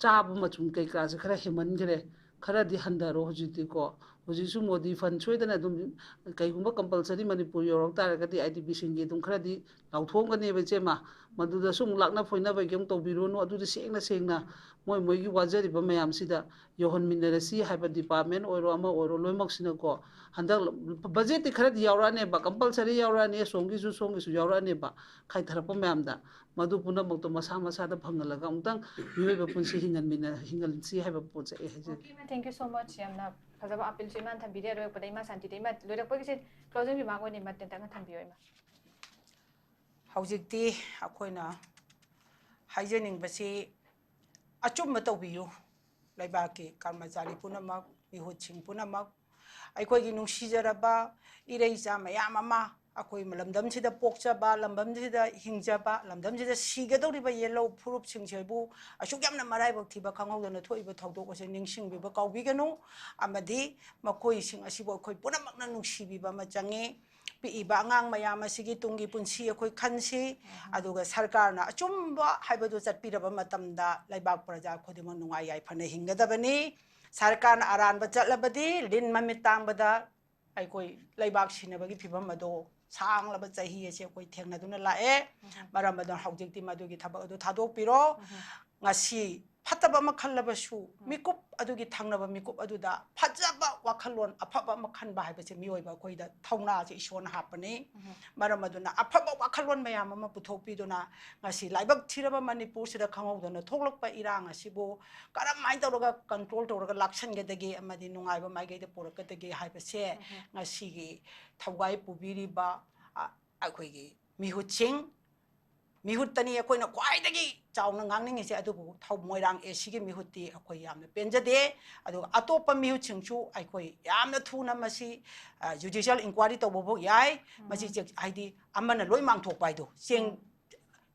ꯆꯥꯕ ꯃꯆꯨꯝ ꯀꯩꯀꯥꯁꯦ ꯈꯔ ꯍꯦꯟꯃꯟꯈ꯭ꯔꯦ꯫ ꯈꯔꯗꯤ ꯍꯟꯊꯔꯣ ꯍꯧꯖꯤꯛꯇꯤꯀꯣ꯫ ꯍꯧꯖꯤꯛꯁꯨ ꯃꯣꯗꯤ ꯐꯟ ꯁꯣꯏꯗꯅ ꯑꯗꯨꯝ, ꯀꯩꯒꯨꯝꯕ ꯀꯝꯄꯜꯁꯔꯤ ꯃꯅꯤꯄꯨꯔ ꯌꯧꯔꯛ ꯇꯥꯔꯒꯗꯤ ꯑꯥꯏ ꯗꯤ ꯕꯤꯁꯤꯡꯒꯤ ꯑꯗꯨꯝ ꯈꯔꯗꯤ ꯂꯥꯎꯊꯣꯛꯑꯝꯒꯅꯦꯕ, ꯏꯆꯦꯃ꯫ ꯃꯗꯨꯗꯁꯨ ꯑꯃꯨꯛ ꯂꯥꯛꯅ ꯐꯣꯏꯅꯕꯒꯤ ꯑꯃꯨꯛ ꯇꯧꯕꯤꯔꯨꯅꯨ꯫ ꯑꯗꯨꯗꯤ ꯁꯦꯡꯅ ꯁꯦꯡꯅ ꯃꯣꯏ ꯃꯣꯏꯒꯤ ꯋꯥꯖꯔꯤꯕ ꯃꯌꯥꯝꯁꯤꯗ ꯌꯧꯍꯟꯃꯤꯟꯅꯔꯁꯤ ꯍꯥꯏꯕ, ꯗꯤꯄꯥꯔꯠꯃꯦꯟ ꯑꯣꯏꯔꯣ ꯑꯃ ꯑꯣꯏꯔꯣ ꯂꯣꯏꯅꯃꯛꯁꯤꯅꯀꯣ꯫ ꯍꯟꯗꯛ ꯕꯖꯦꯠꯇꯤ ꯈꯔꯗꯤ ꯌꯥꯎꯔꯛꯑꯅꯦꯕ, ꯀꯝꯄꯜꯁꯔꯤ ꯌꯥꯎꯔꯛꯑꯅꯤ, ꯑꯁꯣꯝꯒꯤꯁꯨ ꯁꯣꯝꯒꯤꯁꯨ ꯌꯥꯎꯔꯛꯑꯅꯦꯕ, ꯈꯥꯏꯊꯔꯛꯄ ꯃꯌꯥꯝꯗ꯫ ꯃꯗꯨ ꯄꯨꯝꯅꯃꯛꯇꯣ ꯃꯁꯥ ꯃꯁꯥꯗ ꯐꯪꯍꯜꯂꯒ ꯑꯃꯨꯛꯇꯪ ꯃꯤꯑꯣꯏꯕ ꯄꯨꯟꯁꯤ ꯍꯤꯡꯍꯟꯃꯤꯟꯅ-, ꯍꯤꯡꯍꯟꯁꯤ ꯍꯥꯏꯕ ꯄꯣꯠꯁꯦ ꯑꯩ ꯍꯥꯏꯖꯒꯦ꯫ Okay, ꯏꯃꯥ, thank you so much. ꯌꯥꯝꯅ ꯐꯖꯕ appealꯁꯨ ꯏꯃꯥꯅ ꯊꯝꯕꯤꯔꯦ꯫ ꯑꯂꯣꯏꯔꯛꯄꯗ ꯏꯃꯥ ꯁꯥꯟꯇꯤꯗ, ꯏꯃꯥ, ꯂꯣꯏꯔꯛꯄꯒꯤꯁꯦ closing remark ꯑꯣꯏꯅ ꯏꯃꯥ ꯇꯦꯟꯇꯛꯅ ꯊꯝꯕꯤꯌꯣ, ꯏꯃꯥ꯫ ꯍꯧꯖꯤꯛꯇꯤ ꯑꯩꯈꯣꯏꯅ ꯍꯥꯏꯖꯅꯤꯡꯕꯁꯤ, ꯑꯆꯨꯝꯕ ꯇꯧꯕꯤꯌꯨ꯫ ꯂꯩꯕꯥꯛꯀꯤ ꯀꯔꯃꯆꯥꯔꯤ ꯄꯨꯝꯅꯃꯛ, ꯃꯤꯍꯨꯠꯁꯤꯡ ꯄꯨꯝꯅꯃꯛ, ꯑꯩꯈꯣꯏꯒꯤ ꯅꯨꯡꯁꯤꯖꯔꯕ ꯏꯔꯩꯆꯥ ꯃꯌꯥꯝ ꯑꯃ, ꯑꯩꯈꯣꯏ ꯂꯝꯗꯝꯁꯤꯗ ꯄꯣꯛꯆꯕ, ꯂꯝꯗꯝꯁꯤꯗ ꯍꯤꯡꯖꯕ, ꯂꯝꯗꯝꯁꯤꯗ ꯁꯤꯒꯗꯧꯔꯤꯕ ꯌꯦꯜꯍꯧ ꯐꯨꯔꯨꯞꯁꯤꯡꯁꯤꯕꯨ ꯑꯁꯨꯛ ꯌꯥꯝꯅ ꯃꯔꯥꯏꯕꯛ ꯊꯤꯕ ꯈꯪꯍꯧꯗꯅ ꯊꯣꯛꯏꯕ ꯊꯧꯗꯣꯛ ꯑꯁꯤ ꯅꯤꯡꯁꯤꯡꯕꯤꯕ ꯀꯥꯎꯕꯤꯒꯅꯨ꯫ ꯑꯃꯗꯤ ꯃꯈꯣꯏꯁꯤꯡ ꯑꯁꯤꯕꯨ ꯑꯩꯈꯣꯏ ꯄꯨꯝꯅꯃꯛꯅ ꯅꯨꯡꯁꯤꯕꯤꯕ ꯑꯃ ꯆꯪꯉꯤ꯫ ꯄꯤꯛꯏꯕ ꯑꯉꯥꯡ ꯃꯌꯥꯝ ꯑꯁꯤꯒꯤ ꯇꯨꯡꯒꯤ ꯄꯨꯟꯁꯤ ꯑꯩꯈꯣꯏ ꯈꯟꯁꯤ꯫ ꯑꯗꯨꯒ ꯁꯔꯀꯥꯔꯅ ꯑꯆꯨꯝꯕ ꯍꯥꯏꯕꯗꯨ ꯆꯠꯄꯤꯔꯕ ꯃꯇꯝꯗ ꯂꯩꯕꯥꯛ ꯄ꯭ꯔꯖꯥ ꯈꯨꯗꯤꯡꯃꯛ ꯅꯨꯡꯉꯥꯏ ꯌꯥꯏꯐꯅ ꯍꯤꯡꯒꯗꯕꯅꯤ꯫ ꯁꯔꯀꯥꯔꯅ ꯑꯔꯥꯟꯕ ꯆꯠꯂꯕꯗꯤ ꯂꯤꯟ ꯃꯃꯤꯠ ꯇꯥꯡꯕꯗ ꯑꯩꯈꯣꯏ ꯂꯩꯕꯥꯛ ꯁꯤꯅꯕꯒꯤ ꯐꯤꯕꯝ ꯑꯗꯣ ꯁꯥꯡꯂꯕ ꯆꯍꯤ ꯑꯁꯤ ꯑꯩꯈꯣꯏ ꯊꯦꯡꯅꯗꯨꯅ ꯂꯥꯛꯑꯦ꯫ ꯃꯔꯝ ꯑꯗꯨꯅ ꯍꯧꯖꯤꯛꯇꯤ ꯃꯗꯨꯒꯤ ꯊꯕꯛ ꯑꯗꯨ ꯊꯥꯗꯣꯛꯄꯤꯔꯣ꯫ ꯉꯁꯤ ꯐꯠꯇꯕ ꯑꯃ ꯈꯜꯂꯕꯁꯨ, ꯃꯤꯀꯨꯞ ꯑꯗꯨꯒꯤ ꯊꯪꯅꯕ ꯃꯤꯀꯨꯞ ꯑꯗꯨꯗ ꯐꯖꯕ ꯋꯥꯈꯜꯂꯣꯟ ꯑꯐꯕ ꯑꯃ ꯈꯟꯕ ꯍꯥꯏꯕꯁꯦ ꯃꯤꯑꯣꯏꯕ ꯑꯩꯈꯣꯏꯗ ꯊꯧꯅꯥꯁꯦ ꯏꯁꯣꯔꯅ ꯍꯥꯞꯄꯅꯤ꯫ ꯃꯔꯝ ꯑꯗꯨꯅ ꯑꯐꯕ ꯋꯥꯈꯜꯂꯣꯟ ꯃꯌꯥꯝ ꯑꯃ ꯄꯨꯊꯣꯛꯄꯤꯗꯨꯅ ꯉꯁꯤ ꯂꯥꯏꯕꯛ ꯊꯤꯔꯕ ꯃꯅꯤꯄꯨꯔꯁꯤꯗ ꯈꯪꯍꯧꯗꯅ ꯊꯣꯛꯂꯛꯄ ꯏꯔꯥꯡ ꯑꯁꯤꯕꯨ ꯀꯔꯝꯍꯥꯏꯅ ꯇꯧꯔꯒ control ꯇꯧꯔꯒ ꯂꯥꯛꯁꯟꯒꯗꯒꯦ ꯑꯃꯗꯤ ꯅꯨꯡꯉꯥꯏꯕ ꯃꯥꯏꯀꯩꯗ ꯄꯨꯔꯛꯀꯗꯒꯦ ꯍꯥꯏꯕꯁꯦ ꯉꯁꯤꯒꯤ ꯊꯧꯒꯥꯏ ꯄꯨꯕꯤꯔꯤꯕ, ꯑ, ꯑꯩꯈꯣꯏꯒꯤ ꯃꯤꯍꯨꯠꯁꯤꯡ, ꯃꯤꯍꯨꯠꯇꯅꯤ ꯑꯩꯈꯣꯏꯅ ꯈ꯭ꯋꯥꯏꯗꯒꯤ ꯆꯥꯎꯅ ꯉꯥꯡꯅꯤꯡꯉꯤꯁꯦ꯫ ꯑꯗꯨꯕꯨ ꯊꯧ-, ꯃꯣꯏꯔꯥꯡ ꯑꯦ ꯁꯤꯒꯤ ꯃꯤꯍꯨꯠꯇꯤ ꯑꯩꯈꯣꯏ ꯌꯥꯝꯅ ꯄꯦꯟꯖꯗꯦ꯫ ꯑꯗꯨꯒ ꯑꯇꯣꯞꯄ ꯃꯤꯍꯨꯠꯁꯤꯡꯁꯨ ꯑꯩꯈꯣꯏ ꯌꯥꯝꯅ ꯊꯨꯅ ꯃꯁꯤ, ꯑ, judicial inquiry ꯇꯧꯕꯕꯨ ꯌꯥꯏ꯫ ꯃꯁꯤ ꯆꯦꯛ-, ꯍꯥꯏꯗꯤ ꯑꯃꯅ ꯂꯣꯏ ꯃꯥꯡꯊꯣꯛꯄ ꯍꯥꯏꯗꯣ, ꯆꯦꯡ,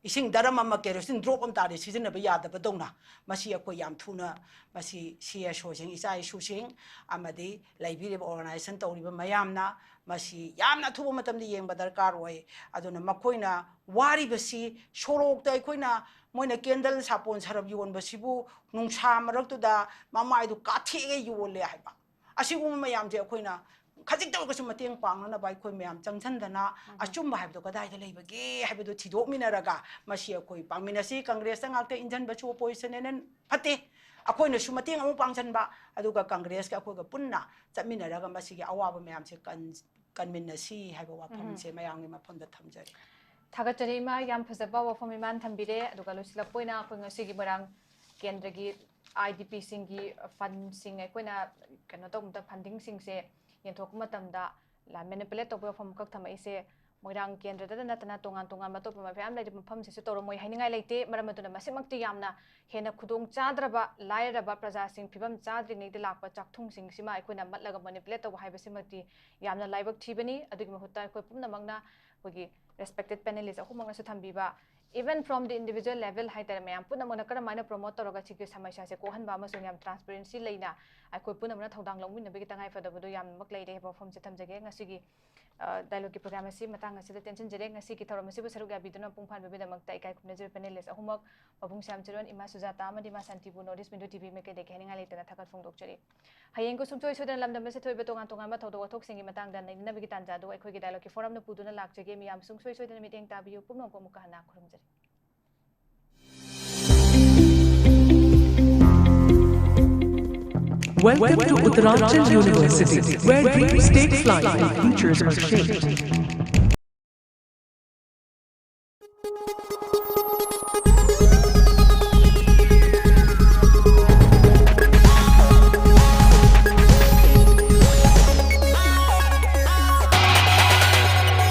ꯏꯁꯤꯡ ꯗꯔꯝ ꯑꯃ, ꯀꯦꯔꯣꯁꯤꯟ drop ꯑꯃ ꯇꯥꯔꯦ ꯁꯤꯖꯤꯟꯅꯕ ꯌꯥꯗꯕꯗꯧꯅ, ꯃꯁꯤ ꯑꯩꯈꯣꯏ ꯌꯥꯝ ꯊꯨꯅ ꯃꯁꯤ ꯁꯤ ꯑꯦꯁ ꯑꯣꯁꯤꯡ, ꯏꯆꯥ ꯏꯁꯨꯁꯤꯡ ꯑꯃꯗꯤ ꯂꯩꯕꯤꯔꯤꯕ organization ꯇꯧꯔꯤꯕ ꯃꯌꯥꯝꯅ ꯃꯁꯤ ꯌꯥꯝꯅ ꯑꯊꯨꯕ ꯃꯇꯝꯗ ꯌꯦꯡꯕ ꯗꯔꯀꯥꯔ ꯑꯣꯏ꯫ ꯑꯗꯨꯅ ꯃꯈꯣꯏꯅ ꯋꯥꯔꯤꯕꯁꯤ ꯁꯣꯔꯣꯛꯇ ꯑꯩꯈꯣꯏꯅ ꯃꯣꯏꯅ ꯀꯦꯟꯗꯜ ꯁꯥꯄꯣꯟ ꯁꯔꯞ ꯌꯣꯟꯕꯁꯤꯕꯨ ꯅꯨꯡꯁꯥ ꯃꯔꯛꯇꯨꯗ ꯃꯃꯥꯏꯗꯨ ꯀꯥꯊꯦꯛꯑꯒ ꯌꯣꯜꯂꯦ ꯍꯥꯏꯕ꯫ ꯑꯁꯤꯒꯨꯝꯕ ꯃꯌꯥꯝꯁꯦ ꯑꯩꯈꯣꯏꯅ ꯈꯖꯤꯛꯇ ꯑꯣꯏꯔꯒꯁꯨ ꯃꯇꯦꯡ ꯄꯥꯡꯅꯅꯕ ꯑꯩꯈꯣꯏ ꯃꯌꯥꯝ ꯆꯪꯁꯤꯟꯗꯅ ꯑꯆꯨꯝꯕ ꯍꯥꯏꯕꯗꯣ ꯀꯗꯥꯏꯗ ꯂꯩꯕꯒꯦ ꯍꯥꯏꯕꯗꯣ ꯊꯤꯗꯣꯛꯃꯤꯟꯅꯔꯒ ꯃꯁꯤ ꯑꯩꯈꯣꯏ ꯄꯥꯡꯃꯤꯟꯅꯁꯤ꯫ ꯀꯪꯒ꯭ꯔꯦꯁꯇ ꯉꯥꯛꯇ ꯏꯟꯖꯟꯕꯁꯨ opposition ꯅꯦꯅ ꯐꯠꯇꯦ꯫ ꯑꯩꯈꯣꯏꯅꯁꯨ ꯃꯇꯦꯡ ꯑꯃꯨꯛ ꯄꯥꯡꯁꯤꯟꯕ, ꯑꯗꯨꯒ ꯀꯪꯒ꯭ꯔꯦꯁꯀ ꯑꯩꯈꯣꯏꯒ ꯄꯨꯟꯅ ꯆꯠꯃꯤꯟꯅꯔꯒ ꯃꯁꯤꯒꯤ ꯑꯋꯥꯕ ꯃꯌꯥꯝꯁꯦ ꯀꯟ-, ꯀꯟꯃꯤꯟꯅꯁꯤ ꯍꯥꯏꯕ ꯋꯥꯐꯝꯁꯦ ꯃꯌꯥꯝꯒꯤ ꯃꯐꯝꯗ ꯊꯝꯖꯔꯤ꯫ ꯊꯥꯒꯠꯆꯔꯤ ꯏꯃꯥ, ꯌꯥꯝ ꯐꯖꯕ ꯋꯥꯐꯝ ꯏꯃꯥꯅ ꯊꯝꯕꯤꯔꯦ꯫ ꯑꯗꯨꯒ ꯂꯣꯏꯁꯤꯜꯂꯛꯄ ꯑꯣꯏꯅ ꯑꯩꯈꯣꯏ ꯉꯁꯤꯒꯤ ꯃꯣꯏꯔꯥꯡ ꯀꯦꯟꯗ꯭ꯔꯒꯤ IDP ꯁꯤꯡꯒꯤ fund ꯁꯤꯡ ꯑꯩꯈꯣꯏꯅ ꯀꯩꯅꯣ ꯇꯧꯕꯗ funding ꯁꯤꯡꯁꯦ ꯌꯦꯟꯊꯣꯛꯄ ꯃꯇꯝꯗ manipulate ꯇꯧꯕ ꯋꯥꯐꯝ ꯑꯃꯈꯛ ꯊꯝꯃꯛꯏꯁꯦ ꯃꯣꯏꯔꯥꯡ ꯀꯦꯟꯗ꯭ꯔꯗ ꯅꯠꯇꯅ ꯇꯣꯉꯥꯟ ꯇꯣꯉꯥꯟꯕ ꯑꯇꯣꯞꯄ ꯃꯐꯝ ꯃꯌꯥꯝ ꯂꯩꯔꯤꯕ ꯃꯐꯝꯁꯤꯁꯨ ꯇꯧꯔꯝꯃꯣꯏ ꯍꯥꯏꯅꯤꯡꯉꯥꯏ ꯂꯩꯇꯦ꯫ ꯃꯔꯝ ꯑꯗꯨꯅ ꯃꯁꯤꯃꯛꯇꯤ ꯌꯥꯝꯅ ꯍꯦꯟꯅ ꯈꯨꯗꯣꯡ ꯆꯥꯗ꯭ꯔꯕ, ꯂꯥꯏꯔꯔꯕ ꯄ꯭ꯔꯖꯥꯁꯤꯡ ꯐꯤꯕꯝ ꯆꯥꯗ꯭ꯔꯤꯉꯩꯗ ꯂꯥꯛꯄ ꯆꯥꯛꯊꯨꯡꯁꯤꯡꯁꯤꯃ ꯑꯩꯈꯣꯏꯅ ꯃꯠꯂꯒ manipulate ꯇꯧꯕ ꯍꯥꯏꯕꯁꯤꯃꯛꯇꯤ ꯌꯥꯝꯅ ꯂꯥꯏꯕꯛ ꯊꯤꯕꯅꯤ꯫ ꯑꯗꯨꯒꯤ ꯃꯍꯨꯠꯇ ꯑꯩꯈꯣꯏ ꯄꯨꯝꯅꯃꯛꯅ ꯑꯩꯈꯣꯏꯒꯤ respected panelist ꯑꯍꯨꯝꯃꯛꯅꯁꯨ ꯊꯝꯕꯤꯕ, even from the individual level ꯍꯥꯏꯇꯥꯔꯦ, ꯃꯌꯥꯝ ꯄꯨꯝꯅꯃꯛꯅ ꯀꯔꯝꯍꯥꯏꯅ promote ꯇꯧꯔꯒ ꯁꯤꯒꯤ ꯁꯃꯁ꯭ꯌꯥꯁꯦ ꯀꯣꯛꯍꯟꯕ ꯑꯃꯁꯨꯡ ꯌꯥꯝ transparency ꯂꯩꯅ ꯑꯩꯈꯣꯏ ꯄꯨꯝꯅꯃꯛꯅ ꯊꯧꯗꯥꯡ ꯂꯧꯃꯤꯟꯅꯕꯒꯤ ꯇꯉꯥꯏ ꯐꯗꯕꯗꯨ ꯌꯥꯝꯅꯃꯛ ꯂꯩꯔꯦ ꯍꯥꯏꯕ ꯋꯥꯐꯝꯁꯦ ꯊꯝꯖꯒꯦ꯫ ꯉꯁꯤꯒꯤ dialogue ꯀꯤ program ꯑꯁꯤ ꯃꯇꯥꯡ ꯑꯁꯤꯗ ꯇꯦꯟꯁꯤꯟꯖꯔꯦ꯫ ꯉꯁꯤꯒꯤ ꯊꯧꯔꯝ ꯑꯁꯤꯕꯨ ꯁꯔꯨꯛ ꯌꯥꯕꯤꯗꯨꯅ ꯃꯄꯨꯡ ꯐꯥꯍꯟꯕꯒꯤꯗꯃꯛꯇ ꯏꯀꯥꯏ ꯈꯨꯝꯅꯖꯔꯤ panelist ꯑꯍꯨꯝꯃꯛ, ꯃꯕꯨꯡ ꯁꯌꯥꯝ ꯆꯤꯔꯣꯟ, ꯏꯃꯥ ꯁꯨꯖꯥꯇꯥ ꯑꯃꯗꯤ ꯏꯃꯥ ꯁꯥꯟꯇꯤꯕꯨ North East Window TV ꯃꯥꯏꯀꯩꯗꯒꯤ ꯍꯥꯏꯅꯤꯡꯉꯥꯏ ꯂꯩꯇꯅ ꯊꯥꯒꯠ ꯐꯣꯡꯗꯣꯛꯆꯔꯤ꯫ ꯍꯌꯦꯡꯒ ꯁꯨꯡꯁꯣꯏ ꯁꯣꯏꯗꯅ ꯂꯝꯗꯝ ꯑꯁꯤꯗ ꯊꯣꯛꯏꯕ ꯇꯣꯉꯥꯟ ꯇꯣꯉꯥꯟꯕ ꯊꯧꯗꯣꯛ ꯋꯥꯊꯣꯛꯁꯤꯡꯒꯤ ꯃꯇꯥꯡꯗ ꯅꯩꯅꯅꯕꯒꯤ ꯇꯥꯟꯖꯥ ꯑꯗꯨ ꯑꯩꯈꯣꯏꯒꯤ dialogue ꯀꯤ forum ꯅ ꯄꯨꯗꯨꯅ ꯂꯥꯛꯆꯒꯦ꯫ ꯃꯤꯌꯥꯝ ꯁꯨꯡꯁꯣꯏ ꯁꯣꯏꯗꯅ ꯃꯤꯠꯌꯦꯡ ꯇꯥꯕꯤꯌꯨ꯫ ꯄꯨꯝꯅꯃꯛꯄꯨ ꯑꯃꯨꯛꯀ ꯍꯟꯅ ꯈꯨꯔꯨꯝꯖꯔꯤ꯫ Welcome to Uttaranchal University, where dreams take flight and futures are shaped.